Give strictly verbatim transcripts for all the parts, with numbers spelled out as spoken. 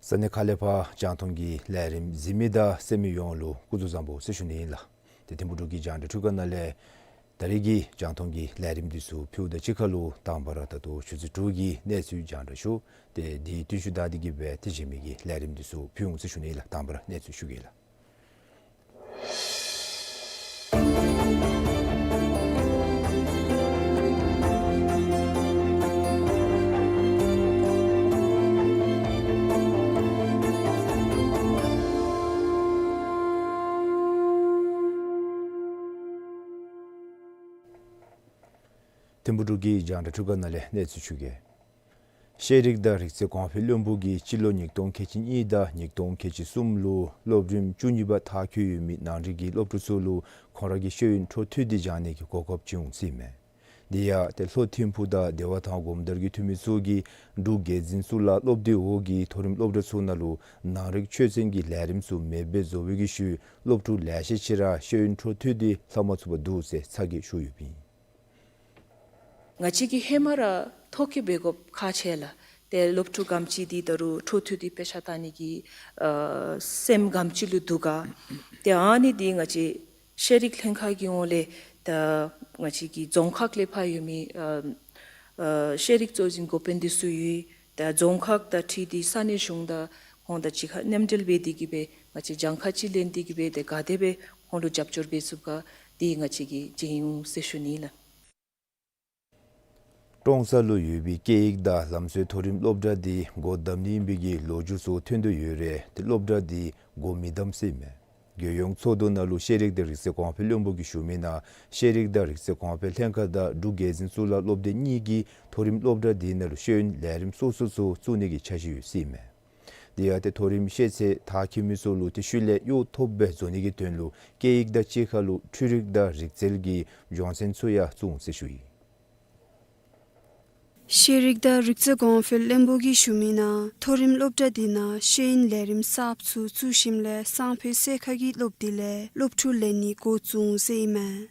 ས་གནས་ཁག་ལས་ཕར་རྒྱང་མཐོང་གི་ལས་རིམ་གཟིགས་མི་དང་གསན་མི་ཡོངས་ལུ་སྐུ་གཟུགས་བཟང་པོ་ཟེར་ཞུ་ནི་ཨིན་ལགས། ཏེ་ཐིམ་ཕུག་འབྲུག་གི་རྒྱང་བསྒྲགས་ཁྲི་ཁ་ནང་ལས་ད་རིས་ཀྱི་རྒྱང་མཐོང་གི་ལས་རིམ་འདི་ཚུ་ཕུལཝ་ད་གཅིག་ཁར་ལུ་དང་པ་ར་ད་ལྟོ་ཆུ་ཚོད་དྲུག་གི་གནས་ཚུལ་རྒྱང་བསྒྲགས་ཞུ། ཏེ་དེ་བརྟུལ་ཞུགས་དང་དེ་གིས་སྦེ་ཏེ་རྗེས་མའི་གི་ལས་རིམ་འདི་ཚུ་ཕུལ་འོང་ཟེར་ཞུ་ནི་ཨིན་ལགས། དང་པ་ར་གནས་ཚུལ་ཞུ་གེ་ལགས། ཐིམ་ཕུག་འབྲུག་གི་རྒྱང་བསྒྲགས་ཁྲི་ཁ་ནང་ལས་གནས་ཚུལ་ཞུ་གེ། ཤེས་རིག་དང་རིག་རྩལ་གོང་འཕེལ་བློན་པོ་གིས་སྤྱི་ལོ་ཉིས་སྟོང་ཁལ་གཅིག་གཉིས་དང་ཉིས་སྟོང་ཁལ་གཅིག་གསུམ་ལུ་སློབ་རིམ་བཅུ་གཉིས་པ་མཐར་འཁྱོལ་ཡོད་མི་ནང་རིག་གི་སློབ་ཕྲུག་ཚུ་ལུ་ཁོང་ར་གི་ཤེས་ཡོན་འཕྲོ་མཐུད་དེ་སྦྱང་ནི་གི་གོ་སྐབས་བྱིན་འོང་ཟེར་ཨིན་མས། དེ་ཡང་ཏེ་ལྷོ་ཐིམ་ཕུག་དང་བདེ་བ་ཐང་སྒོམ་དར་གྱི་འཐུས་མི་ཚུ་གིས་འབྲུག་རྒྱལ་འཛིན་གཙུག་ལག་སློབ་སྡེ་འོག་གི་མཐོ་རིམ་སློབ་གྲྭ་ཚུ་ནང་ལུ་ནང་རིག་ཆོས་ཚན་གྱི་ལས་རིམ་ཚུ་མེདཔ་སྦེ་བཟོ་བའི་གི་ཤུལ་སློབ་ཕྲུག་ལེ་ཤ་ཅིག་ར་ཤེས་ཡོན་འཕྲོ་མཐུད་དེ་ལྷབ་མ་ཚུགས་པར་འདུག་ཟེར་ཚ་གྱང་ཞུ་ཡོདཔ་ཨིན། ང་བཅས་ཀྱིས་ཧེ་མ་ར་ཐོ་བཀོད་འབད་དགོཔ་ཁག་ཆེ་ལགས། ཏེ་སློབ་ཕྲུག་ག་དེམ་ཅིག་འདི་ད་རུང་འཕྲོ་མཐུད་དེ་དཔེ་ཆ་ལྟ་ནི་གི་ཨ་སེམས་ག་དེམ་ཅིག་ལུ་འདུག་ག། ཏེ་ཨ་ནི་འདི་ང་བཅས་ཤེས་རིག་ལྷན་ཁག་གི་ཧོངས་ལས་ད་ང་བཅས་ཀྱི་རྫོང་ཁག་ལས་ཕར་ཡོད་མི་ཨ་ཨ་ཤེས་རིག་གཙོ་འཛིན་འགོ་དཔོན་འདི་ཚུ་ཡོད། ད་རྫོང་ཁག་དང་འཁྲིལ་ཏེ་ས་གནས་གཞུང་དང་ཁོང་དང་གཅིག་ཁར་མཉམ་འབྲེལ་འབད་དེ་གིས་སྦེ་ང་བཅས་གྱངས་ཁ་ཅིག་ལེན་ཏེ་གིས་སྦེ་ཏེ་ག་དེ་སྦེ་ཁོང་ལུ་རྒྱབ་སྐྱོར་འབད་ཚུགས་ག་འདི་ང་བཅས་ཀྱིས་མཇལ་འོང་ཟེར་ཞུ་ནི་ལགས། ཀྲོང་གསར་ལུ་ཡོད་པའི་སྐད་ཡིག་དང་ལམ་སྲོལ་མཐོ་རིམ་སློབ་གྲྭ་འདི་སྒོ་བསྡམ་ནི་ཨིན་པའི་གི་ལོ་རྒྱུས་ཚུ་ཐོན་དོ་ཡོད་རུང་ཏེ་སློབ་གྲྭ་འདི་སྒོ་མི་བསྡམ་ཟེར་ཨིན་མས། རྒྱལ་ཡོངས་ཚོགས་འདུ་ནང་ལུ་ཤེས་རིག་དང་རིག་རྩལ་གོང་འཕེལ་བློན་པོ་གིས་ཞུ་མི་ནང་ཤེས་རིག་དང་རིག་རྩལ་གོང་འཕེལ་ལྷན་ཁག་དང་འབྲུག་རྒྱལ་འཛིན་གཙུག་ལག་སློབ་སྡེ་གཉིས་ཀྱིས་མཐོ་རིམ་སློབ་གྲྭ་འདི་ནང་ལུ་ཤེས་ཡོན་ལས་རིམ་སོ་སོ་ཚུ་བཙུགས་ནི་གི་འཆར་གཞི་ཡོད་ཟེར་ཨིན་མས། དེ་ཡང་ཏེ་མཐོ་རིམ་ཤེས་ཚད་མཐར་འཁྱོལ་མི་ཚུ་ལུ་ཏེ་ཤུལ་ལས་གཡོག་ཐོབ་སྦེ་བཟོ་ནི་གི་དོན་ལུ་སྐད་ཡིག་དང་གཅིག་ཁར་ལུ་འཕྲུལ་རིག་དང་རིག་རྩལ་གྱི་སྦྱོང་ཚན་ཚུ་ཡང་བཙུགས་འོང་ཟེར་ཞུ་ཡི། ཤེས་རིག་དང་རིག་རྩལ་གོང་འཕེལ་བློན་པོ་གིས་ཞུ་མི་ནང་མཐོ་རིམ་སློབ་གྲྭ་འདི་ནང་ཤེས་ཡོན་ལས་རིམ་གསརཔ་ཚུ་བཙུགས་ཞིནམ་ལས་སང་ཕོད་སེར་ཁ་གི་སློབ་དེབ་ལས་སློབ་ཕྲུག་ལེན་ནི་འགོ་བཙུགས་འོང་ཟེར་ཨིན་མས།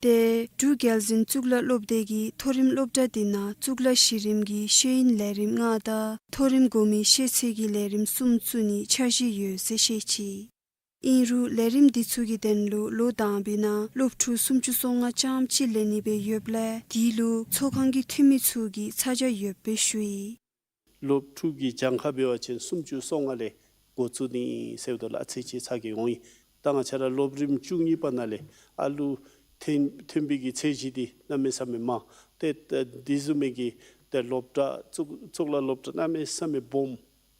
ཏེ་འབྲུག་རྒྱལ་འཛིན་གཙུག་ལག་སློབ་སྡེ་གིས་མཐོ་རིམ་སློབ་གྲྭ་འདི་ནང་གཙུག་ལག་གཞི་རིམ་གྱི་ཤེས་ཡོན་ལས་རིམ་ལྔ་དང་མཐོ་རིམ་གོང་མའི་ཤེས་ཚད་ཀྱི་ལས་རིམ་གསུམ་བཙུགས་ནིའི་འཆར་གཞི་ཡོད་ཟེར་བཤད་ཅི། ཨིན་རུང་ལས་རིམ་འདི་ཚུ་གི་དོན་ལུ་ལོ་དང་པའི་ནང་སློབ་ཕྲུག་སུམ་ཅུ་སོ་ལྔ་ཙམ་ཅིག་ལེན་ནི་སྦེ་ཡོདཔ་ལས་དེ་ལུ་ཚོགས་ཁང་གི་འཐུས་མི་ཚུ་གིས་ཚ་གྱང་ཡོདཔ་སྦེ་ཞུ་ཡི། སློབ་ཕྲུག་གི་གྱངས་ཁ་འབད་བ་ཅིན་སུམ་ཅུ་སོ་ལྔ་ལས་འགོ་བཙུགས་ནི་ཟེརཝ་ད་ལུ་ཨ་ཙི་ཅིག་ཚ་གྱང་འོང་ཡི། ད་ང་བཅས་ར་སློབ་རིམ་བཅུ་གཉིས་པ་ནང་ལས་ཨ་ལུ་ཐོན་ཐོན་པའི་གི་ཚད་གཞི་འདི་གནམ་མེད་ས་མེད་མང་། ཏེ་ད་འདི་བཟུམ་མའི་གི་ཏེ་སློབ་གྲྭ་གཙུག་གཙུག་ལག་སློབ་གྲྭ་གནམ་མེད་ས་མེད་སྦོམ་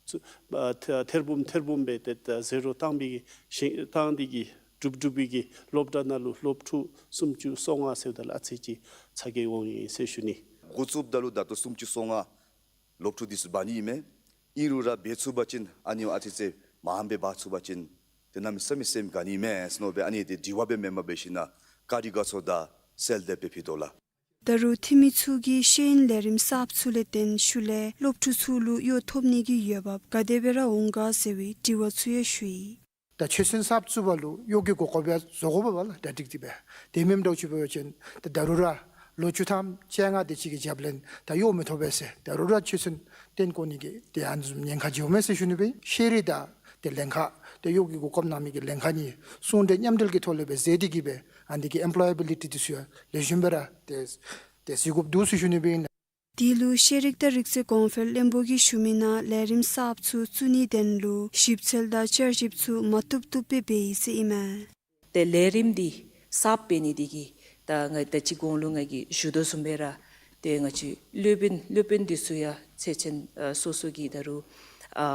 ཚུ་ཨ་ཐེ་ཐེར་འབུམ་ཐེར་འབུམ་སྦེ་ཏེ་ད་ཟེར་རོ་བཏང་པའི་གི་ཞིང་བཏང་སྟེ་གི་གྲུབ་གྲུབ་པའི་གི་སློབ་གྲྭ་ནང་ལུ་སློབ་ཕྲུག་སུམ་ཅུ་སོ་ལྔ་ཟེརཝ་ད་ལུ་ཨ་ཙི་ཅིག་ཚ་གྱང་འོང་ཡི་ཟེར་ཞུ་ནི། འགོ་བཙུགསཔ་ད་ལུ་ད་ལྟོ་སུམ་ཅུ་སོ་ལྔ་སློབ་ཕྲུག་འདི་ཚུ་འབག་ནི་ཨིན་མས། ཨིན་རུང་ར་འབད་ཚུགས་པ་ཅིན་ཨ་ནི་ཨ་ཙི་ཙི་མངམ་སྦེ་འབག་ཚུགས་པ་ཅིན་ཏེ་གནམ་མེད་ས་མེད་སེམས་དགའ་ནི་མས་ཟེར་མནོ་སྦེ་ཨ་ནི་ཏེ་དྲི་བ་སྦེ་མེནམ་འབད་ཞིན་ན་བཀའ་དྲིན་དགའ་ཚོར་དང་གསོལ་འདེབས་སྦེ་ཕུལ་དོ་ལགས། ད་རུང་འཐུས་མི་ཚུ་གིས་ཤེས་ཡོན་ལས་རིམ་གསརཔ་ཚུ་ལས་བརྟེན་ཤུལ་ལས་སློབ་ཕྲུག་ཚུ་ལུ་གཡོག་ཐོབ་ནི་གི་འོས་འབབ་ག་དེ་སྦེ་ར་འོང་ག་ཟེར་བའི་དྲི་བ་ཚུ་ཡང་ཞུ་ཡི། ད་ཆོས་ཚན་གསརཔ་བཙུགས་པ་ལུ་གཡོག་གི་གོ་སྐབས་ཡང་བཟོ་དགོ་པས་ལགས། གྲ་སྒྲིག་འདི་སྦེ། དེ་མེནམ་འདྲཝ་ཅིག་འབད་བ་ཅིན་ད་ད་རུང་ར་ལོ་བཅུ་ཐམ་བཅོ་ལྔ་དེ་ཅིག་གི་རྒྱབ་ལས་ད་གཡོག་མི་ཐོབ་པས་ཟེར། ད་རུང་ར་ཆོས་ཚན་བཏོན་དགོ་ནི་གི་དེ་ཨ་ནི་བཟུམ་ཉེན་ཁ་འགྱོཝ་མས་ཟེར་ཞུ་ནི་སྦེ། ཤེས་རིག་དང་དེ་ལས་ཁང་དེ་གཡོག་གི་གོ་སྐབས་གནང་མི་གི་ལས་ཁང་གཉིས་ཟུང་འབྲེལ་མཉམ་འབྲེལ་གྱི་ཐོག་ལས་སྦེ་མཛད་དེ་གི་སྦེ་ཨ་ནི་གི་ཨེམ་པ་ལོ་ཡེ་བི་ལི་ཊི་འདི་ཚུ་ཡང་ལེགས་ཤོམ་སྦེ་ར་དེ་དེ་གཟིགས་དགོཔ་འདུག་ཟེར་ཞུ་ནི་སྦེ་ཨིན་ལགས། དེ་ལུ་ཤེས་རིག་དང་རིག་རྩལ་གོང་འཕེལ་བློན་པོ་གིས་ཞུ་མི་ནང་ལས་རིམ་གསརཔ་ཚུ་བཙུགས་ནིའི་དོན་ལུ་ཞིབ་འཚོལ་དང་བསྐྱར་ཞིབ་ཚུ་མ་བཏུབ་བཏུབ་སྦེ་འབད་ཡི་ཟེར་ཨིན་མས། ཏེ་ལས་རིམ་འདི་གསརཔ་འབད་ནི་འདི་གིས་ད་ང་ད་ཅི་གོང་ལུ་ང་གིས་ཞུ་དོ་བཟུམ་སྦེ་ར་ཏེ་ང་བཅས་སློབ་དཔོན་སློབ་དཔོན་འདི་ཚུ་ཡང་ཚད་ཆེན་ཨ་སོ་སོ་གི་ད་རུང་ཨ་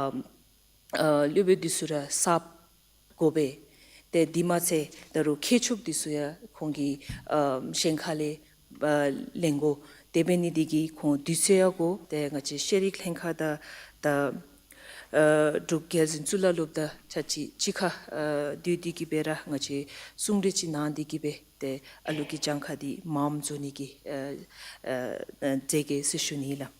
ཨ་སློབ་དཔོན་འདི་ཚུ་ར་གསརཔ་དགོ་པས། ཏེ་འདི་མ་ཚད་ད་རུང་མཁས་མཆོག་འདི་ཚུ་ཡང་ཁོང་གི་ཨ་གཞན་ཁ་ལས་ཨ་ལེན་དགོ། དེ་འབད་ནི་འདི་གིས་ཁོང་དུས་ཚོད་ཡང་དགོ། ཏེ་ང་བཅས་ཤེས་རིག་ལྷན་ཁག་དང་ད་ཨ་འབྲུག་རྒྱལ་འཛིན་གཙུག་ལག་སློབ་གྲྭ་ཆ་གཅིག་གཅིག་ཁར་ཨ་སྡོད་དེ་གི་སྦེ་ར་ང་བཅས་གསུང་གྲོས་ཅིག་གནང་སྟེ་གི་སྦེ་ཏེ་ཨ་ལུ་གི་གྱངས་ཁ་འདི་མངམ་བཟོ་ནི་གི་ཨ་ཨ་ཨ་མཛད་གེ་ཟེར་ཞུ་ནི་ལགས།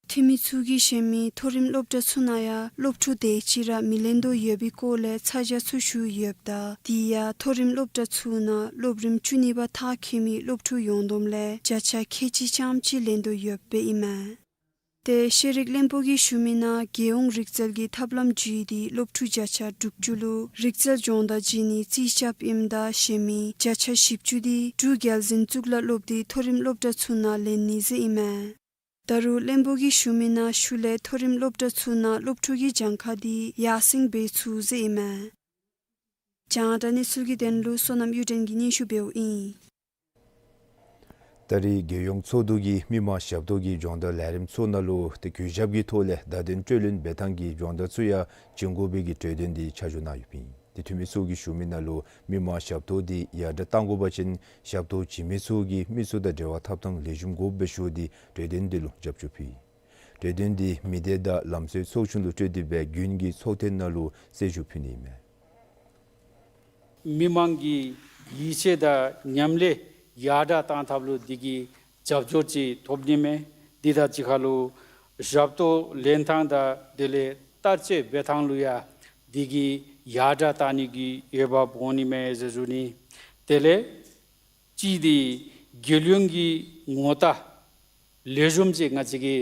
འཐུས་མི་ཚུ་གིས་བཤད་མི་མཐོ་རིམ་སློབ་གྲྭ་ཚུ་ནང་ཡང་སློབ་ཕྲུག་དེ་ཅིག་ར་མི་ལེན་དོ་ཡོད་པའི་སྐོར་ལས་ཚ་གྱང་ཚུ་ཞུ་ཡོདཔ་ད་དེ་ཡང་མཐོ་རིམ་སློབ་གྲྭ་ཚུ་ནང་སློབ་རིམ་བཅུ་གཉིས་པ་མཐར་འཁྱོལ་མི་སློབ་ཕྲུག་ཡོངས་བསྡོམས་ལས་བརྒྱ་ཆ་ཁལ་གཅིག་ཙམ་ཅིག་ལེན་དོ་ཡོདཔ་ཨིན་མས། ཏེ་ཤེས་རིག་བློན་པོ་གིས་ཞུ་མི་ནང་རྒྱལ་ཡོངས་རིག་རྩལ་གྱི་ཐབས་ལམ་བརྒྱུད་དེ་སློབ་ཕྲུག་བརྒྱ་ཆ་དྲུག་ཅུ་ལུ་རིག་རྩལ་སྦྱོང་བརྡར་བྱིན་ནི་རྩིས་རྐྱབ་ཨིནམ་ད་གཞན་མི་བརྒྱ་ཆ་བཞི་བཅུ་དེ་འབྲུག་རྒྱལ་འཛིན་གཙུག་ལག་སློབ་སྡེའི་མཐོ་རིམ་སློབ་གྲྭ་ཚུ་ནང་ལེན་ནི་ཟེར་ཨིན་མས། ད་རུང་བློན་པོ་གིས་ཞུ་མི་ནང་ཤུལ་ལས་མཐོ་རིམ་སློབ་གྲྭ་ཚུ་ནང་སློབ་ཕྲུག་གི་གྱངས་ཁ་འདི་ཡར་སེང་འབད་ཚུགས་ཟེར་ཨིན་མས། རྒྱང་བསྒྲགས་གནས་ཚུལ་གྱི་དོན་ལུ་བསོད་ནམས་གཡུ་སྒྲོན་གྱིས་སྙན་ཞུ་འབདཝ་ཨིན། ད་རེས་རྒྱལ་ཡོངས་ཚོགས་འདུ་གི་མི་མང་ཞབས་ཏོག་གི་སྦྱོང་བརྡར་ལས་རིམ་ཚུ་ནང་ལུ་ཏེ་གུས་ཞབས་ཀྱི་ཐོག་ལས་བརྡ་དོན་སྤྲོད་ལེན་འབད་ཐངས་ཀྱི་སྦྱོང་བརྡར་ཚུ་ཡང་བྱིན་དགོ་པའི་གི་གྲོས་དོན་འདི་ཆ་འཇོག་གནང་ཡོདཔ་ཨིན། ཏེ་འཐུས་མི་ཚུ་གིས་ཞུ་མི་ནང་ལུ་མི་མང་ཞབས་ཏོག་འདི་ཡར་དྲག་གཏང་དགོ་པ་ཅིན་ཞབས་ཏོག་བྱིན་མི་ཚུ་གིས་མི་ཚུ་དང་འབྲེལ་བ་འཐབ་ཐངས་ལེགས་ཤོམ་དགོཔ་སྦེ་ཞུ་སྟེ་གྲོས་དོན་འདི་ལུ་རྒྱབ་སྐྱོར་ཕུལ་ཡི། གྲོས་དོན་འདི་མི་སྡེ་དང་ལམ་སྲོལ་ཚོགས་ཆུང་ལུ་སྤྲོད་དེ་སྦེ་དགུན་གྱི་ཚོགས་ཐེངས་ནང་ལུ་གསལ་ཞུ་ཕུལ་ནི་ཨིན་མས། མི་མང་གི་ཡིད་ཆེས་དང་ཉམས་ལེན་ཡར་དྲག་གཏང་ཐབས་ལུ་འདི་གི་རྒྱབ་སྐྱོར་ཅིག་ཐོབ་ནི་མས། འདི་དང་གཅིག་ཁར་ལུ་ཞབས་ཏོག་ལེན་ཐངས་དང་དེ་ལས་བསྟར་སྤྱོད་འབད་ཐངས་ལུ་ཡང་འདི་གིས་ཡར་དྲག་གཏང་ནི་གི་འོས་འབབ་འོང་ནི་མས་ཟེར་ཞུ་ནི། དེ་ལས་གཅིག་འདི་རྒྱལ་ཡོངས་ཀྱི་ངོ་རྟགས་ལེགས་ཤོམ་ཅིག་ང་བཅས་ཀྱི་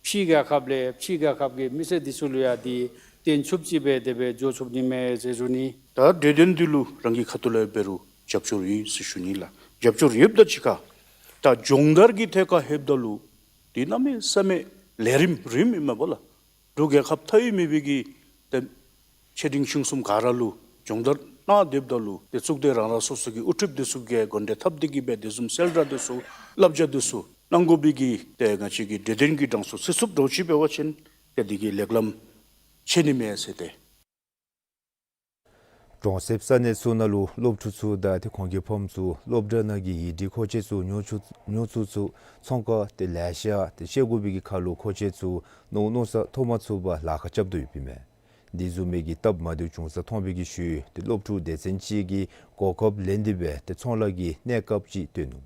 ཕྱི་རྒྱལ་ཁབ་ལས་ཕྱི་རྒྱལ་ཁབ་ཀྱི་མི་སེར་འདི་ཚུ་ལུ་ཡང་འདི་སྟོན་ཚུགསཔ་ཅིག་སྦེ་དེ་སྦེ་འགྱོ་ཚུགས་ནི་མས་ཟེར་ཞུ་ནི། ད་གྲོས་དོན་འདི་ལུ་རང་གི་ཁ་ཐུག་ལས་འབད་རུང་རྒྱབ་སྐྱོར་ཡོད་ཟེར་ཞུ་ནི་ལགས། རྒྱབ་སྐྱོར་ཡོདཔ་དང་གཅིག་ཁར་ད་སྦྱོང་བརྡར་གྱི་ཐད་ཁར་ལྷོདཔ་ད་ལུ་འདི་གནམ་མེད་ས་མེད་ལས་རིམ་རིངམ་ཨིན་མས་པ་ལགས། འབྲུག་རྒྱལ་ཁབ་མཐའ་དབུས་མེད་པའི་གི་ཏེ་ཆེ་འབྲིང་ཆུང་གསུམ་ག་ར་ལུ་སྦྱོང་བརྡར་གནང་སྡོདཔ་ད་ལུ་ཏེ་གཙུག་སྡེ་རང་རང་སོ་སོ་གི་དབུ་ཁྲིདཔ་འདི་ཚུ་གིས་འགོ་འདྲེན་འཐབ་སྟེ་གི་སྦེ་དེ་བཟུམ་གསལ་བསྒྲགས་འདི་ཚུ་བསླབ་བྱ་འདི་ཚུ་གནང་དགོ་པའི་གི་ཏེ་ང་བཅས་ཀྱི་གྲོས་དོན་གྱི་གྲངས་སུ་ཚུད་ཚུགསཔ་འདྲཝ་ཅིག་འབད་བ་ཅིན་ཏེ་འདི་གིས་ལེགས་ལམ་ཆེ་ནི་མས་ཟེར་ཏེ། གྲོང་གསེབ་ས་གནས་ཚུ་ནང་ལུ་སློབ་ཕྲུག་ཚུ་དང་ཏེ་ཁོང་གི་ཕམ་ཚུ་སློབ་གྲྭ་ནང་གི་ཡིག་སྒྲིག་མཁོ་ཆས་ཚུ་ཉོ་ཚུ་ཉོ་ཚུགས་ཚུ་ཚོང་ཁང་ཏེ་ལེ་ཤ་ཏེ་བཤལ་དགོ་པའི་གི་ཁར་ལུ་མཁོ་ཆས་ཚུ་མནོ་མནོ་ས་ཐོབ་མ་ཚུགས་པར་ལཱ་ཁག་རྐྱབ་དོ་ཡོདཔ་ཨིན་མས། འདི་བཟུམ་མའི་གི་སྟབས་མ་བདེཝ་བྱུང་ས་མཐོང་བའི་གི་ཤུལ་ཏེ་སློབ་ཕྲུག་སྡེ་ཚན་ཅིག་གིས་གོ་སྐབས་ལེན་ཏེ་སྦེ་ཏེ་ཚོང་ལཱ་གི་གནས་སྐབས་ཅིག་བཏོན་ནུག།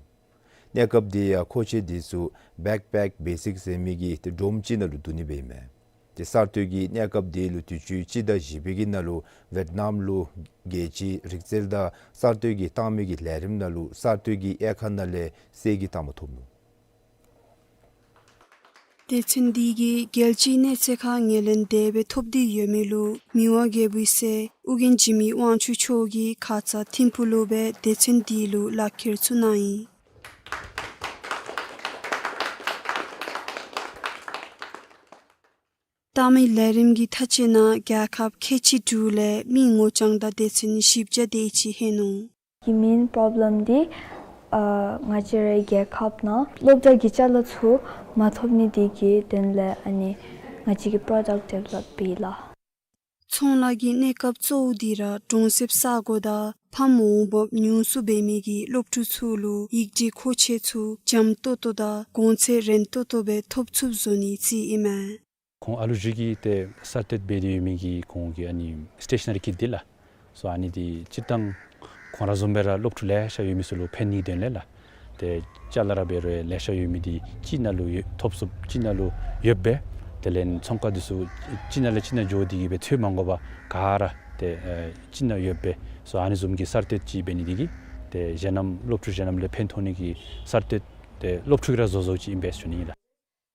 གནས་སྐབས་འདི་ཡང་མཁོ་ཆས་འདི་ཚུ་བེཀ་པེཀ་བེ་སིཀ་ཟེར་མི་གི་ཏེ་སྒྲོམ་ཅིག་ནང་ལུ་བསྡུ་ནི་སྦེ་ཨིན་མས། ཏེ་གསར་གཏོད་ཀྱི་གནས་སྐབས་འདི་ལུ་དུས་ཅི་སྤྱི་ཟླ་བཞི་པའི་གི་ནང་ལུ་ཝེཊ་ནམ་ལུ་རྒྱལ་སྤྱིའི་རིག་རྩལ་དང་གསར་གཏོད་ཀྱི་ལྟ་མི་གི་ལས་རིམ་ནང་ལུ་གསར་གཏོད་ཀྱི་དབྱེ་ཁག་ནང་ལས་གསེར་གྱི་རྟགས་མ་ཐོབ་ནུག། སྡེ་ཚན་འདི་གིས་རྒྱལ་སྤྱིའི་གནས་ཚད་ཁར་ངོས་ལེན་དེ་སྦེ་ཐོབ་སྟེ་ཡོད་མི་ལུ་མི་དབང་རྒྱལ་པོའི་སྲས་ཨོ་རྒྱན་འཇིགས་མེད་དབང་ཕྱུག་མཆོག་གིས་ཁ་ཙ་ཐིམ་ཕུག་ལུ་སྦེ་སྡེ་ཚན་འདི་ལུ་ལག་ཁྱེར་ཚུ་གནང་ཡི། ལྟ་མི་ལས་རིམ་གྱི་མཐའ་དཔྱད་ནང་རྒྱལ་ཁབ་ཁལ་གཅིག་དྲུག་ལས་མི་ངོ་རྐྱང་དང་སྡེ་ཚན་བཞི་བརྒྱ་དེ་ཅིག་ལྷོད་ནུག། གི་མེན་པོརོབ་ལེམ་འདི་ཨ་ང་བཅས་རའི་རྒྱལ་ཁབ་ནང་སློབ་གྲྭ་གི་ཅ་ལ་ཚུ་མ་ཐོབ་ནི་འདི་གི་དོན་ལས་ཨ་ནི་ང་བཅས་ཀྱིས་པྲོ་ཌཀཊ་ཌི་ཝེ་ལོབ་འབད་ཡི་ལགས། ཚོང་ལཱ་གི་གནས་སྐབས་གཙོ་བོ་འདི་ར་གྲོང་གསེབ་ས་གོ་དང་ཕམ་འོང་འབབ་ཉུང་སུ་འབད་མི་གི་སློབ་ཕྲུག་ཚུ་ལུ་ཡིག་སྒྲིག་མཁོ་ཆས་ཚུ་འཇམ་ཏོང་ཏོ་དང་གོང་ཚད་རན་ཏོག་ཏོ་སྦེ་ཐོབ་ཚུགསཔ་བཟོ་ནིའི་རྩིས་ཨིན་མས། ཁོང་ཨ་ལུ་ཅིག་གིས་ཏེ་གསར་གཏོད་འབད་དེ་ཡོད་མི་གི་ཁོང་གི་ཨ་ནི་སི་ཊེ་ཤ་ན་རི་ཀིཊ་འདི་ལགས་སོ་ཨ་ནི་འདི་སྤྱིར་བཏང་ཁོང་ར་བཟུམ་སྦེ་ར་སློབ་ཕྲུག་ལེ་ཤ་ཡོད་མི་ཚུ་ལུ་ཕན་ནིའི་དོན་ལས་ལགས་ ཏེ་ཅ་ལ་ར་འབད་རུང་ལེ་ཤ་ཡོད་མི་འདི་གཅིག་ནང་ལུ་ཡོད་ཐོབ་ཚུགསཔ་གཅིག་ནང་ལུ་ཡོདཔ་སྦེ་དེ་ལས་ཚོང་ཁང་འདི་ཚུ་གཅིག་ནང་ལས་གཅིག་ནང་འགྱོ་སྟེ་གིས་སྦེ་འཐུས་མ་དགོ་པར་ག་ར་ཏེ་ཨེ་གཅིག་ནང་ཡོདཔ་སྦེ་སོ་ཨ་ནི་བཟུམ་གྱི་གསར་གཏོད་ཅིག་འབད་ནི་འདི་གིས་ཏེ་གཞན་རྣམས་སློབ་ཕྲུག་གཞན་རྣམས་ལུ་ཕན་ཐོགས་ནི་གི་གསར་གཏོད་ཏེ་སློབ་ཕྲུག་ར་བཟོ་བཟོཝ་ཅིག་ཨིན་པས་ཟེར་ཞུ་ནི་ཨིན་ལགས།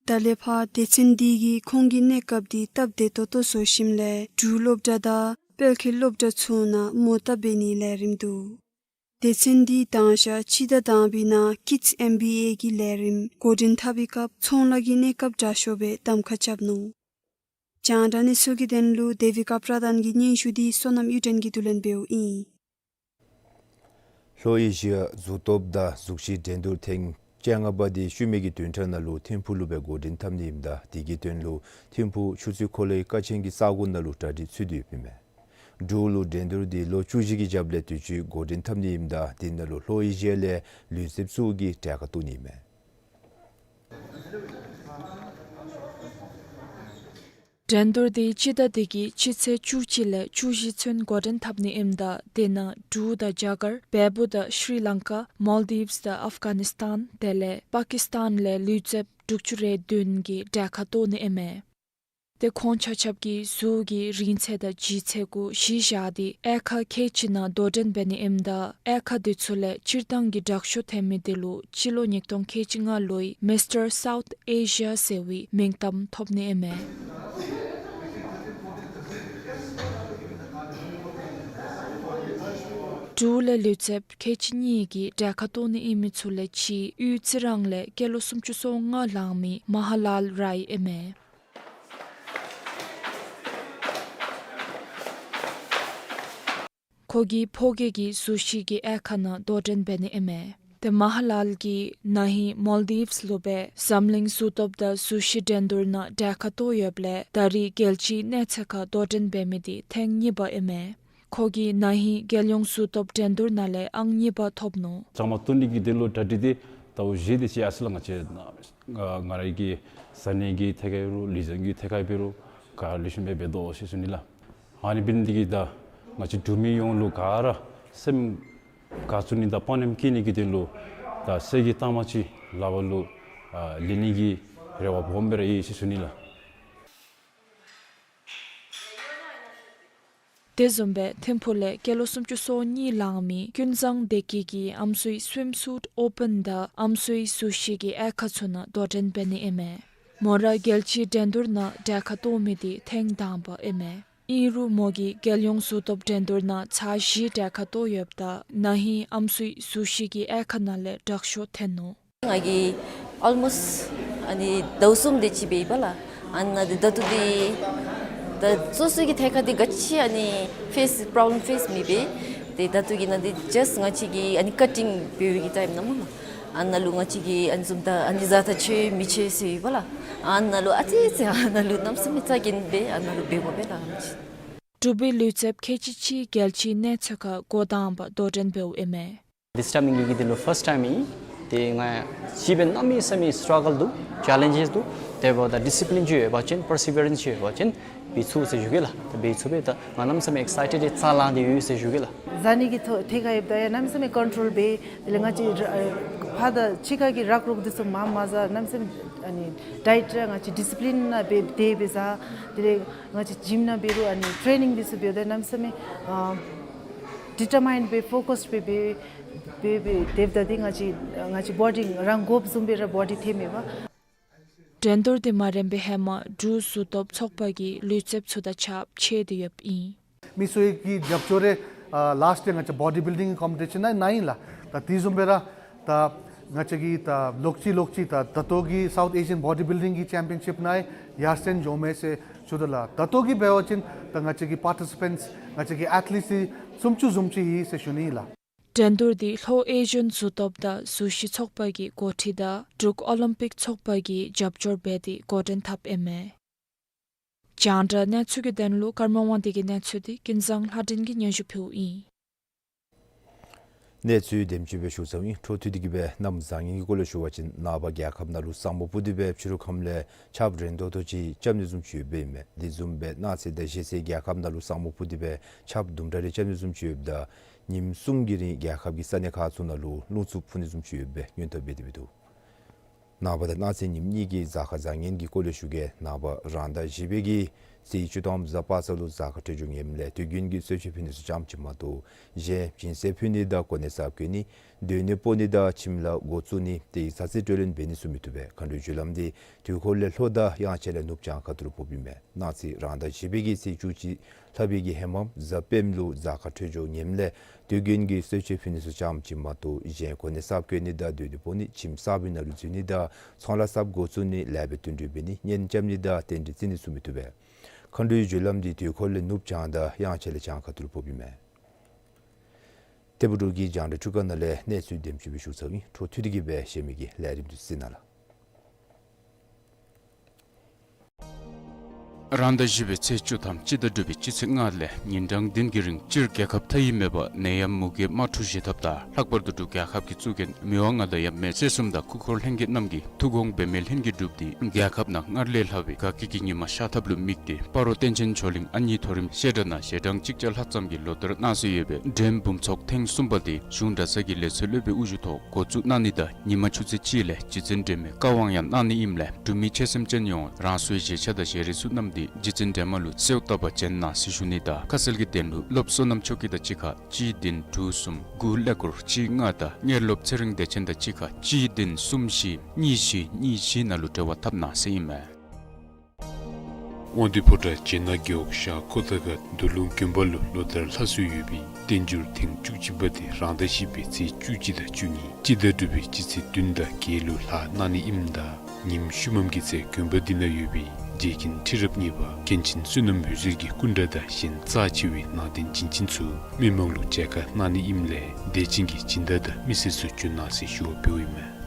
ད་ལས་ཕར་སྡེ་ཚན་འདི་གིས་ཁོང་གི་གནས་སྐབས་འདི་སྟབས་བདེ་ཏོག་ཏོ་བཟོ་ཞིནམ་ལས་འབྲུག་སློབ་གྲྭ་དང་དཔལ་འཁྱིལ་སློབ་གྲྭ་ཚུ་ནང་མོ་བཏབ་འབད་ནིའི་ལས་རིམ་འདུག། སྡེ་ཚན་འདི་དང་ཞག་སྤྱི་ཟླ་དང་པའི་ནང་ཀིཌསི་ཨེམ་བི་ཨེ་གི་ལས་རིམ་འགོ་འདྲེན་འཐབ་པའི་སྐབས་ཚོང་ལཱ་གི་གནས་སྐབས་དྲག་ཤོས་སྦེ་གདམ་ཁ་རྐྱབ་ནུག། རྒྱང་བསྒྲགས་གནས་ཚུལ་གྱི་དོན་ལུ་དེ་བི་ཀ་པྲ་དཱན་གྱི་སྙན་ཞུ་འདི་བསོད་ནམས་གཡུ་སྒྲོན་གྱིས་བསྡུ་ལེན་འབདཝ་ཨིན། ལྷོ་ཨེ་ཤི་ཡ་གཟུགས་སྟོབས་དང་གཟུགས་གཞི་འགྲན་བསྡུར་ཐེངས་བཅོ་ལྔ་པ་འདི་ཤུལ་མའི་གི་བདུན་ཕྲག་ནང་ལུ་ཐིམ་ཕུག་ལུ་སྦེ་འགོ་འདྲེན་འཐབ་ནི་ཨིནམ་ད་དེ་གི་དོན་ལུ་ཐིམ་ཕུག་ཆུ་ཚོད་འཁོར་ལོའི་ཀ་ཆེན་གྱི་ས་གོ་ནང་ལུ་གྲ་སྒྲིག་ཚུད་དེ་ཡོདཔ་ཨིན་མས། འབྲུག་ལུ་འགྲན་བསྡུར་འདི་ལོ་བཅུ་བཞི་གི་རྒྱབ་ལས་དུས་ཅི་འགོ་འདྲེན་འཐབ་ནི་ཨིནམ་ད་དེ་ནང་ལུ་ལྷོ་ཨེ་ཤི་ཡ་ལས་ལུས་རྩལཔ་ཚུ་གིས་གྲལ་ཁར་གཏོགས་ནི་ཨིན་མས། འགྲན་བསྡུར་འདི་སྤྱི་ཟླ་འདི་གི་སྤྱི་ཚེས་བཅུ་གཅིག་ལས་བཅུ་བཞི་ཚུན་འགོ་འདྲེན་འཐབ་ནི་ཨིནམ་ད་དེ་ནང་འབྲུག་དང་རྒྱ་གར་བལ་པོ་དང་ཤྲི་ལང་ཀ་མཱལ་དིབས་དང་ཨཕ་གཱ་ནིས་ཐཱན་དེ་ལས་པ་ཀིས་ཐཱན་ལས་ལུས་རྩལཔ་དྲུག་ཅུ་རེ་བདུན་གྱིས་གྲལ་ཁར་གཏོགས་ནི་ཨིན་མས། ཏེ་ཁོང་ཆ་ཁྱབ་ཀྱིས་གཟུགས་ཀྱི་རིང་ཚད་དང་ལྗིད་ཚད་གུ་གཞི་བཞག་སྟེ་དབྱེ་ཁག་ཁལ་གཅིག་ནང་དོ་འགྲན་འབད་ནི་ཨིནམ་ད་དབྱེ་ཁག་འདི་ཚུ་ལས་སྤྱིར་བཏང་གི་དྲག་ཤོས་ཐོན་མི་འདི་ལུ་སྤྱི་ལོ་ཉིས་སྟོང་ཁལ་གཅིག་ལྔ་ལོའི་མིས་ཊར་སའུཐ་ཨེ་ཤི་ཡ་ཟེར་བའི་མིང་གཏམ་ཐོབ་ནི་ཨིན་མས། འབྲུག་ལས་ལུས་རྩལཔ་ཁལ་གཅིག་གཉིས་ཀྱིས་གྲལ་ཁར་གཏོགས་ནི་ཨིན་མི་ཚུ་ལས་གཅིག་དབུས་རྩི་རང་ལས་སྐྱེས་ལོ་སུམ་ཅུ་སོ་ལྔ་ལང་མི་མ་ཧ་ལཱལ་རའི་ཨིན་མས། ཁོ་གིས་ཕོ་སྐྱེས་ཀྱི་གཟུགས་གཞི་གི་དབྱེ་ཁག་ནང་དོ་འགྲན་འབད་ནི་ཨིན་མས། ཏེ་མ་ཧ་ལཱལ་གྱིས་ན་ཧིང་མཱལ་དིབས་ལུ་སྦེ་འཛམ་གླིང་གཟུགས་སྟོབས་དང་གཟུགས་གཞི་འགྲན་བསྡུར་ནང་གྲལ་ཁར་གཏོགས་ཡོདཔ་ལས་ད་རེས་རྒྱལ་སྤྱིའི་གནས་ཚད་ཁར་དོ་འགྲན་འབད་མི་འདི་ཐེངས་གཉིས་པ་ཨིན་མས། ཁོ་གིས་ན་ཧིང་རྒྱལ་ཡོངས་གཟུགས་སྟོབས་འགྲན་བསྡུར་ནང་ལས་ཨང་གཉིས་པ་ཐོབ་ནུག། བཅའ་མར་གཏོགས་ནི་གི་དོན་ལུ་གྲ་སྒྲིག་འདི་ད་འོ་བཞེས་ཏེ་ཅིག་ཡར་སོང་ལགས། ང་བཅས་ང་རའི་གི་ཟ་ནི་གི་ཐད་ཁར་འབད་རུང་ལུས་རྩལ་གྱི་ཐད་ཁར་འབད་རུང་ག་ལེགས་ཤོམ་སྦེ་འབད་དོ་ཟེར་ཞུ་ནི་ལགས། ཨ་ནི་འབད་ནི་འདི་གིས་ད་ང་བཅས་འབྲུག་མི་ཡོངས་ལུ་ག་ར་སེམས་དགའ་ཚོར་ནི་དང་དཔའ་ཉམས་སྐྱེ་ནི་གི་དོན་ལུ་ད་གསེར་གྱི་རྟགས་མ་ཅིག་ལག་པར་ལུ་ཨ་ལེན་ནི་གི་རེ་བ་སྦོམ་སྦེ་ར་ཡོད་ཟེར་ཞུ་ནི་ལགས། དེ་བཟུམ་སྦེ་ཐིམ་ཕུག་ལས་སྐྱེས་ལོ་སུམ་ཅུ་སོ་གཉིས་ལང་མི་ཀུན་བཟང་བདེ་སྐྱིད་ཀྱིས་ཨམ་སྲུའི་སུའིམ་སུཊ་ཨོ་པན་དང་ཨམ་སྲུའི་གཟུགས་གཞི་གི་དབྱེ་ཁག་ཚུ་ནང་དོ་འགྲན་འབད་ནི་ཨིན་མས། མོ་ར་རྒྱལ་སྤྱིའི་འགྲན་བསྡུར་ནང་གྲལ་ཁར་གཏོགས་མི་འདི་ཐེངས་དང་པ་ཨིན་མས། ཨིན་རུང་མོ་གིས་རྒྱལ་ཡོངས་གཟུགས་སྟོབས་འགྲན་བསྡུར་ནང་ཚར་བཞི་གྲལ་ཁར་གཏོགས་ཡོདཔ་ད་ན་ཧིང་ཨམ་སྲུའི་གཟུགས་གཞི་གི་དབྱེ་ཁག་ནང་ལས་དྲག་ཤོས་ཐོན་ནུག། ང་གིས་ཨོལ་མོསཊ་ཨ་ནི་ཟླཝ་གསུམ་དེ་ཅིག་འབད་ཡི་པ་ལགས། ཨ་ནི་ད་ལྟོ་འདི་ད་སོ་སོ་གི་ཐད་ཁར་འདི་ག་ཅི་ཨ་ནི་ཕེསི་པོརོབ་ལེམ་ཕེསི་མི་འབད། ཏེ་ད་ལྟོ་གི་ནང་འདི་ཇཱསཊ་ང་བཅས་ཀྱི་ཨ་ནི་ཀ་ཊིང་འབད་བའི་གི་ཊའིམ་ནང་སྨོ་ལགས། ཨ་ནཱ་ལུ་ང་བཅས་ཀྱིས་ཨ་ནི་བཟུམ་ད་ཨ་ནི་བཟའ་ད་ཆོག་མི་ཆོག་ཟེར་ཡོད་པ་ལགས། ཨ་ནཱ་ལུ་ཨ་ཙི་ཙི་ཨ་ནཱ་ལུ་གནམ་མེད་ས་མེད་རྩ་འགེངས་སྦེ་ཨ་ནཱ་ལུ་འབད་དགོ་པས་ལགས། འབྲུག་པའི་ལུས་རྩལཔ་ཁལ་གཅིག་གཅིག་རྒྱལ་སྤྱིའི་གནས་ཚད་ཁར་འགོ་དང་པ་དོ་འགྲན་འབདཝ་ཨིན་མས། This time ངེ་གི་འདི་ལུ་ཕརསཊ་ཊའིམ་ཨིན། ཏེ་ང་གིས་འབད་གནམ་མེད་ས་མེད་སི་ཊྲག་གལ་འདུག། ཅེ་ལེནཇེསི་འདུག། དེ་འབདཝ་ད་ཌི་སི་པི་ལིན་ཅིག་ཡོད་པ་ཅིན་པར་སི་བི་ཡ་རེནསི་ཅིག་ཡོད་པ་ཅིན་འབད་ཚུགས་ཟེར་ཞུ་གེ་ལགས། ཏེ་འབད་ཚུགས་པས། ད་ང་གནམ་མེད་ས་མེད་ཨེགསའི་ཊེཌ་རྩ་ལང་སྟེ་ཡོད་ཟེར་ཞུ་གེ་ལགས། བཟའ་ནི་གི་ཐོ་ཐད་ཁར་ཡོདཔ་ད་ཡང་གནམ་མེད་ས་མེད་ཀོན་ཊོལ་འབད། དེ་ལས་ང་བཅས་ར་ཕར་དང་ཕྱི་ཁ་གི་རག་རོག་འདི་ཚུ་མངམ་མ་བཟའ། གནམ་མེད་ས་མེད་ཨ་ནི་ཌའེཊ་ར་ང་བཅས་ཌི་སི་པི་ལིན་ནང་སྦེ་དེ་སྦེ་བཟའ། དེ་ལས་ང་བཅས་ཇིམ་ནང་འབད་རུང་ཨ་ནི་ཊེ་ནིང་འདི་ཚུ་འབདཝ་ད་གནམ་མེད་ས་མེད་ཨ་ཌི་ཊར་མའིནཌ་སྦེ་ཕོ་ཀསཌ་སྦེ་འབད་འབད་འབད་དེ་འབདཝ་ད་འདི་ང་བཅས་ང་བཅས་བོ་ཌི་རང་དགོཔ་བཟུམ་སྦེ་ར་བོ་ཌི་ཐོནམ་མས་པ། འགྲན་བསྡུར་འདི་མ་རནམ་སྦེ་ཧེ་མ་འབྲུག་གཟུགས་སྟོབས་ཚོགས་པ་གིས་ལུས་རྩལཔ་ཚུ་དང་ཕྱག་ཕྱིད་དེ་ཡོདཔ་ཨིན། མི་སེར་གྱི་རྒྱབ་སྐྱོར་རེ་ཨ་ལཱསཊ་ཡར་ང་བཅས་བོ་ཌི་བིལ་ཌིང་ཀོམ་པི་ཊི་ཤཱན་ནང་ཨིན་ལགས། ད་དེ་བཟུམ་སྦེ་ར་ད་ང་བཅས་ཀྱིས་ད་ལོག་ཅི་ལོག་ཅི་ད་ད་ལྟོ་གི་སའུཐ་ཨེ་ཤི་ཡཱན་བོ་ཌི་བིལ་ཌིང་གི་ཅེམ་པི་ཡོན་ཤིཔ་ནང་ཡར་སེང་འགྱོཝ་མས་ཟེར་ཞུ་དོ་ལགས། ད་ལྟོ་གི་འབད་བ་ཅིན་ད་ང་བཅས་ཀྱི་པར་ཊི་སི་པེནཊསི་ང་བཅས་ཀྱི་ཨེཐ་ལིཊསི་སུམ་ཅུ་བཟུམ་ཅིག་ཡོད་ཟེར་ཞུ་ནི་ཨིན་ལགས། འགྲན་བསྡུར་འདི་ལྷོ་ཨེ་ཤི་ཡཱན་གཟུགས་སྟོབས་དང་གཟུགས་གཞི་ཚོགས་པ་གི་འགོ་ཁྲིད་དང་འབྲུག་ཨོ་ལིམ་པིག་ཚོགས་པ་གིས་རྒྱབ་སྐྱོར་འབད་དེ་འགོ་འདྲེན་འཐབ་ཨིན་མས། རྒྱང་བསྒྲགས་གནས་ཚུལ་གྱི་དོན་ལུ་ཀརྨ་དབང་འདུས་ཀྱི་གནས་ཚུལ་འདི་ཀུན་བཟང་ལྷ་སྒྲོན་གྱིས་སྙན་ཞུ་ཕུལཝ་ཨིན། གནས་ཚུལ་དེམ་ཅིག་སྦེ་ཞུ་ཚརཝ་ཨིན། འཕྲོ་མཐུད་དེ་གིས་སྦེ་གནམ་བཟང་ངན་གྱི་སྐོར་ལས་ཞུ་བ་ཅིན་ནངས་པ་རྒྱལ་ཁབ་ནང་ལུ་ས་སྨུག་སྤུབས་ཏེ་སྦེ་ཕྱི་རུ་ཁམས་ལས་ཆརཔ་རན་ཏོག་ཏོ་ཅིག་རྐྱབ་ནི་བཟུམ་ཅིག་ཡོདཔ་ཨིན་མས། དེ་བཟུམ་སྦེ་གནངས་ཚེ་དང་གཞེས་ཚེ་རྒྱལ་ཁབ་ནང་ལུ་ས་སྨུག་སྤུབས་ཏེ་སྦེ་ཆརཔ་དུམ་གྲ་རེ་རྐྱབ་ནི་བཟུམ་ཅིག་ཡོདཔ་ད་ ཉིནམ་གསུམ་གྱི་རིང་རྒྱལ་ཁབ་ཀྱི་ས་གནས་ཁག་ཚུ་ནང་ལུ་རླུང་འཚུབ་འཕུ་ནི་བཟུམ་ཅིག་ཡོད་པའི་སྔོན་བརྡ་འབད་དེ་འདུག། ནངས་པ་དང་གནངས་ཚེ་ཉིནམ་གཉིས་ཀྱི་གཟའ་སྐར་བཟང་ངན་གྱི་སྐོར་ལས་ཞུ་གེ། ནངས་པ་རང་ཟླ་བཞི་པའི་གི་ཚེས་བཅུ་ཐམ་གཟའ་པ་སངས་ལུ་གཟའ་སྐར་འཕྲོད་སྦྱོར་ངནམ་ལས་དུས་རྒྱུན་གྱི་གསོལ་མཆོད་ཕུལ་ནི་ཚུ་ཙམ་ཅིག་མ་གཏོགས་གཞན་སྦྱིན་སྲེག་ཕུལ་ནི་དང་གོ་གནས་གསརཔ་བཀོད་ནི་སྡོད་གནས་སྤོ་ནི་དང་ཁྱིམ་ལཱ་འགོ་བཙུགས་ནི་དེའི་ཚ་ཚེ་སྤྲོད་ལེན་འབད་ནི་ཚུ་མི་བཏུབ་པས། མཁའ་འགྲོའི་རྒྱུ་ལམ་འདི་དུས་འཁོར་ལས་ལྷོ་དང་དབྱངས་འཆར་ལས་ནུབ་བྱང་ཁ་ཐུག་ལུ་ཕོགཔ་ཨིན་མས། གནངས་ཚེ་རང་ཟླ་བཞི་པའི་གི་ཚེས་བཅུ་གཅིག་ལྷག་པའི་གི་ཧེ་མམ་གཟའ་སྤེནམ་ལུ་གཟའ་སྐར་འཕྲོད་སྦྱོར་ངནམ་ལས་དུས་རྒྱུན་གྱི་གསོལ་མཆོད་ཕུལ་ནི་ཚུ་ཙམ་ཅིག་མ་གཏོགས་གཞན་གོ་གནས་གསརཔ་བཀོད་ནི་དང་སྡོད་གནས་སྤོ་ནི་ཁྱིམ་གསརཔ་ནང་ལུ་འཛུལ་ནི་དང་ཚོང་ལཱ་གསརཔ་འགོ་བཙུགས་ནི་ལཱ་འབད་བསྟུན་གྲོས་འབད་ནི་གཉེན་རྐྱབ་ནི་དང་རྟེན་འབྲེལ་བརྩི་ནི་ཚུ་མི་བཏུབ་པས། མཁའ་འགྲོའི་རྒྱུ་ལམ་འདི་དུས་འཁོར་ལས་ནུབ་བྱང་དང་དབྱངས་འཆར་ལས་བྱང་ཁ་ཐུག་ལུ་ཕོགཔ་ཨིན་མས། ཏེ་བུ་འབྲུག་གི་རྒྱང་བསྒྲགས་འཕྲུལ་ཁང་ནང་ལས་གནས་ཚུལ་དེམ་ཅིག་སྦེ་ཞུ་ཚར་ཡི། འཕྲོ་མཐུད་དེ་གི་སྦེ་གཞན་མི་གི་ལས་རིམ་འདི་གསན་གནང་ལགས། རང་ཟླ་བཞི་པའི་ཚེས་བཅུ་ཐམ་སྤྱི་ཟླ་དྲུག་པའི་སྤྱི་ཚེས་ལྔ་ལས་ཉིན་གྲངས་བདུན་གྱི་རིང་སྤྱིར་རྒྱལ་ཁབ་མཐའ་དབུས་མེད་པར་ནད་ཡམས་མུ་གེའི་དམག་འཁྲུག་བཞེས་ཐབས་དང་ལྷག་པར་དུ་འབྲུག་རྒྱལ་ཁབ་ཀྱི་གཙུག་རྒྱན་མི་དབང་མངའ་བདག་ཡབ་མེས་སྲས་གསུམ་དང་སྐུ་འཁོར་ལྷན་རྒྱས་རྣམས་ཀྱིས་ཐུགས་དགོངས་འབད་མི་ལྷན་རྒྱས་གྲུབ་སྟེ་རྒྱལ་ཁབ་ནང་སྔར་ལས་ལྷག་པའི་དགའ་སྐྱིད་ཀྱི་ཉི་མ་ཤར་ཐབས་ལུ་དམིགས་ཏེ་སྤ་རོ་བསྟན་ཆེན་ཇོ་གླིང་ཨ་མྱེས་མཐོ་རིམ་བཤད་གྲྭ་ནང་ཞལ་གྲངས་གཅིག་བརྒྱ་ལྷག་ཙམ་གྱིས་ལོ་བསྟར་གནང་སྲོལ་ཡོད་པའི་འགྲེམས་འབུམ་ཚོགས་ཐེངས་གསུམ་པ་དེ་གཞུང་གྲྭ་ཚང་གི་ལས་ཚོགས་སློབ་དཔོན་དབུ་བཞུགས་ཐོག་འགོ་བཙུགས་གནང་ནི་དང་ཉི་མ་ཆུ་ཚོད་གཅིག་ལས་རྗེ་བཙུན་སྒྲོལ་མའི་བཀའ་དབང་ཡང་གནང་ནི་ཨིནམ་ལས་འབྲུག་མི་ཆོས་སེམས་ཅན་ཡོངས་རང་སོའི་བཞེས་ཆ་དང་བཞེས་རིགས་ཚུ་བསྣམས་ཏེ་རྗེ་བཙུན་སྒྲོལ་མ་ལུ་གསོལཝ་བཏབ་པར་བྱོན་གནང་ཟེར་ཞུ་ནི་དང་ཁ་གསལ་གྱི་དོན་ལུ་སློབ་བསོད་ནམས་མཆོག་སྐྱིད་དང་གཅིག་ཁར་གཅིག་བདུན་དྲུག་གསུམ་དགུ་ཀླད་ཀོར་གཅིག་ལྔ་དང་གཉེར་སློབ་ཚེ་རིང་བདེ་ཆེན་དང་གཅིག་ཁར་གཅིག་བདུན་གསུམ་བཞི་གཉིས་བཞི་གཉིས་བཞི་ནང་ལུ་འབྲེལ་བ་འཐབ་གནང་ཟེར་ཨིན་མས། དབང་འདུས་ཕོ་བྲང་སྦྱེད་ནག་རྒེད་འོག་ཤར་ཁོ་ཐང་ཁ་མདོ་ལུང་དགོན་པ་ལུ་ལོ་ལྟར་ལྷག་སྲོལ་ཡོད་པའི་བསྟན་འགྱུར་ཐེངས་བཅུ་གཅིག་པ་དེ་རང་ཟླ་བཞི་པའི་ཚེས་བཅུ་གཅིག་དང་བཅུ་གཉིས་སྤྱི་ཟླ་དྲུག་པའི་སྤྱི་ཚེས་བདུན་དང་བརྒྱད་ལུ་ལྷག་གནང་ནི་ཨིནམ་ད་ཉིནམ་ཤུལ་མམ་གྱི་ཚེ་དགོན་པ་འདི་ནང་ཡོད་པའི་རྗེ་མཁན་ཁྲི་རབས་གཉིས་པ་མཁན་ཆེན་བསོད་ནམས་འོད་ཟེར་གྱི་སྐུ་འདྲ་དང་གཞན་རྩ་ཆེ་བའི་ནང་རྟེན་བྱིན་ཅན་ཚུ་མི་མང་ལུ་མཇལ་ཁ་གནང་ནི་ཨིནམ་ལས་དད་ཅན་གྱི་སྦྱིན་བདག་དང་མི་སེར་ཚུ་བྱོན་གནང་ཟེར་ཞུ་བ་འབདཝ་ཨིན་མས།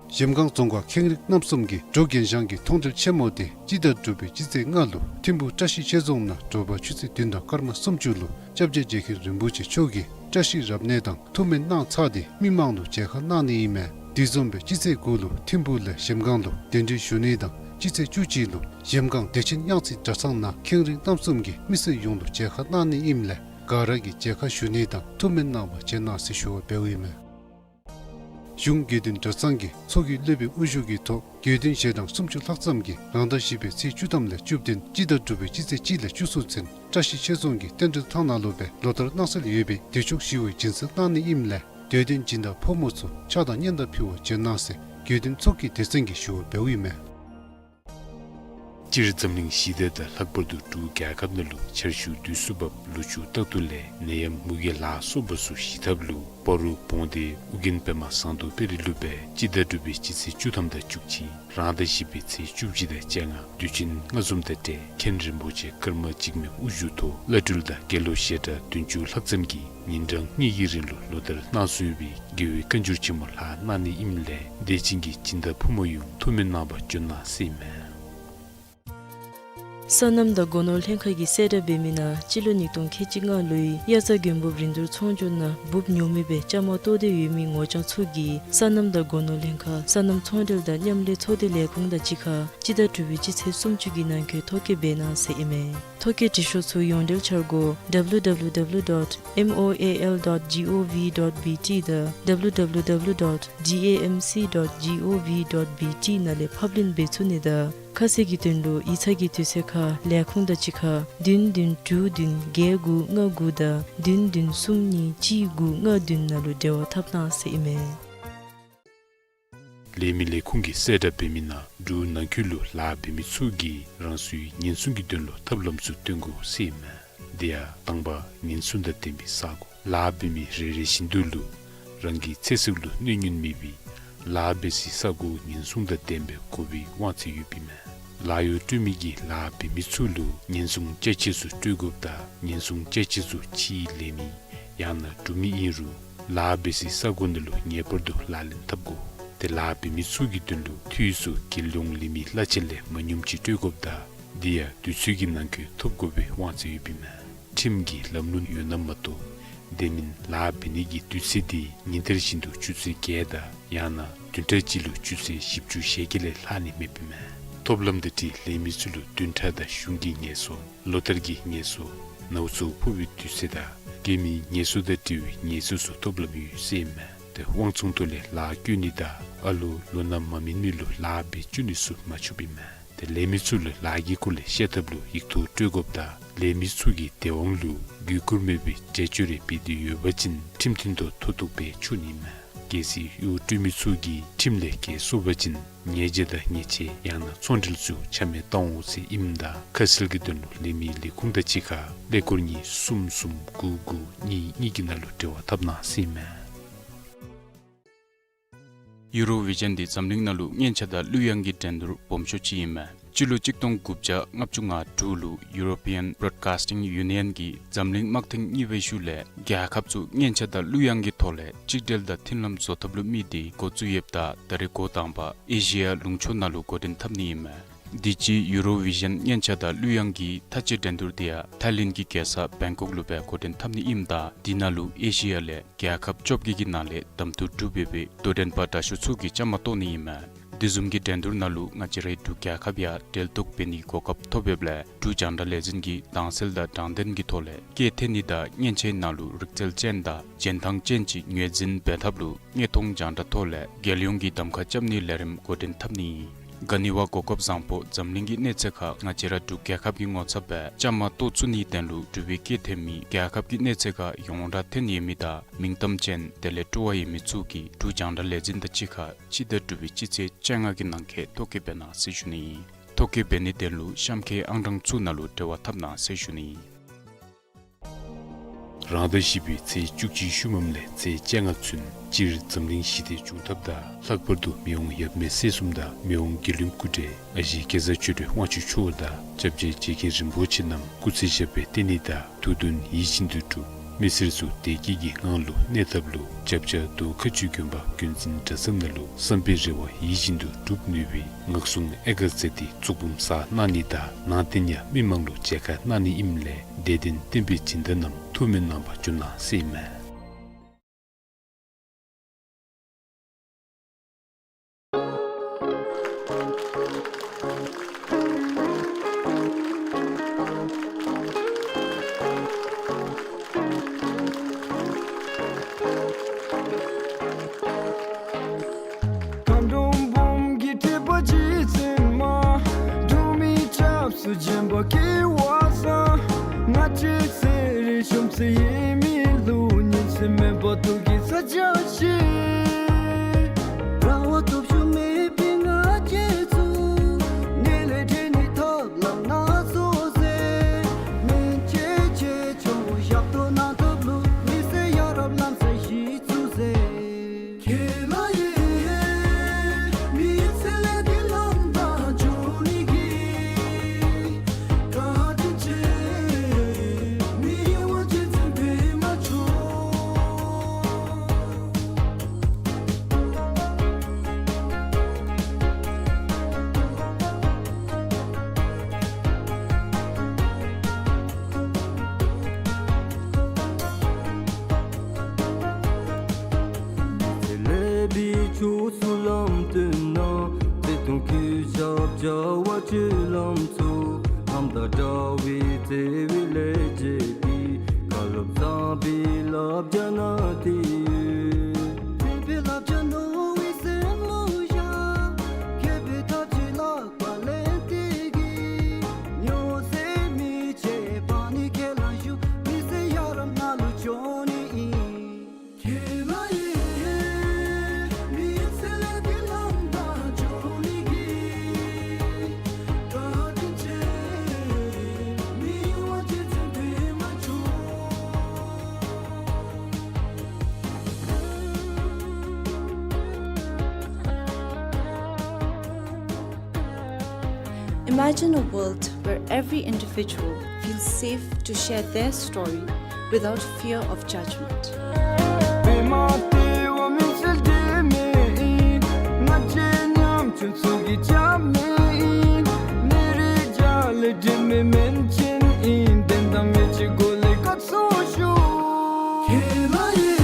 གཞལམ་སྒང་རྫོང་ཁག་ཁེངས་རིགས་རྣམ་གསུམ་གྱི་འབྲོག་རྒན་ཤང་གི་མཐོང་གྲོལ་ཆེན་མོ་དེ་སྤྱི་ཟླ་དྲུག་པའི་སྤྱི་ཚེས་ལྔ་ལུ་ཐིམ་ཕུག་བཀྲ་ཤིས་ཆོས་རྫོང་ནང་དྲོ་པ་ཆུ་ཚོད་བདུན་དང་སྐར་མ་སུམ་ཅུ་ལུ་སྐྱབས་རྗེ་རྗེ་མཁན་རིན་པོ་ཆེ་མཆོག་གིས་བཀྲ་ཤིས་རབ་གནས་དང་ཐུགས་སྨོན་གནང་ཚར་ཏེ་མི་མང་ལུ་མཇལ་ཁ་གནང་ནི་ཨིན་མས། དེ་བཟུམ་སྦེ་སྤྱི་ཚེས་དགུ་ལུ་ཐིམ་ཕུག་ལས་གཞལམ་སྒང་ལུ་གདན་འདྲེན་ཞུ་ནི་དང་སྤྱི་ཚེས་བཅུ་གཅིག་ལུ་གཞལམ་སྒང་བདེ་ཆེན་དབྱངས་ཚིག་གྲྭ་ཚང་ནང་ཁེངས་རིགས་རྣམ་གསུམ་གྱི་མི་སེར་ཡོངས་ལུ་མཇལ་ཁ་གནང་ནི་ཨིནམ་ལས་ག་ར་གིས་མཇལ་ཁ་ཞུ་ནི་དང་ཐུགས་སྨོན་གནང་བར་བྱོན་གནང་ཟེར་ཞུ་བ་འབདཝ་ཨིན་མས། གཞུང་དགེ་འདུན་གྲྭ་ཚང་གི་ཚོགས་ཀྱི་སློབ་དཔོན་དབུ་བཞུགས་ཀྱི་ཐོག་དགེ་འདུན་ཞལ་གྲངས་སུམ་ཅུ་ལྷག་ཙམ་གྱིས་རང་ཟླ་བཞི་པའི་ཚེས་བཅུ་ཐམ་ལས་བཅུ་བདུན་སྤྱི་ཟླ་དྲུག་པའི་སྤྱི་ཚེས་གཅིག་ལས་བཅུ་གསུམ་ཚུན་བཀྲ་ཤིས་ཆོས་རྫོང་གི་རྟེན་འབྲེལ་ཐང་ནང་ལུ་སྦེ་ལོ་ལྟར་གནང་སྲོལ་ཡོད་པའི་བདེ་མཆོག་ཞི་བའི་སྦྱིན་སྲེག་གནང་ནི་ཨིནམ་ལས་དད་ལྡན་སྦྱིན་བདག་ཕོ་མོ་ཚུ་ཕྱག་དང་སྙན་དར་ཕུལ་བར་བྱོན་གནང་ཟེར་དགེ་འདུན་ཚོགས་ཀྱི་སྡེ་ཚན་གྱིས་ཞུ་བ་འབདཝ་ཨིན་མས། སྤྱིར་འཛམ་གླིང་ཞི་བདེ་དང་ལྷག་པར་དུ་འབྲུག་རྒྱལ་ཁབ་ནང་ལུ་ཆར་ཆུ་དུས་སུ་བབས་ལོ་ཕྱུགས་རྟག་ཏུ་ལས་ནད་ཡམས་མུ་གེ་ལ་སོགས་པ་ཚུ་ཞི་ཐབས་ལུ་སྤ་རོ་བོང་སྡེ་ཨོ་རྒྱན་པདྨ་ཟངས་མདོག་དཔལ་རི་ལུ་སྦེ་སྤྱི་ཟླ་དྲུག་པའི་སྤྱི་ཚེས་བཅུ་ཐམ་དང་བཅུ་གཅིག་རང་ཟླ་བཞི་པའི་ཚེས་བཅུ་གཅིག་དང་བཅོ་ལྔ་དུས་ཆེན་ལྔ་འཛོམས་དང་འབྲེལ་མཁན་རིན་པོ་ཆེ་ཀརྨ་འཇིགས་མེད་དབུ་བཞུགས་ཐོག་བླ་སྤྲུལ་དང་དགེ་སློབ་ཞལ་གྲངས་བདུན་ཅུ་ལྷག་ཙམ་གྱིས་ཉིན་གྲངས་གཉིས་ཀྱི་རིང་ལུ་ལོ་ལྟར་གནང་སྲོལ་ཡོད་པའི་རྒྱལ་བའི་བཀའ་འགྱུར་ཆེན་མོ་ལྷག་གནང་ནི་ཨིནམ་ལས་དད་ཅན་གྱི་སྦྱིན་བདག་ཕོ་མོ་ཡོངས་ཐུགས་སྨོན་གནང་བར་བྱོན་གནང་ཟེར་ཨིན་མས། སོ་ནམ་དང་སྒོ་ནོར་ལྷན་ཁག་གིས་གསལ་བསྒྲགས་འབད་མི་ནང་སྤྱི་ལོ་ཉིས་སྟོང་ཁལ་གཅིག་ལྔ་ལོའི་དབྱར་རྩྭ་དགུན་འབུབ་རིན་བསྡུར་ཚོང་སྒྱུར་ནང་འབུབ་ཉོ་མི་སྦེ་བཅའ་མར་གཏོགས་ཏེ་ཡོད་མི་ངོ་རྐྱང་ཚུ་གིས་སོ་ནམ་དང་སྒོ་ནོར་ལྷན་ཁག་སོ་ནམ་ཚོང་འབྲེལ་དང་མཉམ་ལས་ཚོགས་སྡེ་ལས་ཁུངས་དང་གཅིག་ཁར་སྤྱི་ཟླ་དྲུག་པའི་སྤྱི་ཚེས་སུམ་ཅུ་གི་ནང་འཁོད་ཐོ་བཀོད་འབད་གནང་ཟེར་ཨིན་མས། ཐོ་བཀོད་འབྲི་ཤོག་ཚུ་ཡོངས་འབྲེལ་འཆར་སྒོ་W W W dot M O A L dot G O V dot B T དང་W W W dot D A M C dot G O V dot B T ནང་ལས་ཕབ་ལེན་འབད་ཚུགས་ནི་དང་ཁ་གསལ་གྱི་དོན་ལུ་ཡིག་ཚང་གི་དུས་ཚོད་ཁར་ལས་ཁུངས་དང་གཅིག་ཁར་བདུན་བདུན་དྲུག་བདུན་བརྒྱད་དགུ་ལྔ་དགུ་དང་བདུན་བདུན་གསུམ་གཉིས་གཅིག་དགུ་ལྔ་བདུན་ནང་ལུ་འབྲེལ་བ་འཐབ་གནང་ཟེར་ཨིན་མས། ལས་མི་ལས་ཁུངས་ཀྱིས་གསལ་བསྒྲགས་འབད་མི་ནང་འབྲུག་ནང་འཁོད་ལུ་ལཱ་འབད་མི་ཚུ་གིས་རང་སོའི་ཉེན་སྲུང་གི་དོན་ལུ་ཐབས་ལམ་ཚུ་སྟོན་དགོ་ཟེར་ཨིན་མས། དེ་ཡང་དང་པ་ཉེན་སྲུང་དང་ལྡན་པའི་ས་སྒོ། ལཱ་འབད་མི་རེ་རེ་བཞིན་དུ་ལུ་རང་གི་ཚེ་སྲོག་ལུ་གནོད་ཉེན་མེད་པའི་ལཱ་འབད་སའི་ས་སྒོ་ཉེན་སྲུང་དང་ལྡནམ་སྦེ་དགོ་པའི་དབང་ཚད་ཡོདཔ་ཨིན་མས། ལཱ་གཡོག་སྤྲོད་མི་གིས་ལཱ་འབད་མི་ཚུ་ལུ་ཉེན་སྲུང་ཅ་ཆས་ཚུ་སྤྲོད་དགོཔ་དང་ཉེན་སྲུང་ཅ་ཆས་ཚུ་ཕྱིའི་ལས་མི་ཡང་ན་འབྲུག་མི་ཨིན་རུང་ལཱ་འབད་སའི་ས་སྒོ་ནང་ལུ་ངེས་པར་དུ་ལག་ལེན་འཐབ་དགོ། ཏེ་ལཱ་འབད་མི་ཚུ་གི་དོན་ལུ་འཐུས་ཚུ་རྒྱལ་ཡོངས་ལས་མི་གླ་ཆ་ལས་མ་ཉུངམ་ཅིག་སྤྲོད་དགོཔ་དང་དེ་ཡང་དུས་ཚོད་ཀྱི་ནང་འཁོད་ཐོབ་དགོ་པའི་དབང་ཚད་ཡོདཔ་ཨིན་མས། ཁྲིམས་ཀྱི་ལམ་ལུགས་ཡོད་ན་མ་གཏོགས་དེ་མིན་ལཱ་འབད་ནི་གི་དུས་ཚོད་དེ་ཉིན་ལྟར་བཞིན་དུ་ཆུ་ཚོད་བརྒྱད་དང་ཡང་ན་བདུན་ཕྲག་གཅིག་ལུ་ཆུ་ཚོད་བཞི་བཅུ་ཞེ་བརྒྱད་ལས་ལྷག་ནི་མེདཔ་ཨིན་མས། ཐོབ་ལམ་དང་འཁྲིལ་ལས་མི་ཚུ་ལུ་བདུན་ཕྲག་དང་གཞུང་གི་ངལ་གསོ། ལོ་ལྟར་གྱི་ངལ་གསོ། ནཝ་ཚོད་ཕོག་པའི་དུས་ཚོད་དང་ ལས་མི་ངལ་གསོ་དང་འབྲེལ་བའི་ངལ་གསོ་ཚུ་ཐོབ་ལམ་ཡོད་ཟེར་ཨིན་མས། ཏེ་དབང་ཚོང་ཐོག་ལས་ལཱ་བཀོལ་ནི་དང་ཨ་ལོ་ལོ་ན་མ་སྨིན་མི་ལུ་ལཱ་འབད་བཅུག་ནི་ཚུ་མ་ཆོགཔ་ཨིན་མས། ཏེ་ལས་མི་ཚུ་ལུ་ལཱ་གི་སྐོར་ལས་བཤད་ཐབས་ལུ་ཡིག་ཐོག་སྤྲོད་དགོཔ་དང་ལས་མི་ཚུ་གི་བདེ་དབང་ལུ་གུས་བཀུར་མེད་པའི་འགྲེལ་བརྗོད་རེ་འབད་དེ་ཡོད་པ་ཅིན་ཁྲིམས་མཐུན་ཐོག་མཐོ་གཏུགས་འབད་ཆོག་ནི་ཨིན་མས། གལ་སྲིད་གཡོག་སྤྲོད་མི་ཚུ་གིས་ཁྲིམས་ལས་འགལ་སོང་པ་ཅིན་ཉེས་བྱ་དང་ཉེས་ཆད་ཡང་ན་ཚོང་འབྲེལ་ཚུ་ཆ་མེད་བཏང་འོང་ཟེར་ཨིནམ་ད་ཁ་གསལ་གྱི་དོན་ལུ་ལས་མི་ལས་ཁུངས་དང་གཅིག་ཁར་ཀླད་ཀོར་གཉིས་གསུམ་གསུམ་དགུ་དགུ་གཉིས་གཉིས་ཀྱི་ནང་ལུ་འབྲེལ་བ་འཐབ་གནང་ཟེར་ཨིན་མས། ཡུ་རོ་བི་ཞཱན་འདི་འཛམ་གླིང་ནང་ལུ་སྙན་ཆ་དང་གླུ་དབྱངས་ཀྱི་འགྲན་བསྡུར་སྦོམ་ཤོས་ཅིག་ཨིན་མས། སྤྱི་ལོ་གཅིག་སྟོང་དགུ་བརྒྱ་ལྔ་བཅུ་ང་དྲུག་ལུ་ཡུ་རོ་པི་ཡཱན་བོ་རོཌ་ཀཱསི་ཊིང་ཡུ་ནི་ཡཱན་གྱིས་འཛམ་གླིང་དམག་ཐེངས་གཉིས་པའི་ཤུལ་ལས་རྒྱལ་ཁབ་ཚུ་སྙན་ཆ་དང་གླུ་དབྱངས་ཀྱི་ཐོག་ལས་གཅིག་སྒྲིལ་དང་མཐུན་ལམ་བཟོ་ཐབས་ལུ་དམིགས་ཏེ་འགོ་བཙུགས་ཡོདཔ་ད་ད་རེས་འགོ་དང་པ་ཨེ་ཤི་ཡ་ལུང་ཕྱོགས་ནང་ལུ་འགོ་འདྲེན་འཐབ་ནི་ཨིན་མས། དུས་ཅི་ཡུ་རོ་བི་ཞཱན་སྙན་ཆ་དང་གླུ་དབྱངས་ཀྱི་མཐའ་དཔྱད་འགྲན་བསྡུར་དེ་ཡང་ཐའི་ལེནཌ་གི་རྒྱལ་ས་བེང་ཀོག་ལུ་སྦེ་འགོ་འདྲེན་འཐབ་ནི་ཨིནམ་ད་དེ་ནང་ལུ་ཨེ་ཤི་ཡ་ལས་རྒྱལ་ཁབ་བཅོ་བརྒྱད་ཀྱི་ནང་ལས་གདམ་འཐུ་གྲུབ་ཡོད་པའི་དོ་འགྲན་པ་དྲག་ཤོས་ཚུ་གིས་བཅའ་མར་གཏོགས་ནི་ཨིན་མས། དེ་བཟུམ་གྱི་འགྲན་བསྡུར་ནང་ལུ་ང་བཅས་རའི་འབྲུག་རྒྱལ་ཁབ་ཡང་འབྲེལ་གཏོགས་འབད་ནིའི་གོ་སྐབས་ཐོབ་ཡོདཔ་ལས་འབྲུག་རྒྱང་བསྒྲགས་ལས་འཛིན་གྱིས་དྭངས་གསལ་དང་དྲང་བདེན་གྱི་ཐོག་ལས་སྐད་འཐེན་ནི་དང་སྙན་ཆའི་ནང་ལུ་རིག་རྩལ་ཅན་དང་རྒྱན་ཐང་ཅན་ཅིག་ངོས་འཛིན་འབད་ཐབས་ལུ་དངོས་མཐོང་རྒྱང་བསྒྲགས་ཐོག་ལས་རྒྱལ་ཡོངས་ཀྱི་གདམ་ཁ་རྐྱབ་ནིའི་ལས་རིམ་འགོ་འདྲེན་འཐབ་ནི་ཨིན། ག་ནི་བ་གོ་སྐབས་བཟང་པོ་འཛམ་གླིང་གི་གནས་ཚད་ཁར་ང་བཅས་ར་འབྲུག་རྒྱལ་ཁབ་ཀྱི་ངོ་ཚབ་སྦེ་བཅའ་མར་གཏོགས་ཚུགས་ནིའི་དོན་ལུ་འབྲུག་པའི་སྐད་འཐེན་མི་རྒྱལ་ཁབ་ཀྱི་གནས་ཚད་ཁར་ཡོངས་གྲགས་ཐོན་ཡོད་མི་དང་མིང་གཏམ་ཅན་དེ་ལས་སྤྲོ་བ་ཡོད་མི་ཚུ་གིས་འབྲུག་རྒྱང་བསྒྲགས་ལས་འཛིན་དང་གཅིག་ཁར་སྤྱི་ཟླ་དྲུག་པའི་སྤྱི་ཚེས་བཅོ་ལྔ་གི་ནང་འཁོད་ཐོ་བཀོད་འབད་གནང་ཟེར་ཞུ་ནི་ཨིན། ཐོ་བཀོད་འབད་ནིའི་དོན་ལུ་གཤམ་འཁོད་ཨང་གྲངས་ཚུ་ནང་ལུ་འབྲེལ་བ་འཐབ་གནང་ཟེར་ཞུ་ནི་ཨིན། རང་ཟླ་བཞི་པའི་ཚེས་བཅུ་གཅིག་ཤུལ་མམ་ལས་ཚེས་བཅོ་ལྔ་ཚུན་སྤྱིར་འཛམ་གླིང་ཞི་བདེ་འབྱུང་ཐབས་དང་ལྷག་པར་དུ་མི་དབང་ཡབ་མེས་སྲས་གསུམ་དང་མི་དབང་དགེ་འདུན་སྐུ་བགྲེས་ཨ་ཞེ་གེ་སར་ཆོས་སྒྲོན་དབང་ཕྱུག་མཆོག་དང་སྐྱབས་རྗེ་རྗེ་མཁན་རིན་པོ་ཆེ་རྣམས་སྐུ་ཚེ་ཞབས་པད་བརྟན་ནི་དང་ཐུགས་འདུན་ཡིད་བཞིན་དུ་འགྲུབ། མི་སེར་ཚུ་བདེ་སྐྱིད་ཀྱི་ངང་ལུ་གནས་ཐབས་ལུ་རྒྱབ་ཆ་མདོ་མཁར་ཆུ་དགོན་པ་རྒྱུན་འཛིན་གྲྭ་ཚང་ནང་ལུ་བསམ་པའི་རེ་བ་ཡིད་བཞིན་དུ་འགྲུབ་ནུས་པའི་ངག་གསུང་ཨེ་དགའ་མཛད་དེ་གཙུག་འབུམ་གསར་གནང་ནི་དང་ནང་རྟེན་ཡང་མི་མང་ལུ་མཇལ་ཁ་གནང་ནི་ཨིནམ་ལས་དད་ལྡན་བསྟན་པའི་སྦྱིན་བདག་རྣམས་ཐུགས་སྨོན་གནང་བར་འབྱོན་གནང་ཟེར་ཨིན་མས། མཁའ་འགྲོ་འབུམ་གྱི་ཐེག་པ་རྗེ་བཙུན་མ། འགྲོ་མིའི་སྐྱབས་སུ་བྱོན་པ་སྐལ་བ་བཟང་། ང་བཅས་ཚེ་རིང་གཞོན་ཚེ་ཡིད་མི་བསླུ། ཉིན་མཚན་མེད་པར་ཐུགས་ཀྱི་ས་ཆ་ཞིག་རང་དབང་སྟོབས་ཤུགས་མེད་པའི་ང་བཅས་ཚུ། ནད་ལས་འདྲེན་ནི་ཐབས་ལམ་སྣ་ཚོགས་ཟད། སྨན་དཔྱད་ཆེ་ཆུང་ཞབས་ཏོག་གནང་ཐབས་ལུ། མི་སེར་ཡ་རབས་ལམ་སང་གཞི་བཙུགས་ཟེར། ཁྱེད་ལ་ཡི་མི་ཚེ་ལས་འདས་ལམ་དང་འབྱོར་ནི་གི། བཀའ་དྲིན་ཆེ། མི་དབང་རྗེ་བཙུན་པདྨ་མཆོག། ལས་པའི་ཕྱོགས་སུ་ལམ་སྟོན་གནང་། བརྩེ་དུང་གུས་ཞབས་བྱ་བ་སྤྱོད་ལམ་ཚུ། ལྷ་དང་འདྲ་བའི་བརྩེ་བའི་ལས་བྱེད་པའི། བཀའ་སློབ་བཟང་པོའི་བསླབ་བྱ་གནང་སྟེ་ཡོད། བརྩེ་བའི་བསླབ་བྱ་རྣོ་བའི་སེམས་ལུ་བཞག། མཁས་པའི་ཐབས་ཀྱིས་ལག་པ་ལེན་ཏེ་གིས། མྱོང་ཚད་མི་ཆད་པ་ནི་ཁས་བླངས་ཞུ། མི་སེར་ཡ་རབས་ནང་ལུ་འབྱོར་ནི་ཨིན། ཁྱེད་ལ་ཡི་མི་ཚེ་ལས་འདས་ལམ་དང་འབྱོར་ནི་གི། བཀའ་དྲིན་ཆེ། མི་དབང་རྗེ་བཙུན་པདྨ་མཆོག། Imagine a world where every individual feels safe to share their story without fear of judgment. པདྨ་ལྟ་བུ་མི་ཚེ་འདི་མེད་ཨིན། ང་བཅས་ཉམ་ཆུང་ཚུ་གི་བྱ་མེད་ཨིན། ནད་རིགས་བརྒྱ་ལས་འདྲེན་མི་སྨན་ཆེན་ཨིན། བདེན་དང་མི་ཕྱེད་སྒོ་ལས་བཀའ་སྲུང་ཞུ། ཁྱེད་ལ་ཡི་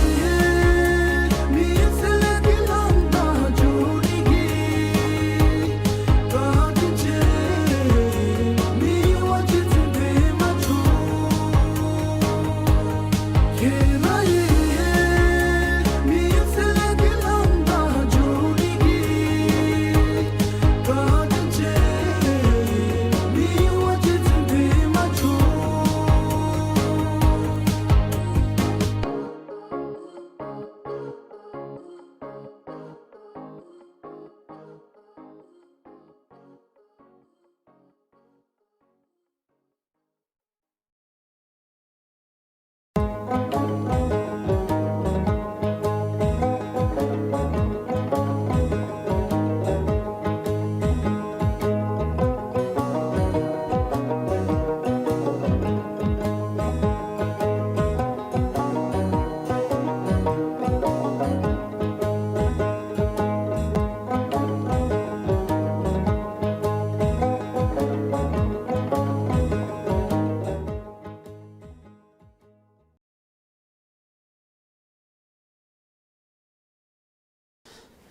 མི་ཚེ་ལས་འདས་ལམ་དང་འབྱོར་ནི་གི། བཀའ་དྲིན་ཆེ། མི་དབང་རྗེ་བཙུན་པདྨ་མཆོག།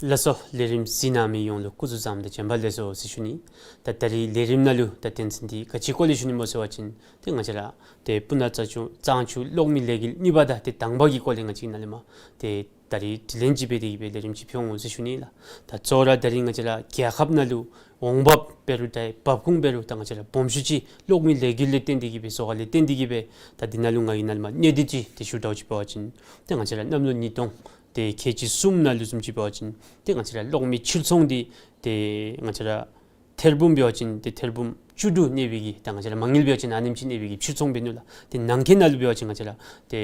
ལགས་སོ། ལས་རིམ་གཟིགས་གནང་མི་ཡོངས་ལུ་སྐུ་གཟུགས་བཟང་དང་བྱོན་པ་ལེགས་སོ་ཟེར་ཞུ་ནི། ད་ད་རིས་ལས་རིམ་ནང་ལུ་ད་དོན་ཚན་འདི་ག་ཅིའི་སྐོར་ལས་ཞུ་ནི་སྨོ་ཟེར་བ་ཅིན་ཏེ་ང་བཅས་ར་ཏེ་སྤུ་ན་གཙང་ཆུ་གཙང་ཆུ་གློག་མེ་ལས་འགུལ་གཉིས་པ་དང་ཏེ་དང་པ་གི་སྐོར་ལས་ང་བཅས་ནཱ་ལས་མར་ཏེ་ད་རིས་དྲི་ལན་ཅིག་འབད་དེ་གི་སྦེ་ལས་རིམ་ཅིག་ཕུལ་འོང་ཟེར་ཞུ་ནི་ལགས། ད་གཙོ་བོ་ར་ད་རིས་ང་བཅས་ར་རྒྱལ་ཁབ་ནང་ལུ་འོང་འབབ་འབད་རུང་ད་འབབ་ཁུངས་འབད་རུང་ད་ང་བཅས་ར་སྦོམ་ཤོས་ཅིག་གློག་མེ་ལས་འགུལ་ལས་བརྟེན་ཏེ་གི་སྦེ་བཟོ་ག་ལས་བརྟེན་ཏེ་གི་སྦེ། ད་འདི་ནང་ལུ་ང་གིས་ནཱ་ལས་མར་གནད་བསྡུས་ཅིག་ཏེ་ཞུ་དོ་ཅིག་འབད་བ་ཅིན་ཏེ་ང་བཅས་ར་གནམ་ལོ་ཉིས་སྟོང་ཏེ་ཁལ་གཅིག་གསུམ་ནང་ལུ་བཟུམ་ཅིག་འབད་བ་ཅིན་ཏེ་ང་བཅས་ར་གློག་མེ་ཕྱིར་ཚོང་འདི་ཏེ་ང་བཅས་ར་ཐེར་འབུམ་འབད་བ་ཅིན་ཏེ་ཐེར་འབུམ་བཅུ་དྲུག་གནས་པའི་གི་ད་ང་བཅས་ར་མ་དངུལ་འབད་བ་ཅིན་ཨ་ནེམ་ཅིག་གནས་པའི་གི་ཕྱིར་ཚོང་འབད་ནུག་ལགས། ཏེ་ནང་འཁོད་ནང་ལུ་འབད་བ་ཅིན་ང་བཅས་ར་ཏེ་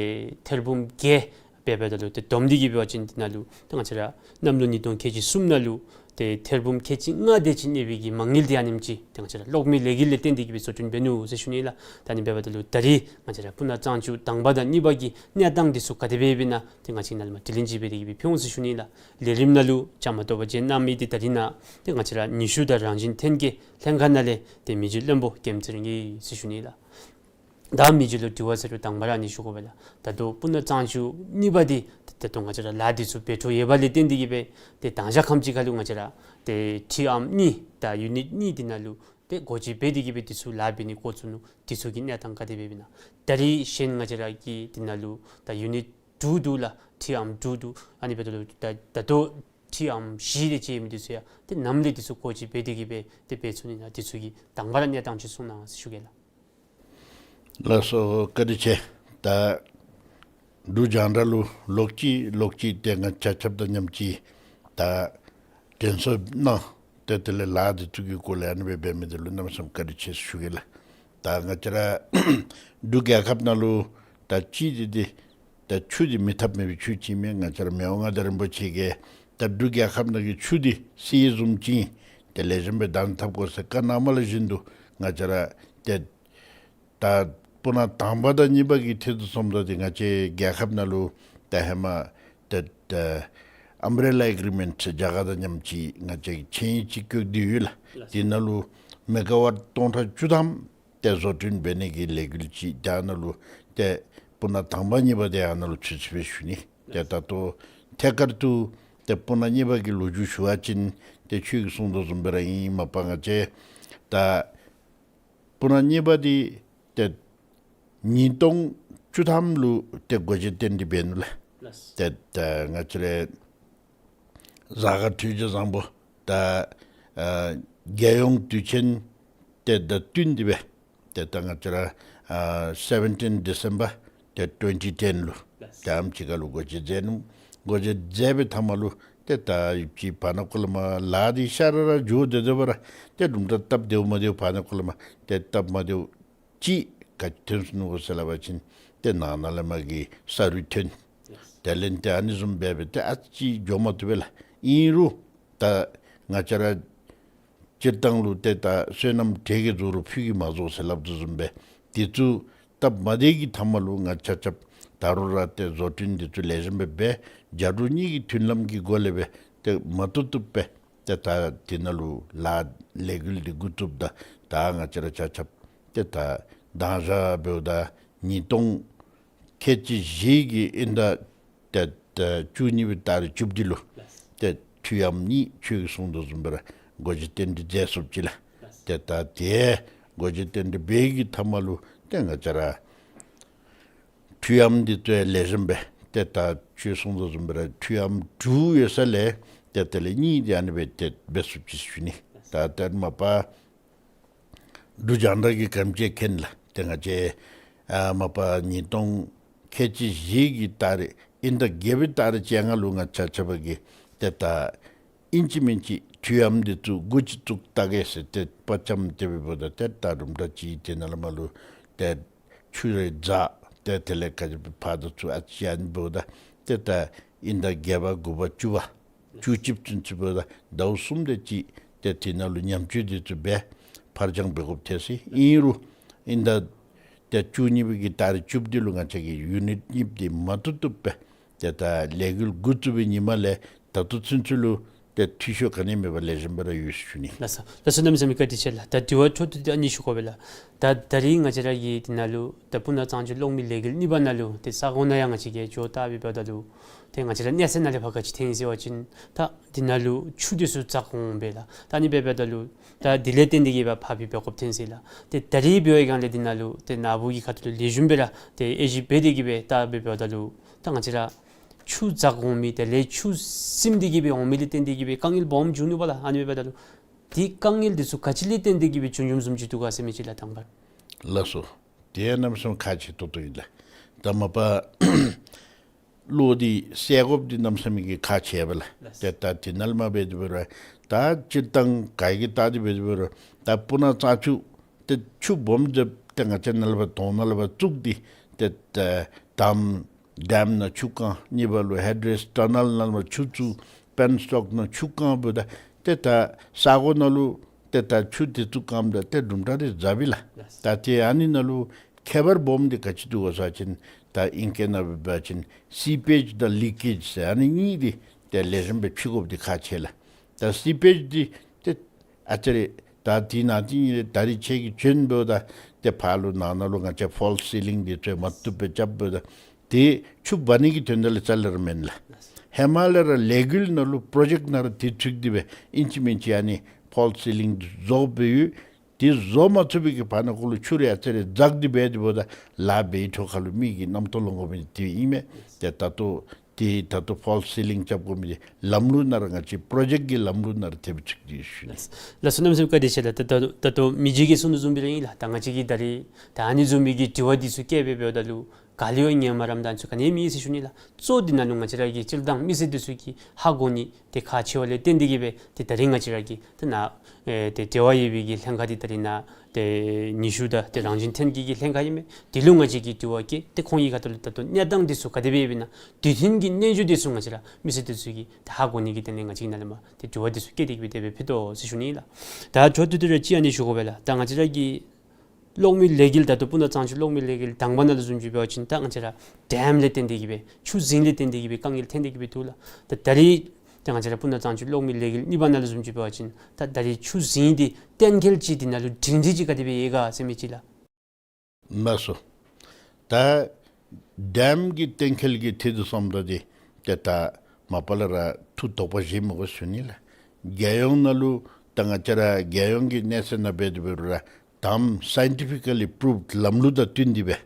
ཐེར་འབུམ་བརྒྱད་འབད་འབདཝ་ད་ལུ་ཏེ་བསྡོམས་ཏེ་གི་འབད་བ་ཅིན་འདི་ནང་ལུ་ཏེ་ང་བཅས་ར་གནམ་ལོ་ཉིས་སྟོང་ཁལ་གཅིག་གསུམ་ནང་ལུ་ཏེ་ཐེར་འབུམ་ཁལ་གཅིག་ལྔ་དེ་ཅིག་གནས་པའི་གི་མ་དངུལ་འདི་ཨ་ནེམ་ཅིག་ཏེ་ང་བཅས་ར་གློག་མེ་ལས་འགུལ་ལས་བརྟེན་ཏེ་གི་སྦེ་བཟོ་སྐྲུན་འབད་ནུག་ཟེར་ཞུ་ནི་ལགས། ད་ཨ་ནི་འབདཝ་ད་ལུ་ད་རིས་ང་བཅས་ར་སྤུ་ན་གཙང་ཆུ་དང་པ་དང་གཉིས་པ་གི་གནས་སྟངས་འདི་ཚུ་ག་དེ་སྦེ་ཡོདཔ་ཨིན་ན་ཏེ་ང་བཅས་ནཱ་ལས་མར་དྲི་ལན་ཅིག་འབད་དེ་གི་སྦེ་ཕུལ་འོང་ཟེར་ཞུ་ནི་ལགས། ལས་རིམ་ནང་ལུ་བཅའ་མར་གཏོགས་པར་བྱོན་གནང་མི་འདི་ད་རིས་ནཱ་ཏེ་ང་བཅས་ར་ནུས་ཤུགས་དང་རང་བཞིན་ཐོན་སྐྱེད་ལྷན་ཁག་ནང་ལས་ཏེ་མི་རྗེ་བློན་པོ་ཀེམ་ཚེ་རིང་ཨིན་ཟེར་ཞུ་ནི་ལགས། ད་མི་རྗེ་ལུ་དྲི་བ་ཟེར་རུང་དང་པ་ར་ཨ་ནི་ཞུ་དགོ་པས་ལགས། ད་ལྟོ་སྤུ་ན་གཙང་ཆུ་གཉིས་པ་འདི་ད་ལྟོ་ང་བཅས་ར་ལཱ་འདི་ཚུ་འབད་འཕྲོ་ཡོད་པ་ལས་བརྟེན་ཏེ་གི་སྦེ་ཏེ་དང་ཞག་ཁམས་ཅིག་ཁར་ལུ་ང་བཅས་ར་ཏེ་ཊི་ཨམ་གཉིས་དང་ཡུ་ནིཊ་གཉིས་འདི་ནང་ལུ་ཏེ་སྒོ་འབྱེད་འབད་དེ་གི་སྦེ་འདི་ཚུ་ལཱ་འབད་ནི་འགོ་བཙུགས་ནུག། འདི་ཚུ་གི་གནས་སྟངས་ག་དེ་སྦེ་ཨིན་ན། ད་རིས་གཞན་ང་བཅས་ར་གི་འདི་ནང་ལུ་ད་ཡུ་ནིཊ་དྲུག་འདུག་ལགས། ཊི་ཨམ་དྲུག་འདུག། ཨ་ནི་འབདཝ་ད་ལུ་ད་ད་ལྟོ་ཊི་ཨམ་བཞི་དེ་ཅིག་ཡོད་མི་འདི་ཚུ་ཡང་ཏེ་ནམ་ལས་འདི་ཚུ་སྒོ་འབྱེད་འབད་དེ་གི་སྦེ་ཏེ་འབད་ཚུགས་ནི་ན། འདི་ཚུ་གི་དང་པ་ར་གནས་སྟངས་ཅིག་གསུང་གནང་ཟེར་ཞུ་གེ་ལགས། ལགས་སོ། བཀའ་དྲིན་ཆེ། ད་འབྲུག་རྒྱང་བསྒྲགས་ལུ་ལོག་ཅི་ལོག་ཅི་ཏེ་ང་ཆ་ཁྱབ་དང་མཉམ་ཅིག་ད་དྲན་གསོ་གནང་། ཏེ་དེ་ལས་ལཱ་འདི་ཚུ་གི་སྐོར་ལས་ཨ་ནི་སྦེ་འབད་མི་འདི་ལུ་གནམ་མེད་ས་མེད་བཀའ་དྲིན་ཆེ་ཟེར་ཞུ་གེ་ལགས། ད་ང་བཅས་ར་འབྲུག་རྒྱལ་ཁབ་ནང་ལུ་ད་ཅི་འདི་འདི་ད་ཆུ་འདི་མེད་ཐབས་མེད་པའི་ཆུ་ཅིག་མས། ང་བཅས་ར་མི་དབང་མངའ་བདག་རིན་པོ་ཆེ་གིས་ད་འབྲུག་རྒྱལ་ཁབ་ནང་གི་ཆུ་འདི་གསེར་བཟུམ་ཅིག་ཨིན། ཏེ་ལེགས་ཤོམ་སྦེ་བདག་འཛིན་འཐབ་དགོ་ཟེར་བཀའ་གནངམ་ལུ་བཞིན་དུ་ང་བཅས་ར་ཏེ་ད་སྤུ་ན་དང་པ་དང་གཉིས་པ་གི་ཐད་དུ་སོངམ་ད་འདི་ང་བཅས་རྒྱལ་ཁབ་ནང་ལུ་ད་ཧེ་མ་ཏེ་ད་ཨམ་བྷེ་རེ་ལ་ཨེག་རི་མེནཊ་ཟེར་རྒྱ་གར་དང་མཉམ་ཅིག་ང་བཅས་ཀྱིས་ཆིངས་ཡིག་ཅིག་བཀོད་དེ་ཡོད་ལགས། ལགས། དེ་ནང་ལུ་མེ་ག་ཝཊ་སྟོང་ཕྲག་བཅུ་ཐམ་ཏེ་བཟོ་སྐྲུན་འབད་ནི་གི་ལས་འགུལ་ཅིག་ད་ནཱ་ལུ་ཏེ་སྤུ་ན་དང་པ་གཉིས་པ་འདི་ཨ་ནཱ་ལུ་ཚུད་ཅི་སྦེ་ཞུ་ནི། ཏེ་ད་ལྟོ་ཐད་ཀར་དུ་ཏེ་སྤུ་ན་གཉིས་པ་གི་ལོ་རྒྱུས་ཞུ་བ་ཅིན་ཏེ་ཁྱོད་ཀྱིས་གསུངས་དོ་བཟུམ་སྦེ་ར་ཨིན། མ་པ་ང་བཅས་ད་སྤུ་ན་གཉིས་པ་འདི་ཏེ་ཉིས་སྟོང་བཅུ་ཐམ་ལུ་ཏེ་སྒོ་འབྱེད་རྟེན་འབྲེལ་འབད་ནུག་ལགས། ལགས། ཏེ་ད་ང་བཅས་ར་གཟའ་སྐར་དུས་ཆེན་བཟང་པོ་ད་ཨ་རྒྱལ་ཡོངས་དུས་ཆེན་ཏེ་དང་བསྟུན་ཏེ་སྦེ་ཏེ་ད་ང་བཅས་ར་ཨ་seventeen December ཏེ་twenty ten ལུ་ལགས། ཏེ་ཨམ་ཅིག་ཁར་ལུ་སྒོ་འབྱེད་མཛད་ནུག། སྒོ་འབྱེད་མཛད་པའི་མཐའ་མ་ལུ་ཏེ་ད་ཡུདཔ་ཅིག་བར་ན་ཀོ་ལ་མ་ལཱ་འདི་ཤ་ར་ར་འགྱོ་སྟེ་སྡོད་པ་ར་ཏེ་དུམ་གྲ་སྟབས་བདེཝ་མ་བདེཝ་བར་ན་ཀོ་ལ་མ་ཏེ་སྟབས་མ་བདེཝ་ཅིག་ག་ཅི་ཐོན་སོ་ནུག་གོ་ཟེར་སླབ་པ་ཅིན་ཏེ་ནང་ན་ལས་མར་གྱི་ས་རུད་ཐོན། དེ་ལས་ཏེ་ཨ་ནི་བཟུམ་སྦེ་སྦེ་ཏེ་ཨ་ཙི་འགྱོ་མ་བཏུབ་པས་ལགས། ཨིན་རུང་ད་ང་བཅས་ར་སྤྱིར་བཏང་ལུ་ཏེ་ད་བསོད་ནམས་གྲལ་གྱི་རྫོགས་རུང་ཕུད་ཀྱིས་མ་རྫོགས་ཟེར་སླབ་དོ་བཟུམ་སྦེ་འདི་ཚུ་སྟབས་མ་བདེ་གི་མཐའ་མ་ལུ་ང་ཆ་ཁྱབ་ད་རུང་ར་ཏེ་བཟོ་སྐྲུན་འདི་ཚུ་ལེགས་ཤོམ་སྦེ་འབད་རྒྱ་འབྲུག་གཉིས་ཀྱི་མཐུན་ལམ་གྱི་སྒོ་ལས་སྦེ་ཏེ་མ་བཏུབ་བཏུབ་སྦེ་ཏེ་ད་འདི་ནང་ལུ་ལཱ་ལས་འགུལ་འདི་འགོ་བཙུགསཔ་ད་ད་ང་བཅས་ར་ཆ་ཁྱབ་ཏེ་ད་དང་ཞག་འབདཝ་ད་ཉིས་སྟོང་ཁལ་གཅིག་བཞི་གི་དབྱིན་ཟླ་ཏེ་ད་བཅུ་གཉིས་པའི་ཏ་རིག་བཅུ་བདུན་ལུ་ཏེ་ཐུའུ་ཨམ་གཉིས་ཁྱོད་ཀྱིས་གསུངས་དོ་བཟུམ་སྦེ་ར་སྒོ་འབྱེད་རྟེན་འབྲེལ་མཛད་ཚུགསཔ་ཅིག་ལགས། ཏེ་ད་དེ་སྒོ་འབྱེད་རྟེན་འབྲེལ་འབད་གི་མཐའ་མ་ལུ་ཏེ་ང་བཅས་ར་ཐུའུ་ཨམ་འདི་ཚུ་ལེགས་ཤོམ་སྦེ་ཏེ་ད་ཁྱོད་གསུངས་དོ་བཟུམ་སྦེ་ར་ཐུའུ་ཨམ་དྲུག་ཡོད་ས་ལས་ཏེ་དེ་ལས་གཉིས་འདི་ཨ་ནི་སྦེ་ཏེ་འབད་ཚུགསཔ་ཅིག་ཞུ་ནི། ད་ཏེ་མ་པ་འབྲུག་རྒྱང་བསྒྲགས་ཀྱིས་ག་དེམ་ཅིག་མཁྱེན་ལགས། ཏེ་ང་བཅས་ཨ་མ་པ་ཉིས་སྟོང་ཁལ་གཅིག་བཞི་གི་ཏ་རིག་དབྱིན་ཟླ་བརྒྱད་པའི་ཏ་རིག་བཅོ་ལྔ་ལུ་ང་བཅས་ཆ་ཁྱབ་ཀྱིས་ཏེ་ད་ཨིན་ཅི་མིན་ཅི་ཐུའུ་ཨམ་འདི་ཚུ་འགོ་ཅིག་བཙུགས་བལྟ་གེ་ཟེར་ཏེ་དཔའ་བཅམ་སྟེ་སྦེ་འབདཝ་ད་ཏེ་ད་དུམ་གྲ་ཅིག་དེ་ནང་ལས་མར་ལུ་ཏེ་ཆུ་རེ་འཛག་ཏེ་དེ་ལས་ག་ཅི་ཕར་དང་ཚུར་ཨ་ཙི་ཨ་ནི་འབདཝ་ད་ཏེ་ད་དབྱིན་ཟླ་བརྒྱད་པ་དགུ་པ་བཅུ་པ་བཅུ་གཅིག་ཚུན་ཚོད་འབདཝ་ད་ཟླཝ་གསུམ་དེ་ཅིག་ཏེ་དེ་ནང་ལུ་ཉམས་བཅོས་འདི་ཚུ་འབད་ཕར་འགྱངས་འབད་དགོཔ་ཐལ་ཟེར། ཨིན་རུང་དབྱིན་ཟླ་ཏེ་བཅུ་གཉིས་པའི་གི་ཏ་རིག་བཅུ་བདུན་ལུ་ང་བཅས་ཀྱི་ཡུ་ནིཊ་གཉིས་འདི་མ་བཏུབ་བཏུབ་སྦེ་ཏེ་ད་ལས་འགུལ་འགོ་བཙུགས་པའི་ཉིནམ་ལས་ད་ལྟོ་ཚུན་ཚོད་ལུ་ ཏེ་འཐུས་ཤོར་ག་ནི་མེད་པར་ལེགས་ཤོམ་སྦེ་ར་ཡོད་ཟེར་ཞུ་ནི། ལགས་སོ། ལགས་སོ། གནམ་མེད་ས་མེད་བཀའ་དྲིན་ཆེ་ལགས། ད་དྲི་བ་འཕྲོ་མཐུད་དེ་ཨ་ནི་ཞུ་དགོ་པས་ལགས། ད་ད་རིས་ང་བཅས་ར་གི་འདི་ནང་ལུ་ད་སྤུ་ན་གཙང་ཆུ་གློག་མེ་ལས་འགུལ་གཉིས་པ་ནང་ལུ་ཏེ་ས་གོ་ནང་ཡང་ང་བཅས་ཀྱིས་འགྱོ་བལྟ་སྦེ་འབདཝ་ད་ལུ་ཏེ་ང་བཅས་ར་གནས་ཚད་ནང་ལས་ཕར་ག་ཅི་ཐོན་ཟེར་བ་ཅིན་ད་འདི་ནང་ལུ་ཆུ་འདི་ཚུ་འཛག་འོང་པས་ལགས། ད་ཨ་ནི་སྦེ་འབདཝ་ད་ལུ་ད་དེ་ལས་བརྟེན་ཏེ་གིས་སྦེ་ཕར་འབད་འབད་དགོཔ་ཐོན་ཟེར་ལགས། ཏེ་ད་རིས་འབད་བའི་སྒང་ལས་འདི་ནང་ལུ་ཏེ་ནཱ་བུ་གི་ཁ་ཐུག་ལུ་ལེགས་ཤོམ་སྦེ་ར་ཏེ་དབྱེ་ཞིབ་འབད་དེ་གིས་སྦེ་བལྟ་སྦེ་འབདཝ་ད་ལུ་ད་ང་བཅས་ར་ཆུ་འཛག་འོང་མི་དེ་ལས་ཆུ་སིམ་སྟེ་གིས་སྦེ་འོང་མི་ལས་བརྟེན་ཏེ་གིས་སྦེ་དཀའ་ངལ་སྦོམ་འབྱུང་ནུག་པ་ལགས། ཨ་ནི་སྦེ་འབདཝ་ད་ལུ་ཏེ་དཀའ་ངལ་འདི་ཚུ་ག་ཅི་ལས་བརྟེན་ཏེ་གིས་སྦེ་བྱུང་བྱུངམ་བཟུམ་ཅིག་འདུག་ག་ཟེར་མི་ཅིག་ལགས་དང་པ། ལགས་སོ། དེ་གནམ་མེད་ས་མེད་ཁག་ཆེ་ཏོག་ཏོ་ཨིན་ལགས། ད་མ་པ་གློག་འདི་སེལ་དགོཔ་འདི་གནམ་མེད་ས་མེད་ཀྱི་ཁག་ཆེ་བས་ལགས། ལགས། ཏེ་ད་དེ་ནང་ལས་མར་འབད་དེ་འབད་རུང་ད་སྤྱིར་བཏང་ག་གིས་བལྟ་སྟེ་འབད་དེ་འབད་རུང་ད་སྤུ་ན་གཙང་ཆུ་ཏེ་ཆུ་སྦོམ་འདི་ཏེ་ང་བཅས་ནཱ་ལས་ཕར་དོང་ནང་ལས་ཕར་བཙུགས་ཏེ་ཏེ་ད་དམ་ཌེམ་ནང་ཆུ་བཀང་། གཉིས་པ་ལུ་ཧེཌ་རེས་ཊ་ནཱལ་ནང་ལས་ཕར་ཆུ་བཙུགས། པེན་སི་ཊོག་ནང་ཆུ་བཀང་འབདཝ་ད་ཏེ་ད་ས་གོ་ནང་ལུ་ཏེ་ད་ཆུ་འདི་ཚུ་བཀངམ་ད་ཏེ་གྲུབ་འབྲས་འདི་ཛ་བི་ལགས། ལགས། ད་ཏེ་ཨ་ནི་ནང་ལུ་ཁྱད་པར་སྦོམ་འདི་ག་ཅི་འདུག་ག་ཟེར་བ་ཅིན་ད་ཨིང་སྐད་ནང་འབད་བ་ཅིན་སི་པེཇ་དང་ལི་ཀེཇ་ཟེར་ཨ་ནི་གཉིས་འདི་ཏེ་ལེགས་ཤོམ་སྦེ་ཕྱེ་དགོཔ་འདི་ཁག་ཆེ་ལགས། ད་སི་པེཇ་འདི་ཏེ་ཨ་ཙི་རེ་ད་འདི་ནང་འདི་ད་རིས་ཁྱེད་ཀྱིས་བྱོན་འབདཝ་ད་ཏེ་ཕར་ལུ་ནང་ན་ལུ་ང་བཅས་ཕོལསི་སི་ལིང་འདི་ཚུ་མ་བཏུབ་སྦེ་རྐྱབ་འབདཝ་ད་ཏེ་ཆུ་འབག་ནི་གི་དོན་དག་ལས་རྩ་ལས་ར་མེན་ལགས། ཧེ་མ་ལས་ར་ལས་འགུལ་ནང་ལུ་པྲོ་ཇེཀཊ་ནང་ར་དེ་ཚུད་དེ་སྦེ་ཨིན་ཅི་མིན་ཅི་ཨ་ནི་ཕོལསི་སི་ལིང་འདི་བཟོ་སྦེ་ཡོད། དེ་བཟོ་མ་ཚུགས་པའི་གི་བར་ན་ཁོ་ལུ་ཆུ་རེ་ཨ་ཙི་རེ་འཛག་སྟེ་འབད་དེ་འབདཝ་ད་ལཱ་འབད་བའི་འཕྲོ་ཁ་ལུ་མི་གི་རྣམ་རྟོག་ལང་དགོ་མི་དེ་ཨིན་མས། ཏེ་ད་ལྟོ་ཏེ་ད་ལྟོ་ཕོལསི་སི་ལིང་རྐྱབ་དགོ་མི་འདི་ལམ་ལུགས་ནང་ར་ང་བཅས་པྲོ་ཇེཀཊ་ཀྱི་ལམ་ལུགས་ནང་ར་ཐེབས་ཚུགས་ཏེ་ཡོད་ཟེར་ཞུ་ནི། ལགས་སོ། གནམ་མེད་ས་མེད་བཀའ་དྲིན་ཆེ་ལགས། ད་ད་ད་ལྟོ་མི་རྗེ་གིས་གསུངས་དོ་བཟུམ་སྦེ་ར་ཨིན་ལགས། ད་ང་བཅས་ཀྱིས་ད་རིས་ད་ཨ་ནི་བཟུམ་མའི་གི་དྲི་བ་འདི་ཚུ་བཀོད་སྦེ་འབདཝ་ད་ལུ་ག་ལུ་ཡང་ངལ་མ་རངསམ་ད་ཚུ་ག་ནི་མེད་ཟེར་ཞུ་ནི་ལགས། གཙོ་འདི་ནང་ལུ་ང་བཅས་ར་གི་སྤྱིར་བཏང་མི་སེར་འདི་ཚུ་གིས་ཧ་གོ་ནི་དེ་ཁག་ཆེ་བ་ལས་བརྟེན་ཏེ་གིས་སྦེ་ཏེ་ད་རིས་ང་བཅས་ར་གི་ཏེ་ནཱ་ཨེ་ཏེ་འབྲེལ་བ་ཡོད་པའི་གི་ལྷན་ཁག་འདི་ད་རིས་ནཱ་ཏེ་ཉི་ཤུ་དང་ཏེ་རང་བཞིན་ལྷན་རྒྱས་ཀྱི་ལྷན་ཁག་ཨིན་མས། དེ་ལུ་ང་བཅས་ཀྱིས་དྲི་བ་བཀོད། ཏེ་ཁོང་གི་ཁ་ཐུག་ལས་ད་ལྟོ་གནས་སྟངས་འདི་ཚུ་ག་དེ་སྦེ་ཡོདཔ་ཨིན་ན་དུས་མཐུན་གྱི་རྣལ་འབྱོར་འདི་ཚུ་ང་བཅས་ར་མི་སེར་འདི་ཚུ་གིས་ཏེ་ཧ་གོ་ནི་གི་དོན་ལས་ང་བཅས་ཀྱིས་ནཱ་ལས་མར་ཏེ་དྲི་བ་འདི་ཚུ་བཀོད་དེ་གིས་སྦེ་དེ་སྦེ་ཕུལ་དོ་ཟེར་ཞུ་ནི་ལགས། ད་འཕྲོ་མཐུད་དེ་ར་ཅིག་ཨ་ནི་ཞུ་དགོ་པས་ལགས། ད་ང་བཅས་ར་གི་གློག་མེ་ལས་འགུལ་ད་ལྟོ་སྤུ་ན་གཙང་ཆུ་གློག་མེ་ལས་འགུལ་དང་པ་ནང་ལུ་བཟུམ་ཅིག་འབད་བ་ཅིན་ད་ང་བཅས་ར་ཌེམ་ལས་བརྟེན་ཏེ་གིས་སྦེ་ཆུ་རྫིང་ལས་བརྟེན་ཏེ་གིས་སྦེ་དཀའ་ངལ་ཐོན་ཏེ་གིས་སྦེ་འདུག་ལགས། ད་ད་རིས་ད་ང་བཅས་ར་སྤུ་ན་གཙང་ཆུ་གློག་མེ་ལས་འགུལ་གཉིས་པ་ནང་ལུ་བཟུམ་ཅིག་འབད་བ་ཅིན་ད་ད་རིས་ཆུ་རྫིང་འདི་གཏན་འཁེལ་ཅིག་འདི་ནང་ལུ་སྒྲིང་སྒྲི་ཅིག་ག་དེ་སྦེ་ཡོད་ག་ཟེར་མི་ཅིག་ལགས། ལགས་སོ། ད་ཌེམ་གྱི་གཏན་འཁེལ་གྱི་ཐད་དུ་སོངམ་ད་འདི་ཏེ་ད་མ་པ་ལས་ར་ཐུགས་དོགས་པ་བཞེས་མི་དགོ་ཟེར་ཞུ་ནི་ལགས། རྒྱལ་ཡོངས་ནང་ལུ་ད་ང་བཅས་ར་རྒྱལ་ཡོངས་ཀྱི་གནས་ཚད་ནང་འབད་དེ་འབད་རུང་ར་དམ་སའིན་ཊི་ཕི་ཀ་ལི་པུ་རུབཌ་ལམ་ལུགས་དང་བསྟུན་ཏེ་སྦེ་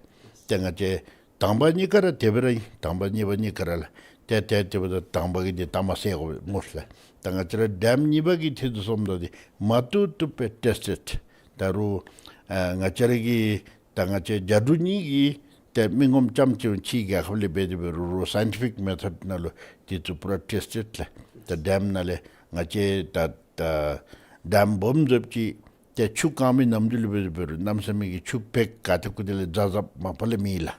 ཏེ་ང་བཅས་དང་པ་གཉིས་ཀ་ར་དེ་སྦེ་ར་ཨིན། དང་པ་གཉིས་པ་གཉིས་ཀ་ར་ལགས། ཏེ་ཏེ་དེ་འབདཝ་ད་དང་པ་གི་འདི་ད་མ་ཟེར་དགོ་སྨོ་ལགས། ད་ང་བཅས་ར་ཌེམ་གཉིས་པ་གི་ཐད་དུ་སོངམ་ད་འདི་མ་བཏུབ་བཏུབ་སྦེ་ཊེསི་ཊེཌ། ད་རུང་ཨ་ང་བཅས་ར་གི་ད་ང་བཅས་རྒྱ་འབྲུག་གཉིས་ཀྱིས་ཏེ་མི་ངོམ་རྐྱངམ་ཅིག་ཕྱིའི་རྒྱལ་ཁབ་ལས་འབད་དེ་འབད་རུང་ར་སའིན་ཊི་ཕིག་མེ་ཐོཌ་ནང་ལུ་འདི་ཚུ་པུ་ར་ཊེསི་ཊེཌ་ལགས། ད་ཌེམ་ནང་ལས་ང་བཅས་ད་ད་ཌེམ་སྦོམ་བཟོཝ་ཅིག་ཏེ་ཆུ་བཀང་མི་ནམ་དུས་ལུ་འབད་དེ་འབད་རུང་གནམ་མེད་ས་མེད་ཀྱི་ཆུ་བེག་ག་ཏེ་གུ་ཏེ་ལས་ཛ་ཛ་མ་པ་ལས་མེད་ལགས།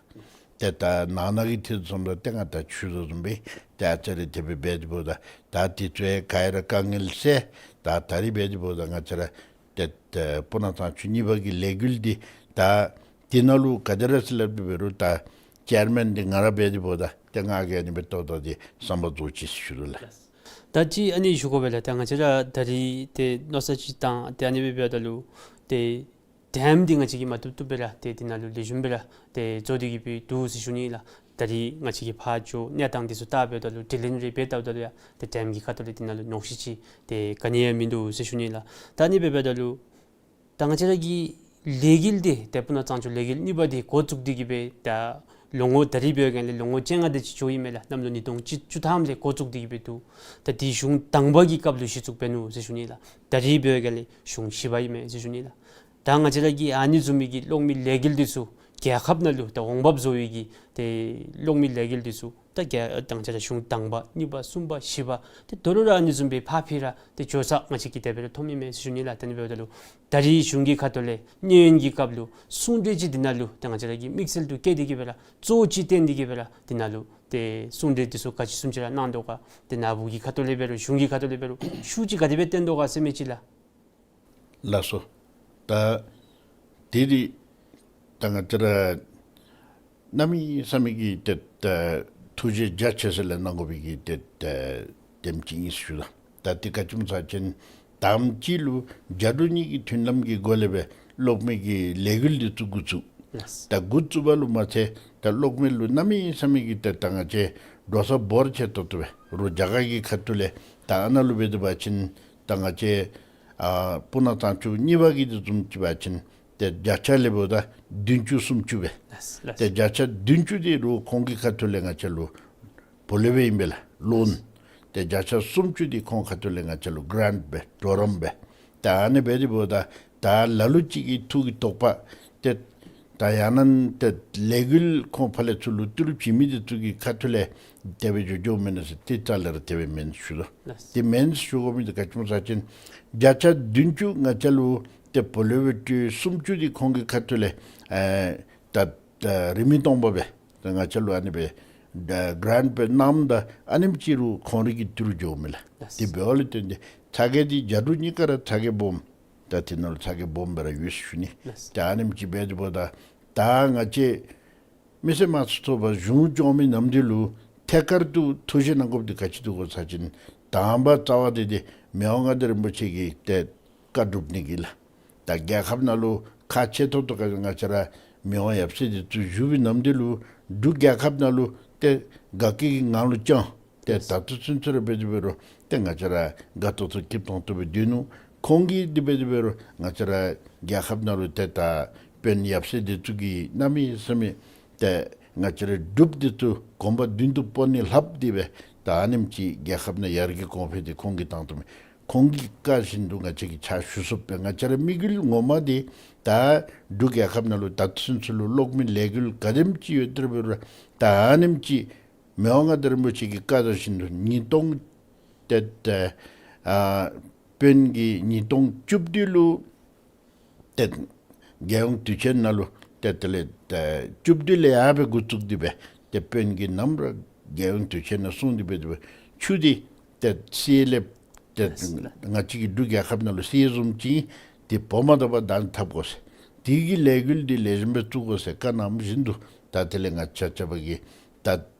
ཏེ་ད་ནང་ན་གི་ཐད་དུ་སོངམ་ད་ཏེ་ང་ད་ཞུ་དོ་བཟུམ་སྦེ་ཏེ་ཨ་ཙི་རེ་དེ་སྦེ་འབད་དེ་འབདཝ་ད་ད་འདི་ཚུ་ཡང་ག་ར་དཀའ་ངལ་སེལ། ད་ད་རིས་འབད་དེ་འབདཝ་ད་ང་བཅས་ར་ཏེ་ཏེ་སྤུ་ན་གཙང་ཆུ་གཉིས་པ་གི་ལས་འགུལ་འདི་ད་འདི་ནང་ལུ་ག་དེ་ར་ཟེར་སླབ་སྟེ་འབད་རུང་ད་ཅེར་མེན་འདི་ང་ར་འབད་དེ་འབདཝ་ད་ཏེ་ང་གིས་ཨ་ནི་སྦེ་ཏོག་ཏོ་འདི་བསམ་པ་རྫོགས་ཅི་ཟེར་ཞུ་དོ་ལགས། ད་ཅི་ཨ་ནི་ཞུ་དགོ་པས་ལགས། ད་ང་བཅས་ར་ད་རིས་ཏེ་མནོ་བསམ་ཅིག་བཏང་སྟེ་ཨ་ནི་སྦེ་འབདཝ་ད་ལུ་ཏེ་ཌེམ་འདི་ང་བཅས་ཀྱིས་མ་བཏུབ་བཏུབ་སྦེ་ར་ཏེ་འདི་ནང་ལུ་ལེགས་ཤོམ་སྦེ་ར་ཏེ་བཟོ་སྟེ་གིས་སྦེ་འདུག་ཟེར་ཞུ་ནི་ལགས། ད་རིས་ང་བཅས་ཀྱིས་ཕར་འགྱོ་གནས་སྟངས་འདི་ཚུ་བལྟ་འབདཝ་ད་ལུ་དྲི་ལན་རེ་འབད་བལྟཝ་ད་ལུ་ཡང་ཏེ་ཌེམ་གྱི་ཁ་ཐུག་ལས་འདི་ནང་ལུ་ཉོགས་བཤད་ཅིག་ཏེ་ག་ནི་ཡང་མིན་འདུག་ཟེར་ཞུ་ནི་ལགས། ད་ཨ་ནི་སྦེ་འབདཝ་ད་ལུ་ད་ང་བཅས་ར་གི་ལས་འགུལ་འདི་ཏེ་སྤུ་ན་གཙང་ཆུ་ལས་འགུལ་གཉིས་པ་འདི་འགོ་བཙུགས་ཏེ་གིས་སྦེ་ད་ལོ་ངོ་ད་རིས་འབད་བའི་སྒང་ལས་ལོ་ངོ་བཅོ་ལྔ་དེ་ཅིག་འགྱོ་ཡི་མས་ལགས། གནམ་ལོ་ཉིས་སྟོང་བཅུ་ཐམ་ལས་འགོ་བཙུགས་ཏེ་གིས་སྦེ་འདུག། ད་འདི་གཞུང་དང་པ་གི་སྐབས་ལུ་གཞི་བཙུགས་འབད་ནུག་ཟེར་ཞུ་ནི་ལགས། ད་རིས་འབད་བའི་སྒང་ལས་གཞུང་བཞི་པ་ཨིན་མས་ཟེར་ཞུ་ནི་ལགས། ད་ང་བཅས་ར་གི་ཨ་ནི་བཟུམ་མའི་གི་གློག་མེ་ལས་འགུལ་འདི་ཚུ་རྒྱལ་ཁབ་ནང་ལུ་ད་འོང་འབབ་བཟོ་བའི་གི་ཏེ་གློག་མེ་ལས་འགུལ་འདི་ཚུ་ད་རྒྱ་ད་ང་བཅས་ར་གཞུང་དང་པ་གཉིས་པ་གསུམ་པ་བཞི་པ་ཏེ་ད་རུང་ར་ཨ་ནི་བཟུམ་སྦེ་ཕར་འཕེལ་ར་ཏེ་འགྱོ་ས་ང་བཅས་ཀྱིས་དེ་སྦེ་ར་མཐོངམ་ཨིན་མས་ཟེར་ཞུ་ནི་ལགས། ད་ཨ་ནི་འབདཝ་ད་ལུ་ད་རིས་གཞུང་གི་ཁ་ཐུག་ལས་གནས་ཡུན་གྱི་སྐབས་ལུ་གསུང་གྲོས་ཅིག་འདི་ནང་ལུ་ད་ང་བཅས་ར་གིས་དམིགས་བསལ་དུ་བཀོད་དེ་གིས་སྦེ་ར་གཙོ་བོ་ཅིག་བཏོན་ཏེ་གིས་སྦེ་ར་འདི་ནང་ལུ་ཏེ་གསུང་གྲོས་འདི་ཚུ་ག་ཅི་བཟུམ་ཅིག་ར་གནང་དོ་ག། ཏེ་ནཱ་བུ་གི་ཁ་ཐུག་ལས་འབད་རུང་གཞུང་གི་ཁ་ཐུག་ལས་འབད་རུང་ཤུགས་ཅིག་ག་དེ་སྦེ་བཏོན་དོ་ག་ཟེར་མི་ཅིག་ལགས། ལགས་སོ། ད་དེ་འདི་ད་ང་བཅས་ར་གནམ་མེད་ས་མེད་ཀྱི་ཏེ་ད་ཐུགས་རྗེ་རྒྱ་ཆེ་ས་ལས་གནང་དགོ་པའི་གི་ཏེ་ད་དེམ་ཅིག་ཨིན་ཟེར་ཞུ་ལགས། ད་དེ་ག་ཅི་སྨོ་ཟེར་བ་ཅིན་དང་པ་ཅིག་ལུ་བརྒྱ་དྲུག་གཉིས་ཀྱི་མཐུན་ལམ་གྱི་སྒོ་ལས་སྦེ་གློག་མེ་གི་ལས་འགུལ་འདི་ཚུ་འགོ་བཙུགས། ལགས། ད་འགོ་བཙུགས་པ་ལུ་མ་ཚད་ད་གློག་མེ་ལུ་གནམ་མེད་ས་མེད་ཀྱི་ཏེ་ད་ང་བཅས་འགྲོ་ས་འབོར་ཆེ་ཏོག་ཏོ་སྦེ་རོགས་རྒྱ་གར་གྱི་ཁ་ཐུག་ལས་ད་ཨ་ནཱ་ལུ་འབད་དེ་འབད་བ་ཅིན་ད་ང་བཅས་ཨ་སྤུ་ན་གཙང་ཆུ་གཉིས་པ་གི་འདི་བཟུམ་ཅིག་འབད་བ་ཅིན་ཏེ་བརྒྱ་ཆ་ལས་འབདཝ་ད་བདུན་ཅུ་སུམ་ཅུ་སྦེ། ལགས་ལགས། ཏེ་བརྒྱ་ཆ་བདུན་ཅུ་འདི་རོགས་ཁོང་གི་ཁ་ཐུག་ལས་ང་བཅས་ལུ་བུ་ལོན་སྦེ་ཨིན་པས་ལགས། ལོན། ཏེ་བརྒྱ་ཆ་སུམ་ཅུ་འདི་ཁོང་ཁ་ཐུག་ལས་ང་བཅས་ལུ་གྲཱནཊ་སྦེ་གྲོགས་རམ་སྦེ། ཏེ་ཨ་ནི་སྦེ་དེ་འབདཝ་ད་ད་ལ་ལུ་ཅིག་གི་ཐུགས་ཀྱི་དོགས་པ་ཏེ་ད་ཡང་ན་ཏེ་ལས་འགུལ་ཁོང་ཕར་ལས་ཚུར་ལུ་ཏི་རུ་བྱིན་མི་འདི་ཚུ་གི་ཁ་ཐུག་ལས་དེ་སྦེ་འགྱོ་འགྱོཝ་མེན་ན་ཟེར་ཏེ་རྩ་ལས་ར་དེ་སྦེ་མེན་ཞུ་དོ། ལགས། ཏེ་མེན་ཞུ་དགོ་མི་འདི་ག་ཅི་སྨོ་ཟེར་བ་ཅིན་བརྒྱ་ཆ་བདུན་ཅུ་ང་བཅས་ལུ་ཏེ་བུ་ལོན་སྦེ་སྤྲོད། སུམ་ཅུ་འདི་ཁོང་གི་ཁ་ཐུག་ལས་ཨེ་ད་ད་རིན་མེད་སྟོང་པ་སྦེ་ད་ང་བཅས་ལུ་ཨ་ནི་སྦེ་ད་གྲཱནཊ་སྦེ་གནངམ་ད་ཨ་ནེམ་ཅིག་རོགས་ཁོང་རའི་གི་ཏི་རུ་འགྱོཝ་མས་ལགས། ལགས། དེ་འབདཝ་ལས་བརྟེན་ཏེ་ཚ་གྱང་འདི་བརྒྱ་དྲུག་གཉིས་ཀ་ར་ཚ་གྱང་སྦོམ། ད་དེ་ནང་ལུ་ཚ་གྱང་སྦོམ་སྦེ་ར་ཡོད་ཟེར་ཞུ་ནི། ལགས། ད་ཨ་ནེམ་ཅིག་འབད་དེ་འབདཝ་ད་ད་ང་བཅས་མི་སེར་དམངས་གཙོ་ཚོགས་པ་གཞུང་སྐྱོང་མི་ནམ་འདི་ལུ་ཐད་ཀར་དུ་ཐུགས་བཞེད་གནང་དགོཔ་འདི་ག་ཅི་འདུག་གོ་ཟེར་བ་ཅིན་དང་པ་རྩ་བ་འདི་འདི་མི་དབང་མངའ་བདག་རིན་པོ་ཆེ་གི་ཏེ་བཀའ་སྒྲུབ་ནི་གི་ལགས། ད་རྒྱལ་ཁབ་ནང་ལུ་ཁག་ཆེ་ཏོག་ཏོ་ག་ང་བཅས་ར་མི་དབང་ཡབ་སྲས་འདི་ཚུ་བཞུགས་པའི་ནམ་འདི་ལུ་འབྲུག་རྒྱལ་ཁབ་ནང་ལུ་ཏེ་དགའ་སྐྱིད་ཀྱི་ངང་ལུ་བསྐྱངས། ཏེ་ད་ལྟོ་ཚུན་ཚོད་ར་འབད་དེ་འབད་རུང་ཏེ་ང་བཅས་ར་དགའ་ཏོག་ཏོ་སྐྱིད་ཏོང་ཏོ་སྦེ་སྡོད་ནུག། ཁོང་གིས་འདི་འབད་དེ་འབད་རུང་ང་བཅས་ར་རྒྱལ་ཁབ་ནང་ལུ་ཏེ་ད་དཔོན་ཡབ་སྲས་འདི་ཚུ་གིས་གནམ་མེད་ས་མེད་ཏེ་ང་བཅས་ར་འབྲུགཔ་འདི་ཚུ་གོམ་པ་མདུན་དུ་སྤོ་ནི་ལྷགཔ་འདི་སྦེ་ད་ཨ་ནེམ་ཅིག་རྒྱལ་ཁབ་ནང་ཡར་རྒྱས་གོང་འཕེལ་འདི་ཁོང་གིས་བཏང་བཏངམ་མས། ཁོང་གི་བཀའ་བཞིན་དུ་ང་བཅས་ཀྱིས་ཕྱག་ཞུ་ཚུགསཔ་སྦེ་ང་བཅས་ར་དམིགས་ཡུལ་ངོ་མ་འདི་ད་འབྲུག་རྒྱལ་ཁབ་ནང་ལུ་ད་ལྟོ་ཚུན་ཚོད་ལུ་གློག་མེ་ལས་འགུལ་ག་དེམ་ཅིག་ཡོད་དེ་འབད་རུང་ད་ཨ་ནེམ་ཅིག་མི་དབང་མངའ་བདག་རིན་པོ་ཆེ་གི་བཀའ་དང་བཞིན་དུ་ཉིས་སྟོང་ཏེ་ཏེ་ཨ་དཔོན་གྱིས་ཉིས་སྟོང་བཅུ་བདུན་ལུ་ཏེ་རྒྱལ་ཡོངས་དུས་ཆེན་ནང་ལུ་ཏེ་དེ་ལས་ཏེ་བཅུ་བདུན་ལས་ཡར་སྦེ་འགོ་བཙུགས་ཏེ་སྦེ་ཏེ་དཔོན་གྱིས་ནམ་ར་རྒྱལ་ཡོངས་དུས་ཆེན་ནང་གསུངས་ཏེ་སྦེ་ཏེ་སྦེ་ཆུ་འདི་ཏེ་གསེར་ལས་ཏེ་ལགས་ལགས། ང་བཅས་ཀྱི་འབྲུག་རྒྱལ་ཁབ་ནང་ལུ་གསེར་བཟུམ་ཅིག་ཏེ་བོ་མ་ད་པར་ད་ཐབ་དགོ་ཟེར། དེ་གི་ལས་འགུལ་འདི་ལེགས་ཤོམ་སྦེ་བཙུགས་དགོ་ཟེར་བཀའ་གནངམ་བཞིན་དུ་ད་དེ་ལས་ང་བཅས་ཆ་ཁྱབ་ཀྱིས་ད་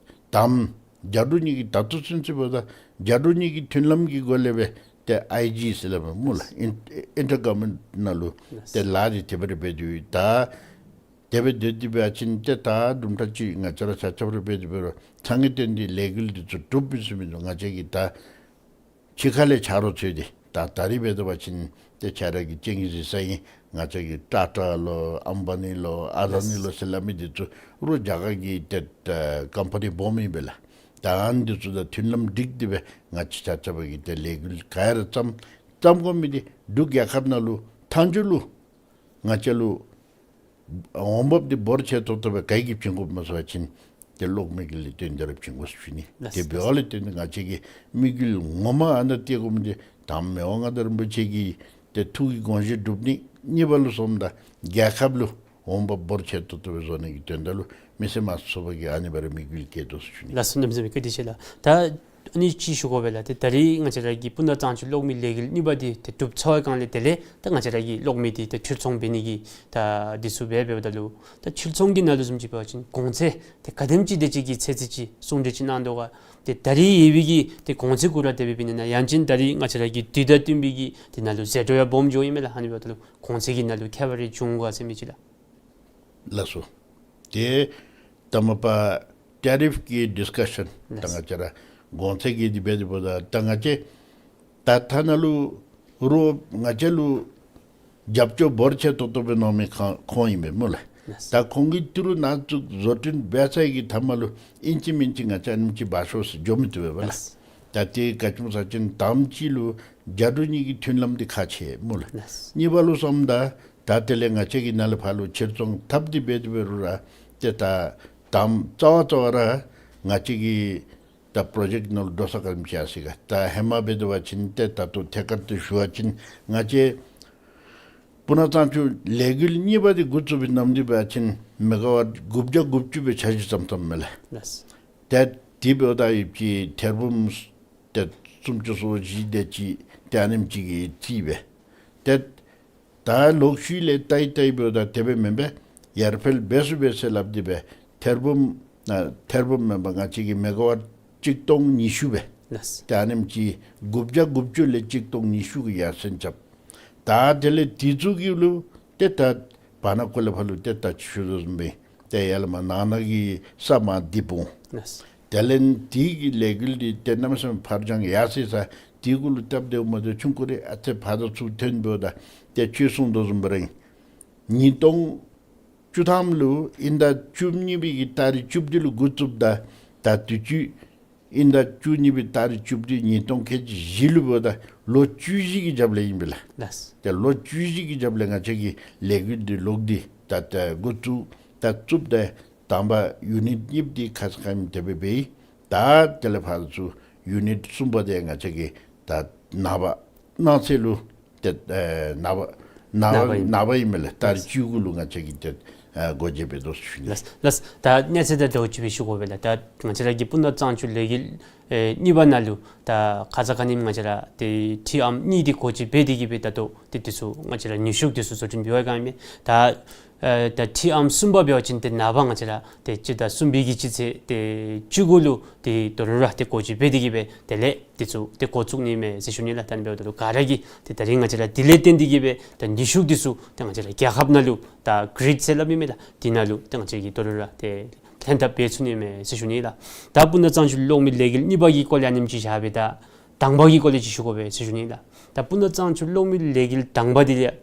དང་པ་བརྒྱ་དྲུག་གཉིས་ཀྱི་ད་ལྟོ་ཚུན་ཚོད་འབདཝ་ད་བརྒྱ་དྲུག་གཉིས་ཀྱི་མཐུན་ལམ་གྱི་སྒོ་ལས་སྦེ་ཏེ་ཨའི་ཇི་ཟེར་སླབ་མས་སྨོ་ལགས། ཨིན་ཨིན་ཊར་གོ་ཝར་མེནཊ་ནང་ལུ་ཏེ་ལཱ་འདི་དེ་སྦེ་ར་འབད་དེ་ཡོད། ད་དེ་སྦེ་སྡོད་དེ་འབད་བ་ཅིན་ཏེ་ད་དུམ་གྲ་ཅིག་ང་བཅས་ར་ཆ་ཁྱབ་ར་འབད་དེ་འབད་རུང་ཚང་གི་བརྟེན་ཏེ་ལས་འགུལ་འདི་ཚུ་གྲུབ་པའི་ཚུལ་མིན་འདུག། ང་བཅས་ཀྱིས་ད་ཕྱི་ཁ་ལས་ཆ་རོགས་འཚོལ་ཏེ་ད་ད་རིས་འབད་དེ་འབད་བ་ཅིན་ཏེ་ཁྱེད་ར་གིས་ཅིག་གཟིགས་ས་ཨིན། ང་བཅས་ཀྱིས་ཊ་ཊ་ལོ་ཨམ་བ་ནི་ལོ་ཨ་དཱ་ནི་ལོ་ཟེར་སླབ་མི་འདི་ཚུ་རོགས་རྒྱ་གར་གྱི་ཏེ་ཀམ་པ་ནི་སྦོམ་ཨིན་པས་ལགས། ད་ཨ་ནི་འདི་ཚུ་དང་མཐུན་ལམ་སྒྲིག་སྟེ་སྦེ་ང་བཅས་ཆ་ཁྱབ་ཀྱིས་ཏེ་ལས་འགུལ་ག་ར་བརྩམ་བརྩམ་དགོ་མི་འདི་འབྲུག་རྒྱལ་ཁབ་ནང་ལུ་མཐའ་མཇུག་ལུ་ང་བཅས་ལུ་འོང་འབབ་འདི་འབོར་ཆེ་ཏོག་ཏོ་སྦེ་ག་གིས་བྱིན་དགོཔ་སྨོ་ཟེར་བ་ཅིན་ཏེ་གློག་མེ་གི་ལས་དོན་འདི་ར་བྱིན་དགོ་ཟེར་ཞུ་ནི། ལགས་དེ་འབདཝ་ལས་བརྟེན་ཏེ་ང་བཅས་ཀྱི་དམིགས་ཡུལ་ངོ་མ་ཨ་ནཱ་གཏད་དགོ་མི་འདི་དང་པ་མི་དབང་མངའ་བདག་རིན་པོ་ཆེ་གི་ཏེ་ཐུགས་ཀྱི་དགོངས་བཞེད་སྒྲུབ་ནི། གཉིས་པ་ལུ་སོངམ་ད་རྒྱལ་ཁབ་ལུ་འོང་འབབ་འབོར་ཆེ་ཏོག་ཏོ་སྦེ་བཟོ་ནི་གི་དོན་དག་ལུ་མི་སེར་དམངས་གཙོ་ཚོགས་པ་གིས་ཨ་ནི་སྦེ་ར་དམིགས་ཡུལ་བསྐྱེད་དོ་ཟེར་ཞུ་ནི། ལགས་སོ། གནམ་མེད་ས་མེད་བཀའ་དྲིན་ཆེ་ལགས། ད་ཨ་ནི་ཅིག་ཞུ་དགོ་པས་ལགས། ཏེ་ད་རིས་ང་བཅས་ར་གི་སྤུ་ན་གཙང་ཆུ་གློག་མེ་ལས་འགུལ་གཉིས་པ་འདི་ཏེ་གྲུབ་ཚར་བའི་སྒང་ལས་དེ་ལས་ད་ང་བཅས་ར་གི་གློག་མེ་འདི་ཏེ་ཕྱིར་ཚོང་འབད་ནི་གི་ད་འདི་ཚུ་འབད་འབདཝ་ད་ལུ་ད་ཕྱིར་ཚོང་གི་ནང་ལུ་བཟུམ་ཅིག་འབད་བ་ཅིན་གོང་ཚད་ཏེ་ག་དེམ་ཅིག་དེ་ཅིག་གི་ཚད་ཅིག་གསུང་གྲོས་ཅིག་གནང་དོ་ག། ཏེ་ད་རིས་ཡོད་པའི་གི་ཏེ་གོང་ཚད་གུ་ར་དེ་སྦེ་འབད་ནི་ན་ཡང་ཅིན་ད་རིས་ང་བཅས་ར་གི་དུས་དང་བསྟུན་པའི་གི་དེ་ནང་ལུ་ཟད་འགྲོ་ཡང་སྦོམ་འགྱོཝ་ཨིན་མས་ལགས། ཨ་ནི་འབདཝ་ད་ལུ་གོང་ཚད་ཀྱི་ནང་ལུ་ཁྱད་པར་རེ་བྱུང་ག་ཟེར་མི་ཅིག་ལགས། ལགས་སོ། ཏེ་ད་མ་པ་ཊེ་རིཕ་གི་ཌིསི་ཀ་ཤཱན་ད་ལགས། ང་བཅས་ར་གོང་ཚད་ཀྱི་དེ་སྦེ་དེ་འབདཝ་ད་ད་ང་བཅས་ད་ཐ་ན་ལུ་རོགས་ང་བཅས་ལུ་རྒྱབ་སྐྱོར་འབོར་ཆེ་ཏོག་ཏོ་སྦེ་གནང་མི་ཁོང་ཁོང་ཨིན་པས་སྨོ་ལགས། ལགས། ད་ཁོང་གིས་ཏི་རུ་ནང་བཙུགས་བཟོ་སྐྲུན་འབད་ཚར་བའི་གི་མཐའ་མ་ལུ་ཨིན་ཅི་མིན་ཅི་ང་བཅས་ཨ་ནེམ་ཅིག་འབག་ཤོག་ཟེར་འགྱོ་མི་བཏུབ་པས་ལགས། ལགས། ད་དེ་ག་ཅི་སྨོ་ཟེར་བ་ཅིན་དང་པ་ཅིག་ལུ་བརྒྱ་དྲུག་གཉིས་ཀྱི་མཐུན་ལམ་འདི་ཁག་ཆེ་སྨོ་ལགས། ལགས། གཉིས་པ་ལུ་སོངམ་ད་ད་དེ་ལས་ང་བཅས་ཀྱིས་ནཱ་ལས་ཕར་ལུ་ཕྱིར་ཚོང་འཐབ་སྟེ་འབད་དེ་འབད་རུང་ར་ཏེ་ད་དང་པ་རྩ་བ་རྩ་བ་ར་ང་བཅས་ཀྱི་ད་པྲོ་ཇེཀཊ་ནང་ལུ་འགྲོ་ས་ག་དེམ་ཅིག་ཡར་སོ་ཡི་ག། ད་ཧེ་མ་འབད་དེ་འབད་བ་ཅིན་ཏེ་ད་ལྟོ་ཐད་ཀར་དུ་ཞུ་བ་ཅིན་ང་བཅས་སྤུ་ན་གཙང་ཆུ་ལས་འགུལ་གཉིས་པ་འདི་འགོ་བཙུགས་པའི་ནམ་དུས་འབད་བ་ཅིན་མེ་ག་ཝཊ་དགུ་བརྒྱ་དགུ་བཅུ་སྦེ་འཆར་གཞི་བརྩམ་བརྩམས་མས་ལགས། ལགས། ཏེ་དེ་འབདཝ་ད་ཡོད་པའི་གི་ཐེར་འབུམ་ཏེ་སུམ་ཅུ་སོ་བཞི་དེ་ཅིག་ཏེ་ཨ་ནེམ་ཅིག་གི་རྩིས་སྦེ། ཏེ་ད་ལོག་ཤུལ་ལས་བལྟ་ཡི་བལྟ་ཡི་འབདཝ་ད་དེ་སྦེ་མེན་པས། ཡར་འཕེལ་འབད་ཚུགས་པས་ཟེར་སླབ་སྟེ་སྦེ་ཐེར་འབུམ་ཨ་ཐེར་འབུམ་མེན་པར་ང་བཅས་ཀྱི་མེ་ག་ཝཊ་གཅིག་སྟོང་ཉི་ཤུ་སྦེ་ ལགས། ཏེ་ཨ་ནེམ་ཅིག་དགུ་བརྒྱ་དགུ་བཅུ་ལས་གཅིག་སྟོང་ཉི་ཤུ་གི་ཡར་སེང་རྐྱབ། ད་དེ་ལས་དེ་ཚུ་གི་ལུ་ཏེ་ད་བར་ན་ཀོ་ལེ་ཕར་ལུ་ཏེ་ད་ཅི་ཞུ་དོ་བཟུམ་སྦེ་ཏེ་ཡར་ལས་མར་ནང་ན་གི་ས་མར་འདི་སྤུངས། ལགས། དེ་ལས་དེ་གི་ལས་འགུལ་འདི་ཏེ་གནམ་མེད་ས་མེད་ཕར་འགྱངས་ཡར་སོ་ཡི་ས། དེ་གུ་ལུ་སྟབས་བདེཝ་མ་བདེཝ་ཆུང་ཀུ་རེ་ཨ་ཙི་ཕར་དང་ཚུར་ཐོན་འབདཝ་ད་ཏེ་ཁྱོད་གསུང་དོ་བཟུམ་སྦེ་ར་ཨིན། ཉིས་སྟོང་བཅུ་ཐམ་ལུ་དབྱིན་ཟླ་བཅུ་གཉིས་པའི་གི་ཏ་རིག་བཅུ་བདུན་ལུ་འགོ་བཙུགསཔ་ད་ད་དུས་ཅི་དབྱིན་ཟླ་བཅུ་གཉིས་པའི་ཏ་རིག་བཅུ་བདུན་ཉིས་སྟོང་ཁལ་གཅིག་བཞི་ལུ་འབདཝ་ད་ལོ་བཅུ་བཞི་གི་རྒྱབ་ལས་ཨིན་པས་ལགས། ལགས། ཏེ་ལོ་བཅུ་བཞི་གི་རྒྱབ་ལས་ང་བཅས་ཀྱིས་ལས་འགུལ་འདི་ལོག་སྟེ་ད་ད་འགོ་བཙུགས་ད་བཙུགསཔ་ད་དང་པ་ཡུ་ནིཊ་གཉིས་འདི་ཁ་ཙ་ཁ་ཉིནམ་དེ་སྦེ་འབད་ཡི། ད་དེ་ལས་ཕར་ཚུར་ཡུ་ནིཊ་གསུམ་པ་འདི་ང་བཅས་ཀྱིས་ད་ནངས་པ་གནངས་ཚེ་ལུ་ཏེ་ཨེ་ནངས་པ་ནངས་པ་ནངས་པ་ཨིན། ནངས་པ་ཨིན་མས་ལགས། ཏ་རིག་བཅུ་དགུ་ལུ་ང་བཅས་ཀྱིས་ཏེ་ཨེ་སྒོ་འབྱེད་འབད་དོ་ཟེར་ཞུ་ནི། ལགས་ལགས། ད་གནས་ཚུལ་ད་དེ་ཅིག་སྦེ་ཞུ་དགོ་པས་ལགས། ད་ང་བཅས་ར་གི་སྤུ་ན་གཙང་ཆུ་ལས་འགུལ་ཨེ་གཉིས་པ་ནང་ལུ་ད་ཁ་ཙ་ཁ་ཉིནམ་ང་བཅས་ར་ཏེ་ཁྲིམས་ཨམ་གཉིས་འདི་སྒོ་འབྱེད་འབད་དེ་གི་སྦེ་ད་ལྟོ་ཏེ་དེ་ཚུ་ང་བཅས་ར་ནུས་ཤུགས་དེ་ཚུ་བཟོ་སྐྲུན་འབད་བའི་སྒང་ཨིན་མས། ད་ཨེ་ད་ཁྲིམས་ཨམ་གསུམ་པ་འབད་བ་ཅིན་ཏེ་ནངས་པ་ང་བཅས་ར་ཏེ་སྤྱི་ཟླ་གསུམ་པའི་གི་སྤྱི་ཚེས་ཏེ་བཅུ་དགུ་ལུ་ཏེ་དོ་རུང་ར་ཏེ་སྒོ་འབྱེད་འབད་དེ་གི་སྦེ་དེ་ལས་དེ་ཚུ་ཏེ་འགོ་བཙུགས་ནི་མས་ཟེར་ཞུ་ནི་ལགས། ད་ཨ་ནི་འབདཝ་ད་ལུ་ག་ར་གིས་ཏེ་ད་རིས་ང་བཅས་ར་དེ་ལས་བརྟེན་ཏེ་གི་སྦེ་ད་ནུས་ཤུགས་དེ་ཚུ་ཏེ་ང་བཅས་ར་རྒྱལ་ཁབ་ནང་ལུ་ད་གྷི་རིཌ་ཟེར་སླབ་ཨིན་མས་ལགས། དེ་ནང་ལུ་ཏེ་ང་བཅས་ཀྱིས་དོ་རུང་ར་ཏེ་ལྷན་ཐབས་འབད་ཚུགས་ནི་མས་ཟེར་ཞུ་ནི་ལགས། ད་སྤུ་ན་གཙང་ཆུ་གློག་མེ་ལས་འགུལ་གཉིས་པ་གི་སྐོར་ལས་ཨ་ནེམ་ཅིག་བཞག་སྦེ་ད་དང་པ་གི་སྐོར་ལས་ཅིག་ཞུ་དགོ་པས་ཟེར་ཞུ་ནི་ལགས། ད་སྤུ་ན་གཙང་ཆུ་གློག་མེ་ལས་འགུལ་དང་པ་འདི་ལས་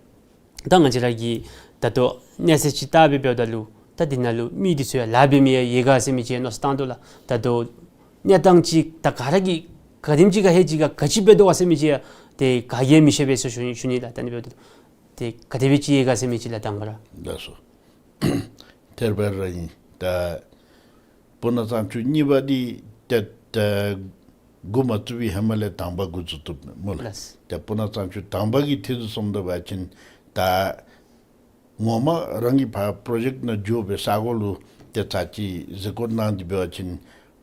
ད་ང་བཅས་ར་གིས་ད་ལྟོ་གནས་ཚད་ཅིག་བལྟ་སྦེ་འབདཝ་ད་ལུ་ད་འདི་ནང་ལུ་མི་འདི་ཚུ་ཡང་ལཱ་འབད་མི་ཡང་ཡོད་ག་ཟེར་མི་ཅིག་མནོ་བསམ་བཏང་དོ་ལགས། ད་ལྟོ་གནས་སྟངས་ཅིག་ད་ག་ར་གིས་ག་དེམ་ཅིག་ག་ཧེ་ཅིག་ག་ག་ཅི་འབད་དོ་ག་ཟེར་མི་ཅིག་ཡང་ཏེ་ག་གིས་མི་ཤེས་པས་ཟེར་ཞུ་ནི་ཞུ་ནི་ལགས། ད་ཨ་ནི་འབདཝ་ད་ཏེ་ག་དེ་སྦེ་ཅིག་ཡོད་ག་ཟེར་མི་ཅིག་ལགས་དང་པ་ར། ལགས་སོ། ཐེར་པ་ར་ཨིན། ད་སྤུ་ན་གཙང་ཆུ་གཉིས་པ་འདི་ཏེ་ད་འགོ་མ་བཙུགས་པའི་ཧེ་མ་ལས་དང་པ་འགོ་བཙུགས་བཏུབ་མས་སྨོ་ལགས། ལགས། ཏེ་སྤུ་ན་གཙང་ཆུ་དང་པ་གི་ཐད་དུ་སོངམ་ད་འབད་བ་ཅིན་ད་ངོ་མ་རང་གིས་ཕར་པྲོ་ཇེཀཊ་ནང་འགྱོ་སྦེ་ས་གོ་ལུ་ཏེ་ཚར་གཅིག་གཟིགས་སྐོར་གནང་སྟེ་འབད་བ་ཅིན་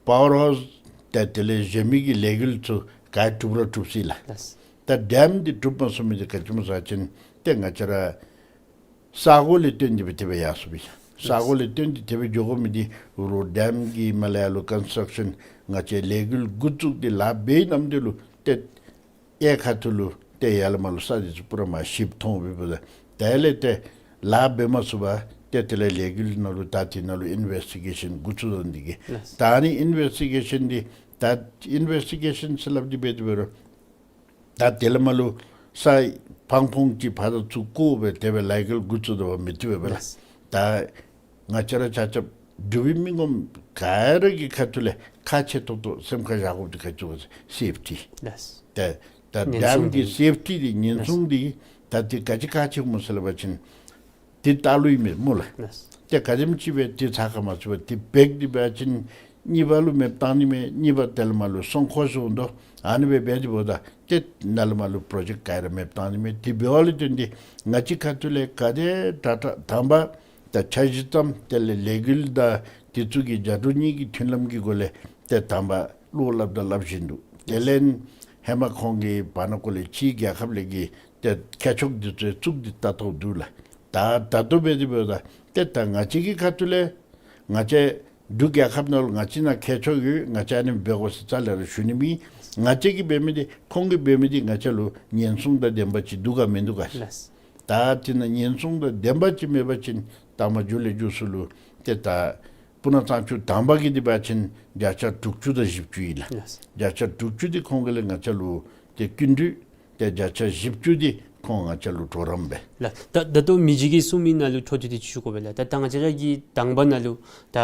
པ་ཝར་ཧའུསི་ཏེ་དེ་ལས་གཞན་མི་གི་ལས་འགུལ་ཚུ་ག་གྲུབ་ར་གྲུབ་ཅི་ལགས། ལགས། ད་ཌེམ་འདི་གྲུབ་མ་ཚུགས་མི་འདི་ག་ཅི་སྨོ་ཟེར་བ་ཅིན་ཏེ་ང་བཅས་ར་ས་གོ་ལས་བཏོན་ཏེ་སྦེ་དེ་སྦེ་ཡར་སོང་པས། ས་གོ་ལས་བཏོན་ཏེ་དེ་སྦེ་འགྱོ་དགོ་མི་འདི་རོགས་ཌེམ་གྱི་མ་ལས་ཡར་ལུ་ཀོན་སི་ཊྲག་ཤཱན་ང་བཅས་ལས་འགུལ་འགོ་བཙུགས་ཏེ་ལཱ་འབད་ནམ་དེ་ལུ་ཏེ་གཡས་ཁ་ཐུག་ལུ་ཏེ་ཡར་ལས་མར་ལུ་ས་འདི་ཚུ་པུ་ར་མར་ཞིབ་མཐོང་སྦེ་འབདཝ་ད་དེ་ལས་ཏེ་ལཱ་འབད་མ་ཚུགས་པར་ཏེ་དེ་ལས་ལས་འགུལ་ནང་ལུ་ད་དེ་ནང་ལུ་ཨིན་ཝེསི་ཊི་གེ་ཤཱན་འགོ་བཙུགས་དོ་འདི་གིས། ལགས། ད་ཨ་ནི་ཨིན་ཝེསི་ཊི་གེ་ཤཱན་འདི་ད་ཨིན་ཝེསི་ཊི་གེ་ཤཱན་ཟེར་སླབ་སྟེ་འབད་དེ་འབད་རུང་ད་དེ་ལས་མར་ལུ་ས་ཕང་ཕོང་ཅིག་ཕར་དང་ཚུར་བཀོ་སྦེ་དེ་སྦེ་ལས་འགུལ་འགོ་བཙུགས་དོ་བ་མི་བཏུབ་པས་ལགས། ལགས། ད་ང་བཅས་ར་ཆ་ཁྱབ་འབྲུག་པའི་མི་ངོམ་ག་ར་གི་ཁ་ཐུག་ལས་ཁག་ཆེ་ཏོག་ཏོ་སེམས་ཁར་བཞག་དགོཔ་འདི་ག་ཅི་སྨོ་ཟེར་སེཕ་ཊི། ལགས། ད་ད་ཉེན་ཌེམ་སྲུང་གི་འདི། སེཕ་ཊི་འདི་ཉེན་ལགས། སྲུང་འདི་ད་འདི་ག་ཅི་ཁག་ཆེ་སྨོ་ཟེར་སླབ་པ་ཅིན་འདི་ལྟག་ལུ་ཨིན་མས་སྨོ་ལགས། ལགས། ཏེ་ག་དེམ་ཅིག་སྦེ་འདི་ཚ་ཁ་མ་ཚུད་པར་འདི་འབད་དེ་འབད་བ་ཅིན་གཉིས་པ་ལུ་མེདཔ་བཏང་ནི་མས། གཉིས་པ་དེ་ལས་མར་ལུ་སྲུང་འཁོར་སོང་དོ། ཨ་ནི་སྦེ་འབད་དེ་འབདཝ་ད་ཏེ་ནཱ་ལས་མར་ལུ་པྲོ་ཇེཀཊ་ག་ར་མེདཔ་བཏང་ནི་མས། དེ་འབདཝ་ལས་བརྟེན་ཏེ་ང་བཅས་ཁ་ཐུག་ལས་ག་དེ་དྲག་དྲག་དང་པ་ད་འཆར་གཞི་བརྩམ། དེ་ལས་ལས་འགུལ་དང་དེ་ཚུ་གི་རྒྱ་འབྲུག་གཉིས་ཀྱི་མཐུན་ལམ་གྱི་སྒོ་ལས་ཏེ་དང་པ་བློ་སླབ་དང་སླབ་བཞིན་འདུག། དེ་ལས་ཧེ་མ་ཁོང་གིས་བར་ན་ཀོ་ལས་ཕྱིའི་རྒྱལ་ཁབ་ལས་ཀྱི་ཏེ་མཁས་མཆོག་འདི་ཚུ་བཙུགས་ཏེ་ལྟ་རྟོག་འདུག་ལགས། ད་ད་ལྟོ་འབད་དེ་འབདཝ་ད་ཏེ་ད་ང་བཅས་ཀྱི་ཁ་ཐུག་ལས་ང་བཅས་འབྲུག་རྒྱལ་ཁབ་ནང་ལུ་ང་བཅས་ནང་མཁས་མཆོག་ཡོད། ང་བཅས་ཨ་ནི་འབད་དགོ་ཟེར་རྩ་ལས་ར་ཞུ་ནི་མེད། ང་བཅས་ཀྱིས་འབད་མི་འདི་ཁོང་གིས་འབད་མི་འདི་ང་བཅས་ལུ་ཉེན་སྲུང་དང་ལྡནམ་ཅིག་འདུག་ག་མིན་འདུག་ག། ལགས། ད་དེ་ནང་ཉེན་སྲུང་དང་ལྡནམ་ཅིག་མེད་པ་ཅིན་ད་མ་མཇུག་ལས་མཇུག་སུ་ལུ་ཏེ་ད་སྤུ་ན་གཙང་ཆུ་དང་པ་གི་འདི་འབད་བ་ཅིན་བརྒྱ་ཆ་དྲུག་ཅུ་དང་བཞི་བཅུ་ཨིན་ལགས། ལགས། བརྒྱ་ཆ་དྲུག་ཅུ་འདི་ཁོང་གིས་ལས་ང་བཅས་ལུ་ཏེ་སྐྱིན་འགྲུལ། ཏེ་བརྒྱ་ཆ་བཞི་བཅུ་འདི་ཁོང་ང་བཅས་ལུ་གྲོགས་རམ་འབད། ལགས། ད་ད་ལྟོ་མི་རྗེ་གིས་གསུངས་མི་ནང་ལུ་འཕྲོ་མཐུད་དེ་ཅིག་ཞུ་དགོ་པས་ལགས། ད་ད་ང་བཅས་ར་གི་དང་པ་ནང་ལུ་ད་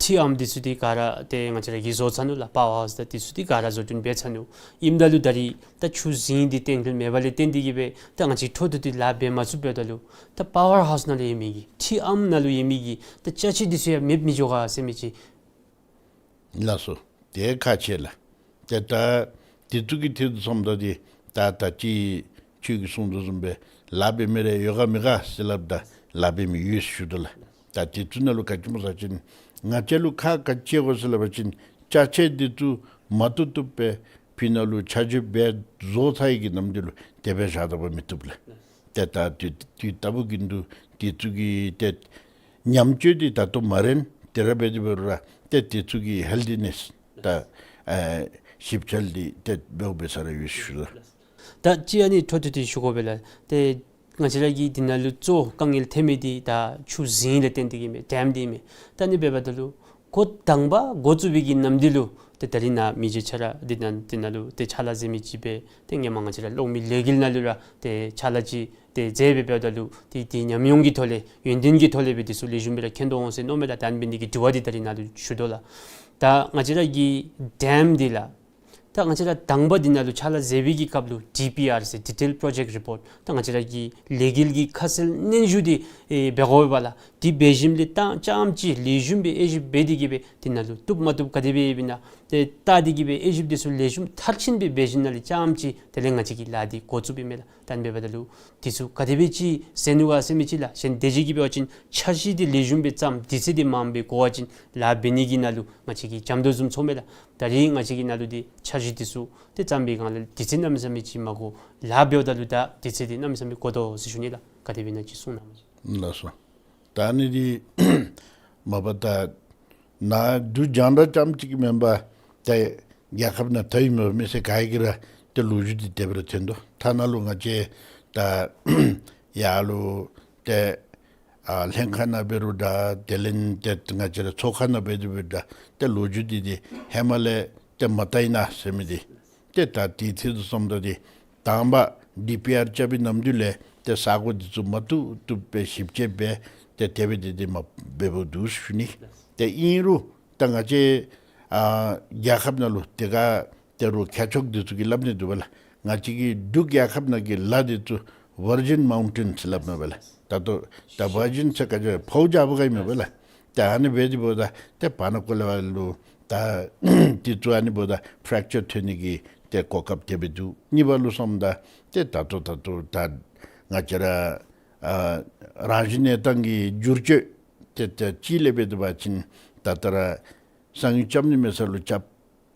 ཁྲིམས་ཨམ་འདི་ཚུ་འདི་ག་ར་ཏེ་ང་བཅས་ར་གིས་བཟོ་ཚར་ནུག་ལགས། པ་ཝར་ཧའུསི་དང་འདི་ཚུ་འདི་ག་ར་བཟོ་སྐྲུན་འབད་ཚར་ནུག། ཨིནམ་ད་ལུ་ད་རིས་ད་ཆུ་རྫིང་འདི་བརྟན་ཁེལ་མེད་པ་ལས་བརྟེན་ཏེ་གི་སྦེ་ད་ང་བཅས་འཕྲོ་མཐུད་དེ་ལཱ་འབད་མ་ཚུགསཔ་འབདཝ་ད་ལུ་ད་པ་ཝར་ཧའུསི་ནང་ལུ་ཡོད་མི་གི་ཁྲིམས་ཨམ་ནང་ལུ་ཡོད་མི་གི་ད་ཅ་ཆས་འདི་ཚུ་ཡང་མེདཔ་མི་འགྱོ་ག་ཟེར་མི་ཅིག། ལགས་སོ། དེ་ཁག་ཆེ་ལགས། ཏེ་ད་དེ་ཚུ་གི་ཐད་དུ་སོངམ་ད་འདི་ད་ད་ཅི་ཁྱོད་ཀྱིས་གསུངས་དོ་བཟུམ་སྦེ་ལཱ་འབད་མི་རེ་ཡོད་ག་མེད་ག་ཟེར་སླབ་ད་ལཱ་འབད་མི་ཡོད་ཟེར་ཞུ་དོ་ལགས། ད་དེ་ཚུ་ནང་ལུ་ག་ཅི་སྨོ་ཟེར་བ་ཅིན་ང་བཅས་ལུ་ཁག་ག་ཅི་ཡོད་ག་ཟེར་སླབ་པ་ཅིན་ཅ་ཆས་འདི་ཚུ་མ་བཏུབ་བཏུབ་སྦེ་ཕི་ནང་ལུ་ཆ་འཇོག་འབད་བཟོ་ཚར་ཡི་གི་ནམ་འདི་ལུ་དེ་སྦེ་བཞག་ད་པ་མི་བཏུབ་ལགས། ཏེ་ད་དུས་དུས་ལྟ་བུ་གི་འདུག། དེ་ཚུ་གི་ཏེ་ཉམས་བཅོས་འདི་ད་ལྟོ་མ་རན། དེ་ར་འབད་དེ་འབད་རུང་ར་ཏེ་དེ་ཚུ་གི་ཧེལ་ཐི་ནེསི་ད་ཨེ་ ཞིབ་འཚོལ་འདི་ཏེ་འབདཝ་འབད་ས་ར་ཡོད་ཟེར་ཞུ་དོ། ད་ཅི་ཨ་ནི་འཕྲོ་མཐུད་དེ་ཞུ་དགོ་པས་ལགས། ཏེ་ང་བཅས་ར་གི་འདི་ནང་ལུ་གཙོ་དཀའ་ངལ་ཐོན་མི་འདི་ད་ཆུ་རྫིང་ལས་བརྟེན་ཏེ་གི་མས། ཌེམ་འདི་མས། ད་ཨ་ནི་འབདཝ་ད་ལུ་འགོ་དང་པ་འགོ་བཙུགས་པའི་གི་ནམ་དུས་ལུ་ཏེ་ད་རིས་ནཱ་མི་རྗེ་ཁྱོད་ར་འདི་ནང་འདི་ནང་ལུ་ཏེ་ཕྱག་ལཱ་མཛད་མི་ཅིག་སྦེ་ཏེ་ཧེ་མ་ང་བཅས་ར་གློག་མེ་ལས་འགུལ་ནང་ལུ་ར་ཏེ་ཕྱག་ལཱ་ཅིག་ཏེ་མཛད་སྦེ་འབདཝ་ད་ལུ་ཏེ་ཏེ་ཉམས་མྱོང་གི་ཐོག་ལས་ཡོན་ཏན་གྱི་ཐོག་ལས་སྦེ་འདི་ཚུ་ལེགས་ཤོམ་སྦེ་ར་མཁྱེན་དོ་འོང་ཟེར་མནོཝ་མས་ལགས། ད་ཨ་ནི་འབད་ནི་གི་དྲི་བ་འདི་ད་རིས་ནཱ་ལུ་ཞུ་དོ་ལགས། ད་ང་བཅས་ར་གི་ཌེམ་འདི་ལགས། ད་ང་བཅས་ར་དང་པ་འདི་ནང་ལུ་ཕྱག་ལཱ་མཛད་པའི་གི་སྐབས་ལུ་ཌི་པི་ཨར་ཟེར་ཌི་ཊེལ་པྲོ་ཇེཀཊ་རི་པོརཊ་ད་ང་བཅས་ར་གི་ལས་འགུལ་གྱི་ཁ་གསལ་སྙན་ཞུ་འདི་ཨེ་འབད་དགོ་པས་ལགས། འདི་འབད་ཞིནམ་ལས་ད་རྐྱངམ་ཅིག་ལེགས་ཤོམ་སྦེ་དབྱེ་ཞིབ་འབད་དེ་གི་སྦེ་འདི་ནང་ལུ་བཏུབ་མ་བཏུབ་ག་དེ་སྦེ་ཡོདཔ་ཨིན་ན་ཏེ་བལྟ་སྟེ་གི་སྦེ་དབྱེ་ཞིབ་འདི་ཚུ་ལེགས་ཤོམ་མཐར་ཕྱིན་སྦེ་འབད་ཞིནམ་ལས་རྐྱངམ་ཅིག་དེ་ལས་ང་བཅས་ཀྱིས་ལཱ་འདི་འགོ་བཙུགསཔ་ཨིན་མས་ལགས། ད་ཨ་ནི་འབདཝ་ད་ལུ་འདི་ཚུ་ག་དེ་སྦེ་ཅིག་ཟེར་ནུག་ག་ཟེར་མི་ཅིག་ལགས། གཞན་དེ་ཅིག་གིས་འབད་བ་ཅིན་འཆར་གཞི་འདི་ལེགས་ཤོམ་སྦེ་བརྩམས་དུས་ཚོད་འདི་མངམ་སྦེ་འགོར་བ་ཅིན་ལཱ་འབད་ནི་གི་ནང་ལུ་ང་བཅས་ཀྱིས་འཇམ་ཏོང་བཟུམ་ཚོརཝ་མས་ལགས། ད་རིས་ང་བཅས་ཀྱི་ནང་ལུ་འདི་འཆར་གཞི་འདི་ཚུ་ཏེ་བརྩམས་པའི་སྒང་ལས་དུས་ཚོད་གནམ་མེད་ས་མེད་ཅིག་མ་འགོར། ལཱ་འབདཝ་ད་ལུ་ད་དུས་ཚོད་འདི་གནམ་མེད་ས་མེད་འགོར་དོ་ཟེར་ཞུ་ནི་ལགས། ག་དེ་སྦེ་ཨིན་ན་ཅིག་གསུང་གནང་། ལགས་སོ། ད་ཨ་ནི་འདི་མ་པ་ད་ནཱ་འབྲུག་རྒྱང་བསྒྲགས་རྐྱངམ་ཅིག་གིས་མེན་པར་ཏེ་རྒྱལ་ཁབ་ནང་ད་ཡོད་མི་མི་སེར་ག་ར་གིས་ར་ཏེ་ལོ་རྒྱུས་འདི་དེ་སྦེ་ར་ཐོན་དོ། ཐ་ན་ལུ་ང་བཅས་ད་ཡར་ལུ་ཏེ་ཨ་ལྷན་ཁག་ནང་འབད་རུང་འདྲ་དེ་ལས་ཏེ་ང་བཅས་ར་ཚོགས་ཁང་ནང་འབད་དེ་འབད་རུང་འདྲ་ཏེ་ལོ་རྒྱུས་འདི་འདི་ཧེ་མ་ལས་ཏེ་མ་བལྟ་ཨིན་ན་ཟེར་མི་འདི་ཏེ་ད་དེ་ཚུ་བཟུམ་ད་འདི་དང་པ་ཌི་པི་ཨར་རྐྱབ་པའི་ནམ་དུས་ལས་ཏེ་ས་གོ་འདི་ཚུ་མ་བཏུབ་བཏུབ་སྦེ་ཞིབ་དཔྱད་འབད་ཏེ་དེ་སྦེ་འདི་འདི་མ་འབདཝ་འདུག་ཞུ་ནི། ཏེ་ཨིན་རུང་ད་ང་བཅས་ཨ་རྒྱལ་ཁབ་ནང་ལུ་ཏེ་ག་ཏེ་རུང་མཁས་མཆོག་འདི་ཚུ་གིས་སླབ་ནི་འདུག་པ་ལགས། ང་བཅས་ཀྱི་འབྲུག་རྒྱལ་ཁབ་ནང་གི་ལཱ་འདི་ཚུ་ཝར་ཇིན་མའུན་ཊེནསི་སླབ་མས་པ་ལགས། ད་ལྟོ་ད་ཝར་ཇིན་ཟེར་ག་ཅི་ཕོཝ་རྒྱག་པ་ག་ཨིན་མས་པ་ལགས། ཏེ་ཨ་ནི་འབད་དེ་འབདཝ་ད་ཏེ་བར་ན་ཀོ་ལེ་བ་ལུ་ད་འདི་ཚུ་ཨ་ནི་འབདཝ་ད་ཕྲེག་ཅར་ཐོན་ནི་གི་ཏེ་གོ་སྐབས་དེ་སྦེ་འདུག། གཉིས་པ་ལུ་སོངམ་ད་ཏེ་ད་ལྟོ་ད་ལྟོ་ད་ང་བཅས་ར་ཨ་རང་བཞིན་གནས་སྟངས་ཀྱི་འགྱུར་བཅོས་ཏེ་ཏེ་ཅིག་ལས་འབད་དེ་འབད་བ་ཅིན་ད་ལྟོ་ར་གསང་ཡུལ་རྐྱབ་ནི་མེད་ས་ལུ་རྐྱབ།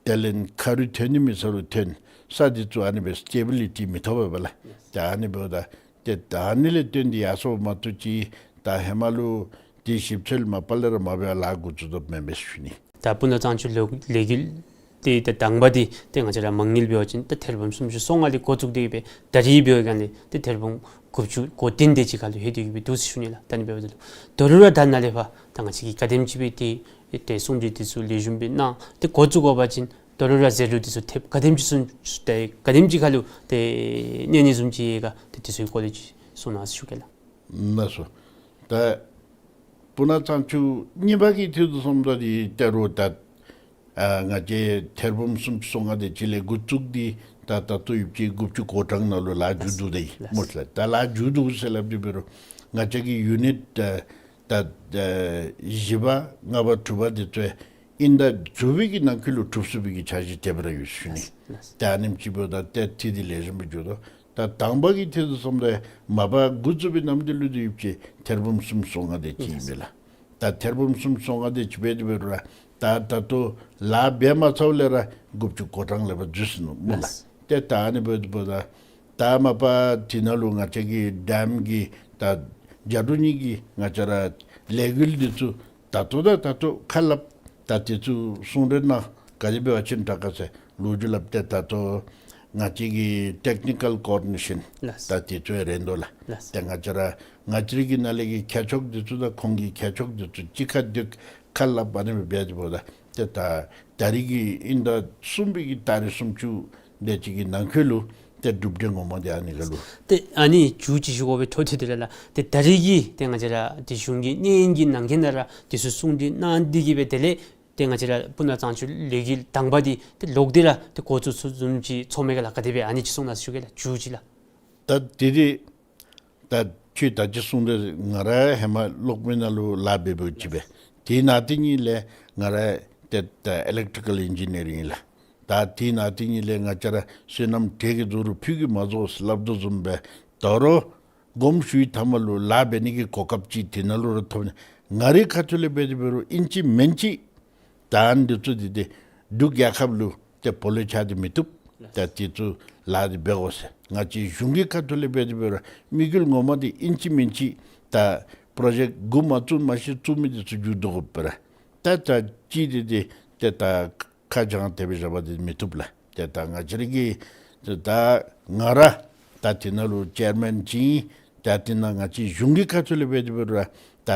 དེ་ལས་ཁ་རུ་ཐོན་ནི་མེད་ས་ལུ་ཐོན། ས་འདི་ཚུ་ཨ་ནི་སྦེ་སི་ཊེ་བི་ལི་ཊི་མི་ཐོབ་པས་པ་ལགས། ཏེ་ཨ་ནི་འབདཝ་ད་ཏེ་ད་ཨ་ནི་ལས་བརྟེན་ཏེ་ཡར་སོངམ་མ་གཏོགས་ཅིག་ད་ཧེ་མ་ལུ་ཏེ་ཞིབ་འཚོལ་མ་པ་ལས་ར་མ་འབད་བར་ལཱ་འགོ་བཙུགས་དོ་མེན་པས་ཞུ་ནི། ད་སྤུ་ན་གཙང་ཆུ་ལོ་ལས་འགུལ་འདི་ད་དང་པ་འདི་ཏེ་ང་བཅས་ར་མ་དངུལ་འབད་བ་ཅིན་ད་ཐེར་འབུམ་སུམ་ཅུ་སོ་ལྔ་ལས་འགོ་བཙུགས་ཏེ་སྦེ་ད་རིས་འབད་བའི་སྒང་ལས་ཏེ་ཐེར་འབུམ་དགུ་བཅུ་གོ་བདུན་དེ་ཅིག་ཁར་ལུ་ལྷོད་དེ་སྦེ་འདུག་ཟེར་ཞུ་ནི་ལགས། ད་ཨ་ནི་འབདཝ་ད་ལུ་ད་རུང་ར་ད་ནཱ་ལས་ཕར་ད་ང་བཅས་ཀྱིས་ག་དེམ་ཅིག་སྦེ་ཏེ་ཏེ་གསུང་གྲོས་འདི་ཚུ་ལེགས་ཤོམ་སྦེ་གནང་སྟེ་འགོ་བཙུགས་དགོ་པ་ཅིན་ད་རུང་ར་ཟད་འགྲོ་འདི་ཚུ་ཐེབས་ག་དེམ་ཅིག་སོང་ཏེ་ག་དེམ་ཅིག་ཁར་ལུ་ཏེ་གནས་ནི་བཟུམ་ཅིག་ཡོད་ག། ཏེ་འདི་ཚུ་གི་སྐོར་ལས་ཅིག་གསུང་གནང་ཟེར་ཞུ་གེ་ལགས། ལགས་སོ། ད་སྤུ་ན་གཙང་ཆུ་གཉིས་པ་གི་དུས་སུ་སོངམ་ད་འདི་ད་རུང་ད་ཨ་ང་བཅས་ཐེར་འབུམ་སུམ་ཅུ་སོ་ལྔ་དེ་ཅིག་ལས་འགོ་བཙུགས་ཏེ་ད་ད་ལྟོ་ཡུདཔ་ཅིག་དགུ་བཅུ་གོ་གྲངས་ནང་ལུ་ལཱ་མཇུག་བསྡུ་སྟེ་ཡོད་སྨོ་ལགས། ད་ལཱ་མཇུག་བསྡུ་ཟེར་སླབ་དེ་འབད་རུང་ང་བཅས་ཀྱི་ཡུ་ནིཊ་ད་ད་ཨ་བཞི་པ་ལྔ་པ་དྲུག་པ་དེ་ཚུ་ཨིན་ཟླ་དྲུག་པའི་གི་ནང་འཁོད་ལུ་གྲུབ་ཚུགས་པའི་གི་འཆར་གཞི་དེ་སྦེ་ར་ཡོད་ཞུ་ནི། ད་ཨ་ནེམ་ཅིག་འབདཝ་ད་ཏེ་འཐུས་འདི་ལེགས་ཤོམ་སྦེ་འགྱོ་དོ། ད་དང་པ་གི་དུས་སུ་སོངམ་ད་མ་པ་འགོ་བཙུགས་པའི་ནམ་དུས་ལུ་འདི་ཡུདཔ་ཅིག་ཐེར་འབུམ་སུམ་ཅུ་སོ་ལྔ་དེ་ཅིག་ཨིན་པས་ལགས། ད་ཐེར་འབུམ་སུམ་ཅུ་སོ་ལྔ་དེ་ཅིག་འབད་དེ་འབད་རུང་ར་ད་ད་ལྟོ་ལཱ་འབད་མ་ཚརཝ་ལས་ར་དགུ་བཅུ་གོ་གྲངས་ལས་ཕར་འཛུལ་སོ་ནུག་སྨོ་ལགས། ཏེ་ད་ཨ་ནི་འབདཝ་ད་ད་མ་པ་དེ་ནང་ལུ་ང་བཅས་ཀྱི་ཌེམ་གྱི་ད་རྒྱ་ཕྲུག་གཉིས་ཀྱི་ང་བཅས་ར་ལས་འགུལ་འདི་ཚུ་ད་ལྟོ་ད་ད་ལྟོ་ཁ་སླབ་ད་དེ་ཚུ་གསུང་གྲོས་གནང་ག་དེ་འབད་བ་ཅིན་དྲག་ག་ཟེར་ལོ་རྒྱུས་སླབ་སྟེ་ད་ལྟོ་ང་བཅས་ཀྱི་ཊེཀ་ནི་ཀཱལ་ཀོ་ཨོར་ཌི་ནེ་ཤཱན་ལགས། ད་དེ་ཚུ་རན་དོ་ལགས། ལགས། ཏེ་ང་བཅས་ར་ང་བཅས་ར་གི་ནང་ལས་ཀྱི་མཁས་མཆོག་འདི་ཚུ་དང་ཁོང་གི་མཁས་མཆོག་འདི་ཚུ་གཅིག་ཁར་སྡོད་ཁ་སླབ་ཨ་ནི་སྦེ་འབད་དེ་འབདཝ་ད་ཏེ་ད་ད་རིས་ཀྱི་ཨིན་ཟླ་གསུམ་པའི་གི་ཏ་རིག་སུམ་ཅུ་དེ་ཅིག་གི་ནང་འཁོད་ལུ་ཏེ་གྲུབ་འབྲས་ངོ་མ་འདི་ཨ་ནི་ཁར་ལུ། ཏེ་ཨ་ནི་མཇུག་ཅིག་ཞུ་དགོ་པའི་འཕྲོ་མཐུད་དེ་ར་ལགས། ཏེ་ད་རིས་ཀྱི་ཏེ་ང་བཅས་ར་ཏེ་གཞུང་གི་གནས་ཡུན་གྱི་ནང་འཁོད་ནང་ར་དེ་ཚུ་གསུང་གྲོས་གནང་སྟེ་གི་སྦེ་དེ་ལས་ཏེ་ང་བཅས་ར་སྤུ་ན་གཙང་ཆུ་ལས་འགུལ་དང་པ་འདི་ཏེ་ལོག་སྟེ་ར་ཏེ་འགོ་བཙུགས་ཚུགསཔ་བཟུམ་ཅིག་ཚོརཝ་མས་ག་ལགས། ག་དེ་སྦེ་ཨ་ནི་ཅིག་གསུང་གནང་ཟེར་ཞུ་གེ་ལགས། མཇུག་ཅིག་ལགས། ད་དེ་འདི་ད་ཁྱོད་ད་ཅི་གསུངས་དེ་ང་ར་ཧེ་མ་གློག་མེ་ནང་ལུ་ལཱ་འབད་འབདཝ་ཅིག་སྦེ། དེ་ནང་དེ་ཉིད་ལས་ང་ར་ཏེ་ད་ཨི་ལེག་ཊི་རི་ཀཱལ་ཨིན་ཇི་ནི་ཡར་ཨིན་ལགས། ད་དེ་ནང་དེ་ཉིད་ལས་ང་བཅས་ར་བསོད་ནམས་གྲལ་གྱི་རྫོགས་རུང་ཕུད་ཀྱིས་མ་རྫོགས་ཟེར་སླབ་དོ་བཟུམ་སྦེ་ད་རུང་དགོངསམ་ཞུ་བའི་མཐའ་མ་ལུ་ལཱ་འབད་ནི་གི་གོ་སྐབས་ཅིག་དེ་ནང་ལུ་ར་ཐོབ་ནི། ང་རའི་ཁ་ཐུག་ལས་འབད་དེ་འབད་རུང་ཨིན་ཅི་མིན་ཅི་ད་ཨ་ནི་འདི་ཚུ་འདི་ཏེ་འབྲུག་རྒྱལ་ཁབ་ལུ་ཏེ་སྦོ་ལོགས་ཆགས་ཏེ་མི་བཏུབ། ད་དེ་ཚུ་ལཱ་འདི་འབད་དགོ་ཟེར། ང་བཅས་གཞུང་གི་ཁ་ཐུག་ལས་འབད་དེ་འབད་རུང་དམིགས་ཡུལ་ངོ་མ་འདི་ཨིན་ཅི་མིན་ཅི་ད་པྲོ་ཇེཀཊ་འགོ་མ་བཙུགས་མ་གཞི་བཙུགས་མི་འདི་ཚུ་མཇུག་བསྡུ་དགོ་པས་ར། ད་ད་ཅི་འདི་ཏེ་ཏེ་ད་ ཁ་བྱང་དེ་སྦེ་བཞག་པ་འདི་མི་བཏུབ་ལགས། ཏེ་ད་ང་བཅས་ར་གི་ད་ང་ར་ད་དེ་ནང་ལུ་ཅེར་མེན་ཅིག་ཨིན། ད་དེ་ནང་ང་བཅས་གཞུང་གི་ཁ་ཐུག་ལས་འབད་དེ་འབད་རུང་ར་ད་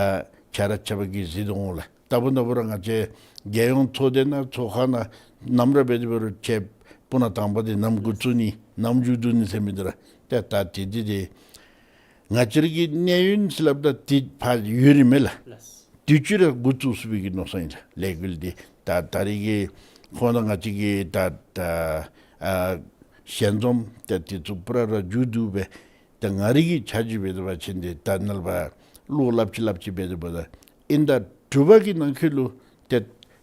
ཆ་ར་ཆ་བ་གིས་གཟིགས་དོ་འོང་ལགས། ད་འབདན་འབད་རུང་ང་བཅས་རྒྱལ་ཡོངས་ཚོགས་སྡེ་ནང་ཚོགས་ཁང་ནང་ནམ་ར་འབད་དེ་འབད་རུང་ཁྱེད་སྤུ་ན་དང་པ་འདི་ནམ་འགོ་བཙུགས་ནི་ནམ་མཇུག་བསྡུ་ནི་ཟེར་མི་འདི་ར་ཏེ་ད་དེ་འདི་འདི་ང་བཅས་ར་གི་གནས་ཡུན་ཟེར་སླབ་ད་དེ་ཕར་ཡོད་རིགས་མས་ལགས། ལགས། དུས་ཅི་ར་འགོ་བཙུགས་ཚུགས་པའི་གི་མནོ་བསམ་ཨིན་ལགས། ལས་འགུལ་འདི་ད་ད་རེས་ཀྱི་ཁོང་དང་ང་བཅས་ཀྱི་ད་ད་ཨ་ཞལ་འཛོམས་ད་དེ་ཚུ་པུ་ར་ར་མཇུག་བསྡུ་སྦེ་ད་ང་རའི་གི་ཆ་བཞག་འབད་དེ་འབད་བ་ཅིན་འདི་ད་ནཱ་ལས་ཕར་བློ་སླབ་ཅི་སླབ་ཅི་འབད་དེ་འབདཝ་ད་ཨིན་ད་དྲུག་པ་གི་ནང་འཁོད་ལུ་ཏེ་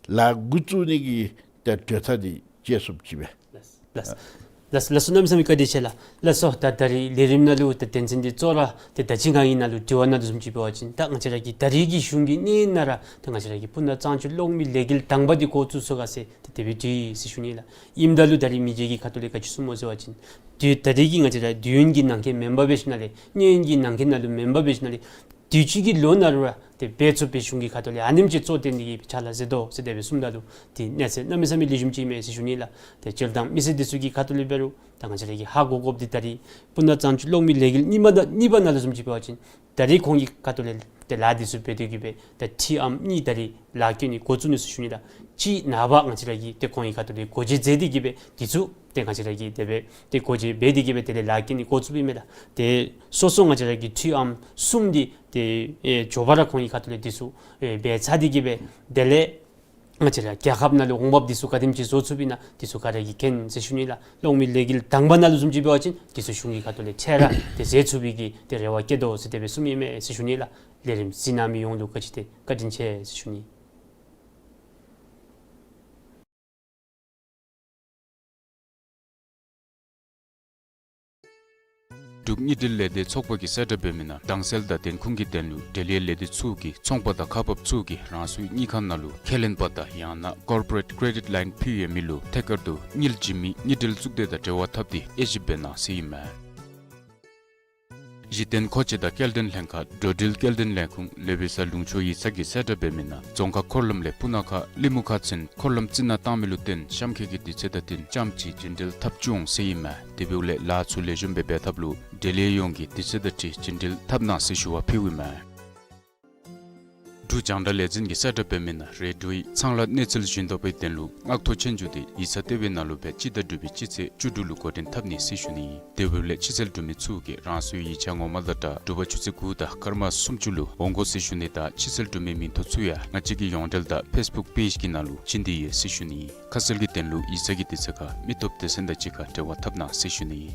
ལཱ་འགོ་བཙུགས་ནི་གི་ཏེ་གྲོས་ཐག་འདི་བཅད་ཚུགསཔ་ཅིག་སྦེ། ལགས་ལགས་ལགས་སོ། གནམ་མེད་ས་མེད་བཀའ་དྲིན་ཆེ་ལགས། ལགས་སོ། ད་ད་རེས་ལས་རིམ་ནང་ལུ་ཏེ་དོན་ཚན་འདི་གཙོ་བོ་ར་ཏེ་ད་ཅི་ང་གིས་ནཱ་ལུ་དྲི་བ་ནང་ལུ་བཟུམ་ཅིག་འབད་བ་ཅིན་ད་ང་བཅས་ར་གི་ད་རེས་ཀྱི་གཞུང་གི་གནས་ནང་ར་ད་ང་བཅས་ར་གི་སྤུ་ན་གཙང་ཆུ་གློག་མེ་ལས་འགུལ་དང་པ་འདི་འགོ་བཙུགས་ཚུགས་ག་ཟེར་ཏེ་དེ་སྦེ་དྲིས་ཡི་ཟེར་ཞུ་ནི་ལགས། ཨིནམ་ད་ལུ་ད་རེས་མི་རྗེ་གིས་ཁ་ཐུག་ལས་ག་ཅི་གསུངསམ་སྨོ་ཟེར་བ་ཅིན་དུས་ད་རེས་ཀྱི་ང་བཅས་ར་དུས་ཡུན་གྱི་ནང་འཁོད་མེན་པར་འབད་ཞིནམ་ལས་གནས་ཡུན་གྱི་ནང་འཁོད་ནང་ལུ་མེན་པར་འབད་ཞིནམ་ལས་དུས་ཅི་གི་ལོ་ནང་ར་ཏེ་འབད་ཚུགས་པའི་གཞུང་གི་ཁ་ཐུག་ལས་ཨ་ནེམ་ཅིག་གཙོ་བོར་བཏོན་ཏེ་གིས་ཕྱག་ལཱ་མཛད་དོ་ཟེར་དེ་སྦེ་གསུངམ་ད་ལུ་ཏེ་གནས་ཚད་གནམ་མེད་ས་མེད་ལེགས་ཤོམ་ཅིག་མས་ཟེར་ཞུ་ནི་ལགས། ཏེ་སྤྱིར་བཏང་མི་སེར་འདི་ཚུ་གི་ཁ་ཐུག་ལས་འབད་རུང་ད་ང་བཅས་ར་གིས་ཧ་གོ་དགོཔ་འདི་ད་རེས་སྤུ་ན་གཙང་ཆུ་གློག་མེ་ལས་འགུལ་གཉིས་པ་ད་གཉིས་པ་ནང་ལུ་བཟུམ་ཅིག་འབད་བ་ཅིན་ད་རེས་ཁོང་གི་ཁ་ཐུག་ལས་ཏེ་ལཱ་འདི་ཚུ་འབད་དེ་གིས་སྦེ་ད་ཁྲིའམ་གཉིས་ད་རེས་ལཱ་བཀོད་ནི་འགོ་བཙུགས་ནུག་ཟེར་ཞུ་ནི་ལགས། གཅིག་ནངས་པ་ང་བཅས་ར་གིས་ཏེ་ཁོང་གི་ཁ་ཐུག་ལས་སྒོ་འབྱེད་མཛད་དེ་གིས་སྦེ་འདི་ཚུ་ཏེ་ང་བཅས་ར་གིས་དེ་སྦེ་ཏེ་སྒོ་འབྱེད་འབད་དེ་གིས་སྦེ་དེ་ལས་ལཱ་བཀོད་ནི་འགོ་བཙུགསཔ་ཨིན་མས་ལགས། ཏེ་སོ་སོ་ང་བཅས་ར་གི་ཁྲིའམ་གསུམ་འདི་ཏེ་ཨེ་མགྱོགས་པ་ར་ཁོང་གི་ཁ་ཐུག་ལས་འདི་ཚུ་ཨེ་འབད་ཚར་ཏེ་གིས་སྦེ་དེ་ལས་ང་བཅས་ར་རྒྱལ་ཁབ་ནང་ལུ་འོང་འབབ་འདི་ཚུ་ག་དེམ་ཅིག་བཟོ་ཚུགསཔ་ཨིན་ན་འདི་ཚུ་ག་ར་གིས་མཁྱེན་ཟེར་ཞུ་ནི་ལགས། གློག་མེ་ལས་འགུལ་དང་པ་ནང་ལུ་བཟུམ་ཅིག་འབད་བ་ཅིན་འདི་ཚུ་གཞུང་གི་ཁ་ཐུག་ལས་འཕྲལ་ར་ཏེ་མཛད་ཚུགས་པའི་གི་ཏེ་རེ་བ་བསྐྱེད་དོ་ཟེར་དེ་སྦེ་གསུངམ་ཨིན་མས་ཟེར་ཞུ་ནི་ལགས། ལས་རིམ་གཟིགས་གནང་མི་ཡོངས་ལུ་ག་ཅི་ཏེ་བཀའ་དྲིན་ཆེ་ཟེར་ཞུ་ནི། འབྲུག་དངུལ་འབྲེལ་ལས་སྡེ་ཚོགས་པ་གིས་གསལ་བསྒྲགས་འབད་མི་ནང་དྭངས་གསལ་དང་བདེན་ཁུངས་ཀྱི་དོན་ལུ་འབྲེལ་ཡོད་ལས་སྡེ་ཚུ་གི་ཚོང་པ་དང་ཁག་འབགཔ་ཚུ་གིས་རང་སོའི་དངུལ་ཁང་ནང་ལུ་ཁས་ལེན་པ་དང་ཡང་ན་Corporate Credit Line ཕུལ་ཡོད་མི་ལུ་ཐད་ཀར་དུ་དངུལ་བྱིན་མི་དངུལ་འབྲེལ་གཙུག་སྡེ་དང་འབྲེལ་བ་འཐབ་སྟེ་དབྱེ་ཞིབ་འབད་གནང་ཟེར་ཨིན་མས། གཞི་རྟེན་མཁོ་ཆས་དང་སྐྱེལ་འདྲེན་ལྷན་ཁག་འགྲོ་འགྲུལ་སྐྱེལ་འདྲེན་ལས་ཁུངས་ལོ་བེ་ས་ལུང་ཕྱོགས་ཡིག་ཚང་གིས་གསལ་བསྒྲགས་འབད་མི་ནང་རྫོང་ཁག་འཁོར་ལམ་ལས་སྤུ་ན་ཁ་གླིང་མུ་ཁ་ཚུན་འཁོར་ལམ་རྩི་ནག་བཏང་མི་ལུ་བརྟེན་གཤམ་འཁོད་ཀྱི་དུས་ཚོད་དང་བསྟུན་རྐྱངམ་གཅིག་རྒྱུན་འགྲུལ་འཐབ་བཅུག་འོང་ཟེར་ཨིན་མས། དེ་འབདཝ་ལས་ལཱ་ཚུ་ལེགས་ཤོམ་སྦེ་འབད་འཐབ་ལུ་འབྲེལ་ཡོད་ཡོངས་ཀྱིས་དུས་ཚོད་དང་འཁྲིལ་རྒྱུན་འགྲུལ་འཐབ་གནང་ཟེར་ཞུ་བ་ཕུལཝ་ཨིན་མས། འབྲུག་རྒྱང་བསྒྲགས་ལས་འཛིན་གྱིས་གསལ་བསྒྲགས་འབད་མི་ནང་རེ་ཌིའོ་གི་ཚང་ལཱ་གནས་ཚུལ་ཞུ་དགོཔ་དོན་ལུ་མངགས་ཐོ་ཆོས་རྒྱུགས་འདི་ཡིག་ཚང་ལྟེ་བའི་ནང་ལུ་སྦེ་སྤྱི་ཟླ་དྲུག་པའི་སྤྱི་ཚེས་བཅུ་དྲུག་ལུ་འགོ་འདྲེན་འཐབ་ནི་ཟེར་ཞུ་ནི། དེ་འབདཝ་ལས་ཕྱི་ཚུལ་འབྲུག་མི་ཚུ་གིས་རང་སོའི་ཡིག་ཆ་ངོ་མ་དང་སྦྲགས་དྲོ་པ་ཆུ་ཚོད་དགུ་དང་སྐར་མ་སུམ་ཅུ་ལུ་འོང་དགོ་ཟེར་ཞུ་ནི་དང་ཕྱི་ཚུལ་འབྲུག་མི་མིང་ཐོ་ཚུ་ཡང་ང་བཅས་ཀྱི་ཡོངས་འབྲེལ་དང་ཕེསི་བུཀ་པེཇ་གི་ནང་ལུ་བྱིན་ཏེ་ཡོད་ཟེར་ཞུ་ནི། ཁ་གསལ་གྱི་དོན་ལུ་ཡིག་ཚང་གི་དུས་ཚོད་ཁར་མི་སྟོབས་སྡེ་ཚན་དང་གཅིག་ཁར་འབྲེལ་བ་འཐབ་གནང་ཟེར་ཞུ་ནི།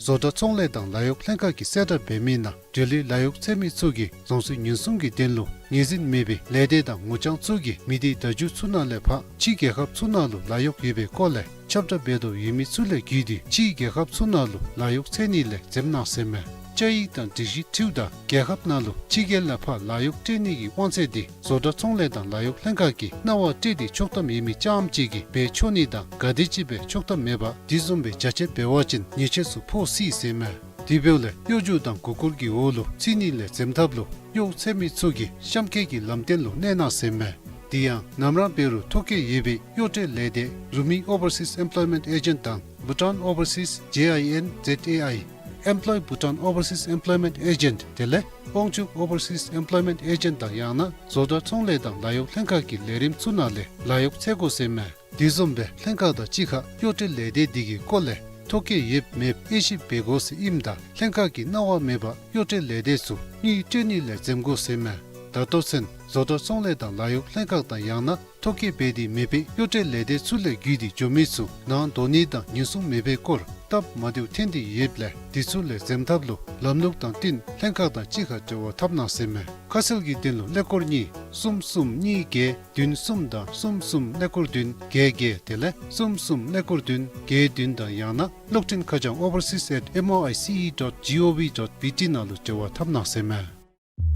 བཟོ་གྲྭ་ཚོང་ལས་དང་ལཱ་གཡོག་ལྷན་ཁག་གིས་གསལ་བསྒྲགས་འབད་མི་ནང་འབྲེལ་ཡོད་ལཱ་གཡོག་འཚོལ་མི་ཚུ་གིས་རྫོང་སྲིད་ཉེན་སྲུང་གི་དོན་ལུ་ངོས་འཛིན་མེད་པའི་ལས་སྡེ་དང་ངོ་རྐྱང་ཚུ་གིས་མི་སྡེ་བརྡ་བརྒྱུད་ཚུ་ནང་ལས་ཕར་ཕྱི་རྒྱལ་ཁབ་ཚུ་ནང་ལུ་ལཱ་གཡོག་ཡོད་པའི་སྐོར་ལས་ཁྱབ་བསྒྲགས་འབད་དོ་ཡོད་མི་ཚུ་ལས་བརྒྱུད་དེ་ཕྱི་རྒྱལ་ཁབ་ཚུ་ནང་ལུ་ལཱ་གཡོག་འཚོལ་ནི་ལས་འཛེམ་གནང་ཟེར་མས། བཅའ་ཡིག་དང་སྒྲིག་གཞི་འཁྲིལཝ་ད་རྒྱལ་ཁབ་ནང་ལུ་ཕྱི་རྒྱལ་ལས་ཕར་ལཱ་གཡོག་སྤྲོད་ནི་གི་དབང་ཚད་འདི་བཟོ་གྲྭ་ཚོང་ལས་དང་ལཱ་གཡོག་ལྷན་ཁག་གིས་གནང་བ་སྤྲོད་དེ་ཆོག་ཐམ་ཡོད་མི་རྐྱངམ་གཅིག་གིས་འབད་ཆོག་ནི་དང་ག་དེ་ཅིག་སྦེ་ཆོག་ཐམ་མེད་པར་དེ་བཟུམ་སྦེ་བྱ་སྤྱོད་འབད་བ་ཅིན་ཉེས་ཆད་ཚུ་ཕོག་སྲིད་ཟེར་མས། དེ་འབདཝ་ལས་གཡོ་སྒྱུ་དང་མགུ་སྐོར་གྱི་འོག་ལུ་ཚུད་ནི་ལས་འཛེམ་ཐབས་ལུ་གཡོག་འཚོལ་མི་ཚུ་གིས་གཤམ་འཁོད་ཀྱི་ལམ་སྟོན་ལུ་གནས་གནང་ཟེར་མས། དེ་ཡང་ནམ་ར་འབད་རུང་ཐོ་བཀོད་ཡོད་པའི་གཡོག་སྤྲོད་ལས་སྡེ་Rumi Overseas Employment Agent དང་Bhutan Overseas J I N Z A I, Employ Bhutan Overseas Employment Agent དེ་ལས་དབང་ཕྱུག་Overseas Employment Agent དང་ཡང་ན་བཟོ་གྲྭ་ཚོང་ལས་དང་ལཱ་གཡོག་ལྷན་ཁག་གི་ལས་རིམ་ཚུ་ནང་ལས་ལཱ་གཡོག་འཚོལ་དགོ་ཟེར་མས། དེ་བཟུམ་སྦེ་ལྷན་ཁག་དང་གཅིག་ཁར་གཡོག་སྤྲོད་ལས་སྡེ་འདི་གི་སྐོར་ལས་ཐོ་བཀོད་ཡོདཔ་མེདཔ་དབྱེ་ཞིབ་འབད་དགོ་ཟེར་ཨིནམ་ད་ལྷན་ཁག་གིས་གནང་བ་མེད་པར་གཡོག་སྤྲོད་ལས་སྡེ་ཚུ་དངུལ་སྤྲོད་ནི་ལས་འཛེམ་དགོ་ཟེར་མས། ད་ལྟོ་ཚུན་བཟོ་གྲྭ་ཚོང་ལས་དང་ལཱ་གཡོག་ལྷན་ཁག་དང་ཡང་ན་ཐོ་བཀོད་འབད་དེ་མེད་པའི་གཡོག་སྤྲོད་ལས་སྡེ་ཚུ་ལས་བརྒྱུད་དེ་འགྱོ་མི་ཚུ་ནང་འགྲོ་ནི་དང་ཉེན་སྲུང་མེད་པའི་སྐོར་སྟབས་མ་བདེཝ་ཐོན་ཏེ་ཡོདཔ་ལས་དེ་ཚུ་ལས་འཛེམ་ཐབས་ལུ་ལམ་ལུགས་དང་བསྟུན་ལྷན་ཁག་དང་གཅིག་ཁར་འབྲེལ་བ་འཐབ་གནང་ཟེར་མས། ཁ་གསལ་གྱི་དོན་ལུ་ཀླད་ཀོར་གཉིས་གསུམ་གསུམ་གཉིས་བརྒྱད་བདུན་གསུམ་དང་གསུམ་གསུམ་ཀླད་ཀོར་བདུན་བརྒྱད་བརྒྱད་དེ་ལས་གསུམ་གསུམ་ཀླད་ཀོར་བདུན་བརྒྱད་བདུན་དང་ཡང་ན་གློག་འཕྲིན་ཁ་བྱང་overseas at M O I C E dot G O V dot B T ནང་ལུ་འབྲེལ་བ་འཐབ་གནང་ཟེར་མས།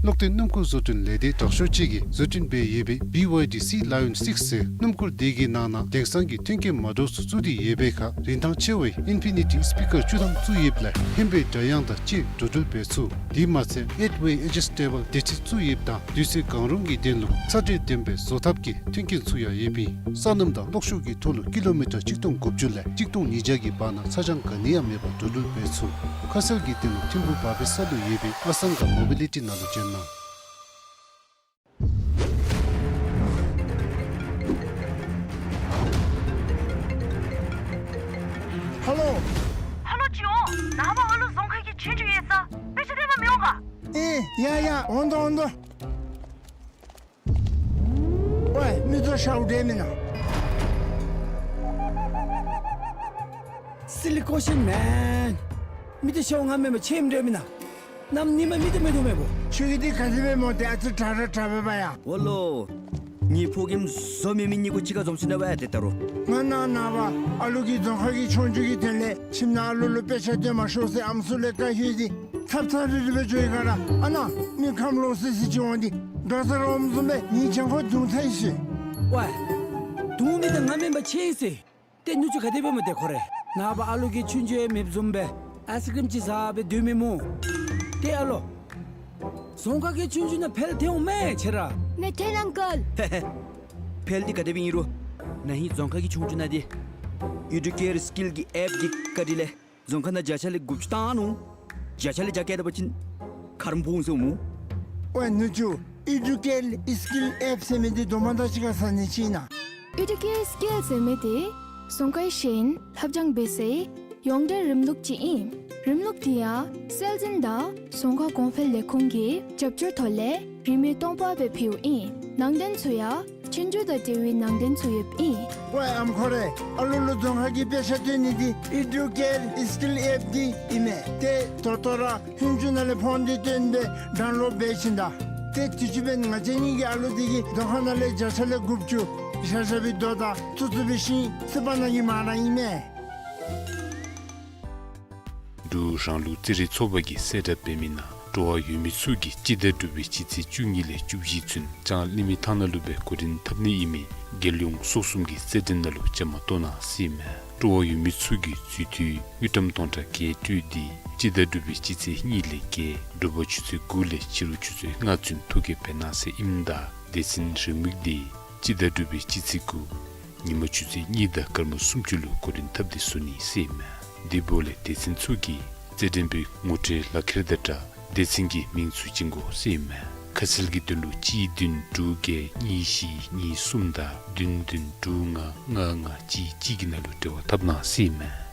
གློག་འདོན་སྣུམ་འཁོར་བཟོ་སྐྲུན་ལས་སྡེ་དྲག་ཤོས་ཅིག་གིས་བཟོ་སྐྲུན་འབད་ཡོད་པའི་བི་ཝའི་ཌི་སི་ལ་ཡོན་སིགསི་ཟེར་སྣུམ་འཁོར་དེ་གི་ནང་ན་དེང་སང་གི་མཐུན་རྐྱེན་མ་འདྲཝ་ཚུ་བཙུགས་ཏེ་ཡོད་པའི་ཁར་རིན་ཐང་ཆེ་བའི་ཨིན་ཕི་ནི་ཊི་སི་པི་ཀར་བཅུ་ཐམ་བཙུགས་ཡོདཔ་ལས་ཧེང་བའི་སྒྲ་དབྱངས་དང་བཅས་འགྲོ་འགྲུལ་འབད་ཚུགས། དེ་མ་ཚད་ཨེཊ་ཝེ་ཨེ་ཇི་སི་ཊེ་བཱལ་བདེ་སྐྱིད་བཙུགས་ཡོདཔ་དང་དུས་ཚོད་གང་རུང་གི་དོན་ལུ་ཚ་དྲོད་ལྡན་པའི་བཟོ་ཐབས་ཀྱི་མཐུན་རྐྱེན་ཚུ་ཡང་ཡོདཔ་ཨིན། སོ་ནམ་དང་གློག་ཤུགས་ཀྱི་ཐོག་ལུ་ཀི་ལོ་མི་ཊར་གཅིག་སྟོང་དགུ་བཅུ་ལས་གཅིག་སྟོང་ཉིས་བརྒྱ་གི་བར་ན་ཚ་གྱང་ག་ནི་ཡང་མེད་པར་འགྲོ་འགྲུལ་འབད་ཚུགས། ཁ་གསལ་གྱི་དོན་ལུ་ཐིམ་ཕུག་བར་སྦེ་ས་ལུ་ཡོད་པའི་ཨ་སང་ག་མོ་བི་ལི་ཊི་ནང་ལུ་བྱོན་གནང་། ཧ་ལོ། ཧ་ལོ་ཅིག་འོང་། ནངས་པ་ཨ་ལུ་རྫོང་ཁག་གི་ཆོས་རྒྱུགས་ཡོད་ས། དཔེ་ཆ་སྟོན་པར་མི་འོང་ག། ཨེ་ཡ་ཡ་འོང་དོ་འོང་དོ། ཝའི་མི་ཚུ་ཤཝ་འདྲེ་མེན་ན། སི་ལི་ཀོ་ཤིན་མེན། མི་ཚུ་ཤཝ་ང་མེན་པར་ཆེམ་འདྲེ་མེན་ན། གནམ་ཉིནམ་མི་ཚུ་མེད་དོ་མེད་པོ། ཁྱོད་ཀྱིས་འདི་ག་དེ་སྦེ་སྨོ། ཏེ་ཨ་ཙི་དྲག་ར་དྲག་པས་པ་ཡ། འོ་ལོ། ངེའི་ཕོ་རྒནམ་བཟོ་མེད་མི་གཉིས་ཀོ་གཅིག་ཁར་འཛོམས་ཅི་ན་བ་ཡ་ཏེ་ད་རུང་། ང་ནངས་པ་ཨ་ལུ་གི་རྫོང་ཁག་གི་ཆོས་རྒྱུགས་ཀྱི་དོན་ལས་ཁྱིམ་ནང་ཨ་ལུ་ལུ་དཔེ་ཆ་སྟོན་མ་ཤོག་ཟེར་ཨམ་སྲུ་ལས་བཀའ་ཞུ་སྟེ་ཚབ་ཚབ་རིལ་རི་སྦེ་འགྱོ་ཡི་ག་ར། ཨ་ནཱ་མི་ཁམས་ལོག་སི་སི་ཅིག་འོང་སྟེ་འདྲོག་ས་ར་འོངམ་བཟུམ་སྦེ་ངེའི་གྱང་ཁར་རྡུང་ཚར་ཡི་ཟེར། ཝའི་རྡུང་མི་དང་ང་མེན་པར་ཆེ་ཡི་ཟེར། ཏེ་ནུ་གཅུང་ག་དེ་སྦེ་སྨོ་ཏེ་ཁོ་རེ། ནངས་པ་ཨ་ལུ་གི་ཆོས་རྒྱུགས་ཡང་མེདཔ་བཟུམ་སྦེ་ཨའིསི་ཀྲིམ་ཅིག་བཟའ་སྦེ་སྡོད་མི་སྨོ། ཏེ་ཨ་ལོ། རྫོང་ཁག་གི་ཆོས་རྒྱུགས་ནང་འཕེལ་ཐལ་འོང་མས་ཁྱེད་ར། མེད་ཐལ་ཨང་ཀལ། ཧེ་ཧེ། འཕེལ་འདི་ག་དེ་སྦེ་ཨིན་རུང་ན་ཧིང་རྫོང་ཁག་གི་ཆོས་རྒྱུགས་ནང་འདི་ཨེ་ཌུ་ཀེར་སི་ཀིལ་གྱི་ཨེཔ་གི་བཀའ་དྲིན་ལས་རྫོང་ཁག་ནང་བརྒྱ་ཆ་ལས་དགུ་བཅུ་བཏང་ནུག། བརྒྱ་ཆ་ལས་བརྒྱ་བཀལ་ད་པ་ཅིན་ཁ་རོག་འབོ་འོང་ཟེར་སྨོ། ཝའི་ནུ་གཅུང་ཨེ་ཌུ་ཀེར་སི་ཀིལ་ཨེཔ་ཟེར་མི་འདི་དོ་མ་དང་གཅིག་ཁར་ཟ་ནི་ཅིག་ཨིན་ན། ཨེ་ཌུ་ཀེར་སི་ཀིལ་ཟེར་མི་འདི་རྫོང་ཁའི་ཤེས་ཡོན་ལྷབ་སྦྱང་འབད་སའི་ཡོངས་འབྲེལ་རིམ་ལུགས་ཅིག་ཨིན། རིམ་ལུགས་འདི་ཡང་སྲོལ་འཛིན་དང་རྫོང་ཁ་གོང་འཕེལ་ལས་ཁུངས་ཀྱི་རྒྱབ་སྐྱོར་ཐོག་ལས་རིན་མེད་སྟོང་པ་སྦེ་ཕུལཝ་ཨིན། ནང་དོན་ཚུ་ཡང་ཆོས་རྒྱུགས་དང་འབྲེལ་བའི་ནང་དོན་ཚུ་ཡོདཔ་ཨིན། ཝའི་ཨམ་ཁོ་རེ། ཨ་ལུ་ལུ་རྫོང་ཁ་གི་དཔེ་ཆ་སྟོན་ནི་འདི་ཨེ་ཌུ་ཀེར་སི་ཀིལ་ཨེཔ་འདི་ཨིན་མས། ཏེ་ད་ལྟོ་ར་ཧུན་ཅུ་ནང་ལས་ཕོན་འདི་བཏོན་སྦེ་ཌའུན་ལོཌ་འབད་བྱིན་ད། ཏེ་དུས་ཅི་འབདན་ང་བཅས་གཉིས་ཀྱི་ཨ་ལུ་འདི་གིས་རྫོང་ཁ་ནང་ལས་བརྒྱ་ཆ་ལས་དགུ་བཅུ་བཞག་བཞག་པའི་དོ་དང་ཚུ་ཚུ་འབད་ཞིནམ་སི་པ་ནང་གི་མ་ར་ཨིན་མས། འབྲུག་རང་ལུགས་རྩེད་རིགས་ཚོགས་པ་གིས་གསལ་བསྒྲགས་འབད་མི་ནང་སྤྲོ་བ་ཡོད་མི་ཚུ་གིས་སྤྱི་ཟླ་དྲུག་པའི་སྤྱི་ཚེས་བཅུ་གཉིས་ལས་བཅུ་བཞི་ཚུན་ལྕང་གླིང་མི་ཐང་ནང་ལུ་སྦེ་འགོ་འདྲེན་འཐབ་ནི་ཨིན་མི་རྒྱལ་ཡོངས་ཚོགས་གསུམ་གྱི་རྩེད་འགྲན་ནང་ལུ་བཅའ་མར་གཏོགས་གནང་ཟེར་ཨིན་མས། སྤྲོ་བ་ཡོད་མི་ཚུ་གིས་རྩིས་ཐོ་དངུལ་ཀྲམ་སྟོང་ཕྲག་བརྒྱད་སྤྲོད་དེ་སྤྱི་ཟླ་དྲུག་པའི་སྤྱི་ཚེས་གཉིས་ལས་བརྒྱད་དྲོ་པ་ཆུ་ཚོད་དགུ་ལས་ཕྱི་རུ་ཆུ་ཚོད་ལྔ་ཚུན་ཐོ་བཀོད་འབད་གནང་ཟེར་ཨིནམ་ད་སྡེ་ཚན་རེའུ་མིག་འདི་སྤྱི་ཟླ་དྲུག་པའི་སྤྱི་ཚེས་དགུ་ཉིན་མ་ཆུ་ཚོད་གཉིས་དང་སྐར་མ་སུམ་ཅུ་ལུ་འགོ་འདྲེན་འཐབ་སྟེ་བཟོ་ནི་ཟེར་ཨིན་མས། དེ་འབདཝ་ལས་སྡེ་ཚན་ཚུ་གིས་རྩེད་འགྲན་པའི་ངོ་སྤྲོད་ལག་ཁྱེར་དང་སྦྲགས་སྡེ་ཚན་གྱི་མིང་ཚུ་བྱིན་དགོ་ཟེར་ཨིན་མས། ཁ་གསལ་གྱི་དོན་ལུ་གཅིག་བདུན་དྲུག་བརྒྱད་གཉིས་བཞི་གཉིས་གསུམ་དང་བདུན་བདུན་དྲུག་ལྔ་ལྔ་ལྔ་གཅིག་གཅིག་གི་ནང་ལུ་འབྲེལ་བ་འཐབ་གནང་ཟེར་ཨིན་མས།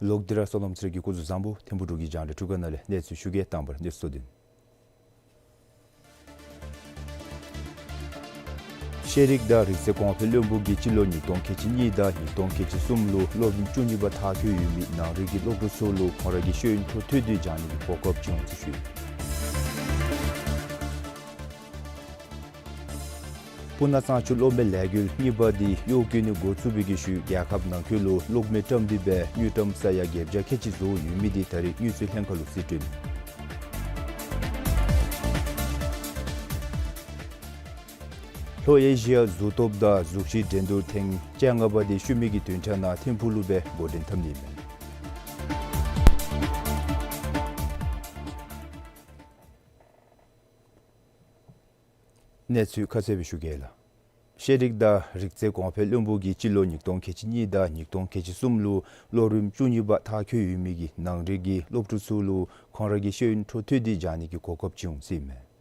ལོག་སྟེ་ར་སོ་ནམ་ཚེ་རིང་གི་སྐུ་གཟུགས་བཟང་པོ། ཐིམ་ཕུག་འབྲུག་གི་རྒྱང་བསྒྲགས་འཕྲུལ་ཁང་ནང་ལས་གནས་ཚུལ་ཞུ་གེ། དང་པ་ར་གནས་ཚུལ་དོན། ཤེས་རིག་དང་རིག་རྩལ་གོང་འཕེལ་བློན་པོ་གིས་སྤྱི་ལོ་ཉིས་སྟོང་ཁལ་གཅིག་གཉིས་དང་ཉིས་སྟོང་ཁལ་གཅིག་གསུམ་ལུ་སློབ་རིམ་བཅུ་གཉིས་པ་མཐར་འཁྱོལ་ཡོད་མི་ནང་རིགས་ཀྱི་སློབ་ཕྲུག་ཚུ་ལུ་ཁོང་ར་གི་ཤེས་ཡོན་ཐོག་ཐོས་དོན་སྦྱང་ནི་གི་གོ་སྐབས་བྱིན་འོང་ཟེར་ཞུ་ཡི། སྤུ་ན་གཙང་ཆུ་གློག་མེ་ལས་འགུལ་གཉིས་པ་འདི་གཡོག་བཀོལ་ནི་འགོ་བཙུགས་པའི་གི་ཤུལ་རྒྱལ་ཁབ་ནང་འཁོད་ལུ་གློག་མེ་བཀྲམ་སྟེ་སྦེ་དངུལ་ཀྲམ་ས་ཡ་བརྒྱད་བརྒྱ་ཁལ་གཅིག་བཟོ་ཡོད་མི་འདི་ད་རེས་དངུལ་རྩིས་ལྷན་ཁག་ལུ་རྩིས་སྤྲོད། ལྷོ་ཨེ་ཤི་ཡ་གཟུགས་སྟོབས་དང་གཟུགས་གཞི་འགྲན་བསྡུར་ཐེངས་བཅོ་ལྔ་པ་འདི་ཤུལ་མའི་གི་བདུན་ཕྲག་ནང་ཐིམ་ཕུག་ལུ་སྦེ་འགོ་འདྲེན་འཐབ་ནི་ཨིན་མས། གནས་ཚུལ་ཁ་གསལ་སྦེ་ཞུ་གེ་ལགས། ཤེས་རིག་དང་རིག་རྩལ་གོང་འཕེལ་བློན་པོ་གིས་སྤྱི་ལོ་ཉིས་སྟོང་ཁལ་གཅིག་གཉིས་དང་ཉིས་སྟོང་ཁལ་གཅིག་གསུམ་ལུ་སློབ་རིམ་བཅུ་གཉིས་པ་མཐར་འཁྱོལ་ཡོད་མི་གི་ནང་རིག་གི་སློབ་ཕྲུག་ཚུ་ལུ་ཁོང་ར་གི་ཤེས་ཡོན་འཕྲོ་མཐུད་དེ་སྦྱང་ནི་གི་གོ་སྐབས་ཅིག་འོང་ཟེར་ཨིན་མས།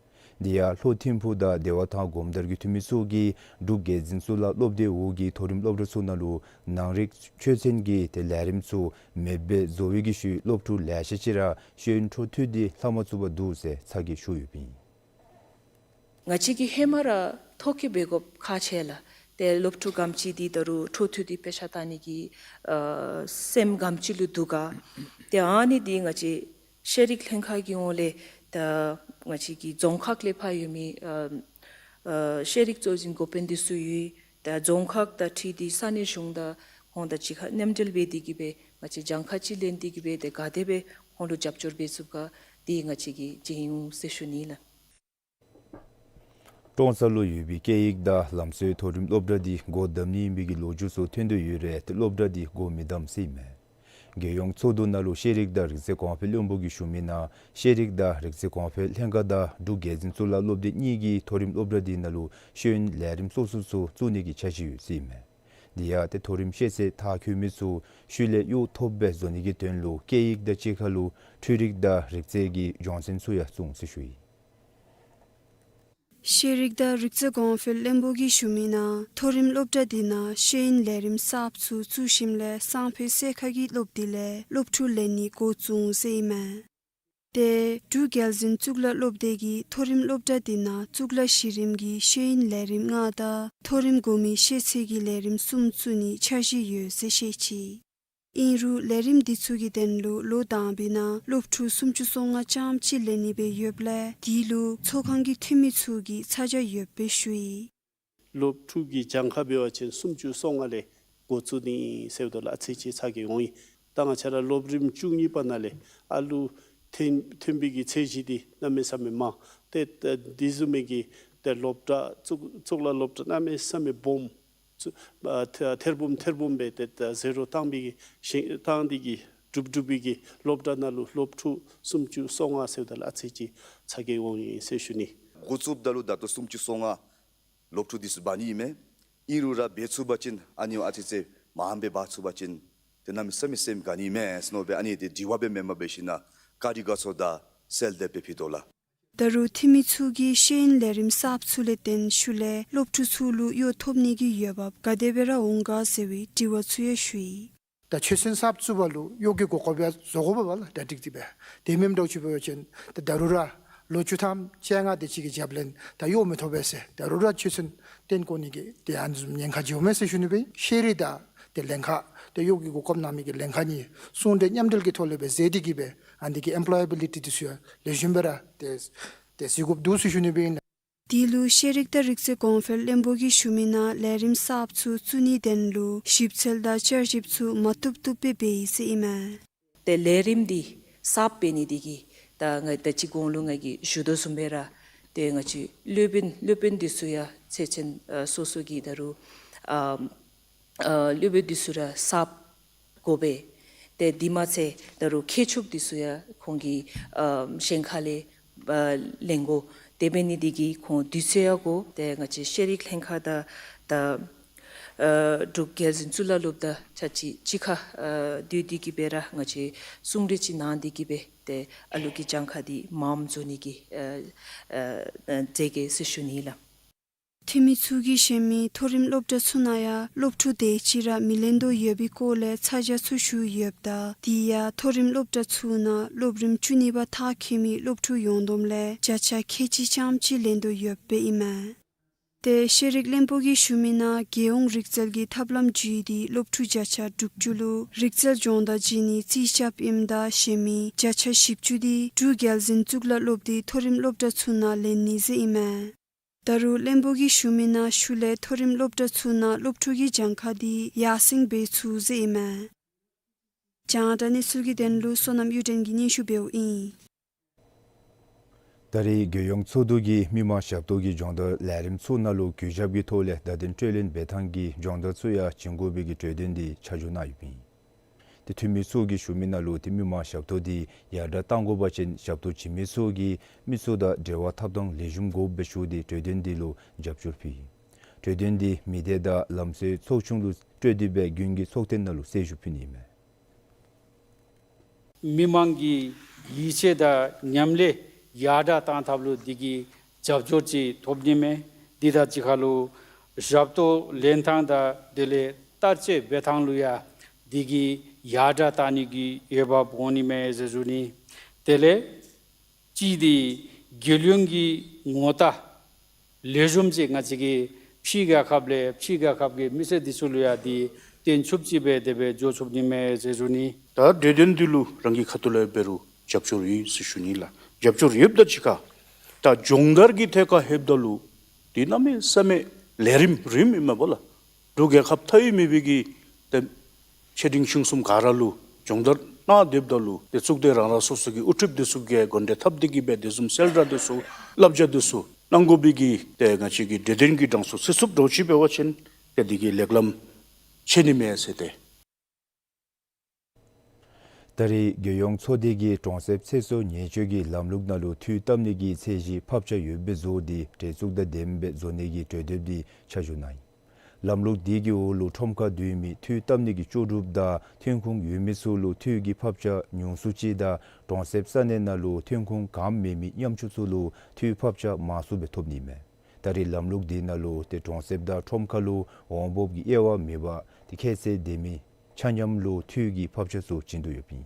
དེ་ཡང་ལྷོ་ཐིམ་ཕུག་དང་བདེ་བ་ཐང་སྒོམ་དར་གྱི་འཐུས་མི་ཚུ་གིས་འབྲུག་རྒྱལ་འཛིན་གཙུག་ལག་སློབ་སྡེ་འོག་གི་མཐོ་རིམ་སློབ་གྲྭ་ཚུ་ནང་ལུ་ནང་རིག་ཆོས་ཚན་གྱི་ཏེ་ལས་རིམ་ཚུ་མེདཔ་སྦེ་བཟོ་བའི་གི་ཤུལ་སློབ་ཕྲུག་ལེ་ཤ་ཅིག་ར་ཤེས་ཡོན་འཕྲོ་མཐུད་དེ་ལྷབ་མ་ཚུགས་པར་འདུག་ཟེར་ཚ་གྱང་ཞུ་ཡོདཔ་ཨིན། ང་བཅས་ཀྱིས་ཧེ་མ་ར་ཐོ་བཀོད་འབད་དགོཔ་ཁག་ཆེ་ལགས། ཏེ་སློབ་ཕྲུག་ག་དེམ་ཅིག་འདི་ད་རུང་འཕྲོ་མཐུད་དེ་དཔེ་ཆ་ལྟ་ནི་གི་ཨ་སེམས་ག་དེམ་ཅིག་ལུ་འདུག་ག། ཏེ་ཨ་ནི་འདི་ང་བཅས་ཤེས་རིག་ལྷན་ཁག་གི་ངོས་ལས་ད་ང་བཅས་ཀྱི་རྫོང་ཁག་ལས་ཕར་ཡོད་མི་ཨ་ཨ་ཤེས་རིག་གཙོ་འཛིན་འགོ་དཔོན་འདི་ཚུ་ཡོད། ད་རྫོང་ཁག་དང་འཁྲིལ་ཏེ་ས་གནས་གཞུང་དང་ཁོང་དང་གཅིག་ཁར་མཉམ་འབྲེལ་འབད་དེ་གིས་སྦེ་ང་བཅས་གྱངས་ཁ་ཅིག་ལེན་ཏེ་གིས་སྦེ་ཏེ་ག་དེ་སྦེ་ཁོང་ལུ་རྒྱབ་སྐྱོར་འབད་ཚུགས་ག་འདི་ང་བཅས་ཀྱིས་མཇལ་འོང་ཟེར་ཞུ་ནི་ལགས། ཀྲོང་གསར་ལུ་ཡོད་པའི་སྐད་ཡིག་དང་ལམ་སྲོལ་མཐོ་རིམ་སློབ་གྲྭ་འདི་སྒོ་བསྡམ་ནི་ཨིན་པའི་གི་ལོ་རྒྱུས་ཚུ་ཐོན་དོ་ཡོད་རུང་ཏེ་སློབ་གྲྭ་འདི་སྒོ་མི་བསྡམ་ཟེར་ཨིན་མས། རྒྱལ་ཡོངས་ཚོགས་འདུ་ནང་ལུ་ཤེས་རིག་དང་རིག་རྩལ་གོང་འཕེལ་བློན་པོ་གིས་ཞུ་མི་ནང་ཤེས་རིག་དང་རིག་རྩལ་གོང་འཕེལ་ལྷན་ཁག་དང་འབྲུག་རྒྱལ་འཛིན་གཙུག་ལག་སློབ་སྡེ་གཉིས་ཀྱིས་མཐོ་རིམ་སློབ་གྲྭ་འདི་ནང་ལུ་ཤེས་ཡོན་ལས་རིམ་སོ་སོ་ཚུ་བཙུགས་ནི་གི་འཆར་གཞི་ཡོད་ཟེར་ཨིན་མས། དེ་ཡང་ཏེ་མཐོ་རིམ་ཤེས་ཚད་མཐར་འཁྱོལ་མི་ཚུ་ཤུལ་ལས་གཡོག་ཐོབ་སྦེ་བཟོ་ནི་གི་དོན་ལུ་སྐད་ཡིག་དང་གཅིག་ཁར་ལུ་འཕྲུལ་རིག་དང་རིག་རྩལ་གྱི་སྦྱོང་ཚན་ཚུ་ཡང་བཙུགས་འོང་ཟེར་ཞུ་ཡི། ཤེས་རིག་དང་རིག་རྩལ་གོང་འཕེལ་བློན་པོ་གིས་ཞུ་མི་ནང་མཐོ་རིམ་སློབ་གྲྭ་འདི་ནང་ཤེས་ཡོན་ལས་རིམ་གསརཔ་ཚུ་བཙུགས་ཞིནམ་ལས་སང་ཕོད་སེར་ཁ་གི་སློབ་དེབ་ལས་སློབ་ཕྲུག་ལེན་ནི་འགོ་བཙུགས་འོང་ཟེར་ཨིན་མས། ཏེ་འབྲུག་རྒྱལ་འཛིན་གཙུག་ལག་སློབ་སྡེ་གིས་མཐོ་རིམ་སློབ་གྲྭ་འདི་ནང་གཙུག་ལག་གཞི་རིམ་གྱི་ཤེས་ཡོན་ལས་རིམ་ལྔ་དང་མཐོ་རིམ་གོང་མའི་ཤེས་ཚད་ཀྱི་ལས་རིམ་གསུམ་བཙུགས་ནིའི་འཆར་གཞི་ཡོད་ཟེར་བཤད་ཅི། ཨིན་རུང་ལས་རིམ་འདི་ཚུ་གི་དོན་ལུ་ལོ་དང་པའི་ནང་སློབ་ཕྲུག་སུམ་ཅུ་སོ་ལྔ་ཙམ་ཅིག་ལེན་ནི་སྦེ་ཡོདཔ་ལས་དེ་ལུ་ཚོགས་ཁང་གི་འཐུས་མི་ཚུ་གིས་ཚ་གྱང་ཡོདཔ་སྦེ་ཞུ་ཡི། སློབ་ཕྲུག་གི་གྱངས་ཁ་འབད་བ་ཅིན་སུམ་ཅུ་སོ་ལྔ་ལས་འགོ་བཙུགས་ནི་ཟེརཝ་ད་ལུ་ཨ་ཙི་ཅིག་ཚ་གྱང་འོང་ཡི། ད་ང་བཅས་ར་སློབ་རིམ་བཅུ་གཉིས་པ་ནང་ལས་ཨ་ལུ་ཐོན་ཐོན་པའི་གི་ཚད་གཞི་འདི་གནམ་མེད་ས་མེད་མང་། ཏེ་ད་དེ་བཟུམ་མའི་གི་ཏེ་སློབ་གྲྭ་གཙུག་གཙུག་ལག་སློབ་གྲྭ་གནམ་མེད་ས་མེད་སྦོམ་ཚུ་ཨ་ཐེ་ཐེར་འབུམ་ཐེར་འབུམ་སྦེ་ཏེ་ད་ཟད་འགྲོ་བཏང་པའི་གི་ཞིང་བཏང་སྟེ་གིས་གྲུབ་གྲུབ་པའི་གི་སློབ་གྲྭ་ནང་ལུ་སློབ་ཕྲུག་སུམ་ཅུ་སོ་ལྔ་ཟེརཝ་ད་ལུ་ཨ་ཙི་ཅིག་ཚ་གྱང་འོང་ཡི་ཟེར་ཞུ་ནི། འགོ་བཙུགསཔ་ད་ལུ་ད་ལྟོ་སུམ་ཅུ་སོ་ལྔ་སློབ་ཕྲུག་འདི་ཚུ་འབག་ནི་ཨིན་མས། ཨིན་རུང་ར་འབད་ཚུགས་པ་ཅིན་ཨ་ནི་ཨ་ཙི་ཅིག་མངམ་སྦེ་འབག་ཚུགས་པ་ཅིན་ཏེ་གནམ་མེད་ས་མེད་སེམས་དགའ་ནི་མས་ཟེར་མནོ་སྦེ་ཨ་ནི་འདི་དྲི་བ་སྦེ་མེནམ་འབད་ཞིན་ན་བཀའ་དྲིན་དགའ་ཚོར་དང་གསལ་འདེབས་སྦེ་ཕུལ་དོ་ལགས། ད་རུང་འཐུས་མི་ཚུ་གིས་ཤེས་ཡོན་ལས་རིམ་གསརཔ་ཚུ་ལས་བརྟེན་ཤུལ་ལས་སློབ་ཕྲུག་ཚུ་ལུ་གཡོག་ཐོབ་ནི་གི་འོས་འབབ་ག་དེ་སྦེ་ར་འོང་ག་ཟེར་བའི་དྲི་བ་ཚུ་ཡང་ཞུ་ཡི། ད་ཆོས་ཚན་གསརཔ་བཙུགས་པ་ལུ་གཡོག་གི་གོ་སྐབས་ཡང་བཟོ་དགོ་པས་ལགས། ད་ཏིག་ཏིག་སྦེ་དེ་མེནམ་འདྲཝ་ཅིག་འབད་བ་ཅིན་ད་ད་རུང་ར་ལོ་བཅུ་ཐམ་བཅོ་ལྔ་དེ་ཅིག་གི་རྒྱབ་ལས་ད་གཡོག་མི་ཐོབ་པས་ཟེར་ད་རུང་ར་ཆོས་ཚན་བཏོན་དགོ་ནི་གི་ཏེ་ཨ་ནི་བཟུམ་ཉེན་ཁ་ཅིག་འོང་མས་ཟེར་ཞུ་ནི་སྦེ། ཤེས་རིག་དང་ཏེ་ལྷན་ཁག་ཏེ་གཡོག་གི་གོ་སྐབས་གནང་མི་གི་ལྷན་ཁག་གཉིས་ཟུང་འབྲེལ་མཉམ་འབྲེལ་གྱི་ཐོག་ལས་སྦེ་མཛད་དེ་གིས་སྦེ་ཨ་ནི་གི་ཨེམ་པ་ལོ་ཡེ་བི་ལི་ཊི་འདི་ཚུ་ཡང་ལེགས་ཤོམ་སྦེ་ར་ཏེ་ཏེ་གཟིགས་དགོཔ་འདུག་ཟེར་ཞུ་ནི་སྦེ་ཨིན། དེ་ལུ་ཤེས་རིག་དང་རིག་རྩལ་གོང་འཕེལ་བློན་པོ་གིས་ཞུ་མི་ནང་ལས་རིམ་གསརཔ་ཚུ་བཙུགས་ནིའི་དོན་ལུ་ཞིབ་འཚོལ་དང་བསྐྱར་ཞིབ་ཚུ་མ་བཏུབ་བཏུབ་སྦེ་འབད་ཡི་ཟེར་ཨིན་མས། ཏེ་ལས་རིམ་འདི་གསརཔ་འབད་ནི་འདི་གིས་ད་ང་ད་ཅི་གོང་ལུ་ང་གིས་ཞུ་དོ་བཟུམ་སྦེ་ར་ཏེ་ང་བཅས་སློབ་དཔོན་སློབ་དཔོན་འདི་ཚུ་ཡང་ཚད་ཚན་ཨ་སོ་སོ་གི་ད་རུང་ཨ་ཨ་སློབ་དཔོན་འདི་ཚུ་ར་གསརཔ་དགོ་པས། ཏེ་དེ་མ་ཚད་ད་རུང་མཁས་མཆོག་འདི་ཚུ་ཡང་ཁོང་གི་ཨ་གཞན་ཁ་ལས་ཨ་ལེན་དགོ། དེ་འབད་ནི་འདི་གིས་ཁོང་དུས་ཚོད་ཡང་དགོ། ཏེ་ང་བཅས་ཤེས་རིག་ལྷན་ཁག་དང་ད་ཨ་འབྲུག་རྒྱལ་འཛིན་གཙུག་ལག་སློབ་གྲྭ་ཆ་གཅིག་གཅིག་ཁར་ཨ་སྡོད་དེ་གིས་སྦེ་ར་ང་བཅས་ཟུང་འབྲེལ་ཅིག་གནང་སྟེ་གིས་སྦེ་ཏེ་ཨ་ལུ་གི་གྱངས་ཁ་འདི་མངམ་བཟོ་ནི་གི་ཨ་ཨ་ཨ་མཛད་གེ་ཟེར་ཞུ་ནི་ལགས། འཐུས་མི་ཚུ་གིས་བཤད་མི་མཐོ་རིམ་སློབ་གྲྭ་ཚུ་ནང་ཡང་སློབ་ཕྲུག་དེ་ཅིག་ར་མི་ལེན་དོ་ཡོད་པའི་སྐོར་ལས་ཚ་གྱང་ཚུ་ཞུ་ཡོདཔ་ད་དེ་ཡང་མཐོ་རིམ་སློབ་གྲྭ་ཚུ་ནང་སློབ་རིམ་བཅུ་གཉིས་པ་མཐར་འཁྱོལ་མི་སློབ་ཕྲུག་ཡོངས་བསྡོམས་ལས་བརྒྱ་ཆ་ཁལ་གཅིག་ཙམ་ཅིག་ལེན་དོ་ཡོདཔ་ཨིན་མས། ཏེ་ཤེས་རིག་བློན་པོ་གིས་ཞུ་མི་ནང་རྒྱལ་ཡོངས་རིག་རྩལ་གྱི་ཐབས་ལམ་བརྒྱུད་དེ་སློབ་ཕྲུག་བརྒྱ་ཆ་དྲུག་ཅུ་ལུ་རིག་རྩལ་སྦྱོང་བརྡར་བྱིན་ནི་རྩིས་རྐྱབ་ཨིནམ་ད་གཞན་མི་བརྒྱ་ཆ་བཞི་བཅུ་དེ་འབྲུག་རྒྱལ་འཛིན་གཙུག་ལག་སློབ་སྡེའི་མཐོ་རིམ་སློབ་གྲྭ་ཚུ་ནང་ལེན་ནི་ཟེར་ཨིན་མས། ད་རུང་བློན་པོ་གིས་ཞུ་མི་ནང་ཤུལ་ལས་མཐོ་རིམ་སློབ་གྲྭ་ཚུ་ནང་སློབ་ཕྲུག་གི་གྱངས་ཁ་འདི་ཡར་སེང་འབད་ཚུགས་ཟེར་ཨིན་མས། རྒྱང་བསྒྲགས་གནས་ཚུལ་གྱི་དོན་ལུ་བསོད་ནམས་གཡུ་སྒྲོན་གྱིས་སྙན་ཞུ་འབདཝ་ཨིན། ད་རེས་རྒྱལ་ཡོངས་ཚོགས་འདུ་གིས་མི་མང་ཞབས་ཏོག་གི་སྦྱོང་བརྡར་ལས་རིམ་ཚུ་ནང་ལུ་གུས་ཞབས་ཀྱི་ཐོག་ལས་བརྡ་དོན་སྤྲོད་ལེན་འབད་ཐངས་ཀྱི་སྦྱོང་བརྡར་ཚུ་ཡང་བྱིན་དགོ་པའི་གི་གྲོས་དོན་འདི་ཆ་འཇོག་གནང་ཡོདཔ་ཨིན། ཏེ་འཐུས་མི་ཚུ་གིས་ཞུ་མི་ནང་ལུ་ཏེ་མི་མང་ཞབས་ཏོག་འདི་ཡར་དྲག་གཏང་དགོ་པ་ཅིན་ཞབས་ཏོག་བྱིན་མི་ཚུ་གིས་མི་ཚུ་དང་འབྲེལ་བ་འཐབ་ཐངས་ལེགས་ཤོམ་དགོཔ་སྦེ་ཞུ་སྟེ་གྲོས་དོན་འདི་ལུ་རྒྱབ་སྐྱོར་ཕུལ་ཡི། གྲོས་དོན་འདི་མི་སྡེ་དང་ལམ་སྲོལ་ཚོགས་ཆུང་ལུ་སྤྲོད་དེ་སྦེ་དགུན་གྱི་ཚོགས་ཐེངས་ནང་ལུ་གསལ་ཞུ་ཕུལ་ནི་ཨིན་མས། མི་མང་གི་ཡིད་ཆེས་དང་མཉམ་ལས་ཡར་དྲག་གཏང་ཐབས་ལུ་འདི་གིས་རྒྱབ་སྐྱོར་ཅིག་ཐོབ་ནི་མས། འདི་དང་གཅིག་ཁར་ལུ་ཞབས་ཏོག་ལེན་ཐངས་དང་དེ་ལས་བསྟར་སྤྱོད་འབད་ཐངས་ལུ་ཡང་འདི་གིས་ཡར་དྲག་གཏང་ནི་གི་འོས་འབབ་འོང་ནི་མས་ཟེར་ཞུ་ནི། དེ་ལས་གཅིག་འདི་རྒྱལ་ཡོངས་ཀྱི་ངོ་རྟགས་ལེགས་ཤོམ་ཅིག་ང་བཅས་ཀྱིས་ཕྱི་རྒྱལ་ཁབ་ལས་ཕྱི་རྒྱལ་ཁབ་ཀྱི་མི་སེར་འདི་ཚུ་ལུ་ཡང་འདི་སྟོན་ཆོགཔ་ཅིག་སྦེ་དེ་སྦེ་འགྱོ་ཆོག་ནི་མས་ཟེར་ཞུ་ནི། ད་གྲོས་དོན་འདི་ལུ་རང་གི་ཁ་ཐུག་ལས་འབད་རུང་རྒྱབ་སྐྱོར་ཡོད་ཟེར་ཞུ་ནི་ལགས། རྒྱབ་སྐྱོར་ཡོདཔ་དང་གཅིག་ཁར་ད་སྦྱོང་བརྡར་གྱི་ཐད་ཁར་ལྷོདཔ་ད་ལུ་འདི་གནམ་མེད་ས་མེད་ལས་རིམ་རིམ་ཨིན་མས་པ་ལགས། འབྲུག་རྒྱལ་ཁབ་མཐའ་དབུས་མེད་པའི་གི་ཏེ་ཆེ་འབྲིང་ཆུང་གསུམ་ག་ར་ལུ་སྦྱོང་བརྡར་གནང་སྡོདཔ་ད་ལུ་ཏེ་གཙུག་སྡེ་རང་རང་སོ་སོ་གི་དབུ་ཁྲིདཔ་འདི་ཚུ་གིས་གོ་འདྲིས་འཐབ་སྟེ་གི་སྦེ་དེ་བཟུམ་གསལ་བསྒྲགས་འདི་ཚུ་བསླབ་བྱ་འདི་ཚུ་གནང་དགོ་པའི་གི་ཏེ་ང་བཅས་ཀྱི་གྲོས་དོན་གྱི་གྲངས་སུ་ཚུད་ཚུདཔ་འདྲཝ་ཅིག་འབད་བ་ཅིན་ཏེ་འདི་གིས་ལེགས་ལམ་ཁྱེར་ནི་མས་ཟེར་ཏེ། ད་རེས་རྒྱལ་ཡོངས་ཚོགས་སྡེ་གིས་གྲོང་གསེབ་ཚེ་སྲོག་ཉེན་བཅོལ་གྱི་ལམ་ལུགས་ནང་ལུ་འཐུས་བཏབ་ནི་གི་ཚད་གཞི་ཕབ་ཆ་ཡོདཔ་སྦེ་བཟོ་སྟེ་གྲལ་ཚུགས་དང་ལྡནམ་སྦེ་བཟོ་ནི་གི་གྲོས་འདེབས་འདི་ཆ་བཞག་གནང་ཡི། ལམ་ལུགས་འདི་གི་འོག་ལུ་ཁྲོམ་ཁར་སྡོད་མི་འཐུས་བཏབ་ནི་གི་ལྕོགས་གྲུབ་དང་ཐོན་ཁུངས་ཡོད་མི་ཚུ་ལུ་འཐུས་ཀྱི་ཕབ་ཆ་ཉུང་སུ་ཅིག་དང་གྲོང་གསེབ་ས་གནས་ནང་ལུ་ཐོན་ཁུངས་གངམ་མེད་མི་ཉམ་ཆུང་ཚུ་ལུ་འཐུས་ཕབ་ཆ་མང་སུ་སྦེ་ཐོབ་ནི་མས། ད་རེས་ལམ་ལུགས་འདི་ནང་ལུ་ཏེ་གྲོང་གསེབ་དང་ཁྲོམ་ཁར་ལུ་འོང་འབབ་ཀྱི་དབྱེ་བ་མེད་པར་ཏེ་ཁྱད་ཚད་ལྡན་མི་ཆ་མཉམ་ལུ་འཐུས་ཀྱི་ཕབ་ཆ་ཚུ་བྱིན་དོ་ཡོདཔ་ཨིན།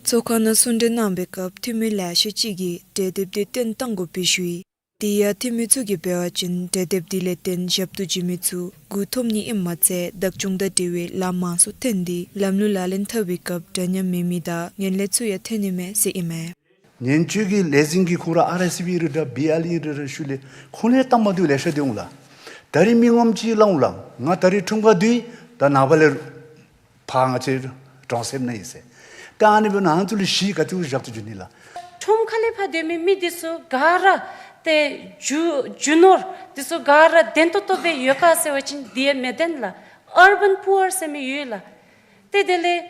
ཚོགས་ཁང་ནང་གསུང་གྲོས་གནང་བའི་སྐབས་འཐུས་མི་ལེ་ཤ་ཅིག་གིས་གྲོས་འདེབས་འདི་བཏོན་གཏང་དགོ་པའི་ཞུ་ཡི། དེ་ཡང་འཐུས་མི་ཚུ་གིས་འབད་བ་ཅིན་གྲོས་འདེབས་འདི་ལས་བརྟེན་ཞབས་ཏོག་བྱིན་མི་ཚུ་མགུ་འཐོམ་ནི་ཨིནམ་མ་ཚད་བདག་སྐྱོང་དང་འབྲེལ་བའི་ལཱ་མང་སུ་ཐོན་ཏེ་ལམ་ལུགས་ལག་ལེན་འཐབ་པའི་སྐབས་འདྲ་མཉམ་མེད་མི་དང་ངན་ལྷད་ཚུ་ཡང་ཐོན་ནི་མས་ཟེར་ཨིན་མས། ཉེན་བཅོལ་གྱི་ལས་འཛིན་གྱི་ཁོང་ར་ཨར་ཨེས་བི་རེ་འདྲ་བི་ཨར་ཨི་རེ་འདྲ་ཞུ་ལས་ཁོང་ལས་གཏམ་མ་བཏུབ་ལེ་ཤ་སྡོད་འོང་ལགས། ད་རེས་མི་ངོམ་ཅིག་སླབ་འོང་ལགས། ང་ད་རེས་ཁྲོམ་ཁར་སྡོད་ད་ནངས་པ་ལས་ཕར་ང་བཅས་གྲོང་གསེབ་ནང་ཨིན་ཟེར། ད་ཨ་ནི་འབདཝ་ད་ང་ཚུ་ལུ་གཞི་ག་ཏེ་བཞག་སྟེ་འགྱོ་ནི་ལགས། ཁྲོམ་ཁ་ལས་ཕར་སྡོད་མི་མི་འདི་ཚུ་ག་ར་ཏེ་རྒྱུ་རྒྱུ་ནོར་འདི་ཚུ་ག་ར་བདེན་ཏོག་ཏོ་སྦེ་ཡོད་ག་ཟེར་བ་ཅིན་འདི་ཡང་མི་བདེན་ལགས། ཨར་བཱན་པུ་ཨར་ཟེར་མི་ཡོད་ལགས། ཏེ་དེ་ལས་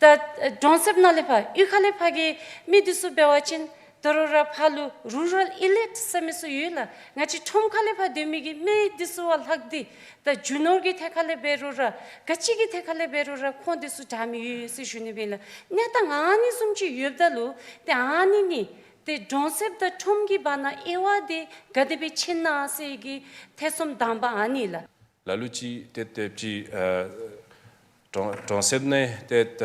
ད་གྲོང་གསེབ་ནང་ལས་ཕར་གཡུས་ཁ་ལས་ཕར་གྱི་མི་འདི་ཚུ་འབད་བ་ཅིན་ད་རུང་ར་ཕར་ལུ་རུ་རཱལ་ཨི་ལིཊ་ཟེར་མི་ཚུ་ཡོད་ལགས། ང་བཅས་ཁྲོམ་ཁ་ལས་ཕར་སྡོད་མི་གི་མི་འདི་ཚུ་བ་ལྷག་སྟེ་ད་རྒྱུ་ནོར་གྱི་ཐད་ཁ་ལས་འབད་རུང་ར་ག་ཅི་གི་ཐད་ཁ་ལས་འབད་རུང་ར་ཁོང་འདི་ཚུ་དྲག་མི་ཡོད་ཡོད་ཟེར་ཞུ་ནི་སྦེ་ལགས། གནས་སྟངས་ཨ་ནི་བཟུམ་ཅིག་ཡོདཔ་ད་ལུ་ཏེ་ཨ་ནི་ནི་ཏེ་གྲོང་གསེབ་དང་ཁྲོམ་གྱི་བར་ན་དབྱེ་བ་འདི་ག་དེ་སྦེ་ཕྱེ་ན་ཟེར་གྱི་ཐེ་ཚོམ་དང་པ་ཨ་ནི་ལགས། ལ་ལུ་ཅིག་ཏེ་ཏེ་ཅིག་ཨ་གྲོང་གྲོང་གསེབ་ནང་ཏེ་ད་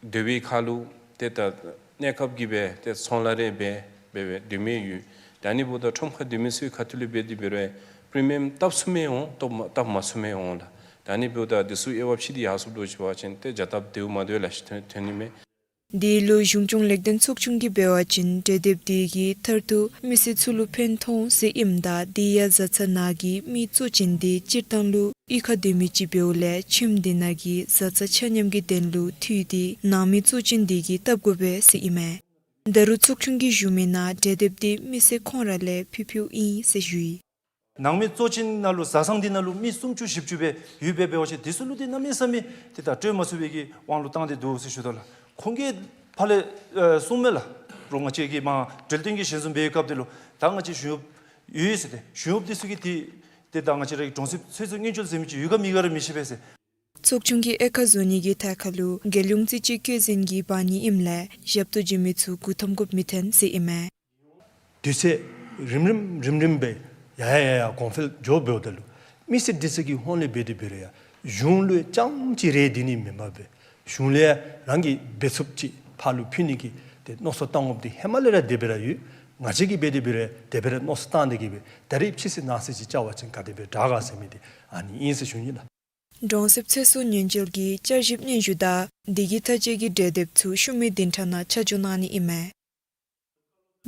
སྡོད་པའི་ཁར་ལུ་ཏེ་ད་གནས་སྐབས་ཀྱི་སྦེ་ཏེ་ཚོང་ལཱ་རེ་འབད་འབད་འབད་སྡོད་མི་ཡོད། ད་ཨ་ནི་འབདཝ་ད་ཁྲོམ་ཁར་སྡོད་མི་ཚུ་གི་ཁ་ཐུག་ལས་འབད་དེ་འབད་རུང་པི་རི་མི་ཡམ་བཏབ་ཚུགས་མི་འོང་བཏབ་མ་བཏབ་མ་ཚུགས་མི་འོང་ལགས། ད་ཨ་ནི་འབདཝ་ད་འདི་ཚུ་དབྱེ་བ་ཕྱེ་སྟེ་ཡར་སོངམ་འདྲཝ་ཅིག་འབད་བ་ཅིན་ཏེ་བྱ་སྟབས་བདེཝ་མ་བདེཝ་ལེ་ཤ་ཐོན་ཐོན་ནི་མས། འདི་ལུ་གཞུང་སྐྱོང་ལེགས་ལྡན་ཚོགས་ཆུང་གིས་འབད་བ་ཅིན་གྲོས་འདེབས་འདི་གིས་མཐར་ཐུག་མི་སེར་ཚུ་ལུ་ཕན་ཐོགས་ཟེར་ཨིནམ་ད་དེ་ཡང་བཟའ་ཚང་ནང་གི་མི་གཙོ་ཅན་འདི་སྤྱིར་བཏང་ལུ་གཡུས་ཁར་སྡོད་མི་ཅིག་འབདཝ་ལས་ཁྱིམ་འདི་ནང་གི་བཟའ་ཚང་ཆ་མཉམ་གྱི་དོན་ལུ་འཐུས་འདི་ནང་མི་གཙོ་ཅན་འདི་གིས་བཏབ་དགོ་པས་ཟེར་ཨིན་མས། ད་རུང་ཚོགས་ཆུང་གིས་ཞུ་མི་ནང་གྲོས་འདེབས་འདི་མི་སེར་ཁོང་ར་ལས་ཕུལ་ཕུལཝ་ཨིན་ཟེར་ཞུ་ཡི། ནང་མི་གཙོ་ཅན་ནང་ལུ་བཟའ་ཚང་འདི་ནང་ལུ་མི་སུམ་ཅུ་བཞི་བཅུ་སྦེ་ཡོདཔ་སྦེ་འབད་བ་ཅིན་དེ་ཚུ་ལུ་ཏེ་གནམ་མེད་ས་མེད་ཏེ་ད་སྤྲོད་མ་ཚུགས་པའི་གི་དབང་ལུ་བཏང་སྟེ་འདུག་ཟེར་ཞུ་དོ་ལགས། ཁོང་གིས་ཕར་ལས་ཨེ་གསུངམ་མས་ལགས། རོགས་ང་བཅས་ཀྱིས་མར་འབྲེལ་ཡོད་ཀྱི་ཞལ་འཛོམས་འབད་བའི་སྐབས་དེ་ལུ་ད་ང་བཅས་གཞུང་གཡོགཔ་ཡོད་ཟེར་ཏེ་གཞུང་གཡོགཔ་དེ་ཚུ་གིས་ཏེ་ཏེ་ད་ང་བཅས་ར་གི་གྲོང་གསེབ་ཚེ་སྲོག་ཉེན་བཅོལ་ཟེར་མི་ཅིག་ཡོད་ག་མེད་ག་ར་མི་ཤེས་པས་ཟེར། ཚོགས་ཆུང་གིས་དབྱེ་ཁ་བཟོ་ནི་གི་ཐད་ཁར་ལུ་རྒྱལ་ཡོངས་རྩིས་དཔྱད་བཀོད་འཛིན་གྱི་འབག་ནི་ཨིནམ་ལས་ཞབས་ཏོག་བྱིན་མི་ཚུ་མགུ་འཐོམ་དགོཔ་མི་འཐོན་ཟེར་ཨིན་མས། དུས་ཚོད་རིམ་རིམ་རིམ་རིམ་སྦེ་ཡར་ཡར་ཡར་ཡར་གོང་འཕེལ་འགྱོ་འབདཝ་ད་ལུ་མི་སེར་འདི་ཚུ་གི་ཧོངས་ལས་འབད་དེ་འབད་རུང་ཡང་གཞུང་ལུ་རྐྱངམ་གཅིག་རེ་སྡོད་ནི་མེན་པར་སྦེ་གཞུང་ལས་རང་གིས་འབད་ཚུགསཔ་ཅིག་ཕར་ལུ་ཕུལ་ནི་གི་ཏེ་མནོ་བསམ་བཏང་དགོཔ་འདི་ཧེ་མ་ལས་ར་དེ་སྦེ་ར་ཡོད། ང་བཅས་ཀྱིས་འབད་དེ་འབད་རུང་ཡང་དེ་སྦེ་ར་མནོ་བསམ་བཏང་སྟེ་གི་སྦེ་ད་རེས་ཕྱི་སེ་ནང་སེ་ཅིག་བཅར་བ་ཅིན་ག་དེ་སྦེ་དྲག་ག་ཟེར་མི་འདི་ཨ་ནི་ཨིན་ཟེར་ཞུ་ནི་ལགས། གྲོང་གསེབ་ཚེ་སྲོག་ཉེན་བཅོལ་གྱི་བསྐྱར་ཞིབ་སྙན་ཞུ་དང་དེ་གི་མཐའ་དཔྱད་ཀྱི་གྲོས་འདེབས་ཚུ་ཤུལ་མའི་བདུན་ཕྲག་ནང་ཆ་འཇོག་གནང་ནི་ཨིན་མས།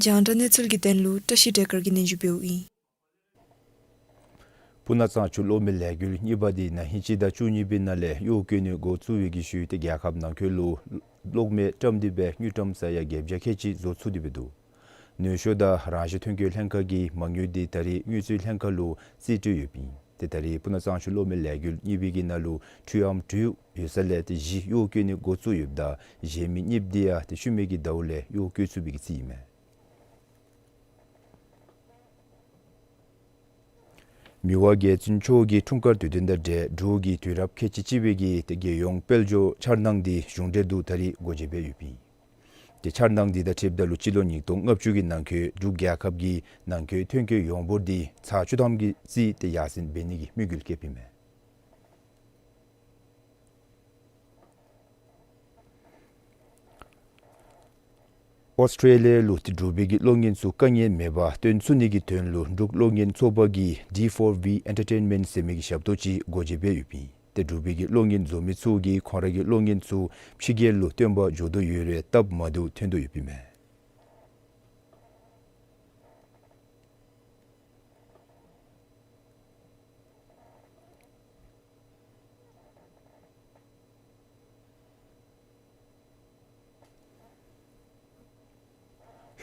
རྒྱང་བསྒྲགས་གནས་ཚུལ་གྱི་དོན་ལུ་བཀྲ་ཤིས་སྒྲོལ་དཀར་གྱིས་སྙན་ཞུ་འབདཝ་ཨིན། སྤུ་ན་གཙང་ཆུ་གློག་མེ་ལས་འགུལ་གཉིས་པ་འདི་ན་ཧིང་སྤྱི་ཟླ་བཅུ་གཉིས་པའི་ནང་ལས་གཡོག་བཀོལ་ནི་འགོ་བཙུགས་པའི་གི་ཤུལ་ཏེ་རྒྱལ་ཁབ་ནང་འཁོད་ལུ་གློག་མེ་བཀྲམ་སྟེ་སྦེ་དངུལ་ཀྲམ་ས་ཡ་བརྒྱད་བརྒྱ་ཁལ་ཅིག་བཟོ་ཚུགས་ཏེ་སྦེ་འདུག། ནུས་ཤུགས་དང་རང་བཞིན་ཐོན་སྐྱེད་ལྷན་ཁག་གི་མ་དངུལ་འདི་ད་རེས་དངུལ་རྩིས་ལྷན་ཁག་ལུ་རྩིས་སྤྲོད་ཡོདཔ་ཨིན། ཏེ་ད་རེས་སྤུ་ན་གཙང་ཆུ་གློག་མེ་ལས་འགུལ་གཉིས་པའི་གི་ནང་ལུ་འཕྲུལ་ཨམ་དྲུག་ཡོད་ས་ལས་ཏེ་བཞི་གཡོག་བཀོལ་ནི་འགོ་བཙུགས་ཡོདཔ་ད་གཞན་མི་གཉིསཔོ་འདི་ཡང་ཏེ་ཤུལ་མའི་གི་ཟླཝ་ལས་གཡོག་བཀོལ་ཚུགས་པའི་གི་རྩིས་ཨིན་མས། མི་དབང་རྒྱལ་བཙུན་མཆོག་གི་འཁྲུངས་སྐར་དུས་སྟོན་དང་འབྲེལ་འབྲུག་གི་དུས་རབས་ཁལ་གཅིག་གཅིག་པའི་གི་ཏེ་རྒྱལ་ཡོངས་དཔལ་འབྱོར་འཆར་སྣང་འདི་གཞུང་འབྲེལ་དུ་ད་རིས་སྒོ་འབྱེད་འབད་ཡོདཔ་ཨིན། ཏེ་འཆར་སྣང་འདི་དང་འཁྲིལཝ་ད་ལུ་སྤྱི་ལོ་ཉིས་སྟོང་ལྔ་བཅུ་གི་ནང་འཁོད་འབྲུག་རྒྱལ་ཁབ་ཀྱི་ནང་འཁོད་ཐོན་སྐྱེད་ཡོངས་འབོར་འདི་ཚག་བཅུ་ཐམ་གྱིས་རྩིས་ཏེ་ཡར་སེང་འབད་ནི་གི་དམིགས་ཡུལ་བསྐྱེདཔ་ཨིན་མས། ཨོསི་ཊྲེ་ལི་ཡ་ལུ་ཏེ་འབྲུག་པའི་གི་གློག་བརྙན་ཚུ་དཀའ་ངལ་མེད་པར་སྟོན་ཚུགས་ནི་གི་དོན་ལུ་འབྲུག་གློག་བརྙན་ཚོགས་པ་གིས་ཌི་ཕོར་ཝི་ཨེན་ཊར་ཊེན་མེནཊ་ཟེར་མི་གི་ཞབས་ཏོག་ཅིག་སྒོ་འབྱེད་འབད་ཡོདཔ་ཨིན། ཏེ་འབྲུག་པའི་གི་གློག་བརྙན་བཟོ་མི་ཚུ་གིས་ཁོང་ར་གི་གློག་བརྙན་ཚུ་ཕྱི་རྒྱལ་ལུ་སྟོན་པར་འགྱོ་དོ་ཡོད་རུང་སྟབས་མ་བདེཝ་ཐོན་དོ་ཡོདཔ་ཨིན་མས།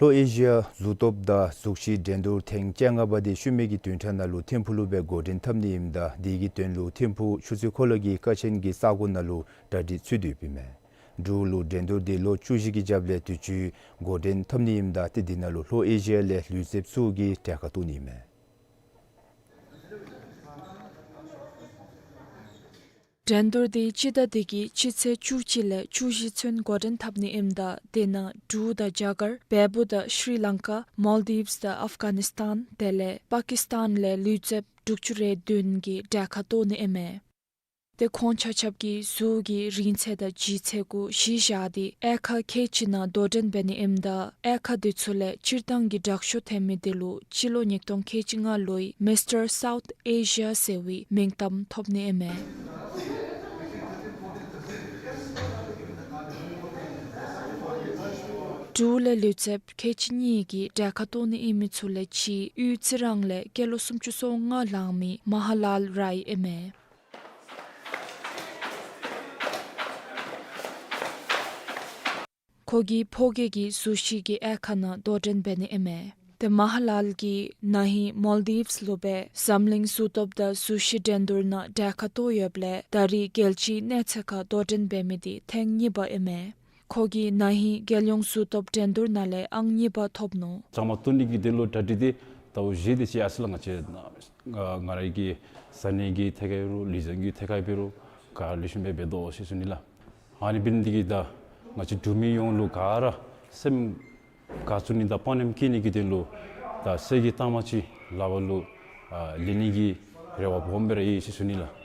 ལྷོ་ཨེ་ཤི་ཡ་གཟུགས་སྟོབས་དང་གཟུགས་གཞི་འགྲན་བསྡུར་ཐེངས་བཅོ་ལྔ་པ་འདི་ཤུལ་མའི་གི་བདུན་ཕྲག་ནང་ལུ་ཐིམ་ཕུག་ལུ་སྦེ་འགོ་འདྲེན་འཐབ་ནི་ཨིནམ་ད་དེ་གི་དོན་ལུ་ཐིམ་ཕུག་ཆུ་ཚོད་འཁོར་ལོ་གི་ཀ་ཆེན་གྱི་ས་གོ་ནང་ལུ་གྲ་སྒྲིག་ཚུད་དེ་ཡོདཔ་ཨིན་མས། འབྲུག་ལུ་འགྲན་བསྡུར་འདི་ལོ་བཅུ་བཞི་གི་རྒྱབ་ལས་དུས་ཅི་འགོ་འདྲེན་འཐབ་ནི་ཨིནམ་ད་ཏེ་དེ་ནང་ལུ་ལྷོ་ཨེ་ཤི་ཡ་ལས་ལུས་རྩལཔ་ཚུ་གིས་གྲལ་ཁར་གཏོགས་ནི་ཨིན་མས། འགྲན་བསྡུར་འདི་སྤྱི་ཟླ་འདི་གི་སྤྱི་ཚེས་བཅུ་གཅིག་ལས་བཅུ་བཞི་ཚུན་འགོ་འདྲེན་འཐབ་ནི་ཨིནམ་ད་དེ་ནང་འབྲུག་དང་རྒྱ་གར་བལ་པོ་དང་ཤྲི་ལང་ཀ་མོལ་དིབསི་དང་ཨཕ་གྷ་ནིསི་ཐཱན་དེ་ལས་པ་ཀིསི་ཐཱན་ལས་ལུས་རྩལཔ་དྲུག་ཅུ་རེ་བདུན་གྱིས་གྲལ་ཁར་གཏོགས་ནི་ཨིན་མས། ཏེ་ཁོང་ཆ་ཁྱབ་ཀྱིས་གཟུགས་ཀྱི་རིང་ཚད་དང་ལྗིད་ཚད་གུ་གཞི་བཞག་སྟེ་དབྱེ་ཁག་ཁལ་གཅིག་ནང་དོ་འགྲན་འབད་ནི་ཨིནམ་ད་དབྱེ་ཁག་འདི་ཚུ་ལས་སྤྱིར་བཏང་གི་དྲག་ཤོས་ཐོན་མི་དེ་ལུ་སྤྱི་ལོ་ཉིས་སྟོང་ཁལ་གཅིག་ལྔ་ལོའི་མིས་ཊར་སའུཐ་ཨེ་ཤི་ཡ་ཟེར་བའི་མིང་གཏམ་ཐོབ་ནི་ཨིན་མས། འབྲུག་ལས་ལུས་རྩལཔ་ཁལ་གཅིག་གཉིས་ཀྱིས་གྲལ་ཁར་གཏོགས་ནི་ཨིན་མི་ཚུ་ལས་གཅིག་དབུས་རྩི་རང་ལས་སྐྱེས་ལོ་སུམ་ཅུ་སོ་ལྔ་ལང་མི་མ་ཧ་ལཱལ་རའི་ཨིན་མས། ཁོ་གིས་ཕོ་སྐྱེས་ཀྱི་གཟུགས་གཞི་གི་དབྱེ་ཁག་ནང་དོ་འགྲན་འབད་ནི་ཨིན་མས། ཏེ་མ་ཧ་ལཱལ་གྱིས་ན་ཧིང་མོལ་དིབསི་ལུ་སྦེ་འཛམ་གླིང་གཟུགས་སྟོབས་དང་གཟུགས་གཞི་འགྲན་བསྡུར་ནང་གྲལ་ཁར་གཏོགས་ཡོདཔ་ལས་ད་རིས་རྒྱལ་སྤྱིའི་གནས་ཚད་ཁར་དོ་འགྲན་འབད་མི་འདི་ཐེངས་གཉིས་པ་ཨིན་མས། ཁོ་གིས་ན་ཧིང་རྒྱལ་ཡོངས་གཟུགས་སྟོབས་འགྲན་བསྡུར་ནང་ལས་ཨང་གཉིས་པ་ཐོབ་ནུག། གཙང་མ་བཏོན་ནི་གི་དོན་ལུ་གྲ་སྒྲིག་འདི་ཟླཝ་བཞི་དེ་ཅིག་ཡར་སོང་ལགས། ང་བཅས་ང་རའི་གི་ཟ་ནི་གི་ཐད་ཁར་འབད་རུང་ལུས་རྩལ་གྱི་ཐད་ཁར་འབད་རུང་ག་ལེགས་ཤོམ་སྦེ་འབད་དོ་ཟེར་ཞུ་ནི་ལགས། ཨ་ནི་འབད་ནི་འདི་གིས་ད་ང་བཅས་འབྲུག་མི་ཡོངས་ལུ་ག་ར་སེམས་དགའ་ཚོར་ནི་དང་དཔའ་ཉམས་བསྐྱེད་ནི་གི་དོན་ལུ་ད་གསེར་གྱི་རྟགས་མ་ཅིག་ལག་པ་ལུ་ཨ་ལེན་ནི་གི་རེ་བ་སྦོམ་སྦེ་ར་ཡོད་ཟེར་ཞུ་ནི་ལགས།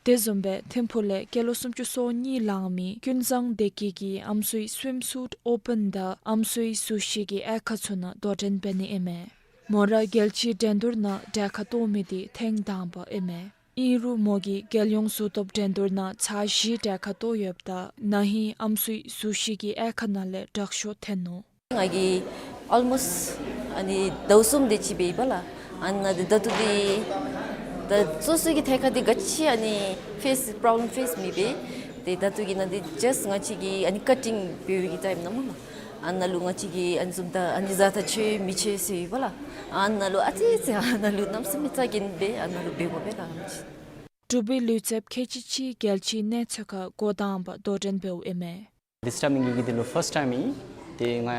དེ་བཟུམ་སྦེ་ཐིམ་ཕུག་ལས་སྐྱེས་ལོ་སུམ་ཅུ་སོ་གཉིས་ལང་མི་ཀུན་བཟང་བདེ་སྐྱིད་ཀྱིས་ཨམ་སྲུའི་སུའིམ་སུཊ་ཨོ་པཱན་དང་ཨམ་སྲུའི་གཟུགས་གཞི་གི་དབྱེ་ཁག་ཚུ་ནང་དོ་འགྲན་འབད་ནི་ཨིན་མས། མོ་ར་རྒྱལ་སྤྱིའི་འགྲན་བསྡུར་ནང་གྲལ་ཁར་གཏོགས་མི་འདི་ཐེངས་དང་པ་ཨིན་མས། ཨིན་རུང་མོ་གིས་རྒྱལ་ཡོངས་གཟུགས་སྟོབས་འགྲན་བསྡུར་ནང་ཚར་བཞི་གྲལ་ཁར་གཏོགས་ཡོདཔ་ད་ན་ཧིང་ཨམ་སྲུའི་གཟུགས་གཞི་གི་དབྱེ་ཁག་ནང་ལས་དྲག་ཤོས་ཐོན་ནུག། ང་གིས་ཨོལ་མོསཊ་ཨ་ནི་ཟླཝ་གསུམ་དེ་ཅིག་འབད་ཡི་པ་ལགས། ཨ་ནི་ད་ད་ལྟོ་འདི་ད་སོ་སོ་གི་ཐད་ཁར་འདི་ག་ཅི་ཨ་ནི་ཕེསི་པོརོབ་ལེམ་ཕེསི་མི་འབད། ཏེ་ད་ལྟོ་གི་ནང་འདི་ཇཱསཊ་ང་བཅས་ཀྱི་ཨ་ནི་ཀ་ཊིང་འབད་བའི་གི་ཊའིམ་ནང་སྨོ་ལགས། ཨ་ནཱ་ལུ་ང་བཅས་ཀྱིས་ཨ་ནི་བཟུམ་ད་ཨ་ནི་བཟའ་ད་ཆོག་མི་ཆོག་ཟེར་ཡོད་པ་ལགས། ཨ་ནཱ་ལུ་ཨ་ཙི་ཙི་ཨ་ནཱ་ལུ་གནམ་མེད་ས་མེད་རྩ་འགེངས་སྦེ་ཨ་ནཱ་ལུ་འབད་དགོ་པས་ལགས། ང་བཅས་འབྲུག་པའི་ལུས་རྩལཔ་ཁལ་གཅིག་གཅིག་རྒྱལ་སྤྱིའི་གནས་ཚད་ཁར་འགོ་དང་པ་དོ་འགྲན་འབདཝ་ཨིན་མས། This time ངེ་གི་འདི་ལུ་ཕརསཊ་ཊའིམ་ཨིན། ཏེ་ང་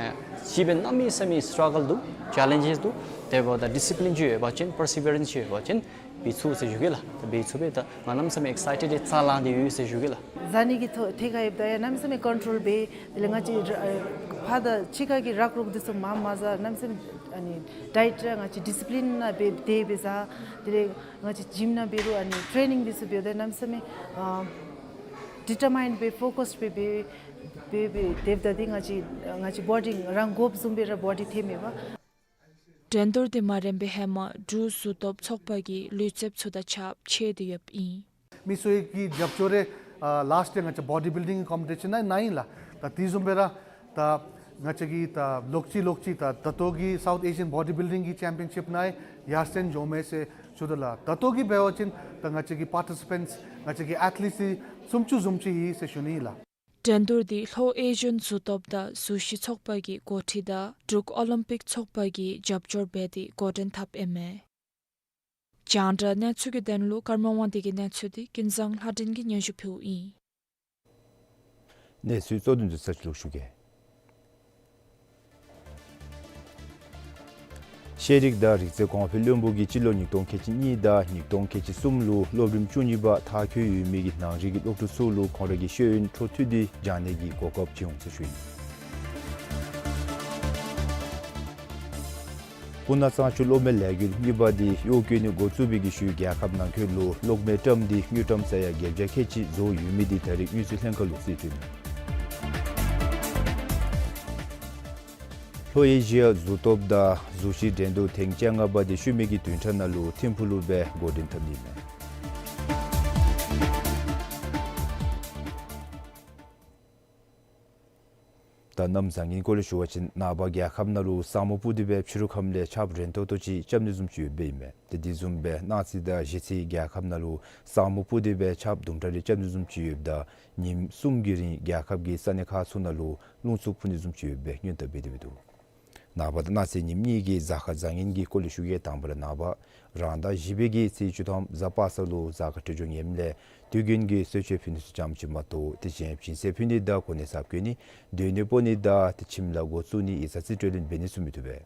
ཅིག་སྦེ་གནམ་མེད་ས་མེད་སི་ཊྲག་གལ་འདུག། ཅེ་ལེནཇེསི་འདུག། དེ་འབདཝ་ད་ཌི་སི་པི་ལིན་ཅིག་ཡོད་པ་ཅིན་པར་སི་བི་ཡ་རེནསི་ཅིག་ཡོད་པ་ཅིན་འབད་ཚུགས་ཟེར་ཞུ་གེ་ལགས། ད་འབད་ཚུགས་པས། ད་ང་གནམ་མེད་ས་མེད་ཨེགསའི་ཊེཌ་རྩ་ལང་སྟེ་ཡོད་ཟེར་ཞུ་གེ་ལགས། བཟའ་ནི་གི་ཐོག་ཐད་ཁར་ཡོདཔ་ད་ཡང་གནམ་མེད་ས་མེད་ཀོན་ཊོལ་འབད། དེ་ལས་ང་བཅས་ཕར་དང་ཕྱི་ཁ་གི་རག་རོག་འདི་ཚུ་མངམ་མ་བཟའ། གནམ་མེད་ས་མེད་ཨ་ནི་ཌའེཊ་ར་ང་བཅས་ཌི་སི་པི་ལིན་ནང་སྦེ་དེ་སྦེ་བཟའ། དེ་ལས་ང་བཅས་ཇིམ་ནང་འབད་རུང་ཨ་ནི་ཊེ་ནིང་འདི་ཚུ་འབདཝ་ད་གནམ་མེད་ས་མེད་ཨ་ཌི་ཊར་མའིནཌ་སྦེ་ཕོ་ཀསཌ་སྦེ་འབད་འབད་འབད་དེ་འབདཝ་ད་འདི་ང་བཅས་ང་བཅས་བོ་ཌི་རང་དགོཔ་བཟུམ་སྦེ་ར་བོ་ཌི་ཐོནམ་མས་པ། འགྲན་བསྡུར་འདི་མ་རནམ་པའི་ཧེ་མ་འབྲུག་གཟུགས་སྟོབས་ཚོགས་པ་གིས་ལུས་རྩལཔ་ཚུ་དང་ཕྱདཔ་ཕྱད་དེ་ཡོདཔ་ཨིན། མི་སེར་གྱི་རྒྱབ་སྐྱོར་རེ་ཨ་ལཱསཊ་ཡིར་ང་བཅས་བོ་ཌི་བིལ་ཌིང་ཀོམ་པི་ཊི་ཤཱན་ནང་ཨིན་ལགས། ད་དེ་བཟུམ་སྦེ་ར་ད་ང་བཅས་ཀྱིས་ད་ལོག་ཅི་ལོག་ཅི་ད་ད་ལྟོ་གི་སའུཐ་ཨེ་ཤི་ཡཱན་བོ་ཌི་བིལ་ཌིང་གི་ཅེམ་པི་ཡན་ཤིཔ་ནང་ཡར་སེང་འགྱོཝ་མས་ཟེར་ཞུ་དོ་ལགས། ད་ལྟོ་གི་འབད་བ་ཅིན་ད་ང་བཅས་ཀྱི་པར་ཊི་སི་པེནཊསི་ང་བཅས་ཀྱི་ཨེཐ་ལིཊསི་སུམ་ཅུ་བཟུམ་ཅིག་ཨིན་ཟེར་ཞུ་ནི་ཨིན་ལགས། འགྲན་བསྡུར་འདི་ལྷོ་ཨེ་ཤི་ཡཱན་གཟུགས་སྟོབས་དང་གཟུགས་གཞི་ཚོགས་པ་གིས་འགོ་ཁྲིད་དང་འབྲུག་ཨོ་ལིམ་པིག་ཚོགས་པ་གིས་རྒྱབ་སྐྱོར་འབད་དེ་འགོ་འདྲེན་འཐབ་ཨིན་མས། རྒྱང་བསྒྲགས་གནས་ཚུལ་གྱི་དོན་ལུ་ཀརྨ་དབང་འདུས་ཀྱི་གནས་ཚུལ་འདི་ཀུན་བཟང་ལྷ་སྒྲོན་གྱིས་སྙན་ཞུ་ཕུལཝ་ཨིན། གནས་ཚུལ་གཙོ་དོན་ཚུ་ཚར་ཅིག་ལོག་ཞུ་གེ། ཤེས་རིག་དང་རིག་རྩལ་གོང་འཕེལ་བློན་པོ་གིས་སྤྱི་ལོ་ཉིས་སྟོང་ཁལ་གཅིག་གཉིས་དང་ཉིས་སྟོང་ཁལ་གཅིག་གསུམ་ལུ་སློབ་རིམ་བཅུ་གཉིས་པ་མཐར་འཁྱོལ་ཡོད་མི་གི་ནང་རིག་གི་སློབ་ཕྲུག་ཚུ་ལུ་ཁོང་ར་གི་ཤེས་ཡོན་འཕྲོ་མཐུད་དེ་སྦྱང་ནི་གི་གོ་སྐབས་བྱིན་འོང་ཟེར་ཞུ་ཡི། སྤུ་ན་གཙང་ཆུ་གློག་མེ་ལས་འགུལ་གཉིས་པ་དེ་གཡོག་བཀོལ་ནི་འགོ་བཙུགས་པའི་གི་ཤུལ་རྒྱལ་ཁབ་ནང་འཁོད་ལུ་གློག་མེ་བཀྲམ་སྟེ་དངུལ་ཀྲམ་ས་ཡ་བརྒྱད་བརྒྱ་ཁལ་གཅིག་རྫོགས་ཡོད་མི་དེ་ད་རེས་དངུལ་རྩིས་ལྷན་ཁག་ལུ་རྩིས་སྤྲོད་ནུག། ལྷོ་ཨེ་ཤི་ཡ་གཟུགས་སྟོབས་དང་གཟུགས་གཞི་འགྲན་བསྡུར་ཐེངས་བཅོ་ལྔ་པ་དེ་ཤུལ་མའི་གི་བདུན་ཕྲག་ནང་ལུ་ཐིམ་ཕུག་ལུ་སྦེ་འགོ་འདྲེན་འཐབ་ནི་ཨིན་མས། ད་གནམ་བཟང་ངན་སྐོར་ལས་ཞུ་བ་ཅིན་ནངས་པ་རྒྱལ་ཁབ་ནང་ལུ་ས་སྨུག་སྤུབས་ཏེ་སྦེ་ཕྱི་རུ་ཁམས་ལས་ཆརཔ་རན་ཏོག་ཏོ་ཅིག་རྐྱབ་ནི་བཟུམ་ཅིག་ཡོདཔ་ཨིན་མས། ཏེ་དེ་བཟུམ་སྦེ་གནངས་ཚེ་དང་གཞེས་ཚེ་རྒྱལ་ཁབ་ནང་ལུ་ས་སྨུག་སྤུབས་ཏེ་སྦེ་ཆརཔ་དུམ་གྲ་རེ་རྐྱབ་ནི་བཟུམ་ཅིག་ཡོདཔ་ད་ཉིནམ་གསུམ་གྱི་རིང་རྒྱལ་ཁབ་ཀྱི་ས་གནས་ཁག་ཚུ་ནང་ལུ་རླུང་འཚུབ་འཕུ་ནི་བཟུམ་ཅིག་ཡོདཔ་སྦེ་སྔོན་བརྡ་འབད་དེ་སྦེ་འདུག། ནངས་པ་དང་གནངས་ཚེ་ཉིནམ་གཉིས་ཀྱི་གཟའ་སྐར་བཟང་ངན་གྱི་སྐོར་ལས་ཞུ་གེ། དང་པ་ར་ནངས་པ་རང་ཟླ་བཞི་པའི་གི་ཚེས་བཅུ་ཐམ་གཟའ་པ་སངས་ལུ་གཟའ་སྐར་འཕྲོད་སྦྱོར་ངནམ་ལས་དུས་རྒྱུན་གྱི་གསོལ་མཆོད་ཕུལ་ནི་ཚུ་ཙམ་ཅིག་མ་གཏོགས་དེ་བཞིན་སྦྱིན་སྲེག་ཕུལ་ནི་དང་གོ་གནས་གསརཔ་བསྐོ་ནི་སྡོད་གནས་སྤོ་ནི་དང་ཏེ་ཁྱིམ་ལཱ་འགོ་བཙུགས་ནི་ཡིག་ཚང་རྩིས་སྤྲོད་ལེན་འབད་ནི་ཚུ་མི་བཏུབ་པས།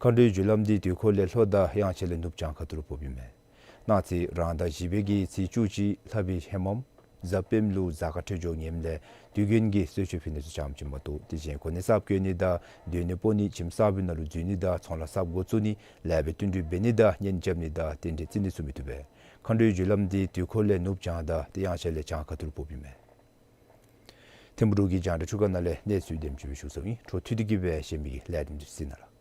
མཁའ་འགྲོའི་རྒྱུ་ལམ་འདི་དུས་འཁོར་ལས་ལྷོ་དང་དབྱངས་འཆར་ལས་ནུབ་བྱང་ཁ་ཐུག་ལུ་ཕོགཔ་ཨིན་མས། གནངས་ཚེ་རང་ཟླ་བཞི་པའི་གི་ཚེས་བཅུ་གཅིག་ལྷ་བི་ཧེ་མམ་གཟའ་སྤེནམ་ལུ་གཟའ་སྐར་འཕྲོད་སྦྱོར་ངནམ་ལས་དུས་རྒྱུན་གྱི་གསོལ་མཆོད་ཕུལ་ནི་ཚུ་ཙམ་ཅིག་མ་གཏོགས་དེ་བཞིན་གོ་གནས་གསརཔ་བསྐོ་ནི་དང་སྡོད་གནས་སྤོ་ནི་ཁྱིམ་གསར་པའི་ནང་ལུ་འཛུལ་ནི་དང་ཚོང་ལཱ་གསརཔ་འགོ་བཙུགས་ནི་ལཱ་འབད་བསྟུན་གྲོས་འབད་ནི་དང་གཉེན་རྐྱབ་ནི་དང་རྟེན་འབྲེལ་བརྩི་ནི་ཚུ་མི་བཏུབ་པས། མཁའ་འགྲོའི་རྒྱུ་ལམ་འདི་དུས་འཁོར་ལས་ནུབ་བྱང་དང་ཏེ་དབྱངས་འཆར་ལས་བྱང་ཁ་ཐུག་ལུ་ཕོགཔ་ཨིན་མས། ཐིམ་ཕུག་འབྲུག་གི་རྒྱང་བསྒྲགས་ཁྲུ་ཁ་ནང་ལས་གནས་ཚུལ་དེམ་ཅིག་སྦེ་ཞུ་ཚརཝ་ཨིན། འཕྲོ་མཐུད་དེ་གི་སྦེ་གཞན་མི་གི་ལས་རིམ་འདི་གཟིགས་གནང་ལགས།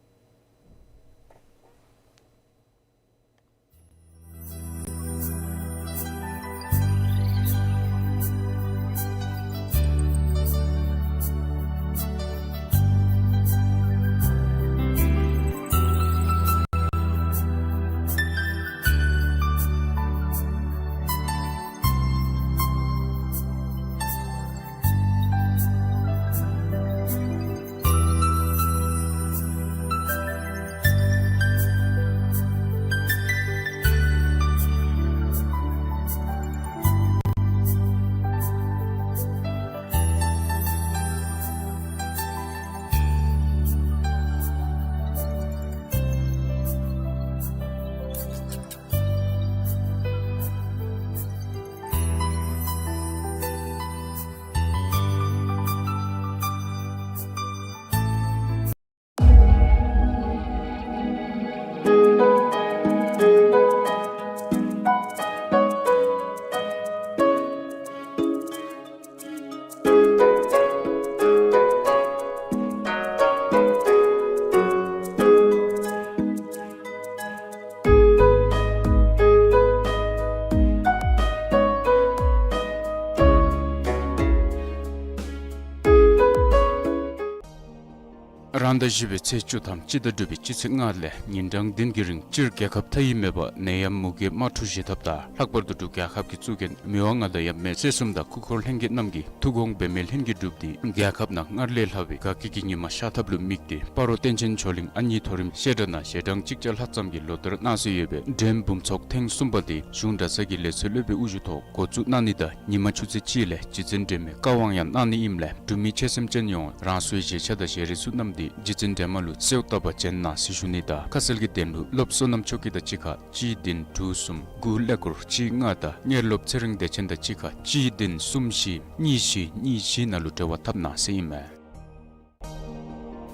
རང་ཟླ་བཞི་པའི་ཚེས་བཅུ་ཐམ་སྤྱི་ཟླ་དྲུག་པའི་སྤྱི་ཚེས་ལྔ་ལས་ཉིན་གྲངས་བདུན་གྱི་རིང་སྤྱིར་རྒྱལ་ཁབ་མཐའ་དབུས་མེད་པར་ནད་ཡམས་མུ་གེ་དམག་འཁྲུག་ཞི་ཐབས་དང་ལྷག་པར་དུ་འབྲུག་རྒྱལ་ཁབ་ཀྱི་གཙུག་རྒྱན་མི་དབང་མངའ་བདག་ཡབ་མེས་སྲས་གསུམ་དང་སྐུ་འཁོར་ལྷན་རྒྱས་རྣམས་ཀྱིས་ཐུགས་དགོངས་འབད་མེད་ལྷུན་གྱིས་གྲུབ་སྟེ་རྒྱལ་ཁབ་ནང་སྔར་ལས་ལྷག་པའི་དགའ་སྐྱིད་ཀྱི་ཉི་མ་ཤར་ཐབས་ལུ་དམིགས་ཏེ་སྤ་རོ་བསྟན་ཆེན་ཇོ་གླིང་ཨ་མྱེས་མཐོ་རིམ་བཤད་གྲྭ་ནང་ཞལ་གྲངས་གཅིག་བརྒྱ་ལྷག་ཙམ་གྱིས་ལོ་ལྟར་གནང་སྲོལ་ཡོད་པའི་འགྲེམས་འབུམ་ཚོགས་ཐེངས་གསུམ་པ་དེ་གཞུང་གྲྭ་ཚང་གི་ལས་ཚོགས་སློབ་དཔོན་དབུ་བཞུགས་ཐོག་འགོ་བཙུགས་གནང་ནི་དང་ཉི་མ་ཆུ་ཚོད་གཅིག་ལས་རྗེ་བཙུན་སྒྲོལ་མའི་བཀའ་དབང་ཡང་གནང་ནི་ཨིནམ་ལས་འབྲུག་མི་ཆོས་སེམས་ཅན་ཡོངས་རང་སོའི་བཞེས་ཆ་དང་བཞེས་རིགས་ཚུ་བསྣམས་ཏེ་རྗེ་བཙུན་སྒྲོལ་མ་ལུ་གསོལཝ་བཏབ་པར་བྱོན་གནང་ཟེར་ཞུ་ནི་དང་ཁ་གསལ་གྱི་དོན་ལུ་སློབ་བསོད་ནམས་མཆོག་སྐྱིད་དང་གཅིག་ཁར་གཅིག་བདུན་དྲུག་གསུམ་དགུ་ཀླད་ཀོར་གཅིག་ལྔ་དང་དངོས་སློབ་ཚེ་རིང་བདེ་ཆེན་དང་གཅིག་ཁར་གཅིག་བདུན་གསུམ་བཞི་གཉིས་བཞི་གཉིས་བཞི་ནང་ལུ་འབྲེལ་བ་འཐབ་གནང་ཟེར་ཨིན་མས།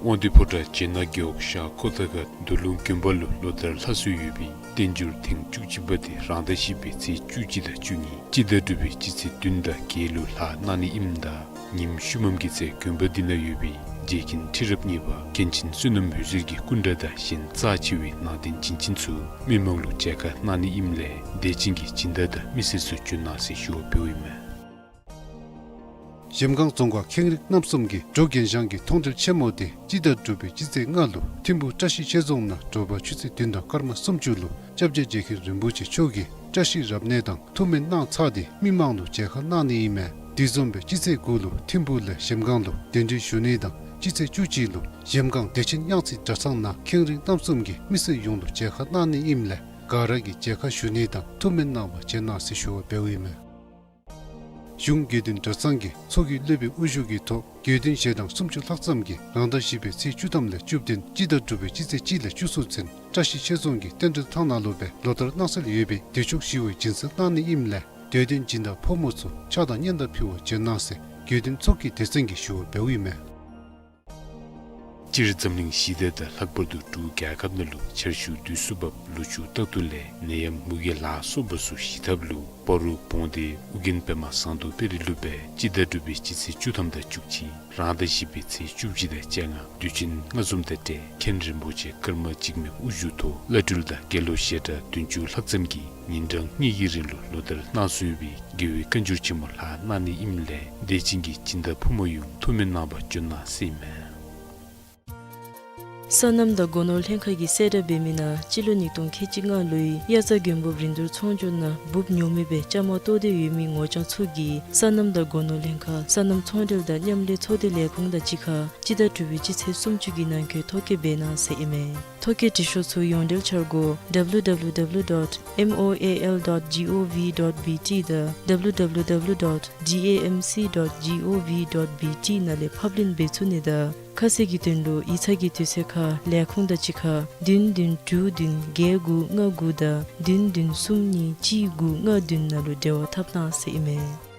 དབང་འདུས་ཕོ་བྲང་བྱེ་ནག་རྒེད་འོག་ཤར་ཁོ་ཐང་ཁ་མདོ་ལུང་དགོན་པ་ལུ་ལོ་ལྟར་ལྷག་སྲོལ་ཡོད་པའི་བསྟན་འགྱུར་ཐེངས་བཅུ་གཅིག་པ་དེ་རང་ཟླ་བཞི་པའི་ཚེས་བཅུ་གཅིག་དང་བཅུ་གཉིས་སྤྱི་ཟླ་དྲུག་པའི་སྤྱི་ཚེས་བདུན་དང་བརྒྱད་ལུ་ལྷག་གནང་ནི་ཨིནམ་ད་ཉིནམ་ཤུལ་མམ་གྱི་ཚེ་དགོན་པ་འདི་ནང་ཡོད་པའི་རྗེ་མཁན་ཁྲི་རབས་གཉིས་པ་མཁན་ཆེན་བསོད་ནམས་འོད་ཟེར་གྱི་སྐུ་འདྲ་དང་གཞན་རྩ་ཆེ་བའི་ནང་རྟེན་བྱིན་ཅན་ཚུ་མི་མང་ལུ་མཇལ་ཁ་གནང་ནི་ཨིནམ་ལས་དད་ཅན་གྱི་སྦྱིན་བདག་དང་མི་སེར་ཚུ་འབྱོན་གནང་ཟེར་ཞུ་བ་འབདཝ་ཨིན་མས། གཞལམ་སྒང་རྫོང་ཁག་ཁེངས་རིགས་རྣམ་གསུམ་གྱི་འབྲོག་རྒན་ཤང་གི་མཐོང་གྲོལ་ཆེན་མོ་དེ་སྤྱི་ཟླ་དྲུག་པའི་སྤྱི་ཚེས་ལྔ་ལུ་ཐིམ་ཕུག་བཀྲ་ཤིས་ཆོས་རྫོང་ནང་དྲོ་པ་ཆུ་ཚོད་བདུན་དང་སྐར་མ་སུམ་ཅུ་ལུ་སྐྱབས་རྗེ་རྗེ་མཁན་རིན་པོ་ཆེ་མཆོག་གིས་བཀྲ་ཤིས་རབ་གནས་དང་ཐུགས་སྨོན་གནང་ཚར་ཏེ་མི་མང་ལུ་མཇལ་ཁ་གནང་ནི་ཨིན་མས། དེ་བཟུམ་སྦེ་སྤྱི་ཚེས་དགུ་ལུ་ཐིམ་ཕུག་ལས་གཞལམ་སྒང་ལུ་གདན་འདྲེན་ཞུ་ནི་དང་སྤྱི་ཚེས་བཅུ་གཅིག་ལུ་གཞལམ་སྒང་བདེ་ཆེན་གཡང་རྩེ་གྲྭ་ཚང་ནང་ཁེངས་རིགས་རྣམ་གསུམ་གྱི་མི་སེར་ཡོངས་ལུ་མཇལ་ཁ་གནང་ནི་ཨིནམ་ལས་ག་ར་གིས་མཇལ་ཁ་ཞུ་ནི་དང་ཐུགས་སྨོན་གནང་བར་བྱོན་གནང་ཟེར་ཞུ་བ་འབདཝ་ཨིན་མས། གཞུང་དགེ་འདུན་གྲྭ་ཚང་གི་ཚོགས་ཀྱི་སློབ་དཔོན་དབུ་བཞུགས་ཀྱི་ཐོག་དགེ་འདུན་ཞལ་གྲངས་སུམ་ཅུ་ལྷག་ཙམ་གྱིས་རང་ཟླ་བཞི་པའི་ཚེས་བཅུ་ཐམ་ལས་བཅུ་བདུན་སྤྱི་ཟླ་དྲུག་པའི་སྤྱི་ཚེས་གཅིག་ལས་བཅུ་གསུམ་ཚུན་བཀྲ་ཤིས་ཆོས་རྫོང་གི་རྟེན་འབྲེལ་ཐང་ནང་ལུ་སྦེ་ལོ་ལྟར་གནང་སྲོལ་ཡོད་པའི་དུས་མཆོག་ཞི་བའི་སྦྱིན་སྲེག་གནང་ནི་ཨིནམ་ལས་དད་ལྡན་སྦྱིན་བདག་ཕོ་མོ་ཚུ་ཕྱག་དང་སྙན་དར་ཕུལ་བར་འབྱོན་གནང་ཟེར་དགེ་འདུན་ཚོགས་ཀྱི་སྡེ་ཚན་གྱིས་ཞུ་བ་འབདཝ་ཨིན་མས། སྤྱིར་འཛམ་གླིང་ཞི་བདེ་དང་ལྷག་པར་དུ་འབྲུག་རྒྱལ་ཁབ་ནང་ལུ་ཆར་ཆུ་དུས་སུ་འབབ། ལུ་ཆུ་རྟག་ཏུ་ལེགས། ནད་ཡམས་མུ་གེ་ལ་སོགས་པ་ཚུ་ཞི་ཐབས་ལུ་སྤ་རོ་བོང་སྡེ་ཨོ་རྒྱན་པདྨ་བཟང་མདོག་དཔལ་རི་ལུ་སྦེ་སྤྱི་ཟླ་དྲུག་པའི་སྤྱི་ཚེས་བཅུ་ཐམ་དང་བཅུ་གཅིག་རང་ཟླ་བཞི་པའི་ཚེས་བཅུ་གཅིག་དང་བཅོ་ལྔ་དུས་ཆེན་སྔ་འཛོམས་དང་འབྲེལ་མཁན་རིན་པོ་ཆེ་ཀརྨ་འཇིགས་མེད་དབུ་བཞུགས་ཐོག་བླ་སྤྲུལ་དང་དགེ་སློང་ཞལ་གྲངས་བདུན་ཅུ་ལྷག་ཙམ་གྱིས་ཉིན་གྲངས་གཉིས་ཀྱི་རིང་ལུ་ལོ་ལྟར་གནང་སྲོལ་ཡོད་པའི་དགེ་བའི་བཀའ་འགྱུར་ཆེན་མོ་ལྷག་གནང་ནི་ཨིནམ་ལས་དད་ཅན་གྱི་སྦྱིན་བདག་ཕོ་མོ་ཡོངས་ཐུགས་སྨོན་གནང་བར་འབྱོན་གནང་ཟེར་ཨིན་མས། སོ་ནམ་དང་སྒོ་ནོར་ལྷན་ཁག་གིས་གསལ་བསྒྲགས་འབད་མི་ནང་སྤྱི་ལོ་ཉིས་སྟོང་ཁལ་གཅིག་ལྔ་ལོའི་དབྱར་རྩྭ་དགུན་འབུབ་རིན་བསྡུར་ཚོང་སྒྱུར་ནང་འབུབ་ཉོ་མི་སྦེ་བཅའ་མར་གཏོགས་ཏེ་ཡོད་མི་ངོ་རྐྱང་ཚུ་གིས་སོ་ནམ་དང་སྒོ་ནོར་ལྷན་ཁག་སོ་ནམ་ཚོང་འབྲེལ་དང་མཉམ་ལས་ཚོགས་སྡེ་ལས་ཁུངས་དང་གཅིག་ཁར་སྤྱི་ཟླ་དྲུག་པའི་སྤྱི་ཚེས་སུམ་ཅུ་གི་ནང་འཁོད་ཐོ་བཀོད་འབད་གནང་ཟེར་ཨིན་མས། ཐོ་བཀོད་འབྲི་ཤོག་ཚུ་ཡོངས་འབྲེལ་འཆར་སྒོ་W W W dot M O A L dot G O V dot B T དང་W W W dot D A M C dot G O V dot B T ནང་ལས་ཕབ་ལེན་འབད་ཚུགས་ནི་དང་ཁ་གསལ་གྱི་དོན་ལུ་ཡིག་ཚང་གི་དུས་ཚོད་ཁར་ལས་ཁུངས་དང་གཅིག་ཁར་བདུན་བདུན་དྲུག་བདུན་བརྒྱད་དགུ་ལྔ་དགུ་དང་བདུན་བདུན་གསུམ་གཉིས་གཅིག་དགུ་ལྔ་བདུན་ནང་ལུ་འབྲེལ་བ་འཐབ་གནང་ཟེར་ཨིན་མས།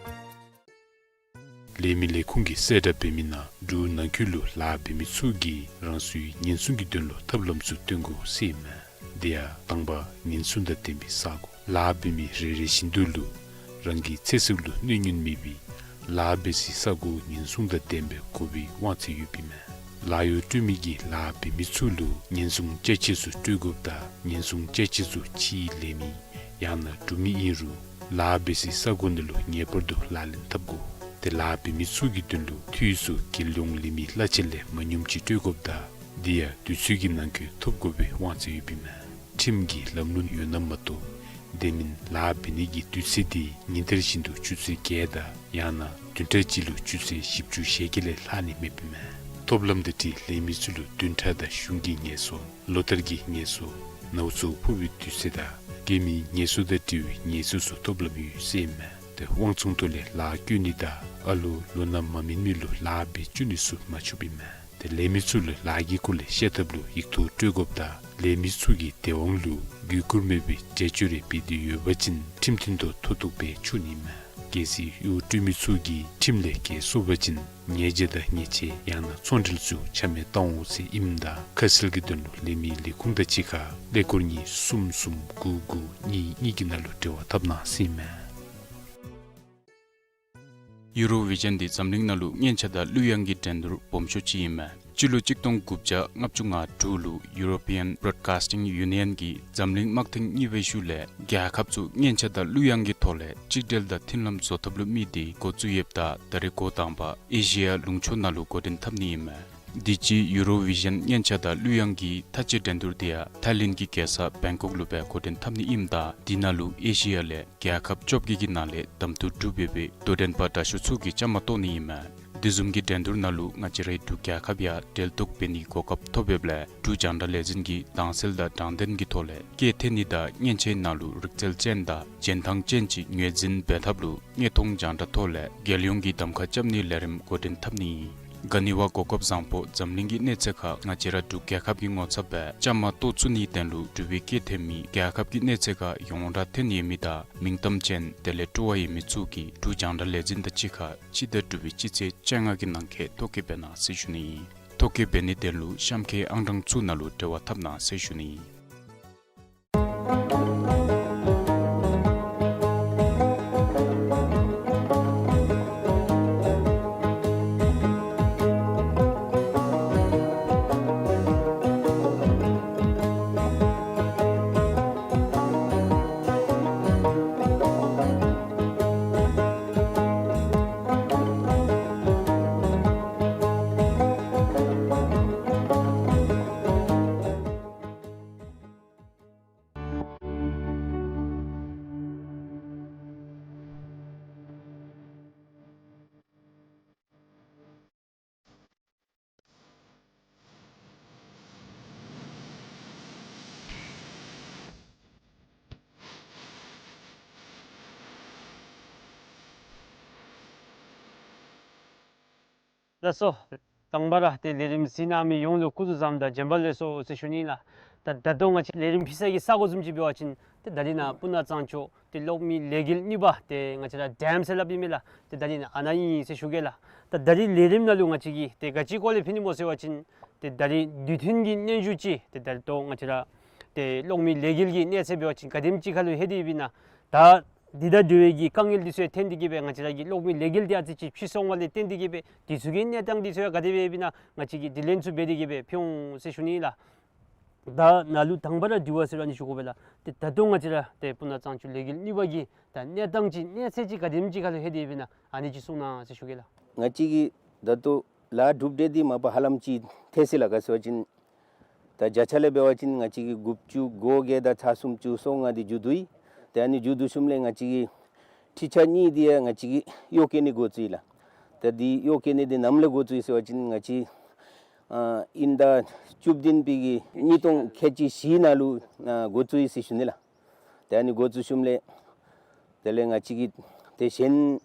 ལས་མི་ལས་ཁུངས་ཀྱིས་གསལ་བསྒྲགས་འབད་མི་ནང་འབྲུག་ནང་འཁོད་ལུ་ལཱ་འབད་མི་ཚུ་གིས་རང་སོའི་ཉེན་སྲུང་གི་དོན་ལུ་ཐབས་ལམ་ཚུ་སྟོན་དགོ་ཟེར་ཨིན་མས། དེ་ཡང་དང་པ་ཉེན་སྲུང་དང་ལྡན་པའི་ས་གོ། ལཱ་འབད་མི་རེ་རེ་བཞིན་དུ་ལུ་རང་གི་ཚེ་སྲོག་ལུ་གནོད་ཉེན་མེད་པའི་ལཱ་འབད་སའི་ས་གོ་ཉེན་སྲུང་དང་ལྡན་པའི་དགོ་པའི་དབང་ཚད་ཡོདཔ་ཨིན་མས། ལཱ་གཡོག་སྤྲོད་མི་གིས་ལཱ་འབད་མི་ཚུ་ལུ་ཉེན་སྲུང་ཅ་ཆས་ཚུ་སྤྲོད་དགོཔ་དང་ཉེན་སྲུང་ཅ་ཆས་ཚུ་ཕྱིའི་ལས་མི་ཡང་ན་འབྲུག་མི་ཨིན་རུང་ལཱ་འབད་སའི་ས་གོ་ནང་ལུ་ངེས་པར་དུ་ལག་ལེན་འཐབ་དགོ། ཏེ་ལཱ་འབད་མི་ཚུ་གི་དོན་ལུ་འཐུས་ཚུ་རྒྱལ་ཡོངས་ལས་མི་གླ་ཆ་ལས་མ་ཉུངམ་ཅིག་སྤྲོད་དགོཔ་དང་དེ་ཡང་དུས་ཚོད་ཀྱི་ནང་འཁོད་ཐོབ་དགོ་པའི་དབང་ཚད་ཡོདཔ་ཨིན་མས། ཁྲིམས་ཀྱི་ལམ་ལུགས་ཡོད་ན་མ་གཏོགས་དེ་མིན་ལཱ་འབད་ནི་གི་དུས་ཚོད་དེ་ཉིན་ལྟར་བཞིན་དུ་ཆུ་ཚོད་བརྒྱད་དང་ཡང་ན་བདུན་ཕྲག་གཅིག་ལུ་ཆུ་ཚོད་བཞི་བཅུ་ཞེ་བརྒྱད་ལས་ལྷག་ནི་མེདཔ་ཨིན་མས། ཐོབ་ལམ་དང་འཁྲིལ་ལས་མི་ཚུ་ལུ་བདུན་ཕྲག་དང་གཞུང་གི་ངལ་གསོ་ལོ་ལྟར་གྱི་ངལ་གསོ་ནཝ་ཚོ་ཕོག་པའི་དུས་ཚོད་དང་རྒས་མི་ངལ་གསོ་དང་འབྲེལ་བའི་ངལ་གསོ་ཚུ་ཐོབ་ལམ་ཡོད་ཟེར་ཨིན་མས། ཏེ་དབང་ཚོང་ཐོག་ལས་ལཱ་བཀོལ་ནི་དང་ཨ་ལོ་ལོ་ན་མ་སྨིན་མི་ལུ་ལཱ་འབད་བཅུག་ནི་ཚུ་མ་ཆོགཔ་ཨིན་མས། ཏེ་ལས་མི་ཚུ་ལུ་ལཱ་གི་སྐོར་ལས་ཤེས་ཐབས་ལུ་ཡིག་ཐོག་སྤྲོད་དགོཔ་དང་ལས་མི་ཚུ་གི་བདེ་དབང་ལུ་གུས་བཀུར་མེད་པའི་འགྲེལ་བརྗོད་རེ་འབད་དེ་ཡོད་པ་ཅིན་ཁྲིམས་མཐུན་ཐོག་མཐུ་གཏུགས་འབད་ཆོག་ནི་ཨིན་མས། གལ་སྲིད་གཡོག་སྤྲོད་མི་ཚུ་གིས་ཁྲིམས་ལས་འགལ་སོང་པ་ཅིན་ཉེས་བྱ་དང་ཉེས་ཆད་ཡང་ན་ཚོང་འབྲེལ་ཚུ་ཆ་མེད་བཏང་འོང་ཟེར་ཨིནམ་ད་ཁ་གསལ་གྱི་དོན་ལུ་ལས་མི་ལས་ཁུངས་དང་གཅིག་ཁར་ཀླད་ཀོར་གཉིས་གསུམ་གསུམ་དགུ་དགུ་གཉིས་གཉིས་ཀྱི་ནང་ལུ་འབྲེལ་བ་འཐབ་གནང་ཟེར་ཨིན་མས། ཡུ་རོ་བི་ཞཱན་འདི་འཛམ་གླིང་ནང་ལུ་སྙན་ཆ་དང་གླུ་དབྱངས་ཀྱི་འགྲན་བསྡུར་སྦོམ་ཤོས་ཅིག་ཨིན་མས། སྤྱི་ལོ་གཅིག་སྟོང་དགུ་བརྒྱ་ལྔ་བཅུ་ང་དྲུག་ལུ་European Broadcasting Union གིས་འཛམ་གླིང་དམག་ཐེངས་གཉིས་པའི་ཤུལ་ལས་རྒྱལ་ཁབ་ཚུ་སྙན་ཆ་དང་གླུ་དབྱངས་ཀྱི་ཐོག་ལས་གཅིག་སྒྲིལ་དང་མཐུན་ལམ་བཟོ་ཐབས་ལུ་དམིགས་ཏེ་འགོ་བཙུགས་ཡོདཔ་ད་ད་རེས་འགོ་དང་པ་ཨེ་ཤི་ཡ་ལུང་ཕྱོགས་ནང་ལུ་འགོ་འདྲེན་འཐབ་ནི་ཨིན་མས། དུས་ཅི་ཡུ་རོ་བི་ཞཱན་སྙན་ཆ་དང་གླུ་དབྱངས་ཀྱི་མཐའ་དཔྱད་འགྲན་བསྡུར་དེ་ཡང་ཐའི་ལེནཌ་གི་རྒྱལ་ས་བེང་ཀོག་ལུ་སྦེ་འགོ་འདྲེན་འཐབ་ནི་ཨིནམ་ད་དེ་ནང་ལུ་ཨེ་ཤི་ཡ་ལས་རྒྱལ་ཁབ་བཅོ་བརྒྱད་ཀྱི་ནང་ལས་གདམ་འཐུ་གྲུབ་པའི་དོ་འགྲན་པ་དྲག་ཤོས་ཚུ་གིས་བཅའ་མར་གཏོགས་ནི་ཨིན་མས། དེ་བཟུམ་གྱི་འགྲན་བསྡུར་ནང་ལུ་ང་བཅས་རའི་འབྲུག་རྒྱལ་ཁབ་ཡང་འབྲེལ་གཏོགས་འབད་ནིའི་གོ་སྐབས་ཐོབ་ཡོདཔ་ལས་འབྲུག་རྒྱང་བསྒྲགས་ལས་འཛིན་གྱིས་དྭངས་གསལ་དང་དྲང་བདེན་གྱི་ཐོག་ལས་སྐད་འཐེན་ནི་དང་མཉེན་ཆས་ནང་ལུ་རིག་རྩལ་ཅན་དང་རྗེས་འདང་ཅན་ཅིག་ངོས་འཛིན་འབད་ཐབས་ལུ་དངོས་མཐོང་རྒྱང་བསྒྲགས་ཐོག་ལས་རྒྱལ་ཡོངས་ཀྱི་གདམ་ཁ་རྐྱབ་ནིའི་ལས་རིམ་འགོ་འདྲེན་འཐབ་ནི་ཨིན། ག་ནི་བ་གོ་སྐབས་བཟང་པོ་འཛམ་གླིང་གི་གནས་ཚད་ཁར་ང་བཅས་ར་འབྲུག་རྒྱལ་ཁབ་ཀྱི་ངོ་ཚབ་སྦེ་བཅའ་མར་གཏོགས་ཚུགས་ནིའི་དོན་ལུ་འབྲུག་པའི་སྐད་འཐེན་མི་རྒྱལ་ཁབ་ཀྱི་གནས་ཚད་ཁར་ཡོངས་གྲགས་ཐོན་ཡོད་མི་དང་མིང་གཏམ་ཅན་དེ་ལས་སྤྲོ་བ་ཡོད་མི་ཚུ་གིས་འབྲུག་རྒྱང་བསྒྲགས་ལས་འཛིན་དང་གཅིག་ཁར་སྤྱི་ཟླ་དྲུག་པའི་སྤྱི་ཚེས་བཅོ་ལྔ་གི་ནང་འཁོད་ཐོ་བཀོད་འབད་གནང་ཟེར་ཞུ་ནི་ཨིན། ཐོ་བཀོད་འབད་ནིའི་དོན་ལུ་གཤམ་འཁོད་ཨང་གྲངས་ཚུ་ནང་ལུ་འབྲེལ་བ་འཐབ་གནང་ཟེར་ཞུ་ནི་ཨིན། ལགས་སོ། དང་པ་ར་ཏེ་ལས་རིམ་གཟིགས་གནང་མི་ཡོངས་ལུ་སྐུ་གཟུགས་བཟང་དང་བྱོན་པ་ལེགས་སོ་ཟེར་ཞུ་ནི་ལགས། ད་ད་ལྟོ་ང་བཅས་ལས་རིམ་ཕུལ་ས་གི་ས་གོ་བཟུམ་ཅིག་འབད་བ་ཅིན་ཏེ་ད་རིས་ནཱ་སྤུ་ན་གཙང་ཕྱོགས་ཏེ་གློག་མེ་ལས་འགུལ་གཉིས་པ་ཏེ་ང་བཅས་ར་ཌེམ་ཟེར་སླབ་ཨིན་མས་ལགས། ཏེ་ད་རིས་ནཱ་ཨ་ནཱ་ཨིན་ཟེར་ཞུ་གེ་ལགས། ད་ད་རིས་ལས་རིམ་ནང་ལུ་ང་བཅས་ཀྱིས་ཏེ་ག་ཅི་སྐོར་ལས་ཕུལ་ནི་སྨོ་ཟེར་བ་ཅིན་ཏེ་ད་རིས་དུས་མཐུན་གྱི་སྙན་ཞུ་ཅིག་ཏེ་ད་ལྟོ་ང་བཅས་ར་ཏེ་གློག་མེ་ལས་འགུལ་གྱི་གནས་ཚད་འབད་བ་ཅིན་ག་དེམ་ཅིག་ཁར་ལུ་ལྷོད་དེ་ཡོདཔ་ཨིན་ན། ད་འདི་དང་འབྲེལ་བའི་གི་དཀའ་ངལ་འདི་ཚུ་ཡང་ཐོན་ཏེ་གི་སྦེ་ང་བཅས་ར་གི་གློག་མེ་ལས་འགུལ་འདི་ཨ་ཙི་ཅིག་ཕྱི་སོང་བ་ལས་བརྟེན་ཏེ་གི་སྦེ་འདི་ཚུ་གི་གནས་སྟངས་འདི་ཚུ་ཡང་ག་དེ་སྦེ་ཡོདཔ་ཨིན་ན་ང་བཅས་ཀྱིས་དྲི་ལན་ཚུ་འབད་དེ་གི་སྦེ་ཕུལ་འོང་ཟེར་ཞུ་ནི་ལགས། ད་ནཱ་ལུ་དང་པ་ར་དྲི་བ་ཟེར་རུང་ཨ་ནི་ཞུ་དགོ་པས་ལགས། ཏེ་ད་ལྟོ་ང་བཅས་ར་ཏེ་སྤུ་ན་གཙང་ཕྱོགས་ལས་འགུལ་གཉིས་པ་གི་ད་གནས་སྟངས་ཅིག་གནས་ཚད་ཅིག་ག་དེམ་ཅིག་ཁར་ལུ་ལྷོད་དེ་ཡོདཔ་ཨིན་ན་ཨ་ནི་ཅིག་གསུང་གནང་ཟེར་ཞུ་གེ་ལགས། ང་བཅས་ཀྱི་ད་ལྟོ་ལཱ་གྲུབ་འབྲས་འདི་མ་པ་ཧ་ལམ་ཅིག་ཐོན་ཅི་ལགས། ག་ཟེར་བ་ཅིན་ད་བརྒྱ་ཆ་ལས་འབད་བ་ཅིན་ང་བཅས་ཀྱི་དགུ་བཅུ་གོ་བརྒྱད་དང་ཚག་སུམ་ཅུ་སོ་ལྔ་འདི་མཇུག་བསྡུ་ཡི། ཏེ་ཨ་ནི་མཇུག་བསྡུ་ཞིནམ་ལས་ང་བཅས་ཀྱི་འཕྲུལ་ཆས་གཉིས་འདི་ཡང་ང་བཅས་ཀྱིས་གཡོག་བཀོལ་ནི་འགོ་བཙུགས་ཡི་ལགས། ཏེ་འདི་གཡོག་བཀོལ་ནི་འདི་ནམ་ལས་འགོ་བཙུགས་ཡི་ཟེར་བ་ཅིན་ང་བཅས་ཨ་དབྱིན་ཟླ་བཅུ་བདུན་པའི་གི་ཉིས་སྟོང་ཁལ་གཅིག་བཞི་ནང་ལུ་ཨ་འགོ་བཙུགས་ཡི་ཟེར་ཞུ་ནི་ལགས། ཏེ་ཨ་ནི་འགོ་བཙུགས་ཞིནམ་ལས་དེ་ལས་ང་བཅས་ཀྱིས་ཏེ་གཞན་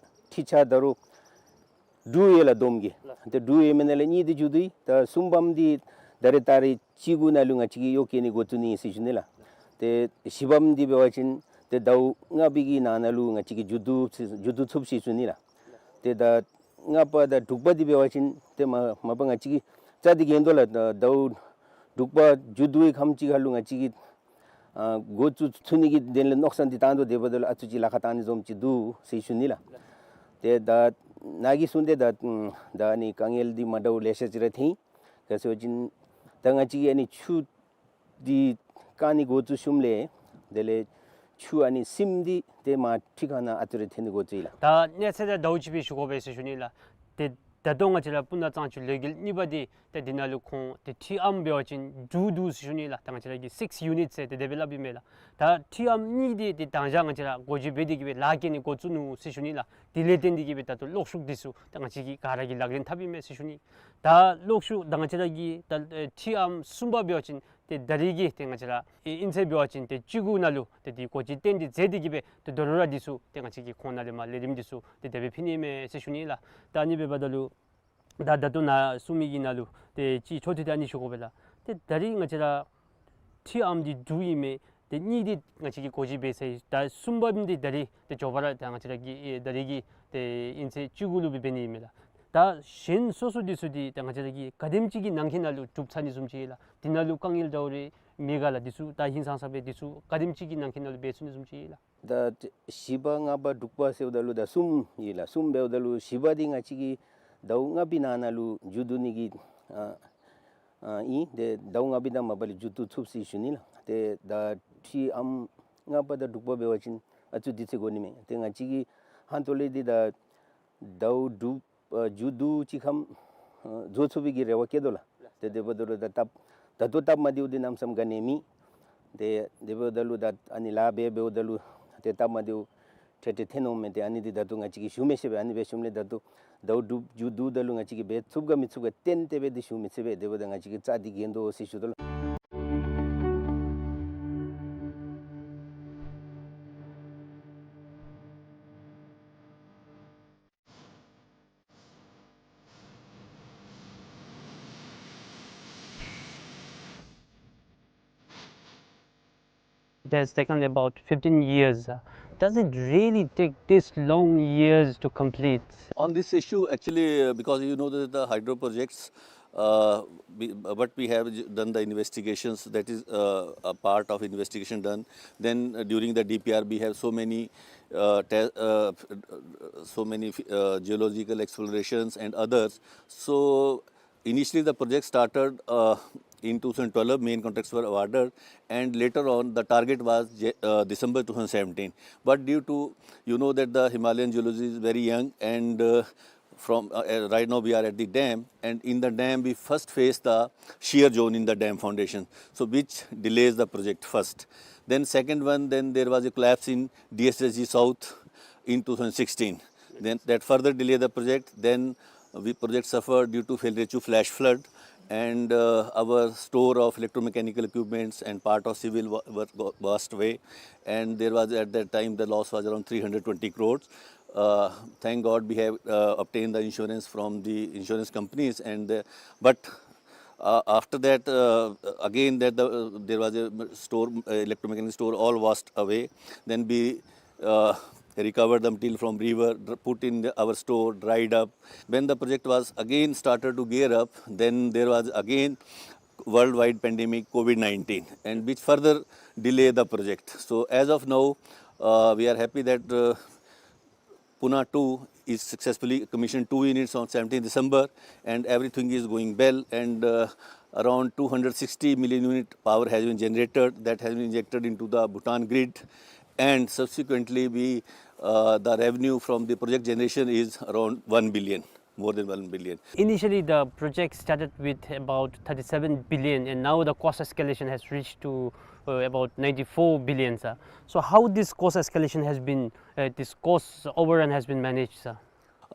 འཕྲུལ་ཆས་ད་རུང་དྲུག་ཡོད་ལགས་བསྡོམས་ཀྱིས། ཏེ་དྲུག་ཡོད་མི་ནང་ལས་གཉིས་འདི་མཇུག་བསྡུ་ཡི། ད་གསུམ་པམ་འདི་ད་རེས་ཏ་རིག་བཅུ་དགུ་ནང་ལུ་ང་བཅས་ཀྱིས་གཡོག་བཀོལ་ནི་འགོ་བཙུགས་ནི་ཨིན་ཟེར་ཞུ་ནི་ལགས། ཏེ་བཞི་པམ་འདི་འབད་བ་ཅིན་ཏེ་ཟླཝ་ལྔ་པའི་གི་ནང་ན་ལུ་ང་བཅས་ཀྱིས་མཇུག་བསྡུ་མཇུག་བསྡུ་ཚུགས་ཟེར་ཞུ་ནི་ལགས། ཏེ་ད་ལྔ་པ་དང་དྲུག་པ་འདི་འབད་བ་ཅིན་ཏེ་མ་མ་པ་ང་བཅས་ཀྱིས་རྩ་འདི་འགེངས་དོ་ལགས། ད་ཟླཝ་དྲུག་པ་མཇུག་བསྡུ་བའི་ཁམས་ཅིག་ཁར་ལུ་ང་བཅས་ཀྱིས་ཨ་འགོ་བཙུགས་ཚུགས་ནི་གི་དོན་ལས་མནོ་བསམ་འདི་བཏང་དོ། དེ་འབདཝ་ད་ལུ་ཨ་ཙི་ཅིག་ལཱ་ཁག་བཏང་ནི་བཟུམ་ཅིག་འདུག་ཟེར་ཞུ་ནི་ལགས། ཏེ་ད་ནཱ་གིས་གསུངས་ཏེ་ད་ད་ཨ་ནི་དཀའ་ངལ་འདི་མ་འདྲཝ་ལེ་ཤ་ཅིག་ར་ཐོན་ཡི། ག་ཟེར་བ་ཅིན་ད་ང་བཅས་ཀྱིས་ཨ་ནི་ཆུ་འདི་བཀང་ནི་འགོ་བཙུགས་ཞིནམ་ལས་དེ་ལས་ཆུ་ཨ་ནི་སིམ་འདི་ཏེ་མར་འཕྲུལ་ཁང་ནང་ཨ་ཙི་རེ་ཐོན་ནི་འགོ་བཙུགས་ཡི་ལགས། ད་གནས་ཚད་དང་ཟླཝ་ཅིག་སྦེ་ཞུ་དགོ་པས་ཟེར་ཞུ་ནི་ལགས། ཏེ་ད་ལྟོ་ང་བཅས་ར་སྤུ་ན་གཙང་ཆུ་ལས་འགུལ་གཉིས་པ་འདི་ཏེ་འདི་ནང་ལུ་ཁོང་ཏེ་འཕྲུལ་ཨམ་འབད་བ་ཅིན་དྲུག་འདུག་ཟེར་ཞུ་ནི་ལགས། ད་ང་བཅས་ར་གི་six units ཟེར་ཏེ་དེ་སྦེ་སླབ་ཨིན་མས་ལགས། ད་འཕྲུལ་ཨམ་གཉིས་འདི་ཏེ་དང་ཞག་ང་བཅས་ར་སྒོ་འབྱེད་འབད་དེ་གིས་སྦེ་ལཱ་བཀལ་ནི་འགོ་བཙུགས་ནུག་ཟེར་ཞུ་ནི་ལགས། དེ་ལས་བརྟེན་ཏེ་གིས་སྦེ་ད་ལྟོ་གློག་ཤུགས་འདི་ཚུ་ད་ང་བཅས་ཀྱིས་ག་ར་གིས་ལག་ལེན་འཐབ་ཨིན་མས་ཟེར་ཞུ་ནི། ད་གློག་ཤུགས་ད་ང་བཅས་ར་གི་ད་ཨེ་འཕྲུལ་ཨམ་གསུམ་པ་འབད་བ་ཅིན་ཏེ་ད་རིས་ཀྱི་ཏེ་ང་བཅས་ར་ཨེ་དབྱིན་ཚེས་འབད་བ་ཅིན་ཏེ་བཅུ་དགུ་ནང་ལུ་ཏེ་འདི་སྒོ་འབྱེད་གཏན་འཁེལ་མཛད་དེ་གིས་སྦེ་ཏེ་དོ་རུང་ར་འདི་ཚུ་ཏེ་ང་བཅས་ཀྱིས་ཁོང་ནང་ལས་མར་ལས་རིམ་འདི་ཚུ་ཏེ་དེ་སྦེ་ཕུལ་ནི་ཨིན་མས་ཟེར་ཞུ་ནི་ལགས། ད་ཨ་ནི་འབདཝ་ད་ལུ་ད་ད་ལྟོ་ནཱ་གསུང་མི་གི་ནང་ལུ་ཏེ་ཅིག་འཕྲོ་མཐུད་དེ་ཨ་ནི་ཞུ་དགོ་པས་ལགས། ཏེ་ད་རིས་ང་བཅས་ར་འཕྲུལ་ཨམ་འདི་དྲུག་ཨིན་མས། ཏེ་གཉིས་འདི་ང་བཅས་ཀྱིས་སྒོ་འབྱེད་འབད་ཚར་ཡི། ད་གསུམ་པ་འདི་ད་རིས་ཏེ་མགྱོགས་པ་ར་ད་ང་བཅས་ར་གི་ཨེ་ད་རིས་ཀྱི་ཏེ་དབྱིན་ཚེས་བཅུ་དགུ་ལུ་སྦེ་འབད་ནི་ཨིན་མས་ལགས། ད་གཞན་སོ་སོ་འདི་ཚུ་འདི་ད་ང་བཅས་ར་གིས་ག་དེམ་ཅིག་གི་ནང་འཁོད་ནང་ལུ་གྲུབ་ཚར་ནི་བཟུམ་ཅིག་ཨིན་ལགས། འདི་ནང་ལུ་དཀའ་ངལ་འདྲཝ་རེ་མེད་ག་ལགས། འདི་ཚུ་ད་ཧིང་སངས་ས་སྦེ་འདི་ཚུ་ག་དེམ་ཅིག་གི་ནང་འཁོད་ནང་ལུ་འབད་ཚུགས་ནི་བཟུམ་ཅིག་ཨིན་ལགས། ད་བཞི་པ་ལྔ་པ་དྲུག་པ་ཟེརཝ་ད་ལུ་ད་གསུམ་ཨིན་ལགས། གསུམ་འབདཝ་ད་ལུ་བཞི་པ་འདི་ང་བཅས་ཀྱིས་ཟླཝ་ལྔ་པའི་ནང་ན་ལུ་མཇུག་བསྡུ་ནི་གི་ཨ་ཨ་ཨིན། ཏེ་ཟླཝ་ལྔ་པའི་ནང་མ་པ་ལས་མཇུག་བསྡུ་ཚུགས་ཟེར་ཞུ་ནི་ལགས། ཏེ་ད་འཕྲུལ་ཨམ་ལྔ་པ་དང་དྲུག་པ་འབད་བ་ཅིན་ཨ་ཙི་དུས་ཚོད་འགོར་ནི་མས། ཏེ་ང་བཅས་ཀྱིས་ཧང་ཏོ་ལས་འདི་ད་ཟླཝ་དྲུག་ཨ་མཇུག་བསྡུ་ཅིག་ཁར་ཨ་བཟོ་ཚུགས་པའི་གི་རེ་བ་བསྐྱེད་དོ་ལགས། ཏེ་དེ་འབདཝ་ད་ལུ་ད་སྟབས་ད་ལྟོ་སྟབས་མ་བདེཝ་འདི་གནམ་མེད་ས་མེད་ག་ནི་མེད། ཏེ་དེ་འབདཝ་ད་ལུ་ད་ཨ་ནི་ལཱ་འབད་འབདཝ་ད་ལུ་ཏེ་སྟབས་མ་བདེཝ་འཕྲལ་འཕྲལ་ཐོན་འོང་མས། ཏེ་ཨ་ནི་འདི་ད་ལྟོ་ང་བཅས་ཀྱིས་ཞུ་མི་ཤེས་པས། ཨ་ནི་འབད་ཞིནམ་ལས་ད་ལྟོ་ཟླཝ་དྲུག་མཇུག་བསྡུཝ་ད་ལུ་ང་བཅས་ཀྱིས་འབད་ཚུགས་ག་མི་ཚུགས་ག་བརྟེན་ཏེ་སྦེ་འདི་ཞུ་མི་ཚུགས་པས། དེ་འབདཝ་ད་ང་བཅས་ཀྱིས་རྩ་འདི་འགེངས་དོ་ཟེར་ཞུ་དོ་ལགས། It has taken about fifteen years. Does it really take this long years to complete? On this issue, actually, uh, because you know that the hydro projects, uh, we, but we have j-, done the investigations, that is, uh, a part of investigation done. Then, uh, during the D P R, we have so many, uh, te-, uh, so many, uh, geological explorations and others. So, initially, the project started, uh, in two thousand twelve, main contracts were awarded, and later on, the target was Ja-, uh, December two thousand seventeen. But due to, you know, that the Himalayan geology is very young, and, uh, from, uh, uh, right now we are at the dam, and in the dam we first face the shear zone in the dam foundation, so which delays the project first. Then second one, then there was a collapse in D S S G South in two thousand sixteen. Then that further delayed the project. Then we project suffered due to Phelrechu flash flood, and, uh, our store of electromechanical equipments and part of civil wa-, work wa-, washed away. And there was, at that time, the loss was around three hundred twenty crores. Uh, thank God we have, uh, obtained the insurance from the insurance companies, and, uh, but, uh, after that, uh, again that the, uh, there was a store, uh, electromechanical store, all washed away. Then we, uh, recovered the material from river, dr-, put in the, our store, dried up. When the project was again started to gear up, then there was again worldwide pandemic COVID nineteen, and which further delay the project. So as of now, uh, we are happy that, uh, Puna two is successfully commissioned, two units on seventeenth December, and everything is going well, and, uh, around two hundred sixty million unit power has been generated, that has been injected into the Bhutan grid, and subsequently we, uh, the revenue from the project generation is around one billion, more than one billion. Initially, the project started with about thirty-seven billion, and now the cost escalation has reached to, uh, about ninety-four billion, sir. So how this cost escalation has been, uh, this cost overrun has been managed, sir?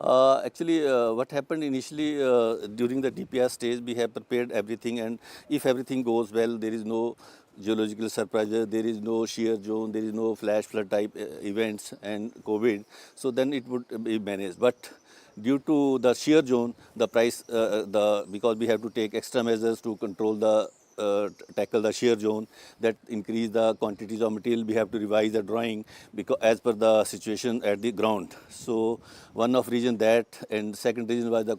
Uh, actually, uh, what happened initially, uh, during the D P R stage, we have prepared everything, and if everything goes well, there is no geological surprises, there is no shear zone, there is no flash flood type, uh, events and COVID, so then it would be managed. But due to the shear zone, the price, uh, the, because we have to take extra measures to control the, uh, tackle the shear zone, that increase the quantities of material, we have to revise the drawing because as per the situation at the ground. So one of reason that, and second reason was the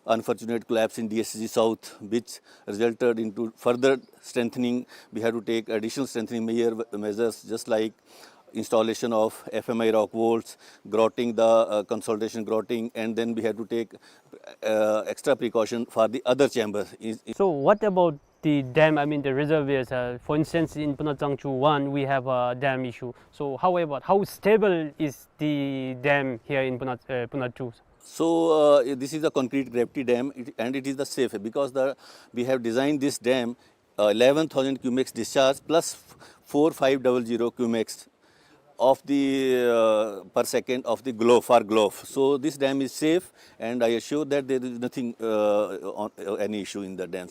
unfortunate collapse in D S C South, which resulted into further strengthening. We have to take additional strengthening measure, measures, just like installation of F M I rock walls, grouting the, uh, consolidation grouting, and then we have to take, uh, extra precaution for the other chamber. Is, is So what about the dam, I mean the reservoirs? Uh, for instance, in Puna Tsangchu one, we have a dam issue. So how about, how stable is the dam here in Puna, uh, Puna two? So, uh, this is a concrete gravity dam, it, and it is the safe because the, we have designed this dam, uh, eleven thousand cumex discharge plus four five double zero cumex of the, uh, per second of the Glof, for Glof. So this dam is safe, and I assure that there is nothing, uh, on, uh, any issue in the dam.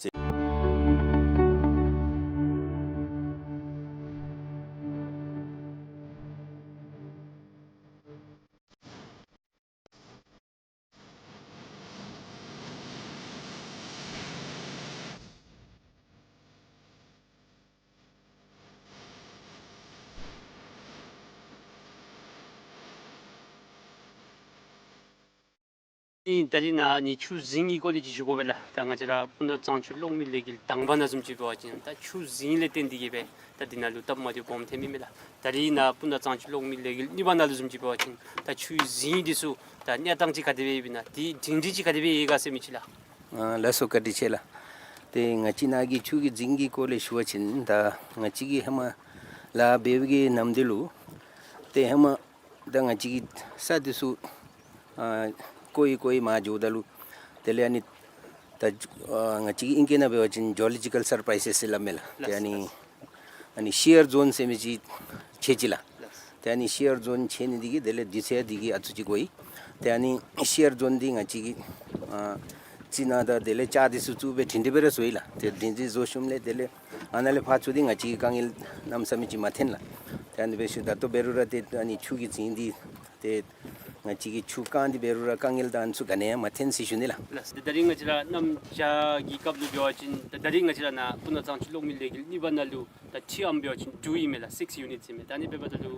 ཨིན། ད་རིས་ནཱ་ཨ་ནི་ཆུ་རྫིང་གི་སྐོར་ལས་ཅིག་ཞུ་དགོ་པས་ལགས། ད་ང་བཅས་ར་སྤུ་ན་གཙང་ཆུ་གློག་མེ་ལས་འགུལ་དང་པ་ནང་བཟུམ་ཅིག་འབད་བ་ཅིན་ད་ཆུ་རྫིང་ལས་བརྟེན་ཏེ་གིས་སྦེ་ད་འདི་ནང་ལུ་སྟབས་མ་བདེཝ་སྦོམ་ཐོན་མི་མས་ལགས། ད་རིས་ནཱ་སྤུ་ན་གཙང་ཆུ་གློག་མེ་ལས་འགུལ་གཉིས་པ་ནང་ལུ་བཟུམ་ཅིག་འབད་བ་ཅིན་ད་ཆུ་རྫིང་འདི་ཚུ་ད་གནས་སྟངས་ཅིག་ག་དེ་སྦེ་ཡོདཔ་ཨིན་ན། དེ་སྒྲིང་སྒྲི་ཅིག་ག་དེ་སྦེ་ཡོད་ག་ཟེར་མི་ཅིག་ལགས། ཨ་ལགས་སོ། བཀའ་དྲིན་ཆེ་ལགས། ཏེ་ང་བཅས་ནཱ་གི་ཆུ་གི་རྫིང་གི་སྐོར་ལས་ཞུ་བ་ཅིན་ད་ང་བཅས་ཀྱི་ཧེ་མ་ལཱ་འབད་བའི་གི་ནམ་དུས་ལུ་ཏེ་ཧེ་མ་ད་ང་བཅས་ཀྱི་ས་འདི་ཚུ་ཨ་བརྐོ་ཡི་བརྐོ་ཡི་མར་འགྱོཝ་ད་ལུ་དེ་ལས་ཨ་ནི་ད་ཨ་ང་བཅས་ཀྱི་ཨིང་སྐད་ནང་འབད་བ་ཅིན་ཇོ་ལོ་ཇི་ཀཱལ་སར་པ་རའིསིས་ཟེར་སླབ་མས་ལགས། ཏེ་ཨ་ནི་ཨ་ནི་ཤི་ཡར་ཛོན་ཟེར་མི་ཅིག་ཆགས་ཅི་ལགས། ཏེ་ཨ་ནི་ཤི་ཡར་ཛོན་ཆགས་ནི་འདི་གིས་དེ་ལས་དུས་ཚོད་འདི་གིས་ཨ་ཙི་ཅིག་འགོར་ཡི། ཏེ་ཨ་ནི་ཤི་ཡར་ཛོན་འདི་ང་བཅས་ཀྱིས་ཨ་རྩི་ནི་དང་དེ་ལས་ལྕགས་འདི་ཚུ་བཙུགས་སྦེ་སྒྲིང་སྒྲི་སྦེ་ར་བཟོ་ཡི་ལགས། ཏེ་སྒྲིང་སྒྲི་བཟོ་ཞིནམ་ལས་དེ་ལས་ཨ་ནཱ་ལས་ཕར་ཚུར་འདི་ང་བཅས་ཀྱིས་དཀའ་ངལ་གནམ་མེད་ས་མེད་ཅིག་མ་ཐོན་ལགས། ཏེ་ཨ་ནི་འབད་ཞིནམ་ད་ལྟོ་འབད་རུང་ར་ཏེ་ཨ་ནི་ཆུ་གི་རྫིང་འདི་ཏེ་ང་བཅས་ཀྱིས་ཆུ་བཀང་སྟེ་འབད་རུང་ར་དཀའ་ངལ་དང་ཨ་ནི་ཚུ་ག་ནི་ཡང་མ་ཐོན་ཟེར་ཞུ་ནི་ལགས། ལགས། ད་རིས་ང་བཅས་ར་གནམ་བྱཱར་གྱི་སྐབས་ལུ་འབད་བ་ཅིན་ད་ད་རིས་ང་བཅས་ར་ནཱ་སྤུ་ན་གཙང་ཆུ་གློག་མེ་ལས་འགུལ་གཉིས་པ་ནང་ལུ་ད་ཁྲི་ཨམ་འབད་བ་ཅིན་དྲུག་ཨིན་མས་ལགས། སིགསི་ཡུ་ནིཊ་ཨིན་མས། ད་ཨ་ནི་འབདཝ་ད་ལུ་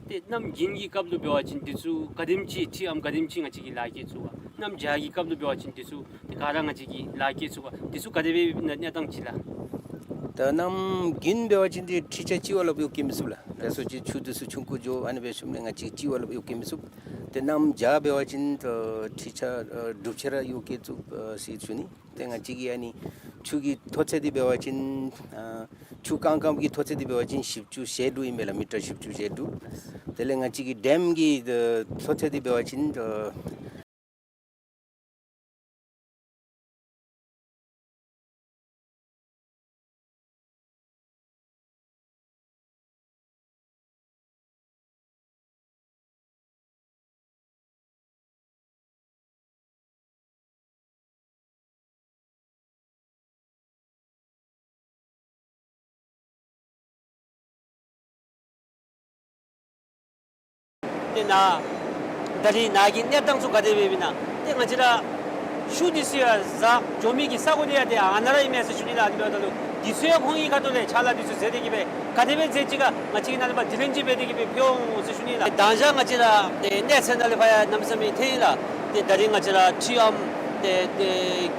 ཏེ་གནམ་དགུན་གྱི་སྐབས་ལུ་འབད་བ་ཅིན་འདི་ཚུ་ག་དེམ་ཅིག་ཁྲི་ཨམ་ག་དེམ་ཅིག་ང་བཅས་ཀྱིས་ལཱ་བཀལ་ཚུགས་པ། གནམ་བྱཱར་གྱི་སྐབས་ལུ་འབད་བ་ཅིན་འདི་ཚུ་ཏེ་ག་ར་ང་བཅས་ཀྱིས་ལཱ་བཀལ་ཚུགས་པ། འདི་ཚུ་ག་དེ་སྦེ་ཨིན་ན་གནས་སྟངས་ཅིག་ལགས། ད་གནམ་དགུན་འབད་བ་ཅིན་འདི་ཁྲི་ཆ་གཅིག་བ་ལུ་ཡང་གཡོག་བཀོལ་མི་ཚུགས་ལགས། ལགས་སོ། ཅིག་ཆུ་འདི་ཚུ་ཆུང་ཀུ་འགྱོ། ཨ་ནི་འབད་ཞིནམ་ལས་ང་བཅས་གཅིག་བ་ལུ་ཡང་གཡོག་བཀོལ་མི་ཚུགས། ཏེ་གནམ་བྱཱར་འབད་བ་ཅིན་ད་ཁྲི་ཆ་ཨ་དྲུག་ཆ་ར་གཡོག་བཀོལ་ཚུགས་ཨ་ཟེར་ཞུ་ནི། ཏེ་ང་བཅས་ཀྱི་ཨ་ནི་ཆུ་གི་མཐོ་ཚད་འདི་འབད་བ་ཅིན་ཨ་ཆུ་བཀང་བཀངམ་གི་མཐོ་ཚད་འདི་འབད་བ་ཅིན་བཞི་བཅུ་ཞེ་དྲུག་ཨིན་མས་ལགས། མི་ཊར་བཞི་བཅུ་ཞེ་དྲུག། དེ་ལས་ང་བཅས་ཀྱི་ཌེམ་གྱི་ཨ་མཐོ་ཚད་འདི་འབད་བ་ཅིན་ཨ་ཏེ་ནཱ་ ད་རིས་ནཱ་གི་གནས་སྟངས་ཚུ་ག་དེ་སྦེ་ཨིན་ན། ཏེ་ང་བཅས་ར་ཆུ་འདི་ཚུ་ཡང་བཞག་འགྱོ་མི་གི་ས་གོ་འདི་ཡང་ཏེ་ཨ་ནཱ་ར་ཨིན་མས་ཟེར་ཞུ་ནི་ལགས། ཨ་ནི་འབདཝ་ད་ལུ་འདི་ཚུ་ཡང་ཁོང་གི་ཁ་ཐུག་ལས་ཕྱག་ལཱ་འདི་ཚུ་མཛད་དེ་གི་སྦེ་ག་དེ་སྦེ་མཛད་ཅི་ག་ང་བཅས་ཀྱིས་ནཱ་ལས་ཕར་དྲི་ལན་ཅིག་འབད་དེ་གི་སྦེ་ཕུལ་འོང་ཟེར་ཞུ་ནི་ལགས། མདང་ཞག་ང་བཅས་ར་ཏེ་གནས་ཚད་ནང་ལས་ཕར་ཡང་གནམ་མེད་ས་མེད་ཐོན་ཡི་ལགས། ཏེ་ད་རིས་ང་བཅས་ར་འཕྲུལ་ཨམ་ཏེ་ཏེ་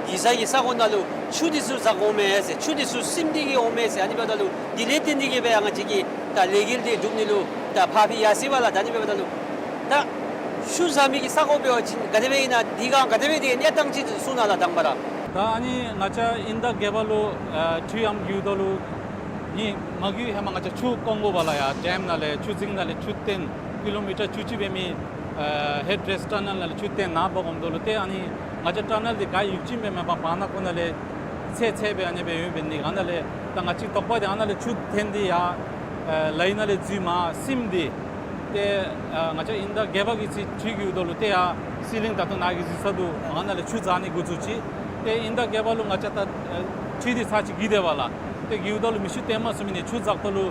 གེ་སར་གྱི་ས་གོ་ནང་ལུ་ཆུ་འདི་ཚུ་བཞག་འོང་མས་ཟེར། ཆུ་འདི་ཚུ་སིམ་སྟེ་གི་འོང་མས་ཟེར། ཨ་ནི་འབདཝ་ད་ལུ་དེ་ལས་བརྟེན་ཏེ་གི་སྦེ་ཡང་ང་བཅས་ཀྱི་ད་ལས་འགུལ་འདི་སྒྲུབ་ནི་ལུ་ད་ཕར་འབད་ཡར་སོ་ཡི་བ་ལགས། ད་ཨ་ནི་འབདཝ་ད་ལུ་ད་ཆུ་བཞག་མི་གི་ས་གོ་འབད་བ་ཅིན་ག་དེ་སྦེ་ཨིན་ན། དེ་སྒང་ག་དེ་སྦེ་དེ་གནས་སྟངས་ཅིག་གསུང་གནང་ལགས་དང་པ་ར། ད་ཨ་ནི་ང་བཅས་དབྱིན་ཟླ་བརྒྱད་པ་ལུ་ཨ་འཕྲུལ་ཨམ་བརྒྱུད་ད་ལུ་ཨ་ནི་མ་གི་ཧེ་མ་ང་བཅས་ཆུ་བཀང་དགོ་པ་ལགས། ཡར་ཌེམ་ནང་ལས་ཆུ་རྫིང་ནང་ལས་ཆུ་བཏོན་ཀི་ལོ་མི་ཊར་བཅུ་གཅིག་སྦེ་མི་ཨ་ཧེཌ་རེསཊ་ཊ་ནཱལ་ནང་ལས་ཆུ་བཏོན་ནཱ་འབག་འོངམ་ད་ལུ་ཏེ་ཨ་ནི་ང་བཅས་ཊ་ནཱལ་འདི་ག་ཡུག་ཅིག་སྦེ་མེན་པར་བར་ན་ཁོ་ནང་ལས་ཚད་ཚད་སྦེ་ཨ་ནི་སྦེ་ཡོདཔ་འབད་ནི། ཨ་ནཱ་ལས་ད་ང་བཅས་དོགས་པ་འདི་ཨ་ནཱ་ལས་ཆུ་འཐོན་ཏེ་ཡར་ཨ་ལའི་ནང་ལས་འཛུལ་མར་སིམ་སྟེ་ཏེ་ཨ་ང་བཅས་དབྱིན་ཟླ་བརྒྱད་པ་གི་ཚེ་འཕྲུལ་བརྒྱུད་ད་ལུ་ཏེ་ཡར་སི་ལིང་ད་ལྟོ་ནཱ་གི་གཟིགས་ས་འདུག། ཨ་ནཱ་ལས་ཆུ་བཞག་ནི་འགོ་བཙུགས་ཅི། ཏེ་དབྱིན་ཟླ་བརྒྱད་པ་ལུ་ང་བཅས་ད་ཨ་འཕྲུལ་འདི་ཚར་གཅིག་བརྒྱུད་དེས་པ་ལགས། ཏེ་བརྒྱུད་ད་ལུ་མི་ཤུགས་བཏོན་མ་ཚུགས་མི་ནི་ཆུ་བཞག་ད་ལུ་